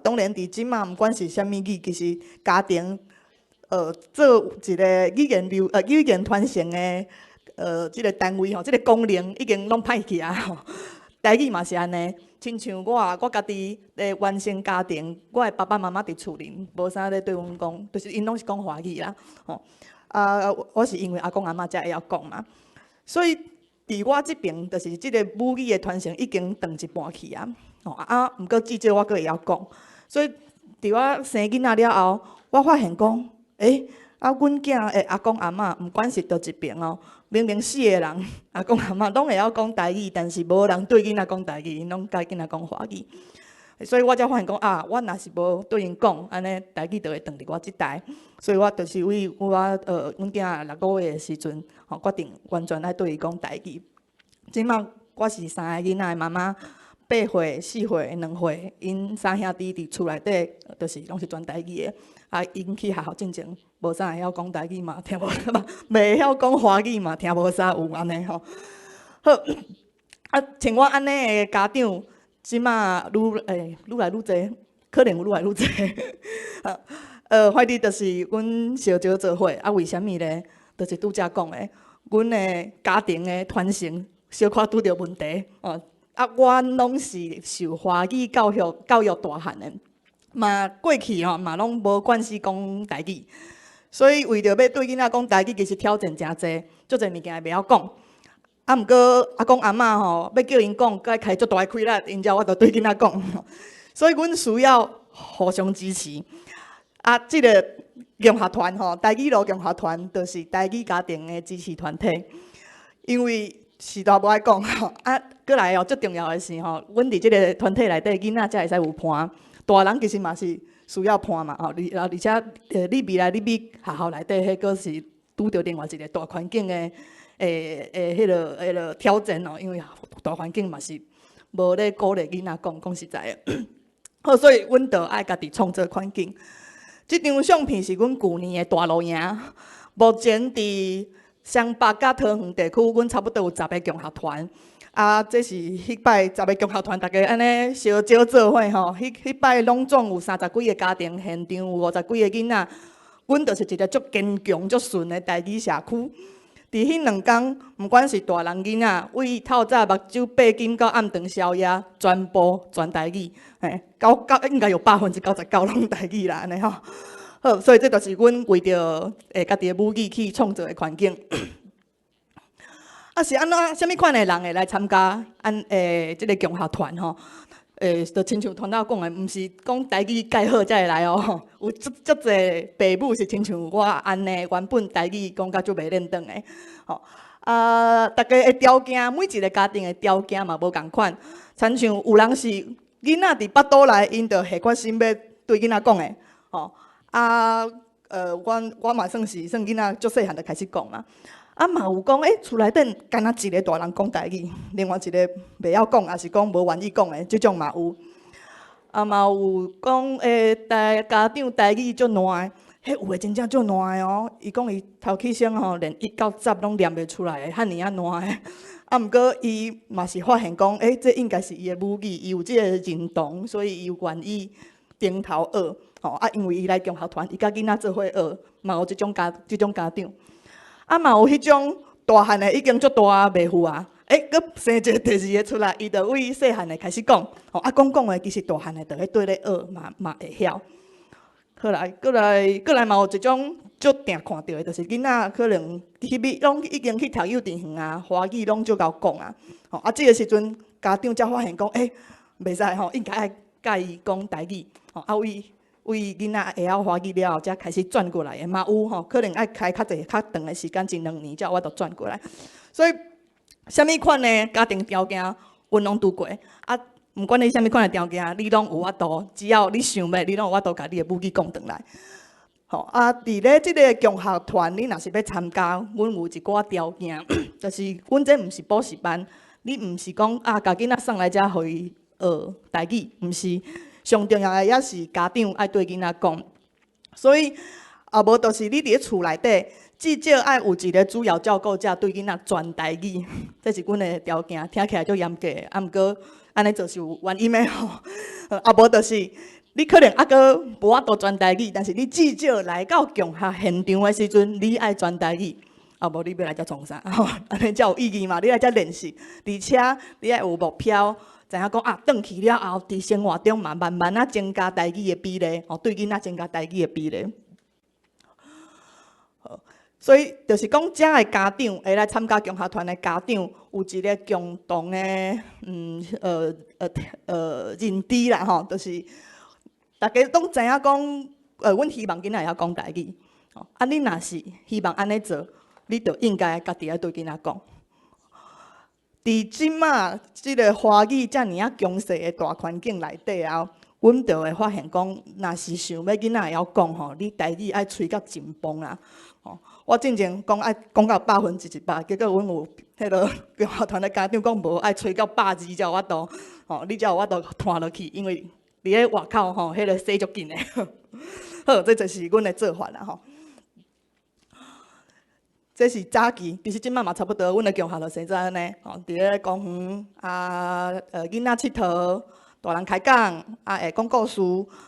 當然佇這馬，毋管是啥物語，其實家庭 呃，做一个語言流呃語言傳承的呃這个單位吼，這个功能已經攏歹去啊吼。台語嘛是按呢，親像我啊，我家己咧原生家庭，我的爸爸媽媽佇厝裡，無啥咧對阮講，就是𪜶攏是講華語啦吼。啊，我是因為阿公阿媽才會曉講嘛，所以 佇我這爿，就是這个母語的傳承已經斷一半去啊。吼，啊，毋過至少我閣會曉講。所以，佇我生囡仔了後，我發現講，誒，啊，阮囝的阿公阿媽，毋管是佗一爿哦，明明四个人，阿公阿媽攏會曉講台語，但是無人對囡仔講台語，𪜶攏佮囡仔講華語。 所以我才發現講啊，我若是無對𪜶講，按呢台語就會斷佇我這代。所以我就是為我呃，阮囝六個月的時陣，吼，決定完全愛對伊講台語。這馬我是三个囡仔的媽媽，八歲、四歲、兩歲，𪜶三兄弟佇厝內底，就是攏是全台語的。啊，𪜶去學校進前，無啥會曉講台語嘛，聽無嘛，袂曉講華語嘛，聽無啥有按呢吼。好， 啊，像我按呢的家長，這馬愈，誒，愈來愈濟，可能有愈來愈濟。呃，反正就是阮相招做伙，啊，為啥物咧？就是拄才講的，阮的家庭的傳承小可拄著問題，哦，啊，阮攏是受華語教育教育大漢的， 嘛過去吼，嘛攏無慣勢講台語。所以為著欲對囡仔講台語，其實挑戰誠濟，足濟物件也袂曉講。啊，毋過阿公阿媽吼，欲叫𪜶講，愛開足大的氣力，𪜶才有法度對囡仔講。所以阮需要互相支持。啊，這个共學團吼，台語路共學團，就是台語家庭的支持團體。因為時代無愛講吼，啊，過來哦，最重要的是吼，阮佇這个團體內底，囡仔才會使有伴，大人其實嘛是需要伴嘛吼，而，而且，呃，你未來你佇學校內底，彼个是 拄著另外一个大環境的，誒，誒，彼个，彼个挑戰咯，因為大環境嘛是無咧鼓勵囡仔講，講實在的。好，所以阮就愛家己創造環境。這張相片是阮舊年的大露營，目前佇雙北佮桃園地區，阮差不多有十个共學團。啊，這是彼擺十个共學團，大家按呢相招做伙吼，彼，彼擺攏總有三十幾个家庭，現場有五十幾个囡仔。 阮就是一个足堅強、足順的台語社區。佇彼兩工，毋管是大人囡仔，對透早目睭擘金到暗頓宵夜，全部全台語。嘿，九，九，應該有百分之九十九攏台語啦，按呢吼。好，所以這就是阮為著，誒，家己的母語去創造的環境。 啊，是按怎，啥物款的人會來參加咱，誒，這个共學團吼？誒，就親像頭先講的，毋是講台語蓋好才會來哦。有足，足濟爸母是親像我按呢，原本台語講甲足袂輾轉的。吼，啊，大家的條件，每一个家庭的條件嘛無仝款。親像有人是囡仔佇腹肚內，𪜶就下決心欲對囡仔講的。吼，啊， 呃，我，我嘛算是算囡仔足細漢就開始講嘛。啊，嘛有講，誒，厝內底干焦一个大人講台語，另外一个袂曉講，抑是講無願意講的，這種嘛有。啊，嘛有講，誒，大家長台語足爛的，嘿，有的真正足爛的哦。伊講伊頭起先吼，連一到十攏唸袂出來的，遐爾仔爛的。啊，毋過伊嘛是發現講，誒，這應該是伊的母語，伊有這个認同，所以伊有願意 頂頭學，吼，啊，因為伊來共學團，伊佮囡仔做伙學，嘛有這種家，這種家長。啊，嘛有彼種大漢的已經足大啊，袂赴啊，誒，閣生一个第二个出來，伊就對細漢的開始講，吼，啊，講講的，其實大漢的就咧綴咧學，嘛，嘛會曉。好來，過來，過來嘛有一種足定看著的，就是囡仔可能彼邊攏已經去讀幼稚園啊，華語攏足𠢕講啊，吼，啊，這个時陣家長才發現講，誒，袂使吼，應該愛 佮伊講台語，吼，啊，對，對囡仔會曉華語了後，才開始轉過來的嘛有吼，可能愛開較濟、較長的時間，一兩年才有法度轉過來。所以，啥物款的家庭條件，阮攏拄過。啊，毋管你啥物款的條件，你攏有法度，只要你想欲，你攏有法度共你的母語講轉來。 吼，啊，佇咧這个共學團，你若是欲參加，阮有一寡條件，就是阮這毋是補習班，你毋是講啊，共囡仔送來遮予伊學台語，毋是。上重要的也是家長愛對囡仔講。所以，啊，無就是你佇咧厝內底，至少愛有一个主要照顧者對囡仔全台語，這是阮的條件，聽起來足嚴格的，啊，毋過按呢做是有原因的吼。呃，啊，無就是 你可能猶閣無法度全台語，但是你至少來到共學現場的時陣，你愛全台語，啊，無你欲來遮創啥？吼，按呢才有意義嘛，你來遮練習，而且你愛有目標，知影講啊，轉去了後，佇生活中嘛，慢慢仔增加台語的比例，吼，對囡仔增加台語的比例。 好，所以就是講，遮的家長會來參加共學團的家長，有一个共同的，嗯，呃，呃，呃，認知啦，吼，就是大家攏知影講，呃，阮希望囡仔會曉講台語，吼，啊，你若是希望按呢做，你就應該家己愛對囡仔講。 佇這馬這个華語遮爾仔強勢的大環境內底啊，阮就會發現講，若是想欲囡仔會曉講吼，你台語愛推甲盡磅啦。吼，我進前講愛講到百分之一百，結果阮有彼个共學團的家長講，無，愛推到百二才有法度，吼，你才有法度拖落去，因為佇咧外口吼，彼个洗足緊的。好，這就是阮的做法啦，吼。 這是早期，其實這馬嘛差不多，阮的共學就生做按呢，吼，佇咧公園啊，呃，囡仔𨑨迌，大人開講，啊，會講故事，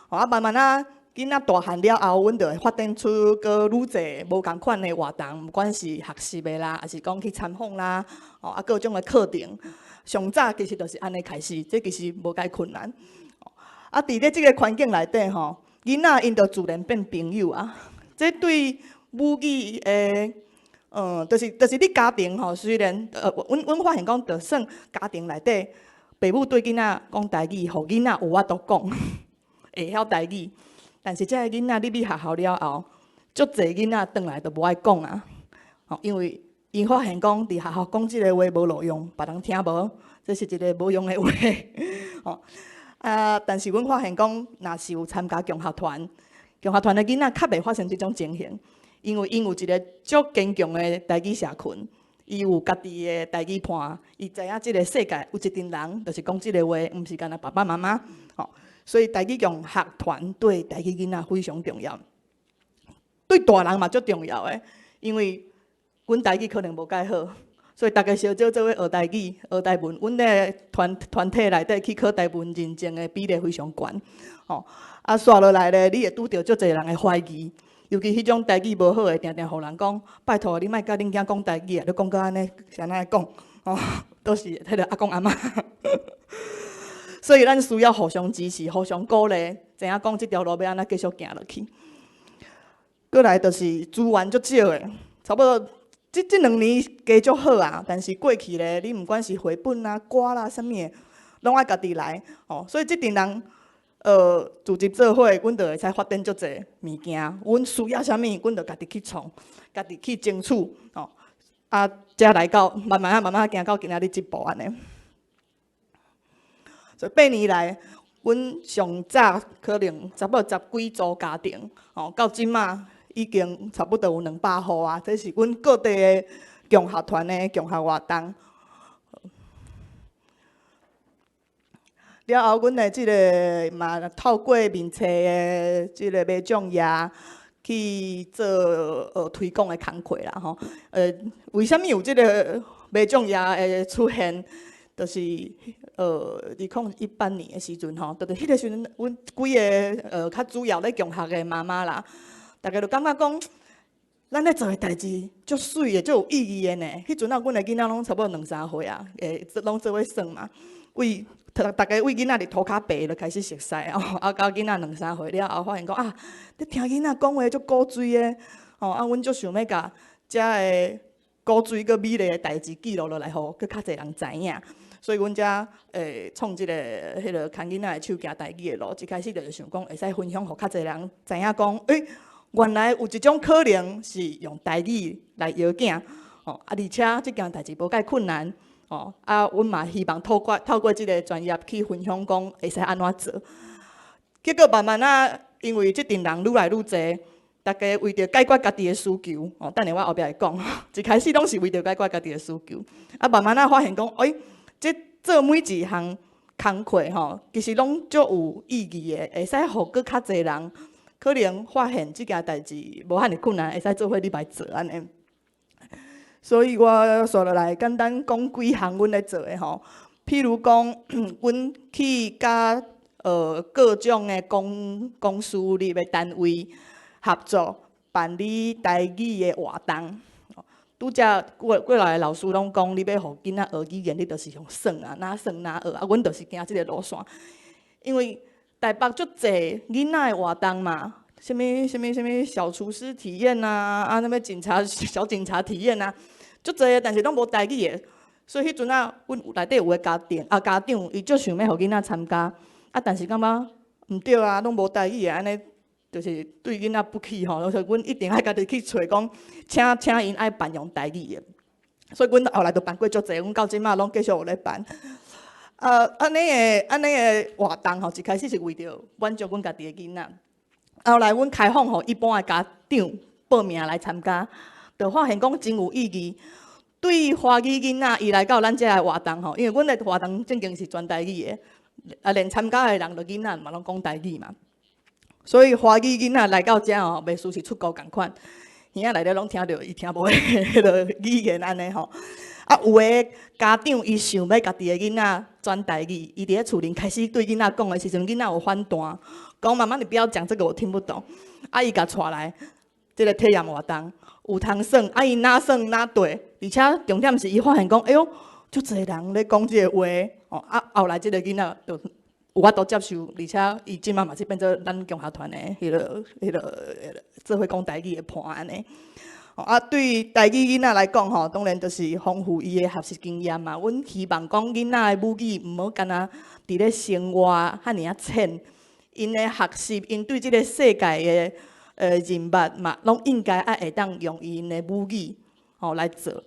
吼，啊，慢慢仔，囡仔大漢了後，阮就會發展出閣愈濟無仝款的活動，毋管是學習的啦，抑是講去參訪啦，吼，啊，各種的課程。上早其實就是按呢開始，這其實無蓋困難。啊，佇咧這个環境內底吼，囡仔𪜶就自然變朋友啊。這對母語的，呃，就是，就是你家庭吼，雖然，呃，阮，阮發現講，就算家庭內底，爸母對囡仔講台語，予囡仔有法度講，會曉台語，但是這个囡仔入去學校了後，足濟囡仔轉來都無愛講啊。吼，因為𪜶發現講，佇學校講這个話無路用，別人聽無，這是一个無用的話。吼，啊，但是阮發現講，若是有參加共學團， 共學團的囡仔較袂發生這種情形，因為𪜶有一个足堅強的台語社群，伊有家己的台語伴，伊知影這个世界有一群人，就是講這个話，毋是干焦爸爸媽媽，吼，所以台語共學團對台語囡仔非常重要，對大人嘛足重要的，因為 阮台語可能無蓋好，所以大家相招做伙學台語、學台文。阮的團，團體內底去考台文認證的比例非常懸。吼，啊，紲落來咧，你會拄著足濟人的懷疑，尤其彼種台語無好的，定定予人講，拜託，你莫佮恁囝講台語啊，你講到按呢，是按怎講？吼，都是彼个阿公阿媽。所以咱需要互相支持、互相鼓勵，知影講這條路欲按怎繼續行落去。 過來就是資源足少的，差不多這，這兩年加足好啊，但是過去咧，你毋管是繪本啊、歌啦、啥物的，攏愛家己來。吼，所以這群人，呃，聚集做伙，阮就會使發展足濟物件。阮需要啥物，阮就家己去創，家己去爭取。吼，啊，才來到慢慢仔、慢慢仔行到今仔日這步按呢。 所以八年來，阮上早可能差不多十幾組家庭，吼，到這馬已經差不多有兩百戶啊，這是阮各地的共學團的共學活動。了後，阮的這个嘛透過面冊的這个買獎頁， 去做，呃，推廣的工課啦，吼。呃，為啥物有這个買獎頁的出現？就是，呃，二零一八年的時陣，吼，就是彼个時陣，阮幾个，呃，較主要咧共學的媽媽啦，大家就感覺講，咱咧做的代誌足媠的，足有意義的呢。彼陣啊，阮的囡仔攏差不多兩三歲啊，會，攏做伙耍嘛。為 大，大家對囡仔佇塗跤爬就開始熟似哦，啊，到囡仔兩三歲了後，發現講啊，咧聽囡仔講話足古錐的，吼，啊，阮足想欲共遮个古錐佮美麗的代誌記錄落來，予閣較濟人知影。所以阮才，誒，創這个，彼个牽囡仔的手行台語的路，一開始就是想講會使分享，予較濟人知影講，誒，原來有一種可能是用台語來搖囝，吼，啊，而且這件代誌無蓋困難。 吼，啊，阮嘛希望透過，透過這个專業去分享講會使按怎做。結果慢慢仔，因為這陣人愈來愈濟，大家為著解決家己的需求，吼，等下我後壁會講，一開始攏是為著解決家己的需求。啊，慢慢仔發現講，誒，這做每一項工課吼，其實攏足有意義的，會使予閣較濟人可能發現這件代誌無遐爾困難，會使做伙入來做按呢。 所以我紲落來簡單講幾項阮咧做的吼。譬如講，阮去佮，呃，各種的公，公私立的單位合作，辦理台語的活動。拄才過，過來的老師攏講，你欲予囡仔學語言，你就是用耍啊，那耍那學啊。阮就是行這个路線，因為 台北足濟囡仔的活動嘛，啥物，啥物，啥物小廚師體驗啊，啊，啥物警察，小警察體驗啊，足濟的，但是攏無台語的。所以彼陣啊，阮內底有的家庭，啊，家長，伊足想欲予囡仔參加，啊，但是感覺毋著啊，攏無台語的，按呢就是對囡仔不起吼，所以阮一定愛家己去揣講，請，請𪜶愛辦用台語的。 所以阮後來就辦過足濟，阮到這馬攏繼續有咧辦。呃，按呢的，按呢的活動吼，一開始是為著滿足阮家己的囡仔。後來阮開放予一般的家長報名來參加，就發現講真有意義。對於華語囡仔，伊來到咱遮的活動吼，因為阮的活動正經是全台語的，啊，連參加的人就囡仔嘛，攏講台語嘛。 所以華語囡仔來到遮哦，袂輸是出國仝款，耳仔內底攏聽著伊聽無的彼个語言按呢吼。啊，有的家長伊想欲家己的囡仔轉台語，伊佇咧厝裡開始對囡仔講的時陣，囡仔有反彈，講媽媽你不要講這個，我聽不懂。啊，伊共帶來這个體驗活動，有通耍，啊，伊那耍那對，而且重點是伊發現講，哎喲，足濟人咧講這个話，哦，啊，後來這个囡仔就 有法度接受，而且伊這馬嘛是變做咱共學團的彼个，彼个，彼个做伙講台語的伴按呢。吼，啊，對台語囡仔來講吼，當然就是豐富伊的學習經驗嘛。阮希望講囡仔的母語毋好干焦佇咧生活遐爾仔淺，𪜶的學習，𪜶對這个世界的，呃，認捌嘛，攏應該愛會當用𪜶的母語，吼，來做。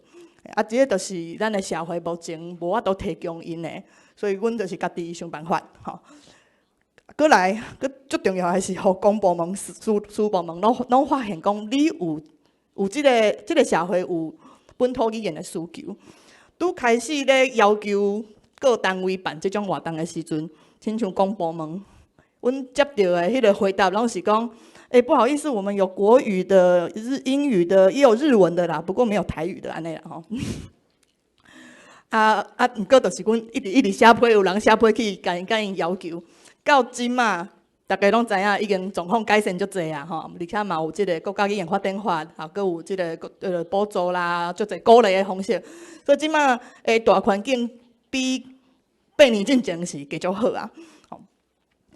啊，這个就是咱的社會目前無法度提供𪜶的，所以阮就是家己想辦法，吼。 過來，閣足重要的是，予公部門、私、私部門攏、攏發現講，你有、有這个、這个社會有本土語言的需求。拄開始咧要求各單位辦這種活動的時陣，親像公部門，阮接到的彼个回答攏是講，欸，不好意思，我們有國語的、日、英語的，也有日文的啦，不過沒有台語的，按呢啦，吼。 啊，啊，毋過就是阮一直、一直寫批，有人寫批去共、共𪜶要求。到這馬，大家攏知影已經狀況改善足濟啊，吼，而且嘛有這个國家語言發展法，啊，閣有這个，呃，補助啦，足濟鼓勵的方式。所以這馬的大環境比八年進前是加足好啊。吼。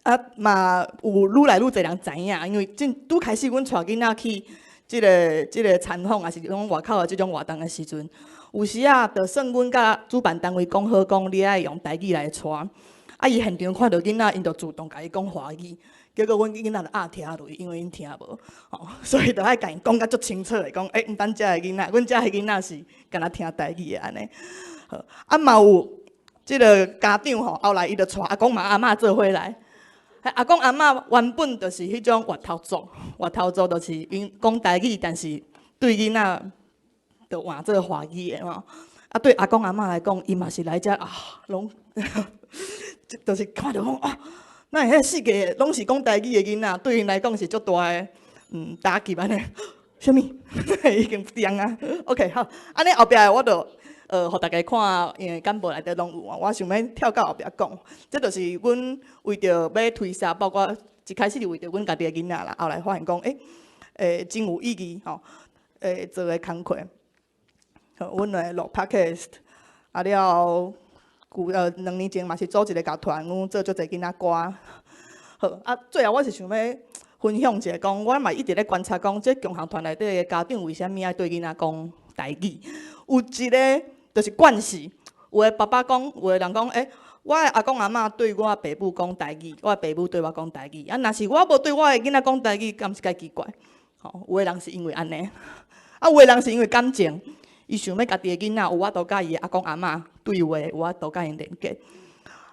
啊，嘛有愈來愈濟人知影，因為真、拄開始阮帶囡仔去這个、這个參訪，抑是講外口的這種活動的時陣，有時啊，就算阮佮主辦單位講好講，你愛用台語來帶，啊，伊現場看到囡仔，𪜶就自動共伊講華語，結果阮囡仔就壓聽落，因為𪜶聽無，吼，所以就愛共𪜶講甲足清楚的，講，欸，毋但遮的囡仔，阮遮的囡仔是干焦聽台語的按呢。好，啊，嘛有 這个家長吼，後來伊就帶阿公嘛阿嬤做伙來。嘿，阿公阿嬤原本就是彼種活頭族，活頭族就是𪜶講台語，但是對囡仔就換做華語的吼。啊，對阿公阿嬤來講，伊嘛是來遮啊，攏就是看著講，哦，哪會彼四界攏是講台語的囡仔，對𪜶來講是足大的，嗯，打擊按呢。 啥物？已經停啊。OK，好，按呢後壁的我就，呃，予大家看，因為簡報內底攏有啊。我想欲跳到後壁講，這就是阮為著欲推銷，包括一開始是為著阮家己的囡仔啦，後來發現講，欸，欸，真有意義吼，欸，做的工課。好，阮來錄podcast，啊了後，舊，呃，兩年前嘛是組一个樂團，阮做足濟囡仔歌。好，啊，最後我是想欲 分享一下，講我嘛一直咧觀察，講這共學團內底的家長為啥物愛對囡仔講台語？有一个就是慣勢，有的爸爸講，有的人講，欸，我的阿公阿嬤對我爸母講台語，我爸母對我講台語，啊，若是我無對我的囡仔講台語，敢是蓋奇怪？吼，有的人是因為按呢，啊，有的人是因為感情，伊想欲家己的囡仔有法度佮伊的阿公阿嬤對話，有法度佮𪜶連結。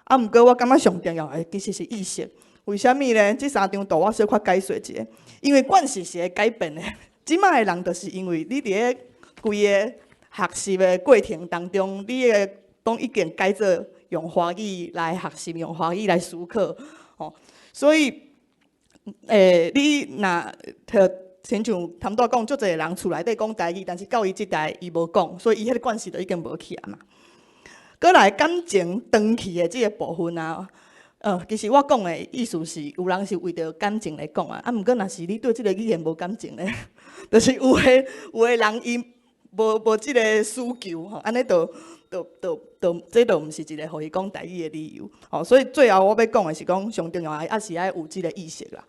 啊，毋過我感覺上重要的其實是意識。 為啥物呢？這三張圖我小可解說一下。因為慣勢是會改變的。這馬的人就是因為你佇咧規个學習的過程當中，你的攏已經改做用華語來學習，用華語來思考，吼。所以，欸，你若，親像頭拄仔講，足濟人厝內底講台語，但是到伊這代伊無講，所以伊彼个慣勢就已經無去啊嘛。 過來感情長期的這个部分啊，呃，其實我講的意思是，有人是為著感情來講啊，啊，毋過若是你對這个語言無感情咧，就是有的，有的人伊無，無這个需求吼，按呢就，就，就，就，這就毋是一个予伊講台語的理由。吼，所以最後我欲講的是講，上重要的，猶是愛有這个意識啦。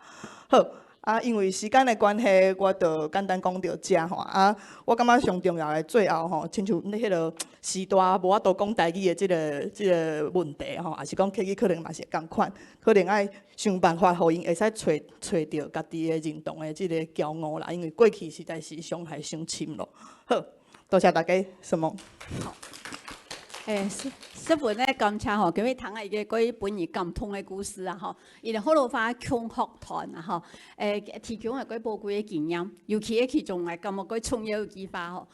好， 啊，因為時間的關係，我就簡單講到遮吼。啊，我感覺上重要的最後吼，親像你彼个序大無法度講台語的這个，這个問題吼，抑是講客語可能嘛是仝款，可能愛想辦法，予𪜶會使揣，揣著家己的認同的這个驕傲啦，因為過去實在是傷害傷深咯。好，多謝大家，承蒙。 欸，十，十分的感謝吼，今日聽了一个關於本人感動的故事啊吼，因為福佬華共學團啊吼，欸，提供了蓋寶貴的經驗，尤其係其中來感覺蓋重要一句話吼，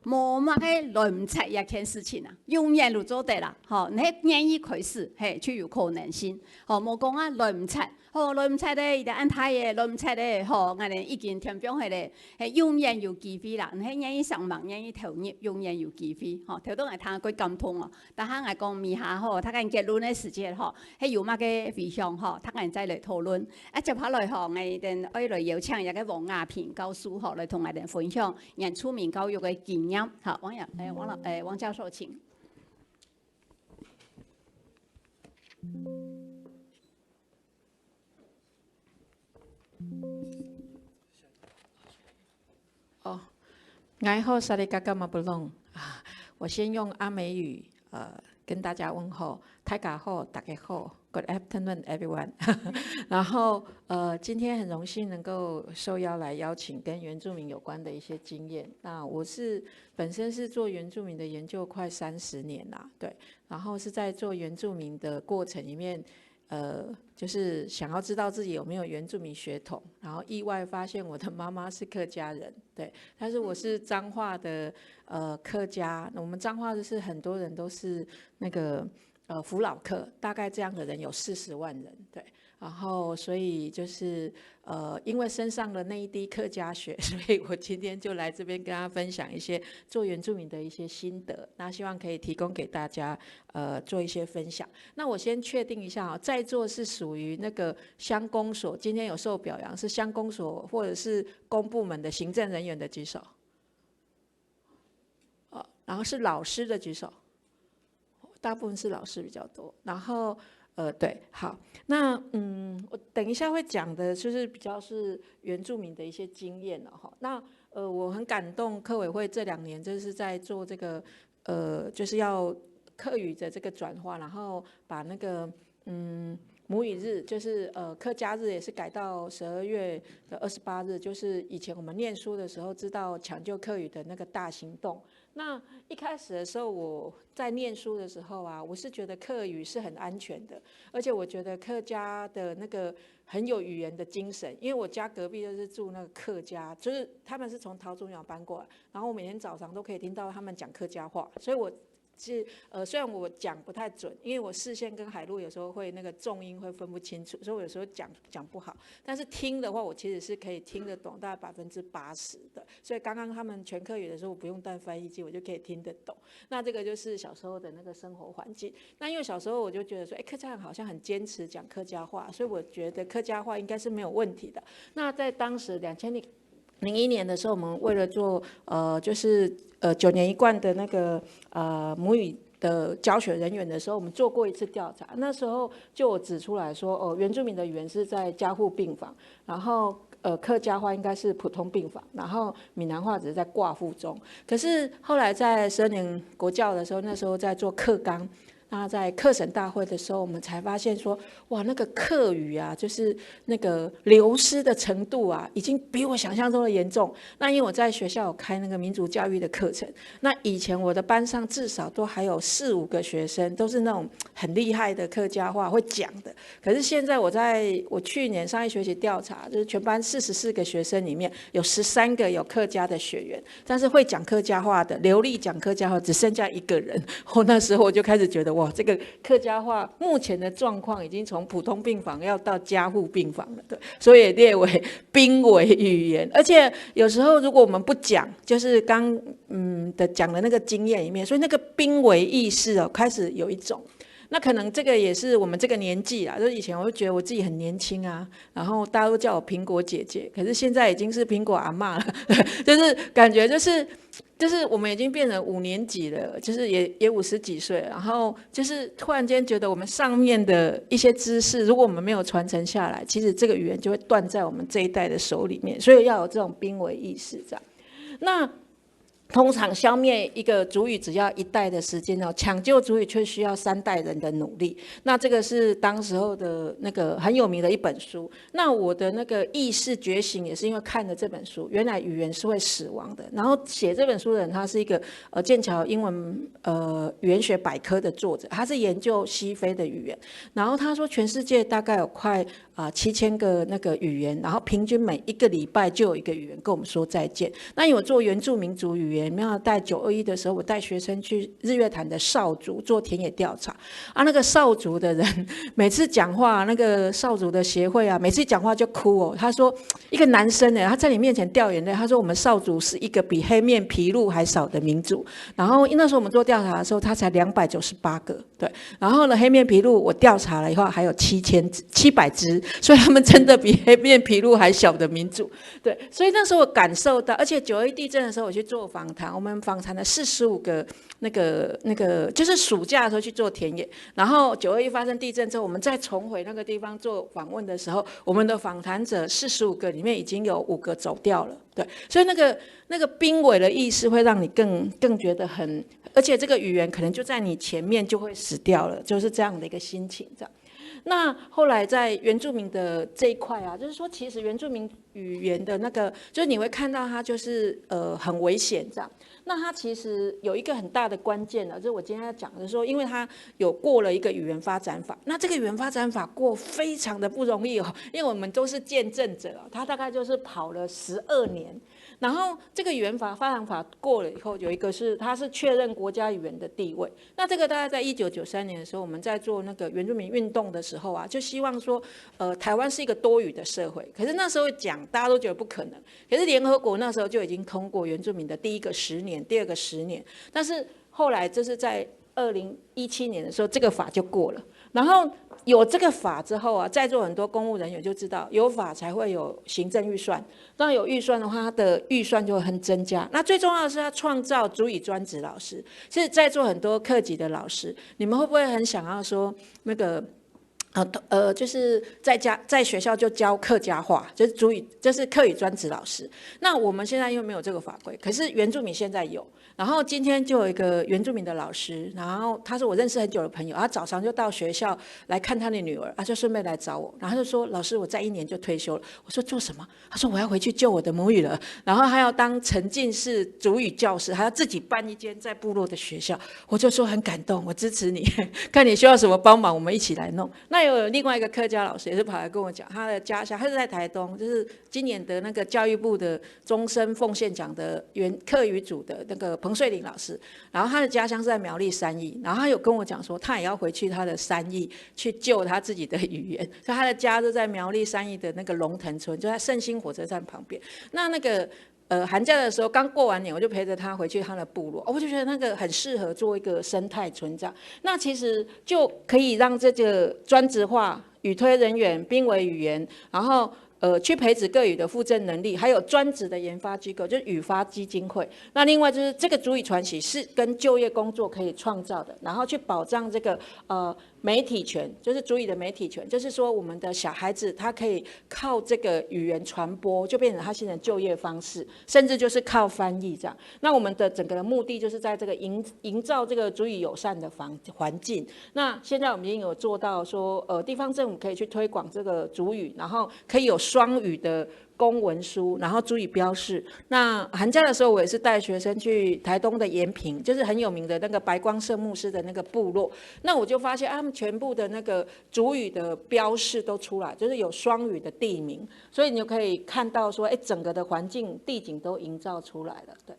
無麼个來毋切這件事情啊，永遠都做得啦，吼，你係願意開始，嘿，就有可能性，吼，無講啊來毋切， 吼，來毋切咧，一定恁大个，來毋切咧，吼，𠊎等已經天放下咧，係永遠有機會啦。你係願意上網，願意投入，永遠有機會，吼。頭拄𠊎聽過感動哦，但係𠊎講尾下吼，大家結論个時節吼，係有麼个回響吼，大家再來討論。啊，接下來吼，𠊎等愛來邀請一个王亞平教授吼，來同𠊎等分享原住民教育个經驗。好，王亞，欸，王老，欸，王教授，請。哦，你好，salikaka mapolong 啊，我先用阿美语呃跟大家问候，大家好，大家好，Good afternoon, everyone。然后呃，今天很荣幸能够受邀来邀请跟原住民有关的一些经验。那我是本身是做原住民的研究快三十年啦，对，然后是在做原住民的过程里面。呃，就是想要知道自己有没有原住民血统，然后意外发现我的妈妈是客家人，对，但是我是彰化的呃客家，我们彰化就是很多人都是那个呃福佬客，大概这样的人有四十万人，对，然后所以就是呃因为身上的那一滴客家血，所以我今天就来这边跟大家分享一些做原住民的一些心得，那希望可以提供给大家呃做一些分享。那我先确定一下啊，在座是属于那个乡公所，今天有受表扬是乡公所或者是公部门的行政人员的举手。哦，然后是老师的举手，大部分是老师比较多。然后呃，对，好，那嗯，我等一下会讲的就是比较是原住民的一些经验了哈。那呃，我很感动，客委会这两年就是在做这个呃，就是要客语的这个转化，然后把那个嗯母语日，就是呃客家日也是改到十二月的二十八日，就是以前我们念书的时候知道抢救客语的那个大行动。那一开始的时候，我在念书的时候啊，我是觉得客语是很安全的，而且我觉得客家的那个很有语言的精神，因为我家隔壁就是住那个客家，就是他们是从桃竹苗搬过来，然后我每天早上都可以听到他们讲客家话，所以我是呃，虽然我讲不太准，因为我视线跟海陆有时候会那个重音会分不清楚，所以我有时候讲讲不好。但是听的话，我其实是可以听得懂大概百分之八十的。所以刚刚他们全客语的时候，我不用带翻译机，我就可以听得懂。那这个就是小时候的那个生活环境。那因为小时候我就觉得说，哎，客家人好像很坚持讲客家话，所以我觉得客家话应该是没有问题的。那在当时两千零零一年的时候，我们为了做呃，就是呃九年一贯的那个呃母语的教学人员的时候，我们做过一次调查。那时候就有指出来说，哦，原住民的语言是在加护病房，然后呃客家话应该是普通病房，然后闽南话只是在挂护中。可是后来在十二年国教的时候，那时候在做课纲，那在课程大会的时候，我们才发现说，哇，那个客语啊，就是那个流失的程度啊，已经比我想象中的严重。那因为我在学校有开那个民族教育的课程，那以前我的班上至少都还有四五个学生，都是那种很厉害的客家话会讲的。可是现在我在我去年上一学期调查，就是全班四十四个学生里面有十三个有客家的血缘，但是会讲客家话的、流利讲客家话只剩下一个人。我那时候我就开始觉得，哇，这个客家话目前的状况已经从普通病房要到加护病房了，对，所以列为濒危语言。而且有时候如果我们不讲，就是刚嗯的讲的那个经验里面，所以那个濒危意识哦，开始有一种。那可能这个也是我们这个年纪啦，就是以前我就觉得我自己很年轻啊，然后大家都叫我苹果姐姐，可是现在已经是苹果阿嬷了，就是感觉就是就是我们已经变成五年级了，就是也也五十几岁，然后就是突然间觉得我们上面的一些知识，如果我们没有传承下来，其实这个语言就会断在我们这一代的手里面，所以要有这种濒危意识这样。那通常消灭一个族语只要一代的时间哦，抢救族语却需要三代人的努力。那这个是当时候的那个很有名的一本书。那我的那个意识觉醒也是因为看了这本书，原来语言是会死亡的。然后写这本书的人，他是一个呃剑桥英文呃语言学百科的作者，他是研究西非的语言。然后他说，全世界大概有快啊七千个那个语言，然后平均每一个礼拜就有一个语言跟我们说再见。那因为我做原住民族语言，没有带九二一的时候，我带学生去日月潭的邵族做田野调查啊。那个邵族的人每次讲话，那个邵族的协会啊，每次讲话就哭哦。他说一个男生呢，他在你面前掉眼泪，他说我们邵族是一个比黑面琵鹭还少的民族。然后那时候我们做调查的时候，他才两百九十八个，对。然后呢，黑面琵鹭我调查了以后还有七千七百只，所以他们真的比黑面琵鹭还小的民族。对，所以那时候我感受到，而且九二一地震的时候，我去做访谈，我们访谈了四十五个那个那个，就是暑假的时候去做田野，然后九二一发生地震之后，我们再重回那个地方做访问的时候，我们的访谈者四十五个里面已经有五个走掉了。对，所以那个那个濒危的意识会让你更更觉得很，而且这个语言可能就在你前面就会死掉了，就是这样的一个心情，这样。那后来在原住民的这一块啊，就是说，其实原住民语言的那个，就是你会看到它就是呃很危险这样。那它其实有一个很大的关键呢，就是我今天要讲的是说，因为它有过了一个语言发展法，那这个语言发展法过非常的不容易哦，因为我们都是见证者哦，它大概就是跑了十二年，然后这个语言法发展法过了以后，有一个是它是确认国家语言的地位，那这个大概在一九九三年的时候，我们在做那个原住民运动的时候啊，就希望说，呃，台湾是一个多语的社会。可是那时候讲，大家都觉得不可能。可是联合国那时候就已经通过原住民的第一个十年、第二个十年，但是后来就是在二零一七年的时候，这个法就过了。然后有这个法之后啊，在座很多公务人员就知道，有法才会有行政预算。当然有预算的话，它的预算就会很增加。那最重要的是，它创造族语专职老师。其实在座很多客籍的老师，你们会不会很想要说那个？呃呃，就是在家在学校就教客家话，就是族语，就是客语专职老师。那我们现在又没有这个法规，可是原住民现在有。然后今天就有一个原住民的老师，然后他是我认识很久的朋友，他早上就到学校来看他的女儿，他就顺便来找我，然后他就说：“老师，我再一年就退休了。”我说：“做什么？”他说：“我要回去救我的母语了。”然后他要当沉浸式族语教室，还要自己办一间在部落的学校。我就说：“很感动，我支持你，看你需要什么帮忙，我们一起来弄。”那有另外一个客家老师也是跑来跟我讲，他的家乡，他是在台东，就是今年得那个教育部的终身奉献奖的原客语组的那个彭瑞玲老师，然后他的家乡是在苗栗三义，然后他有跟我讲说，他也要回去他的三义去救他自己的语言，所以他的家就在苗栗三义的那个龙腾村，就在胜兴火车站旁边。那那个呃寒假的时候，刚过完年，我就陪着他回去他的部落，我就觉得那个很适合做一个生态村这样。那其实就可以让这个专职化语推人员、濒危语言，然后呃去培植各语的复振能力，还有专职的研发机构，就是语发基金会。那另外就是这个族语传习是跟就业工作可以创造的，然后去保障这个呃媒体权，就是族语的媒体权，就是说我们的小孩子他可以靠这个语言传播，就变成他现在就业方式，甚至就是靠翻译这样。那我们的整个的目的就是在这个营营造这个族语友善的环环境。那现在我们已经有做到说，呃，地方政府可以去推广这个族语，然后可以有双语的公文书，然后族语标示。那寒假的时候，我也是带学生去台东的延平，就是很有名的那个白光社牧师的那个部落。那我就发现，啊，他们全部的那个族语的标示都出来，就是有双语的地名，所以你就可以看到说，哎，整个的环境地景都营造出来了，对。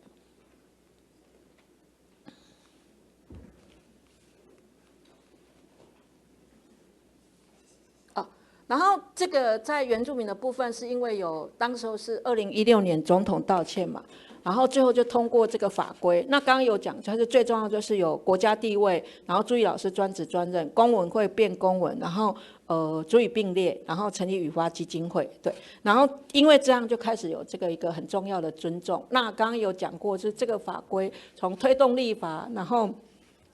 哦，然后这个在原住民的部分，是因为有当时候是二零一六年总统道歉嘛，然后最后就通过这个法规。那刚刚有讲，就是最重要就是有国家地位，然后族语老师专职专任，公文会变公文，然后呃族语并列，然后成立语发基金会，对，然后因为这样就开始有这个一个很重要的尊重。那刚刚有讲过，就是这个法规从推动立法，然后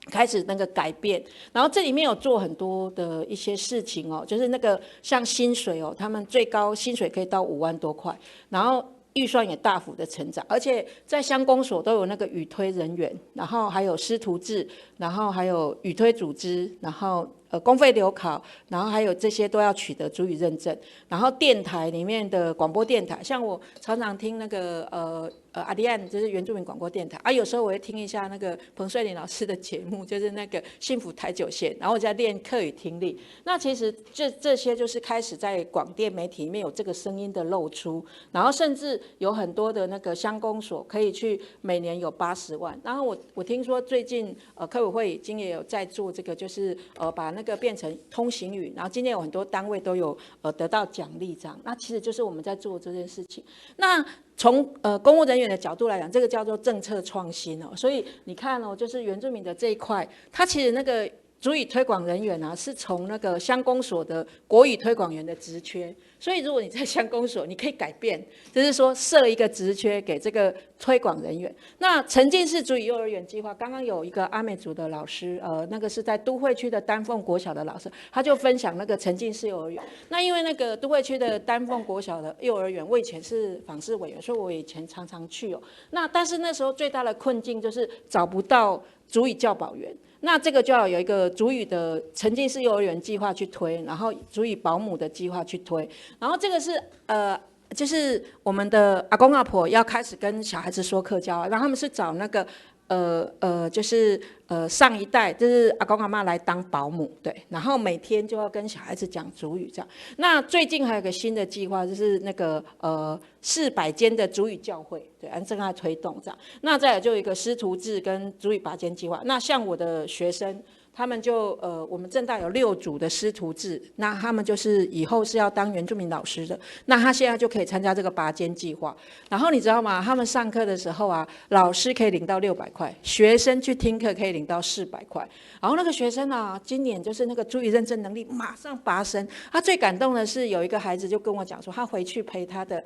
开始那个改变，然后这里面有做很多的一些事情哦，就是那个像薪水哦，他们最高薪水可以到五万多块，然后预算也大幅的成长，而且在乡公所都有那个语推人员，然后还有师徒制，然后还有语推组织，然后呃公费留考，然后还有这些都要取得族语认证，然后电台里面的广播电台，像我常常听那个呃。呃，阿迪安就是原住民广播电台啊，有时候我会听一下那个彭瑞玲老师的节目，就是那个幸福台九线，然后我在练客语听力。那其实这这些就是开始在广电媒体里面有这个声音的露出，然后甚至有很多的那个乡公所可以去每年有八十万。然后我我听说最近呃客委会已经也有在做这个，就是呃把那个变成通行语，然后今年有很多单位都有呃得到奖励这样。那其实就是我们在做这件事情。那从呃公务人员的角度来讲，这个叫做政策创新哦。所以你看哦，就是原住民的这一块，它其实那个族语推广人员啊，是从那个乡公所的国语推广员的职缺，所以如果你在乡公所，你可以改变，就是说设一个职缺给这个推广人员。那沉浸式族语幼儿园计划，刚刚有一个阿美族的老师，呃，那个是在都会区的丹凤国小的老师，他就分享那个沉浸式幼儿园。那因为那个都会区的丹凤国小的幼儿园，我以前是访视委员，所以我以前常常去哦。那但是那时候最大的困境就是找不到族语教保员。那这个就要有一个族语的沉浸式幼儿园计划去推，然后族语保姆的计划去推，然后这个是呃，就是我们的阿公阿婆要开始跟小孩子说客家话，然后他们是找那个呃呃，就是呃上一代就是阿公阿妈来当保姆，对，然后每天就要跟小孩子讲族语这样。那最近还有个新的计划，就是那个呃四百间的族语教会，对，安正在推动这样。那再有就有一个师徒制跟族语拔尖计划。那像我的学生，他们就呃，我们政大有六组的师徒制，那他们就是以后是要当原住民老师的，那他现在就可以参加这个拔尖计划。然后你知道吗？他们上课的时候啊，老师可以领到六百块，学生去听课可以领到四百块。然后那个学生啊，今年就是那个族语认证能力马上拔升。他最感动的是有一个孩子就跟我讲说，他回去陪他的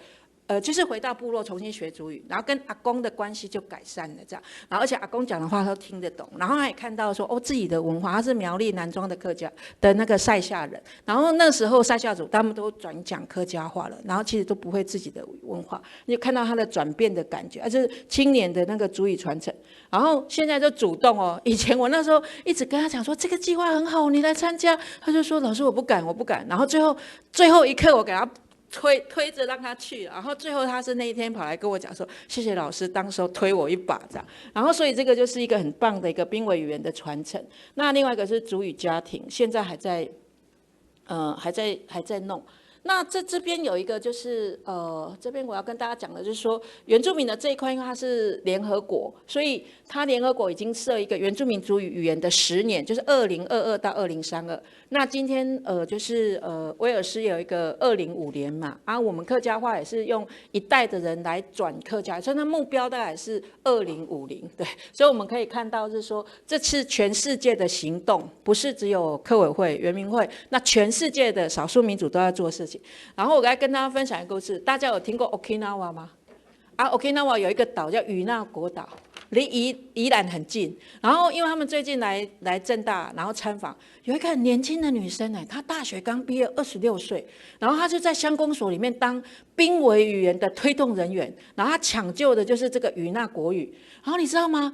呃，就是回到部落重新学族语，然后跟阿公的关系就改善了，这样，然后而且阿公讲的话他都听得懂，然后他也看到说，哦，自己的文化，他是苗栗南庄的客家的那个赛夏人，然后那时候赛夏族他们都转讲客家话了，然后其实都不会自己的文化，你就看到他的转变的感觉，啊，就是青年的那个族语传承，然后现在就主动哦，以前我那时候一直跟他讲说这个计划很好，你来参加，他就说老师我不敢，我不敢，然后最后最后一刻我给他推推着让他去，然后最后他是那一天跑来跟我讲说，谢谢老师当时候推我一把这样，然后所以这个就是一个很棒的一个濒危语言的传承。那另外一个是族语家庭，现在还在呃还在还在弄。那这这边有一个就是呃，这边我要跟大家讲的就是说，原住民的这一块，因为它是联合国，所以它联合国已经设一个原住民族语语言的十年，就是二零二二到二零三二。那今天呃，就是呃，威尔斯有一个二零五年嘛，啊，我们客家话也是用一代的人来转客家，所以它目标大概是二零五零，对，所以我们可以看到是说，这次全世界的行动，不是只有客委会、原民会，那全世界的少数民族都在做事情。然后我来跟大家分享一个故事，大家有听过 Okinawa 吗？啊，Okinawa 有一个岛叫与那国岛，离宜宜兰很近。然后因为他们最近来来政大，然后参访，有一个很年轻的女生哎，她大学刚毕业，二十六岁，然后她就在乡公所里面当濒危语言的推动人员，然后她抢救的就是这个与那国语。然后你知道吗？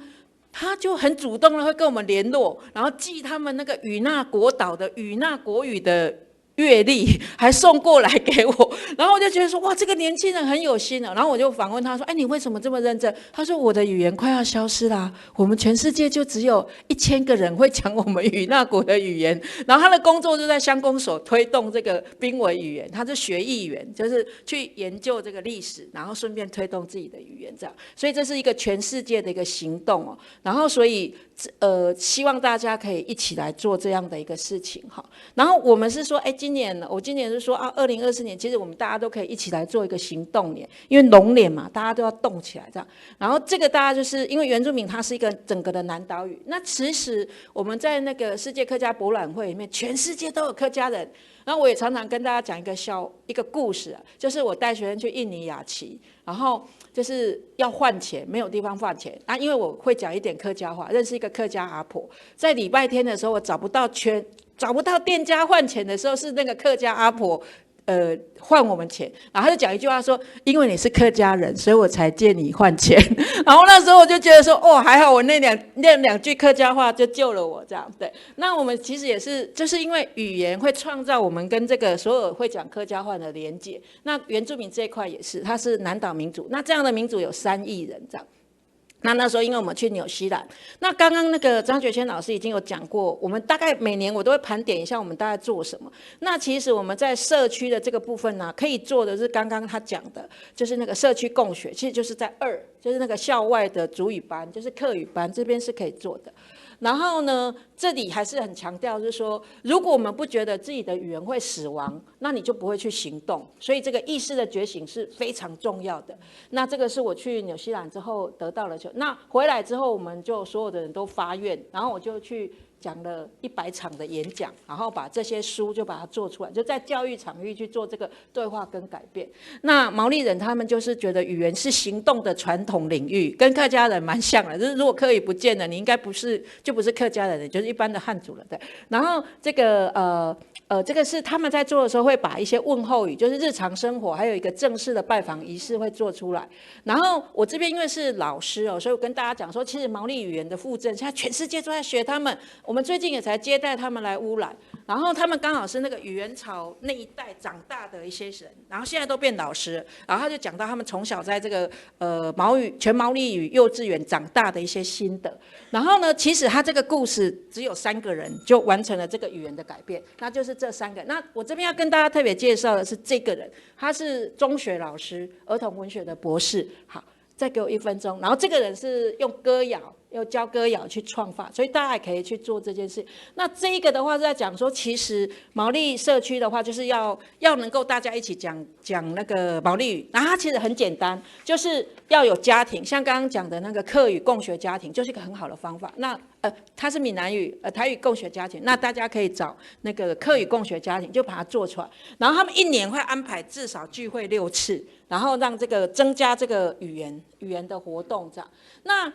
她就很主动的会跟我们联络，然后寄他们那个与那国岛的与那国语的月历还送过来给我，然后我就觉得说，哇，这个年轻人很有心啊。然后我就反问他说，哎，你为什么这么认真？他说，我的语言快要消失啦，我们全世界就只有一千个人会讲我们与那国的语言。然后他的工作就在乡公所推动这个濒危语言，他是学艺员，就是去研究这个历史，然后顺便推动自己的语言这样。所以这是一个全世界的一个行动哦。然后所以呃，希望大家可以一起来做这样的一个事情哈。然后我们是说，哎，今年我今年是说啊，二零二四年，其实我们大家都可以一起来做一个行动年，因为龙年嘛，大家都要动起来这样。然后这个大家就是因为原住民它是一个整个的南岛语，那其实我们在那个世界客家博览会里面，全世界都有客家人。然后我也常常跟大家讲一个笑一个故事啊，就是我带学生去印尼雅琪，然后就是要换钱，没有地方换钱。啊，因为我会讲一点客家话，认识一个客家阿婆，在礼拜天的时候，我找不到钱，找不到店家换钱的时候，是那个客家阿婆。呃，换我们钱，然后他就讲一句话说：“因为你是客家人，所以我才借你换钱。”然后那时候我就觉得说，哦，还好我那两那两句客家话就救了我，这样对。那我们其实也是，就是因为语言会创造我们跟这个所有会讲客家话的连接。那原住民这一块也是，它是南岛民族，那这样的民族有三亿人这样。那那时候，因为我们去纽西兰，那刚刚那个张觉谦老师已经有讲过，我们大概每年我都会盘点一下我们大概做什么。那其实我们在社区的这个部分呢，可以做的是刚刚他讲的，就是那个社区共学，其实就是在二，就是那个校外的族语班，就是客语班这边是可以做的。然后呢，这里还是很强调，就是说，如果我们不觉得自己的语言会死亡，那你就不会去行动。所以这个意识的觉醒是非常重要的。那这个是我去纽西兰之后得到了，那回来之后，我们就所有的人都发愿，然后我就去讲了一百场的演讲，然后把这些书就把它做出来，就在教育场域去做这个对话跟改变。那毛利人他们就是觉得语言是行动的传统领域，跟客家人蛮像的，就是如果客语不见了，你应该不是就不是客家人了，就是一般的汉族了，对。然后这个呃呃，这个是他们在做的时候会把一些问候语，就是日常生活，还有一个正式的拜访仪式会做出来。然后我这边因为是老师哦，所以我跟大家讲说，其实毛利语言的附赠，现在全世界都在学他们。我们最近也才接待他们来乌来，然后他们刚好是那个语言巢那一代长大的一些人，然后现在都变老师，然后他就讲到他们从小在这个呃毛语全毛利语幼稚园长大的一些心得。然后呢，其实他这个故事只有三个人就完成了这个语言的改变，那就是这三个。那我这边要跟大家特别介绍的是这个人，他是中学老师，儿童文学的博士。好，再给我一分钟。然后这个人是用歌谣，用教歌谣去创作，所以大家也可以去做这件事。那这一个的话是在讲说，其实毛利社区的话，就是要要能够大家一起讲讲那个毛利语。那它其实很简单，就是要有家庭，像刚刚讲的那个客语共学家庭，就是一个很好的方法。那呃，它是闽南语呃台语共学家庭，那大家可以找那个客语共学家庭，就把它做出来。然后他们一年会安排至少聚会六次，然后让这个增加这个语言语言的活动这样。那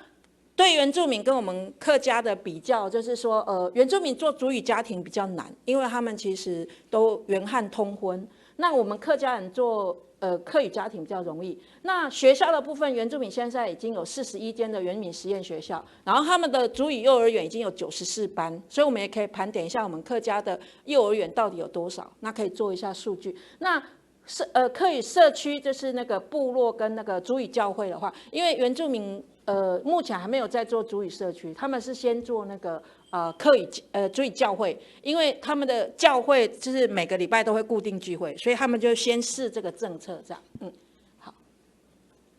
对原住民跟我们客家的比较，就是说，呃，原住民做族语家庭比较难，因为他们其实都原汉通婚。那我们客家人做呃客语家庭比较容易。那学校的部分，原住民现在已经有四十一间的原民实验学校，然后他们的族语幼儿园已经有九十四班，所以我们也可以盘点一下我们客家的幼儿园到底有多少，那可以做一下数据。那社呃客语社区就是那个部落跟那个族语教会的话，因为原住民呃目前还没有在做族语社区，他们是先做那个呃客语呃族语教会，因为他们的教会就是每个礼拜都会固定聚会，所以他们就先试这个政策这样。嗯，好，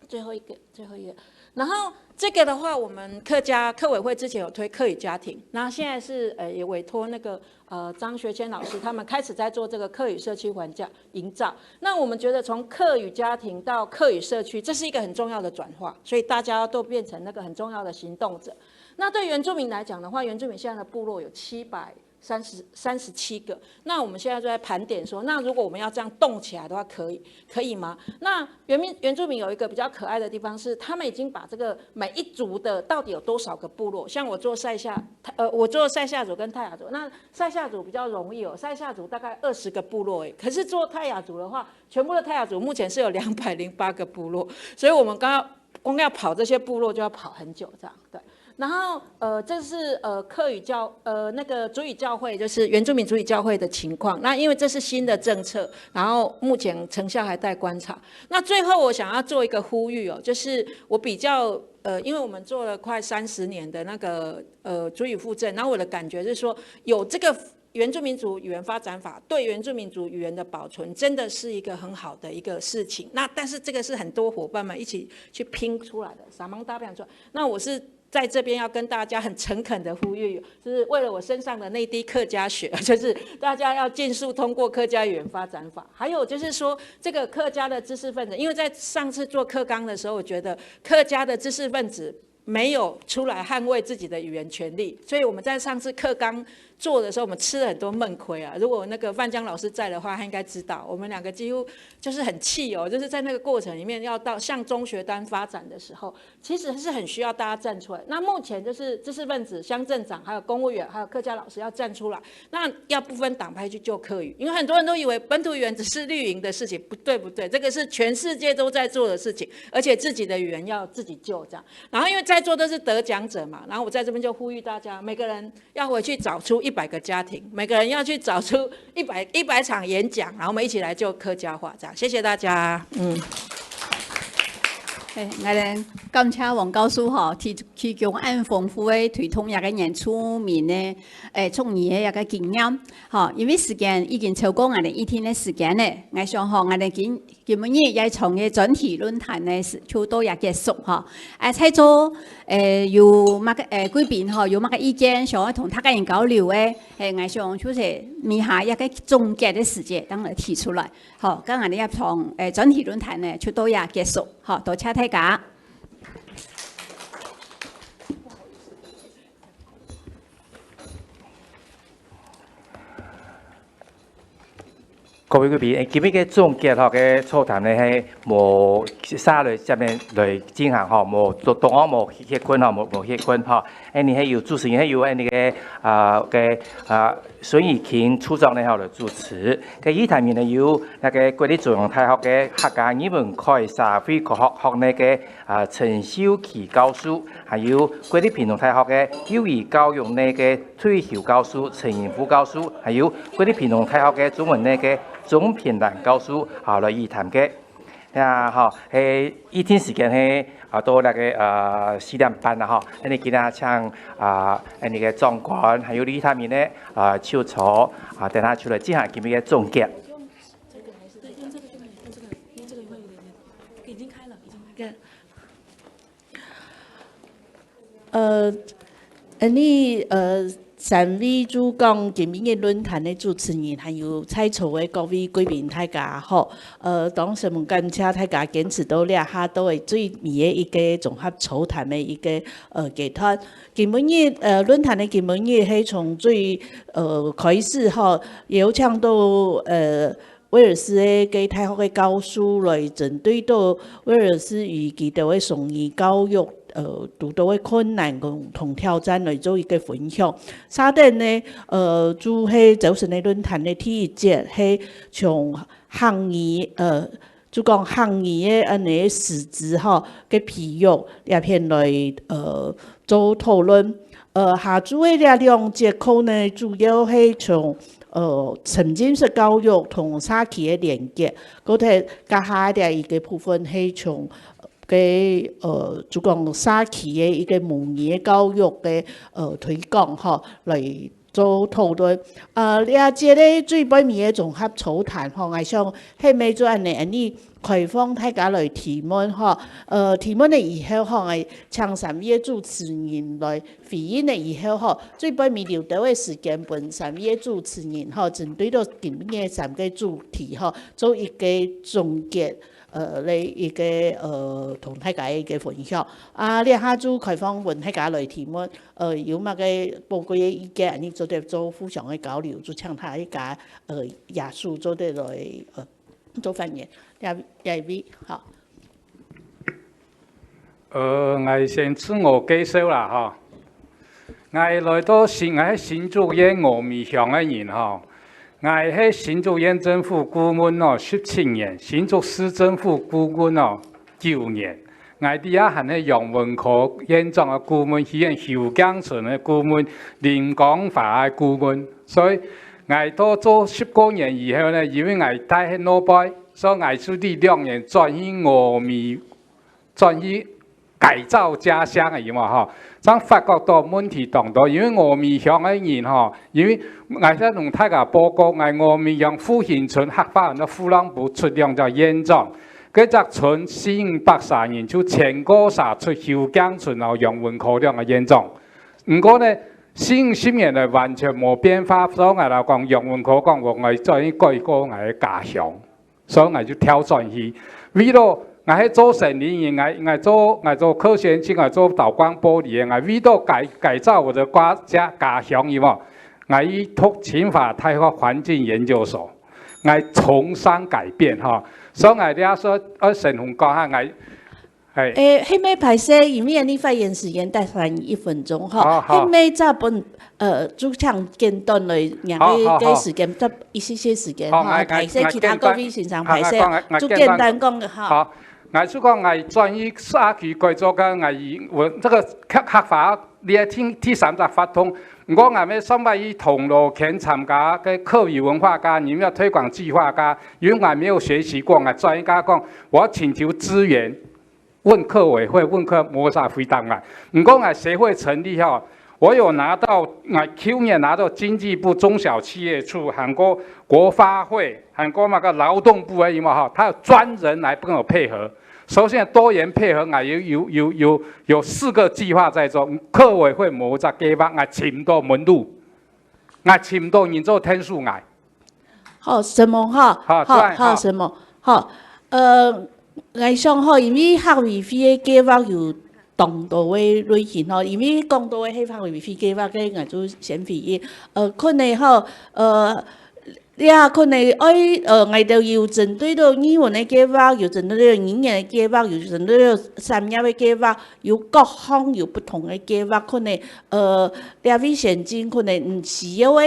最后一个，最后一个，然后这个的话，我们客家客委会之前有推客语家庭，那现在是呃也委托那个呃张学谦老师他们开始在做这个客语社区环境营造。那我们觉得从客语家庭到客语社区，这是一个很重要的转化，所以大家都变成那个很重要的行动者。那对原住民来讲的话，原住民现在的部落有七百三十三十七个。那我们现在就在盘点说，那如果我们要这样动起来的话，可以可以吗？那原民原住民有一个比较可爱的地方是，他们已经把这个每一族的到底有多少个部落，像我做赛夏，呃，我做赛夏族跟泰雅族，那赛夏族比较容易哦，赛夏族大概二十个部落诶，可是做泰雅族的话，全部的泰雅族目前是有两百零八个部落，所以我们刚刚光要跑这些部落就要跑很久这样，对。然后呃，这是呃客语教呃那个族语教会，就是原住民族语教会的情况。那因为这是新的政策，然后目前成效还待观察。那最后我想要做一个呼吁哦，就是我比较呃，因为我们做了快三十年的那个呃族语复振，然后我的感觉是说，有这个原住民族语言发展法对原住民族语言的保存真的是一个很好的一个事情。那但是这个是很多伙伴们一起去拼出来的，撒芒大表说，那我是在这边要跟大家很诚恳的呼吁，就是为了我身上的那滴客家血，就是大家要尽速通过客家语言发展法。还有就是说，这个客家的知识分子，因为在上次做课纲的时候，我觉得客家的知识分子没有出来捍卫自己的语言权利，所以我们在上次课纲做的时候，我们吃了很多闷亏啊。如果那个范江老师在的话，他应该知道，我们两个几乎就是很气哦，就是在那个过程里面，要到向中学端发展的时候，其实是很需要大家站出来。那目前就是知识分子、乡镇长、还有公务员、还有客家老师要站出来，那要不分党派去救客语，因为很多人都以为本土语言只是绿营的事情，不对不对，这个是全世界都在做的事情，而且自己的语言要自己救这样。然后因为在座都是得奖者嘛，然后我在这边就呼吁大家，每个人要回去找出一百个家庭，每个人要去找出一百一百场演讲，然后我们一起来救客家话，这样。谢谢大家，嗯。哎，𠊎等感谢王教授吼，提提供恁豐富个推动這个原住民个誒創意个一个經驗。吼，因為時間已經超過𠊎等一定个時間咧，𠊎想吼，𠊎等今今晡日這場个專題論壇呢，就到這結束吼。誒，在座誒有麼个誒貴賓吼，有麼个意見想愛同大家人交流个，誒，𠊎想就係尾下一个總結个時間，等來提出來。好，今日這場誒專題論壇呢，就到這結束。好，多謝大家。各位貴賓，今日个總結吼，个座談呢係無下來下面來進行吼，無都都無歇睏吼，無無歇睏吼。恁呢係由主持人係由恁呢个啊个啊孫怡君處長呢吼來主持。个議談人呢有該个國立中央大學个客家語文科社會科學學系个啊陳秀琪教授，還有國立屏東大學个幼兒教育系个退休教授陳英富教授，還有國立屏東大學个中文系个鍾品蘭教授啊來議談个。啊吼，係預定時間係啊到該个呃四點半啦吼，恁呢今日請啊恁呢个長官還有議談人呢啊就坐啊，等下就來進行今日个總結。對，用這個就可以，用這個，用這個會有點，已經開了，已經開了。呃，恁呢呃，三位主講今日論壇个主持人，還有在座个各位貴賓大家好。呃，當承蒙感謝大家堅持到這下，到个最尾个一個綜合座談个一個呃階段。今晡日呃論壇个今晡日係從最呃開始吼，邀請到呃 威爾斯个大學个教授來針對到威爾斯佢兜个雙語教育呃堵到个困難同同挑戰來做一個分享。續等呢呃就係朝晨个論壇个第一節係從客語呃就講客語个恁呢師資吼个培育這片來呃做討論。呃下晝个這兩節課呢主要係從 呃沉浸式教育同社區个連結，過忒加下這一個部分係從个呃就講社區个一個母語个教育个呃推廣吼來做討論。啊這節个最尾个綜合座談吼，𠊎想係毋係就恁呢恁呢開放大家來提問吼。呃提問个以後吼，𠊎請三位个主持人來 回應个以後吼，最尾留兜个時間分三位个主持人吼，針對到今日三個主題吼，做一個總結，呃，來一個呃同大家一個分享。啊這下就開放分大家來提問，呃，有麼个寶貴个意見，恁呢做得做互相个交流，就請大家呃也是做得來呃做發言，這這一位，好。 呃，𠊎先自我介紹啦吼。𠊎來到新，𠊎係新竹縣峨眉鄉个人吼。𠊎係新竹縣政府顧問哦十七年，新竹市政府顧問哦九年。𠊎這下還係楊文科縣長个顧問，以前邱鏡春个顧問，林江華个顧問。所以𠊎到做十過年以後呢，因為𠊎戴係老輩，所以𠊎就這兩年轉去峨眉 轉去改造家鄉个有無吼？正發覺到問題當多，因為峨眉鄉个人吼，因為𠊎先同大家報告，𠊎峨眉鄉復興村客話个婦人部出兩隻縣長，該隻村四五百儕人，就全過儕出邱鏡春摎楊文科兩個縣長。毋過呢，四五十年來完全無變化，所以𠊎來講楊文科講，𠊎愛轉去改過𠊎个家鄉。 所以𠊎就跳轉去。為了𠊎係做生理人，𠊎𠊎做𠊎做客先進，𠊎做導光玻璃个，𠊎為了改改造我的家家家鄉，有無？𠊎去讀清華大學環境研究所，𠊎崇尚改變吼。所以𠊎這下愛先同講下，𠊎係。誒，係毋係歹勢，因為你發言時間得翻一分鐘吼，好好係毋係再分呃，就請簡短來，讓好好好个个時間，再一些些時間好吼，，𠊎歹勢，𠊎其他各位先生歹勢，簡單好，𠊎講，𠊎就簡單講哈。好，𠊎就講𠊎轉去社區改造个，𠊎以我這個客客話，你愛聽第三隻發通。毋過𠊎乜上擺去銅鑼墾參加个客語文化家，你們要推廣計畫家，因為𠊎沒有學習過，𠊎專家講，我要請求資源，問客委會，問客無啥回答𠊎。毋過𠊎協會成立吼，我有拿到，𠊎舊年拿到經濟部中小企業處，還過國發會，還過那個勞動部个有無吼，他有專人來跟我配合。 首先多元配合，𠊎有有有有有四個計畫在做，客委會無隻計畫，𠊎尋毋到門路，𠊎尋毋到人做天使𠊎。好，承蒙哈，好，好，再來，好，好。承蒙，好，呃，𠊎想吼，因為客委會个計畫有當多个類型吼，因為講到个係客委會計畫个，𠊎就先回應。呃，可能吼，呃，這可能愛，呃，𠊎兜有針對到語文个計畫，有針對到語言个計畫，有針對到產業个計畫，有各項有不同个計畫，可能，呃，這位先進可能，嗯，需要个，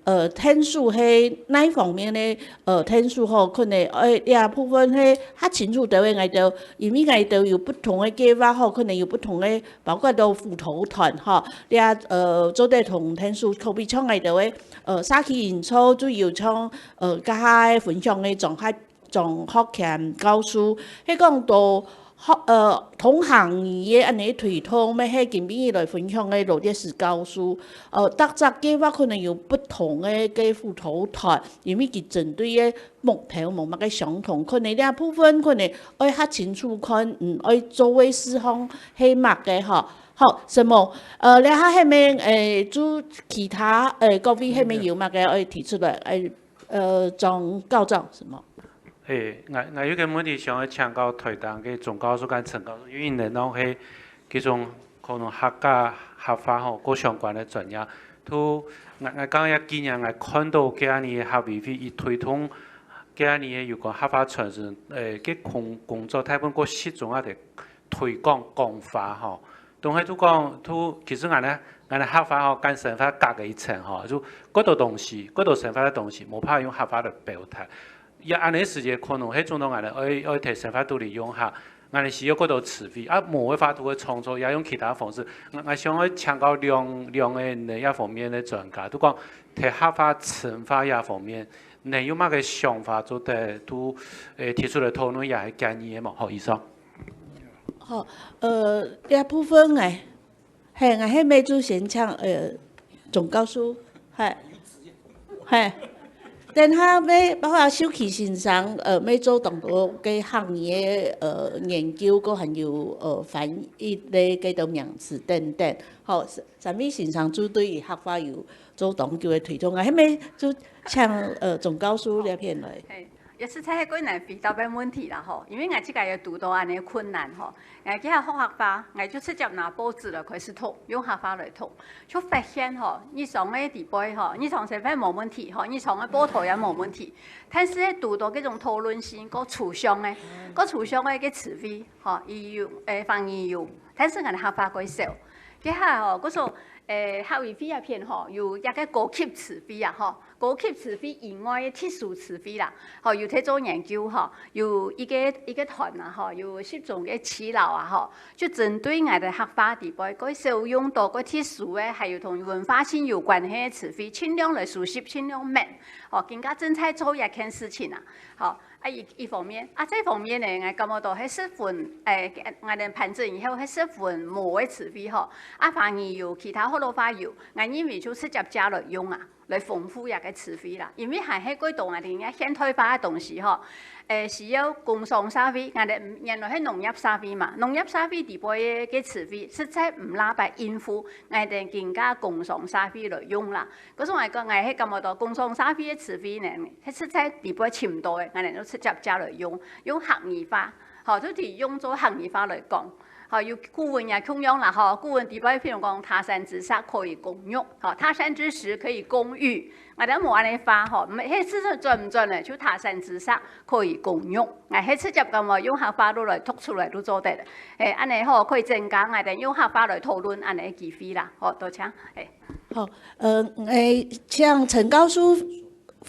呃，天數係哪方面个，呃，天數吼，可能，呃，這部分係較清楚个，𠊎兜，因為𠊎兜有不同个計畫吼，可能有不同个，包括到輔導團吼，這，呃，做得同天數，可比像𠊎兜个，呃，社區營造就有像，呃，這下个分享个張學張學謙教授，係講到學，呃，同行業个恁呢推動，乜係今晡日來分享个羅烈士教授。呃，逐隻計畫可能有不同个个輔導團，因為佢針對个目標無麼个相同，可能這部分可能愛較清楚看，嗯，愛做个事項係麼个吼。好，承蒙，呃，這下下面，誒，就其他，誒，各位下面有麼个愛提出來，誒， 呃，張校長，承蒙。誒，𠊎𠊎有個問題想要請教台大个張教授跟陳教授，因為你兩位係其中可能客家客話吼，較相關个專業。都，𠊎𠊎講一下，今年𠊎看到今年个客委會一推動，今年个有關客話傳承，誒，个工工作大部分較集中啊，在推廣講話吼。 當下就講，就其實𠊎等𠊎等客話吼，跟生活隔个一層吼，就過多東西，過多生活个東西，無辦法用客話來表達。也恁呢時節，可能係總到𠊎等愛愛在生活肚裡用下，𠊎等需要過多詞彙，啊無个話就會創造，也用其他方式。𠊎𠊎想愛請教兩兩个呢這方面个專家，就講在客話深化這方面，你有麼个想法做得都誒提出來討論也係建議个無？好，以上。 好，呃，這部分𠊎，係，𠊎係乜就先請，呃，張教授，係，係。等下乜包括秀琪先生，呃，乜做當多个客語个，呃，研究，个還有，呃，翻譯个該兜名詞等等。好，三位先生就對於客話有做當久个推動啊，係乜就請，呃，張教授這片來。 也實在係較難回答个問題啦吼，因為𠊎自家也堵到恁呢困難吼。𠊎這下學客話，𠊎就直接拿報紙來開始讀，用客話來讀，就發現吼，日常个裡背吼，日常生活無問題吼，日常个報導也無問題，但是堵到這種討論性較抽象个，較抽象个个詞彙吼，佢有，誒，翻譯有，但是𠊎客話較少。這下吼，故所，誒，客委會這片吼，有一個高級詞彙啊吼。 高級詞彙以外个特殊詞彙啦，吼，有在做研究吼，有一個一個團啊吼，有十種个耆老啊吼，就針對𠊎等客話裡背較少用到、較特殊个，還有同文化性有關係个詞彙，盡量來收集，盡量淰，吼，更加正在做這件事情啊，吼。啊一一方面，啊這方面呢，𠊎感覺到係十分，誒，𠊎等盤整以後係十分無个詞彙吼，啊反而有其他學老話有，𠊎認為就直接借來用啊。 來豐富這個詞彙啦，因為還係過多𠊎等个現代化个東西吼，誒，需要工商社會，𠊎等原來係農業社會嘛，農業社會裡背个詞彙實在毋罅擺應付𠊎等今个工商社會來用啦。故所𠊎講，𠊎係感覺到工商社會个詞彙呢，係實在裡背尋到个，𠊎等就直接借來用，用客語化，吼，就係用做客語化來講。 吼，有古文也共樣啦吼，古文裡背譬如講他山之石可以攻玉，吼，他山之石可以攻玉，𠊎等無恁呢話吼，毋係，係事實準毋準呢？就他山之石可以攻玉，𠊎係直接感覺用客話都來讀出來都做得，係，恁呢吼可以增加𠊎等用客話來討論恁呢个機會啦，好，多謝，係。好，呃，誒，請陳教授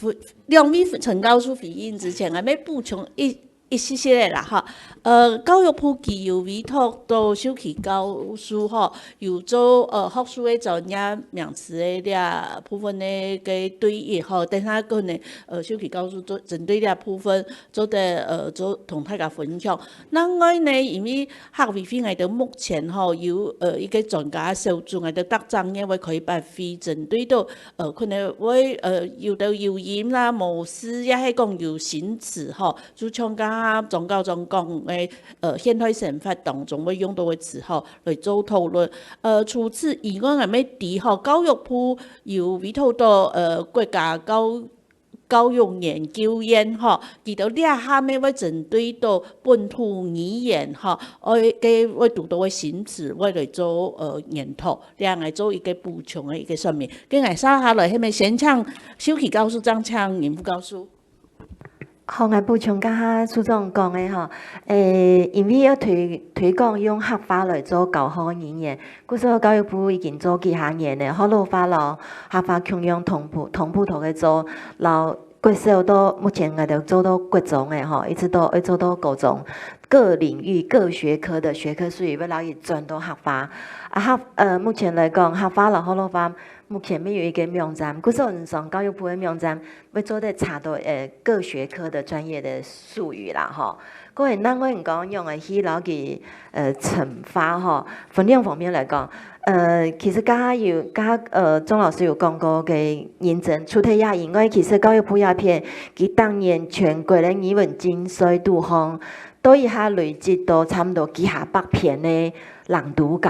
回，兩位陳教授回應之前，𠊎愛補充一 一息息仔啦吼。呃，教育部佢有委託到秀琪教授吼，有做呃學術个專業名詞个這部分个个對應吼，等下可能呃秀琪教授做針對這部分做得呃做同大家分享。另外呢，因為客委會𠊎兜目前吼有呃一個專家小組，𠊎兜逐隻月會開一擺會，針對到呃可能會呃有兜有音啦、無字，也係講有新詞吼， 就像剛剛張校長講个，呃，現代生活當中會用到个詞吼，來做討論。呃，除此以外，𠊎乜知吼，教育部有委託到呃國家教教育研究院吼，佢兜這下面會針對到本土語言吼，愛个會堵到个心事，會來做呃研討，這樣來做一個補充个一個說明。跟𠊎接下來，下面先請秀琪教授，正請任副教授。好，𠊎補充剛剛處長講个吼，誒，因為要推推廣用客話來做教學个語言，故所教育部已經做幾下年了，學老話咯，客話共樣同步同步同个做，然後國小到目前𠊎兜做到國中个吼，一直到愛做到高中，各領域各學科的學科術語要摎佢轉到客話。啊客呃，目前來講，客話摎學老話目前沒有一個網站，故所毋上教育部个網站， 會做得查到呃各學科的專業的術語啦吼。過後另外你講用个去摎佢呃深化吼，分兩方面來講，呃其實剛剛有剛剛呃鍾老師有講過个認證，除忒這以外，其實教育部這片佢當年全國个語文競賽肚項，到這下累積到差毋多幾下百篇个朗讀稿。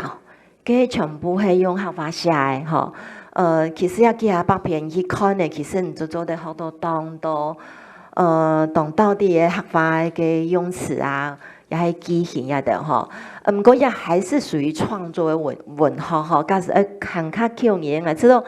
該全部係用客話寫个吼。呃，其實這幾下百篇去看呢，其實你就做得學到當多，呃，當到底个客話个用詞啊，也係句型啊等吼。呃，毋過也還是屬於創作个文文學吼，假使愛行較久遠，𠊎知道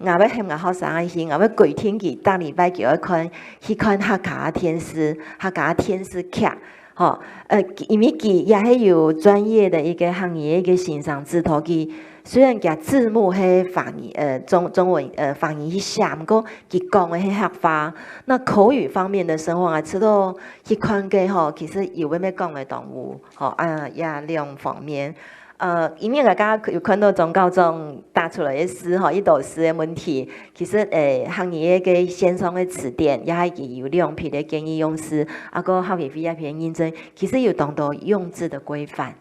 𠊎會喊𠊎學生个去，𠊎會規定佢逐禮拜就愛看去看客家个電視、客家个電視劇。 吼，呃，因為佢也係有專業个一個客語个一個欣賞指導，佢雖然佢字幕係華語，呃，中中文，呃，華語去寫，毋過佢講个係客話。那口語方面的生活啊，除了去看个吼，其實有个乜講个動物，吼，啊，也兩方面。 呃，因為𠊎剛剛有看到鍾校長打出來个字吼，一道字个問題，其實誒，客語个線上个詞典，也已經有兩批个建議用字，啊，過客委會這片認證，其實有當多用字的規範，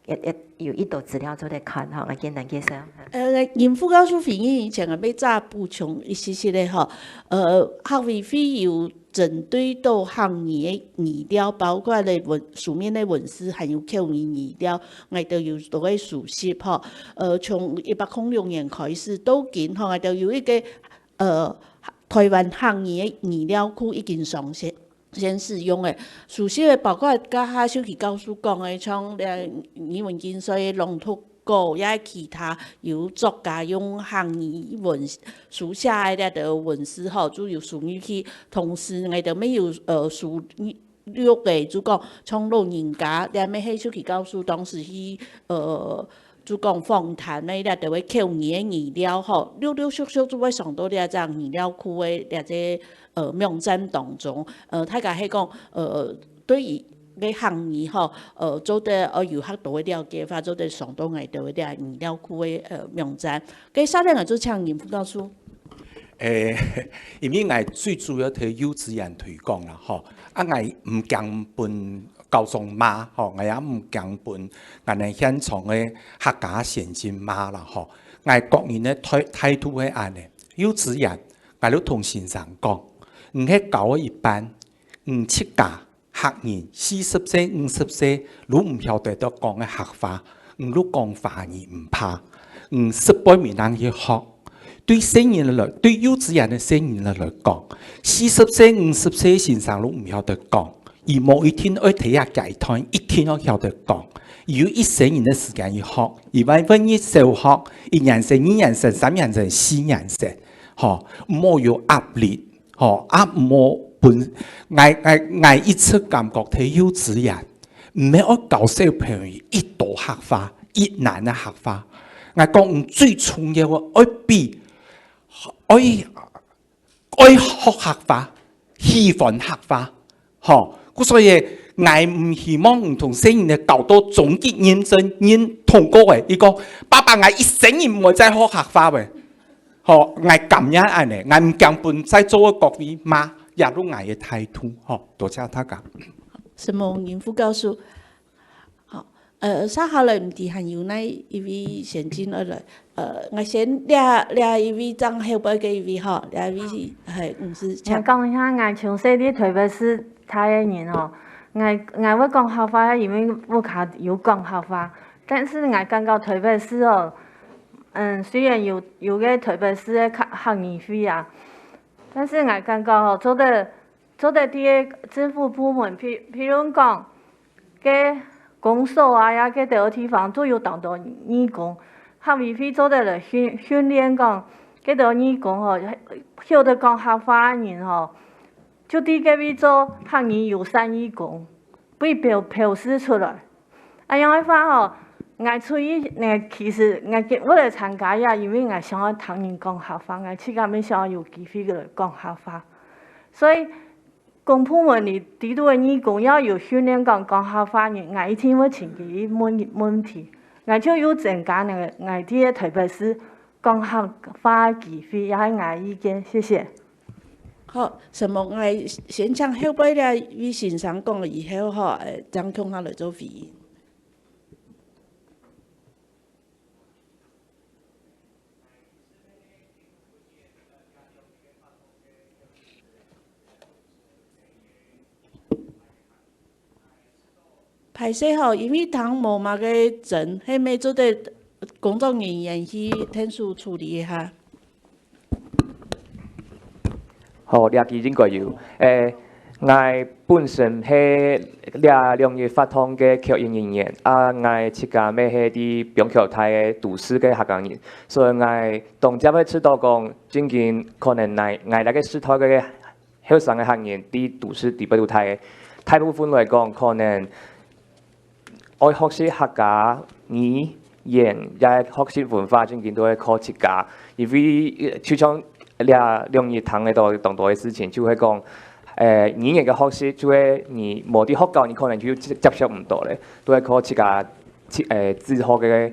也也有一道資料做得看吼，𠊎簡單介紹。呃，任副教授回應以前，𠊎愛再補充一息息个吼，呃，客委會有 針對到客語个語料，包括咧文書面个文字，還有口語語料，𠊎兜有做个收集吼。呃，從一百空六年開始到今吼，𠊎兜有一個呃台灣客語个語料庫已經上線線使用个，收集个包括剛剛秀琪教授講个，像咧語文競賽个朗讀 稿，也其他有作家用客語文書寫个這兜文字吼，就有收入去。同時，𠊎兜乜有呃收錄个，就講像老人家，這乜係秀琪教授當時去呃，就講訪談个這兜个口語个語料吼，陸陸續續就會上到這隻語料庫个這隻呃網站當中。呃，大家係講呃，對於 个客語吼，呃，做得呃有較多个了解，或做得上到𠊎兜个語料庫个呃網站。該下面𠊎就請任副教授。誒，因為𠊎最主要在幼稚園推廣啦吼，啊𠊎毋驚分校長罵吼，𠊎也毋驚分𠊎等現場个客家先進罵啦吼。𠊎個人个態態度係恁呢，幼稚園，𠊎就同先生講，你係教一班，你自家 客人四十歲、五十歲，你毋曉得得講个客話，你就講華語毋怕。你十八歲正去學，對細人來，對幼稚園个細人來講，四十歲、五十歲先生你毋曉得講，佢無一定愛在該階段一定愛曉得講，佢有一生人个時間去學，佢會分你小學、一年生、二年生、三年生、四年生，吼，毋好有壓力。 吼，啊毋好分，𠊎𠊎𠊎一直感覺在幼稚園，毋係愛教小朋友一多客話，一難个客話。𠊎講最重要个愛比，愛愛學客話，喜歡客話，吼。故所以𠊎毋希望你同細人仔教到中級認證認通過个，佢講爸爸，𠊎一生人毋會再學客話个。 吼，𠊎甘願恁呢，𠊎毋驚分在座个各位罵，也就𠊎个態度，吼，多謝大家。承蒙任副教授。好，呃，接下來毋知還有哪一位先進愛來？呃，𠊎先這這一位正後背个一位吼，這一位係，係，毋係，請。𠊎講一下，𠊎從細在台北市大个人吼，𠊎𠊎會講客話，因為屋下有講客話，但是𠊎感覺台北市哦，嗯，雖然有有个台北市个客客語會啊，但是𠊎感覺吼，做得做得在政府部門，譬譬如講，該公所啊，也該兜地方都有當多義工，客委會做得來訓訓練講，該兜義工吼，曉得講客話个人吼，就在該位做客語友善義工，會表表示出來。 恁樣个話吼，𠊎出去，𠊎其實𠊎今𠊎來參加呀，因為𠊎想愛聽人講客話，𠊎自家乜想愛有機會來講客話。所以公部門裡底肚个義工要有訓練講講客話人，𠊎一定會尋佢問問題，𠊎就有增加那個𠊎在台北市講客話个機會，也係𠊎个意見。謝謝。 好，承蒙，𠊎先請後背這位先生講了以後吼，呃，正共下來做回應。 歹勢吼，因為聽無麼个聲，係毋係做得工作人員去𢯭手處理一下？好，這个應該有。誒，𠊎本身係這兩日活動个客語人員，啊，𠊎自家乜係在板橋大个都市个客家人，所以𠊎當接會知道講，正經可能𠊎𠊎這个時代个 後生个客人在都市裡背肚大个，大部分來講，可能愛學習客家語言，也學習文化，正經都愛靠自家。因為，呃，就像這兩日聽个到當多个事情，就會講，呃，語言个學習，就係你無在學校，你可能就接接觸毋到咧，都愛靠自家，自，呃，自學个，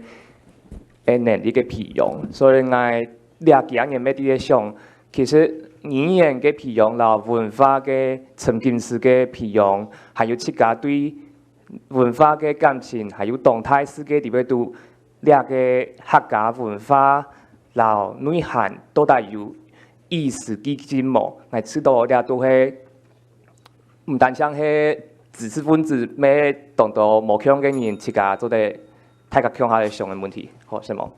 呃，能力个培養。所以𠊎這幾年乜在想， 其實語言个培養摎文化个沉浸式个培養，還有自家對文化个感情，還有當代世界裡背肚，這个客家文化摎內涵到底有意識既深無？𠊎知道這都係毋單淨係知識分子，乜當多無共个人自家做得大家共下來想个問題。好，承蒙。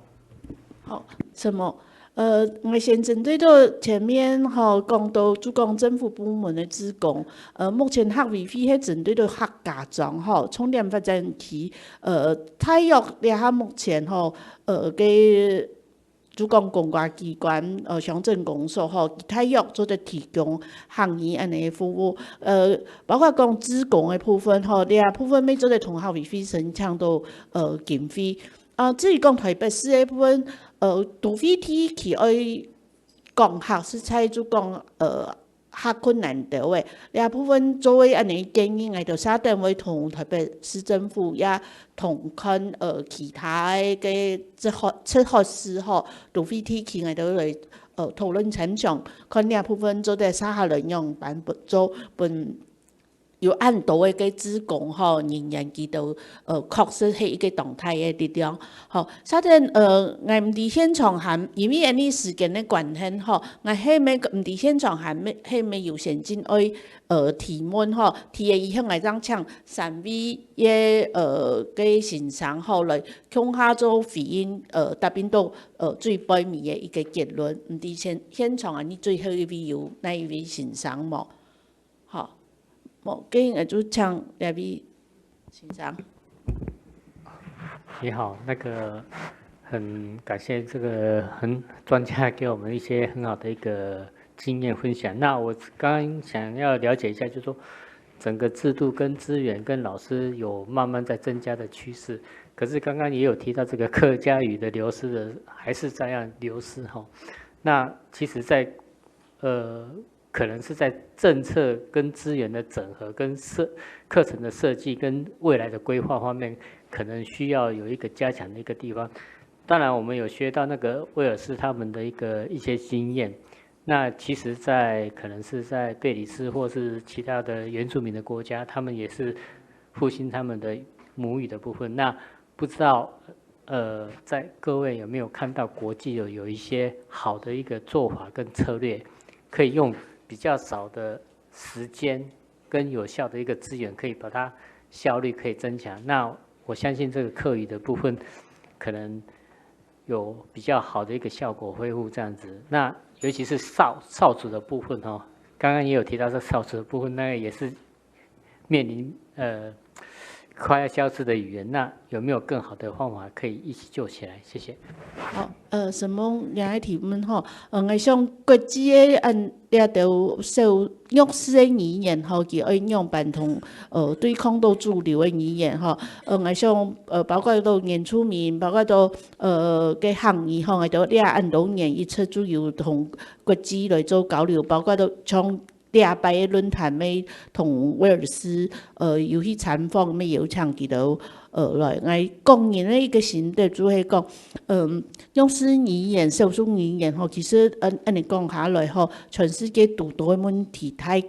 好，承蒙。 呃，𠊎先針對到前面吼，講到就講政府部門个志工，呃，目前客委會係針對到客家庄吼，重點發展區，呃，大約這下目前吼，呃，个就講公家機關，呃，鄉鎮公所吼，大約做得提供客語恁呢个服務，呃，包括講志工个部分吼，這部分乜做得同客委會申請到，呃，經費。 啊，至於講台北市个部分，呃，都會地區愛講客，實在就講，呃，較困難兜仔。這部分做為恁呢建議，𠊎兜下等會同台北市政府也同看，呃，其他个个直轄直轄市吼，都會地區，𠊎兜來，呃，討論參詳，看這部分做得接下來仰般做，分 有恁多个个志工吼，人員佢兜，呃，確實係一个當大个力量。吼，下等，呃，𠊎毋知現場還，因為恁呢時間个關係吼，𠊎係毋係毋知現場還係毋係有先進愛，呃，提問吼，提了以後𠊎正請三位个，呃，个先生吼來共下做回應，呃，答應到，呃，最背尾个一个結論。毋知現現場恁呢最後一位有哪一位先生無？ 好，無，該𠊎就請這位先生。你好，那个很感谢这个很专家给我们一些很好的一个经验分享。那我刚刚想要了解一下，就是说整个制度跟资源跟老师有慢慢在增加的趋势，可是刚刚也有提到这个客家语的流失的，还是这样流失哈。那其实在，呃可能是在政策跟资源的整合、跟设课程的设计、跟未来的规划方面，可能需要有一个加强的一个地方。当然，我们有学到那个威尔士他们的一个一些经验。那其实在，可能是在贝里斯或是其他的原住民的国家，他们也是复兴他们的母语的部分。那不知道呃，在各位有没有看到国际有有一些好的一个做法跟策略，可以用比较少的时间跟有效的一个资源，可以把它效率可以增强？那我相信这个客语的部分，可能有比较好的一个效果恢复这样子。那尤其是扫扫除的部分哦，刚刚也有提到这扫除的部分，那个也是面临呃快要消失的语言，那有没有更好的方法可以一起救起来？谢谢。好，呃，承蒙你个提问吼，呃，𠊎想國際个按這兜少弱勢个語言吼，佢愛仰般同呃對抗到主流个語言吼，呃，𠊎想呃包括到原住民，包括到呃个客語吼，𠊎兜這恁多年一直就有同國際來做交流，包括到像 這擺个論壇乜同威爾斯呃有去參訪，乜邀請佢兜呃來。𠊎個人个一个心得就係講，嗯，弱勢語言、少數語言吼，其實恁恁樣講下來吼，全世界堵到个問題大概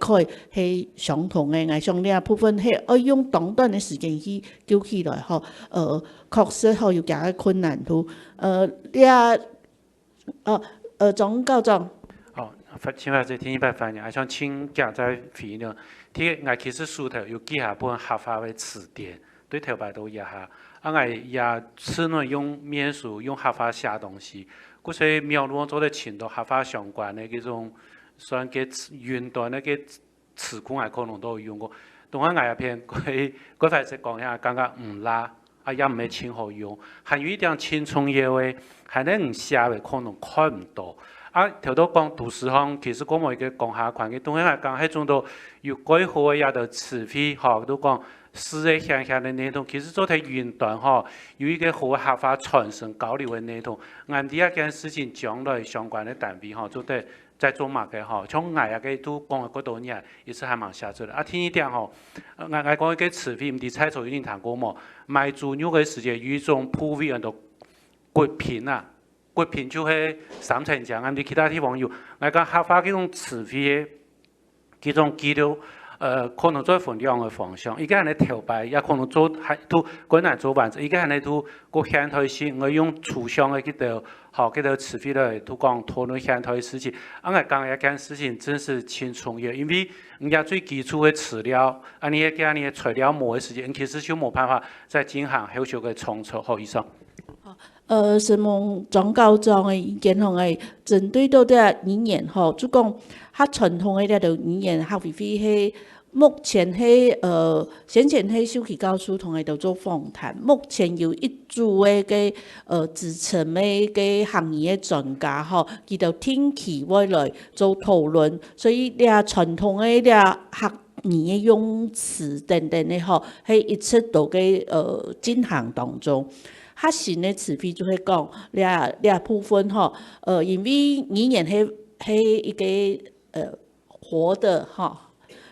係相同个。𠊎想這部分係愛用當短个時間去救起來吼，呃，確實吼有佢个困難度。呃，這 呃呃，張校長。哦，請法子第一擺發言，啊，想請教再回應。第一，𠊎其實手頭有幾下本客話个詞典，對頭擺都一下，啊，𠊎也試過用面書用客話寫東西，故所以網路做得尋到客話相關个這種算个詞，雲端个个 詞庫𠊎可能都有用過。當然𠊎這片該該塊係講下，感覺毋罅，啊也毋係盡好用。還有一點盡重要个，還係你寫个可能看毋到。啊頭到講都市項，其實過無一个講下款个，當然𠊎講係種到有蓋好个這兜詞彙吼，都講字个顯現个系統，其實做得雲端吼，有一个好个客話傳承交流个系統。𠊎知這件事情將來相關个單位吼，做得 在做麼个吼，像𠊎這个都講了幾多年，一直還吂寫出來。啊，第二點吼，𠊎𠊎講一个詞彙，毋知在座有人聽過無？買豬肉个時節有一種部位安到骨盆啊，骨盆就係三層筋，恁樣其他地方有。𠊎講客話這種詞彙个這種記錄，呃，可能做分兩个方向，一个係頭擺，也可能做還都困難做完整，一个係都過現代性，𠊎用抽象个這兜 好，這兜詞彙來都講討論現代个事情。啊，𠊎講這件事情真係盡重要，因為你這最基礎个資料，啊，你个你个材料無个時間，其實就無辦法再進行後續个創作。好，以上。呃，承蒙張校長个意見吼，𠊎針對到這語言吼，就講較傳統个這兜語言，客委會係 目前係呃先前係秀琪教授同𠊎兜做訪談，目前有一組个个呃資深个个客語个專家吼，佢兜定期會來做討論，所以這傳統个這客語个用詞等等个吼，係一直都个呃進行當中。較新个詞彙就係講這這部分吼，呃，因為語言係係一个呃 活个吼，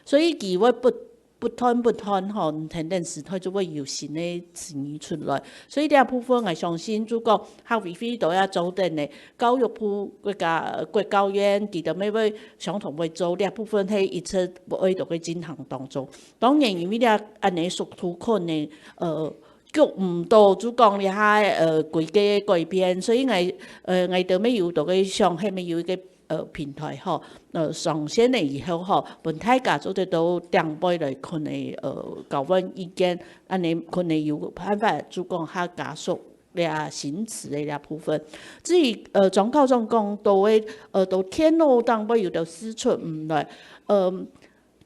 所以佢會不不斷不斷吼，等等時代就會有新个詞語出來。所以這部分𠊎相信，就講客委會都愛做等个，教育部、國家、國教院，佢兜乜會相同會做這部分，係一直會都會進行當中。當然，因為這恁樣速度可能呃，及毋到，就講這下呃規个改變，所以𠊎呃𠊎兜乜有都會想，係乜有一个 呃平台吼，呃上線了以後吼，分大家做得到頂背來看个呃交換意見，恁樣可能有辦法就講較加速這新詞个這部分。至於呃張校長講到个呃到電腦頂背有兜字出毋來，呃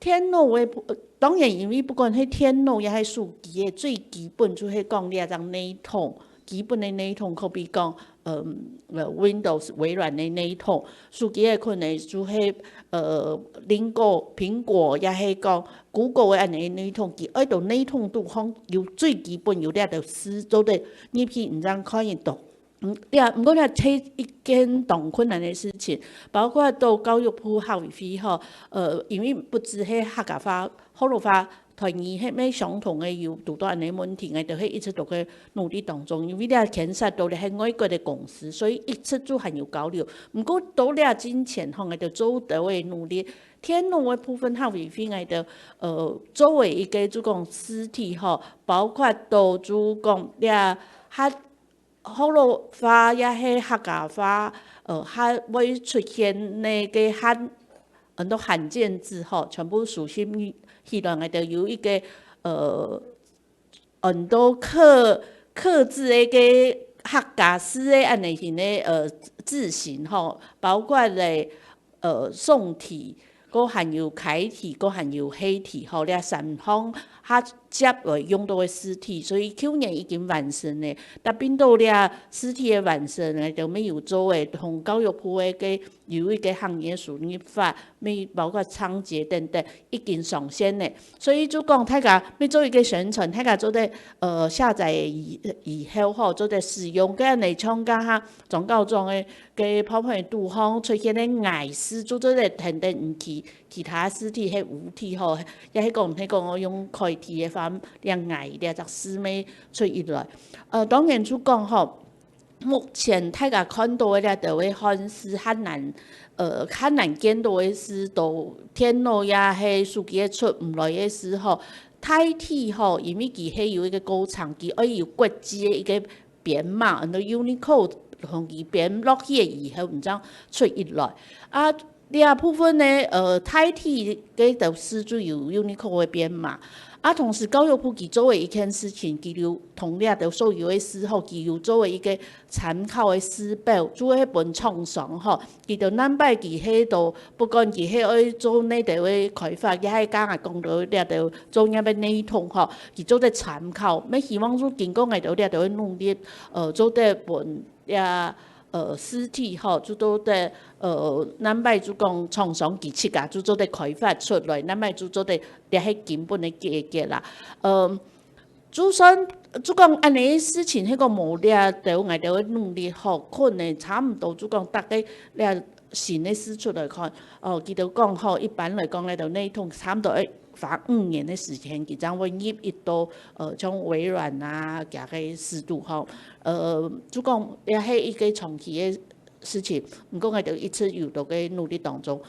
電腦个部，呃當然因為不管係電腦也係手機个，最基本就係講這種系統，基本个系統，可比講 呃呃 Windows 微軟个系統，手機个可能就係呃蘋果蘋果也係講 Google 个恁樣个系統，佢愛到系統肚項有最基本有這兜字做得入去，毋正看得到。嗯，這毋過這係一件當困難个事情，包括到教育部客委會吼，呃，因為不只係客家話、學老話、 台語係乜相同个有堵到恁樣問題，𠊎兜係一直都个努力當中，因為這牽涉到个係外國个公司，所以一直就還有交流。毋過到這進前吼，𠊎兜做到个努力，電腦个部分客委會𠊎兜呃做个一个就講實體吼，包括到就講這客學老話也係客家話，呃，較會出現个个漢 很多罕见字吼，全部收集起來，𠊎兜有一个呃很多客客製个个客家字个恁樣形个呃字形吼，包括咧呃宋體，閣還有楷體，閣還有黑體吼，這三項較接來用到个字體，所以舊年已經完成咧。但變到這字體个完成呢，就乜有做个同教育部个个有一个行業輸入法，乜包括倉頡等等，已經上線咧。所以就講大家乜做一个宣傳，大家做得呃下載以以後吼，做得使用，該恁樣像該下張校長个个PowerPoint肚項出現个矮字，就做得跈等其其他字體係烏體吼，也係講係講我用楷體个話，這矮這隻字乜出一來。呃，當然就講吼。 目前大家看到个這兜个漢字較難，呃，較難見到个字，都電腦也係手機个出毋來个字吼。大體吼，因為佢係有一个過程，佢愛有國際个一个編碼，安到Unicode同佢編落去个以後，毋正出一來。啊，這部分呢，呃，大體个都係就有Unicode个編碼。 啊，同時教育部佢做个一件事情，佢有同這兜所有个字吼，佢有做个一个參考个字表，就係分廠商吼，佢就南北佢係都，不管佢係愛做哪兜个開發，也係剛才講到這兜作業个系統吼，佢做得參考。乜希望就經過𠊎兜這兜个努力，呃，做得分 這呃字體吼，就做得呃南北就講廠商佢自家就做得開發出來，南北就做得這係根本个解決啦。呃，就算就講恁樣个事情，係講無這兜𠊎兜个努力吼，可能差毋多就講大概這新个字出來看，哦，佢兜講吼，一般來講，這兜系統差毋多愛 花五年个時間，佢正會入一到呃像微軟啊，佢个制度吼，呃，就講也係一个長期个事情。毋過𠊎兜一直有在个努力當中，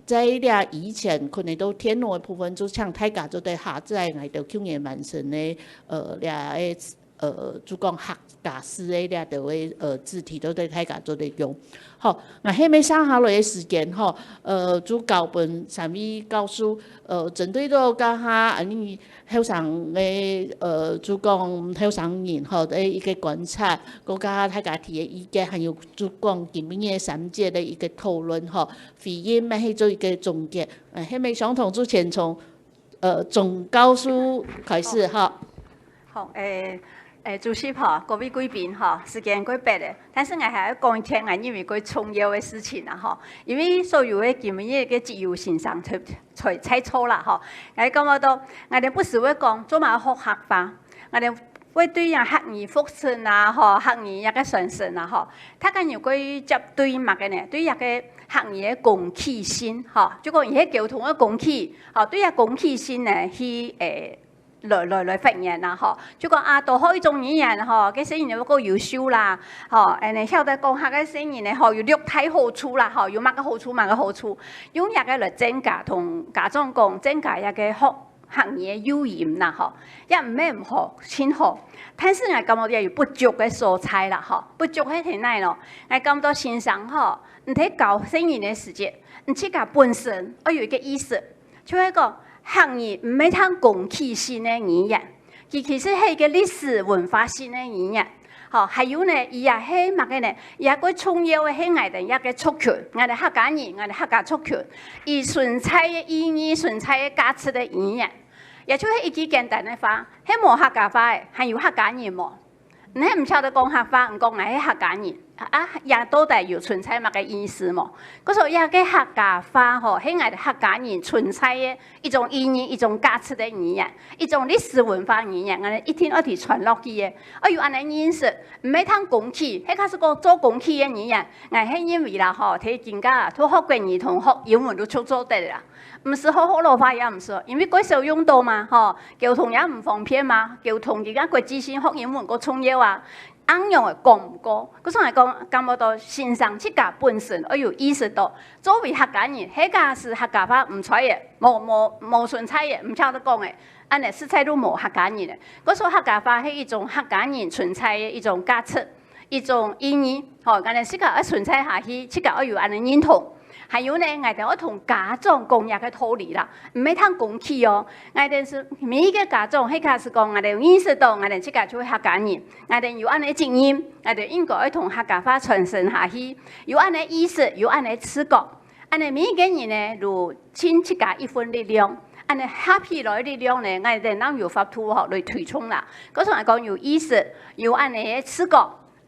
在這以前可能都電腦个部分，就像大家做得下載𠊎兜舊年完成个呃這个 呃，就講客家字个這兜个呃字體都在大家做得用。好，𠊎係每上下來个時間吼，呃，就交分三位教授，呃，針對到這下恁樣後生个呃，就講後生人吼个一个觀察，過加大家提个意見，還有就講今晡日三節个一个討論吼，回應乜係做一个總結。呃，係每相同之前從呃總教授開始哈。 好，誒誒，主席吼，各位貴賓吼，時間過迫咧，但是𠊎還愛講一件𠊎認為過重要个事情啊吼，因為所有个今晡日个自由先生在在在座啦吼，𠊎感覺到𠊎兜不時會講做麼个學客話，𠊎兜會對啊客語復振啊吼，客語這个傳承啊吼，大家有過接對麼个呢？對這个客語个公器性吼，就講佢係溝通个工具吼，對這公器性呢去誒 來來來發言啦吼，就講啊，多學一種語言吼，該細人仔會較優秀啦，吼，恁呢曉得講客个細人仔吼，有六大好處啦吼，有麼个好處，麼个好處，用這个來增加，同家長講，增加這个學客語个誘因啦吼，也毋係毋好，盡好，但是𠊎感覺也有不足个所在啦吼，不足係在哪咯？𠊎感覺先生吼，你在教細人个時節，你自家本身愛有一个意識，就係講客語毋係單工具性个語言， 佢其實係一个歷史文化性个語言。吼，還有呢，佢也係麼个呢？佢也過重要个係𠊎兜這个族群，𠊎兜客家人，𠊎兜客家族群，佢存在个意義、存在个價值个語言。也就係一句簡單个話，係無客家話个，還有客家人無？你係毋曉得講客話，你講𠊎係客家人，啊，也到底有存在麼个意思無？故所這个客家話吼，係𠊎兜客家人存在个 一種意義、一種價值个語言，一種歷史文化語言，𠊎兜一定愛提傳落去个，愛有恁呢認識，毋係單工具，係假使講做工具个語言，𠊎係認為啦吼，在今下啊，在學國語同學英文都就做得啦，毋使學學老話也毋使，因為過少用到嘛吼，溝通也毋方便嘛，溝通今下國際性學英文較重要啊。 恁樣个講毋過，故所𠊎講，感覺到先生自家本身愛有意識到，作為客家人，係假使客家話毋在个，無無無存在个，毋曉得講个，恁呢實在都無客家人个。故所客家話係一種客家人存在个一種價值，一種意義，吼，恁呢自家愛存在下去，自家愛有恁呢認同。還有呢，𠊎兜愛同家長講這个道理啦，毋係聽講起哦。𠊎兜係每一个家長，係假使講𠊎兜有意識到，𠊎兜自家就係客家人，𠊎兜有恁呢責任，𠊎兜應該愛同客家話傳承下去，有恁呢意識，有恁呢自覺。恁呢每一个人呢，就盡自家一份力量，恁呢合起來个力量呢，𠊎兜正有法度吼來推動啦。故所來講，有意識，有恁呢个自覺，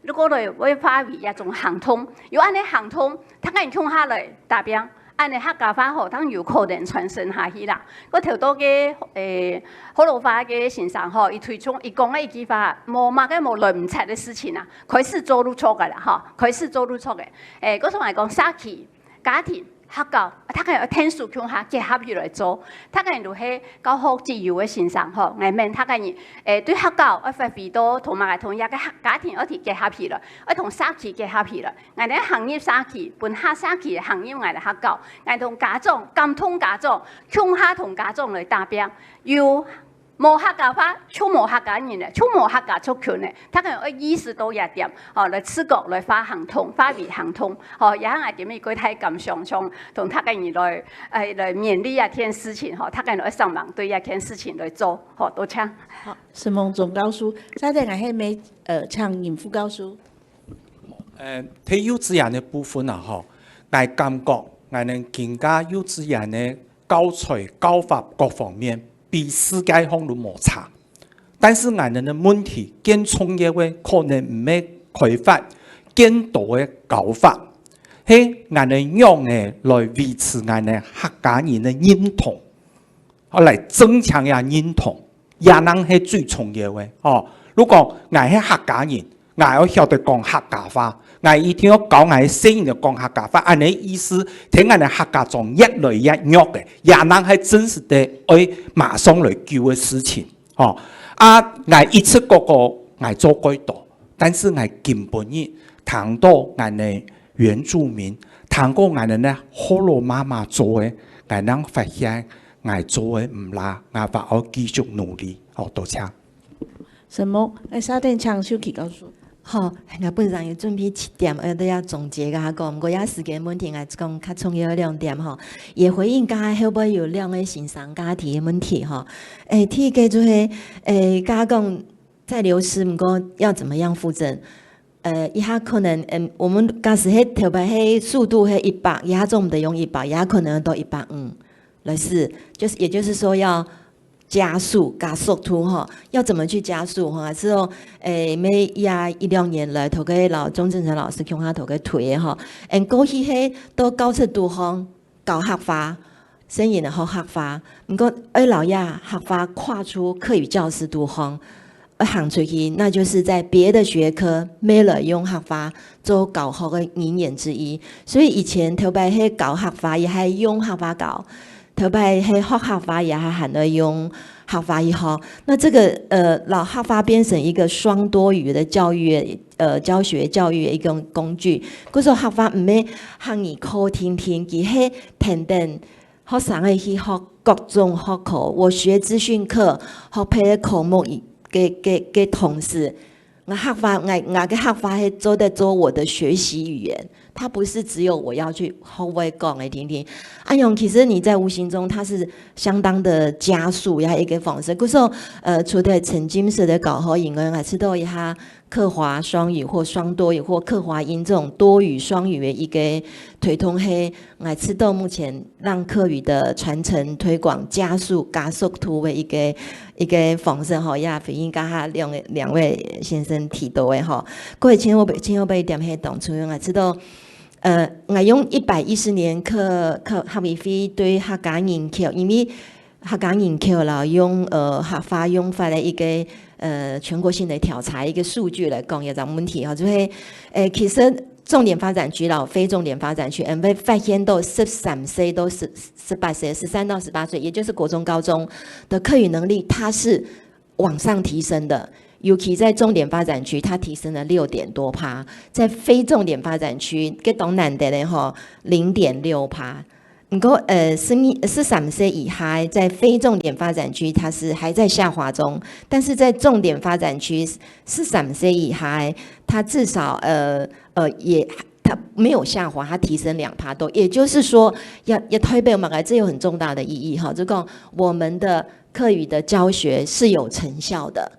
如果來會化為一種行動，有恁呢行動，大家人共下來打拚，恁呢客家話吼，當然有可能傳承下去啦。𠊎頭到个，誒，學老話个先生吼，佢推崇，佢講个一句話，無麼个無來毋出个事情啊，開始做就著个啦，吼，開始做就著个。誒，故所來講，社區、家庭、 學校，大家愛𢯭手共下結合起來做。大家人都係教學自由个先生吼，𠊎問大家人，誒，對學校愛發揮到同麼个同樣个家庭愛去結合起來，愛同社區結合起來。𠊎兜行入社區，分下社區行入𠊎兜學校，𠊎同家長，感動家長，共下同家長來打拚，有 無客家話，就無客家人了，就無客家族群了。大家愛意識到這點，吼，來自覺來化行動，化為行動，吼，也𠊎今日過大感想，想同大家人來，誒，來勉勵這件事情，吼，大家人愛上網對這件事情來做，吼，多謝。好，承蒙總教授，再來𠊎係，呃，請任副教授。呃，在幼稚園个部分啊，吼，𠊎感覺𠊎兜今下幼稚園个 教材、教法各方面比世界上都無差。但是𠊎兜个問題，更重要个可能毋係開發更多个教法，係𠊎兜仰仔來維持𠊎兜客家人个認同，來增強這認同。 這正係最重要个，吼。如果𠊎係客家人，𠊎愛曉得講客家話，𠊎一定愛教𠊎个細人仔講客家話，恁呢意思，聽𠊎兜客家庄越來越弱个，這正係真實个愛馬上來救个事情，吼。啊，𠊎一直講過，𠊎做過多， 但是𠊎今晡日聽到𠊎个原住民，聽到𠊎个呢，學老媽媽做个，𠊎正發現𠊎做个毋罅，𠊎還愛繼續努力。好，多謝。承蒙，誒，下面請秀琪教授。好，𠊎本身有準備七點，呃，都要總結个講，毋過也時間問題，𠊎講較重要个兩點吼，也回應剛才後背有兩位先生家庭个問題吼。誒，第一个就係，誒，剛剛講 在流失，毋過要怎麼樣復振？呃，一下可能，嗯，我們假使係頭擺係速度係一百，一下做毋得用一百，一下可能到一百五，類似，就是，也就是說要加速，加速度吼，要怎麼去加速吼？還係說，誒，每一下一兩年來，頭个摎鍾正成老師共下頭个推吼，嗯，過去係到教室肚項 教客話，細人仔學客話，毋過愛摎這客話跨出客語教室肚項，愛行出去，那就是在別的學科乜來用客話做教學个語言之一。所以以前頭擺係教客話，也還用客話教；頭擺係學客話，也還還愛用客話去學。那這個，呃，摎客話變成一個雙多語的教育，呃，教學教育的一個工具。故所客話毋係客語課定定，佢係跈等學生仔去學各種學科。我學資訊科，學別个科目个，个，个同時，𠊎客話，𠊎，𠊎个客話係做得做我的學習語言，它不是只有我要去學會講个定定。恁樣其實你在無形中，它是相當的加速，也一個方式。故所，呃，除了沉浸式的教學以外，𠊎試著一下 客華雙語或雙多語或客華英這種多語雙語的一個推動係，𠊎試著目前讓客語的傳承推廣加速，加速度的一個，一個方式吼，也回應剛才兩位，兩位先生提到的吼。過來，最後，最後一點係當重要，𠊎試著，呃，𠊎用一百一十年客，客，客委會對客家人口，因為 客家人口摎用，呃，客話用法个一個，呃，全國性的調查一個數據來講，有一個問題吼，就係，呃，其實重點發展區摎非重點發展區，嗯，會發現到十三歲到十，十八歲，十三到十八歲，也就是國中、高中的客語能力，它是往上提升的。尤其在重點發展區，它提升了六點多趴，在非重點發展區，這當難得的吼，零點六趴。 毋過，呃，十二，十三歲以下，在非重點發展區，它是還在下滑中，但是在重點發展區，十三歲以下，它至少，呃，呃，也它没有下滑，它提升两趴多，也就是说，也也代表嘛，这有很重大的意义哈，就讲我们的客语的教学是有成效的。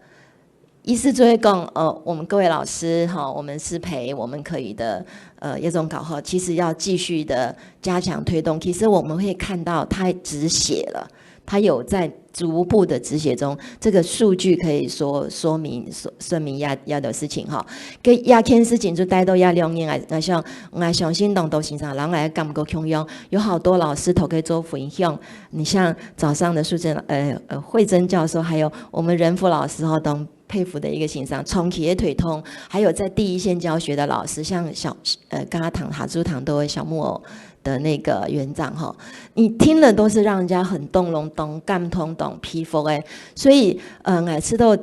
意思就会讲，呃，我们各位老师哈，我们师培，我们客语的呃这种教学，其实要继续的加强推动。其实我们会看到它止血了，它有在逐步的止血中，这个数据可以说说明说说明一下一下的事情哈。跟亚天事情就带到亚六年来，那像我相信当多先生，然后来感觉共样，有好多老师都可以做分享。你像早上的素贞，呃呃慧珍教授，还有我们仁福老师哈，都佩服的一个先生，长期的推动，还有在第一线教学的老师，像小呃，刚刚谈哈猪糖都的小木偶的那个园长哈，你听了都是让人家很动容、懂感通、懂皮肤哎，所以呃，我知道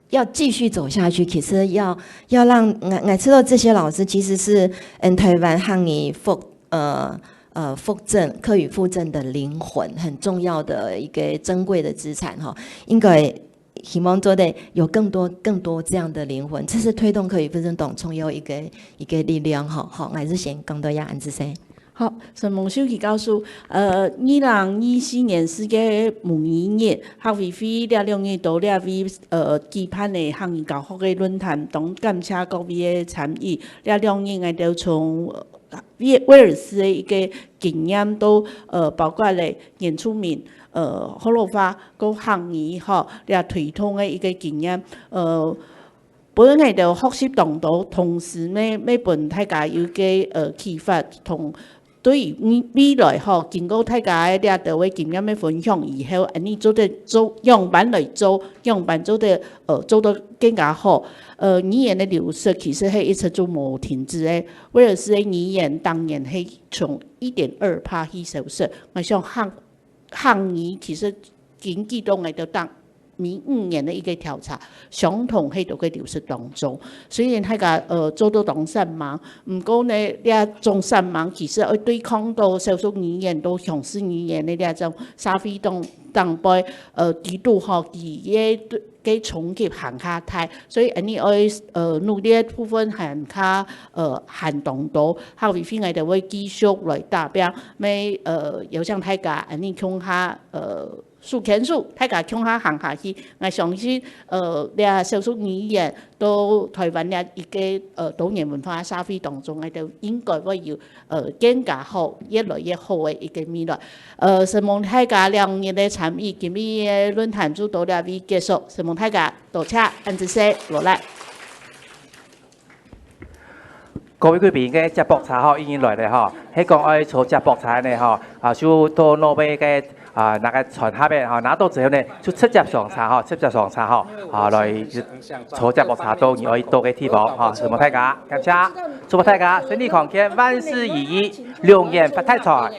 要继续走下去，其实要要让我我知道这些老师其实是嗯台湾汉语复呃呃复振客语复振的灵魂，很重要的一个珍贵的资产哈，应该。希望做得有更多更多这样的灵魂，这是推动客语复振当重要一个一个力量吼。好，我还是先讲到这，恁仔細。好，承蒙秀琪教授。呃，二零二四年四月五日，客委會這兩日到這位呃舉辦个客語教學个論壇，當感謝各位个參與。這兩日𠊎兜從威威爾斯个一个經驗，都呃包括了原住民、呃學老話、个客語吼，這推動个一个經驗，呃，分𠊎兜學習當多，同時乜乜分大家有个呃啟發，同對於未未來吼，經過大家个這兜个經驗个分享以後，恁呢做得做樣般來做，樣般做得呃做得更加好。呃，語言个流失其實係一直就無停止个。威爾斯个語言當然係從一點二趴去消失，𠊎想客客語其實根據到𠊎兜當每五年个一个調查，相同係都个流失當中。雖然大家呃做到當煞猛，毋過呢，這種煞猛其實愛對抗到少數語言、到強勢語言个這種社會當當背，呃，佢堵吼佢个个衝擊還較大，所以恁呢愛呃努力个部分還較呃還當多。客委會𠊎兜會繼續來打拚，乜呃邀請大家恁呢共下呃 手牽手，大家共下行下去。𠊎相信，呃，這少數語言到台灣這一个呃多元文化社會當中，𠊎兜應該會有呃更加好、越來越好个一个未來。呃，承蒙大家兩日个參與，今日个論壇就到這位結束。承蒙大家，多謝，恁仔細，勞力。 各位貴賓，个接駁車吼已經來了吼，係講愛坐接駁車呢吼，啊，就到那邊个啊那個餐盒个吼，拿到之後呢，就直接上車吼，直接上車吼，啊，來坐接駁車到你愛到个地方吼，承蒙大家，感謝，祝福大家身體康健，萬事如意，龍年發大財。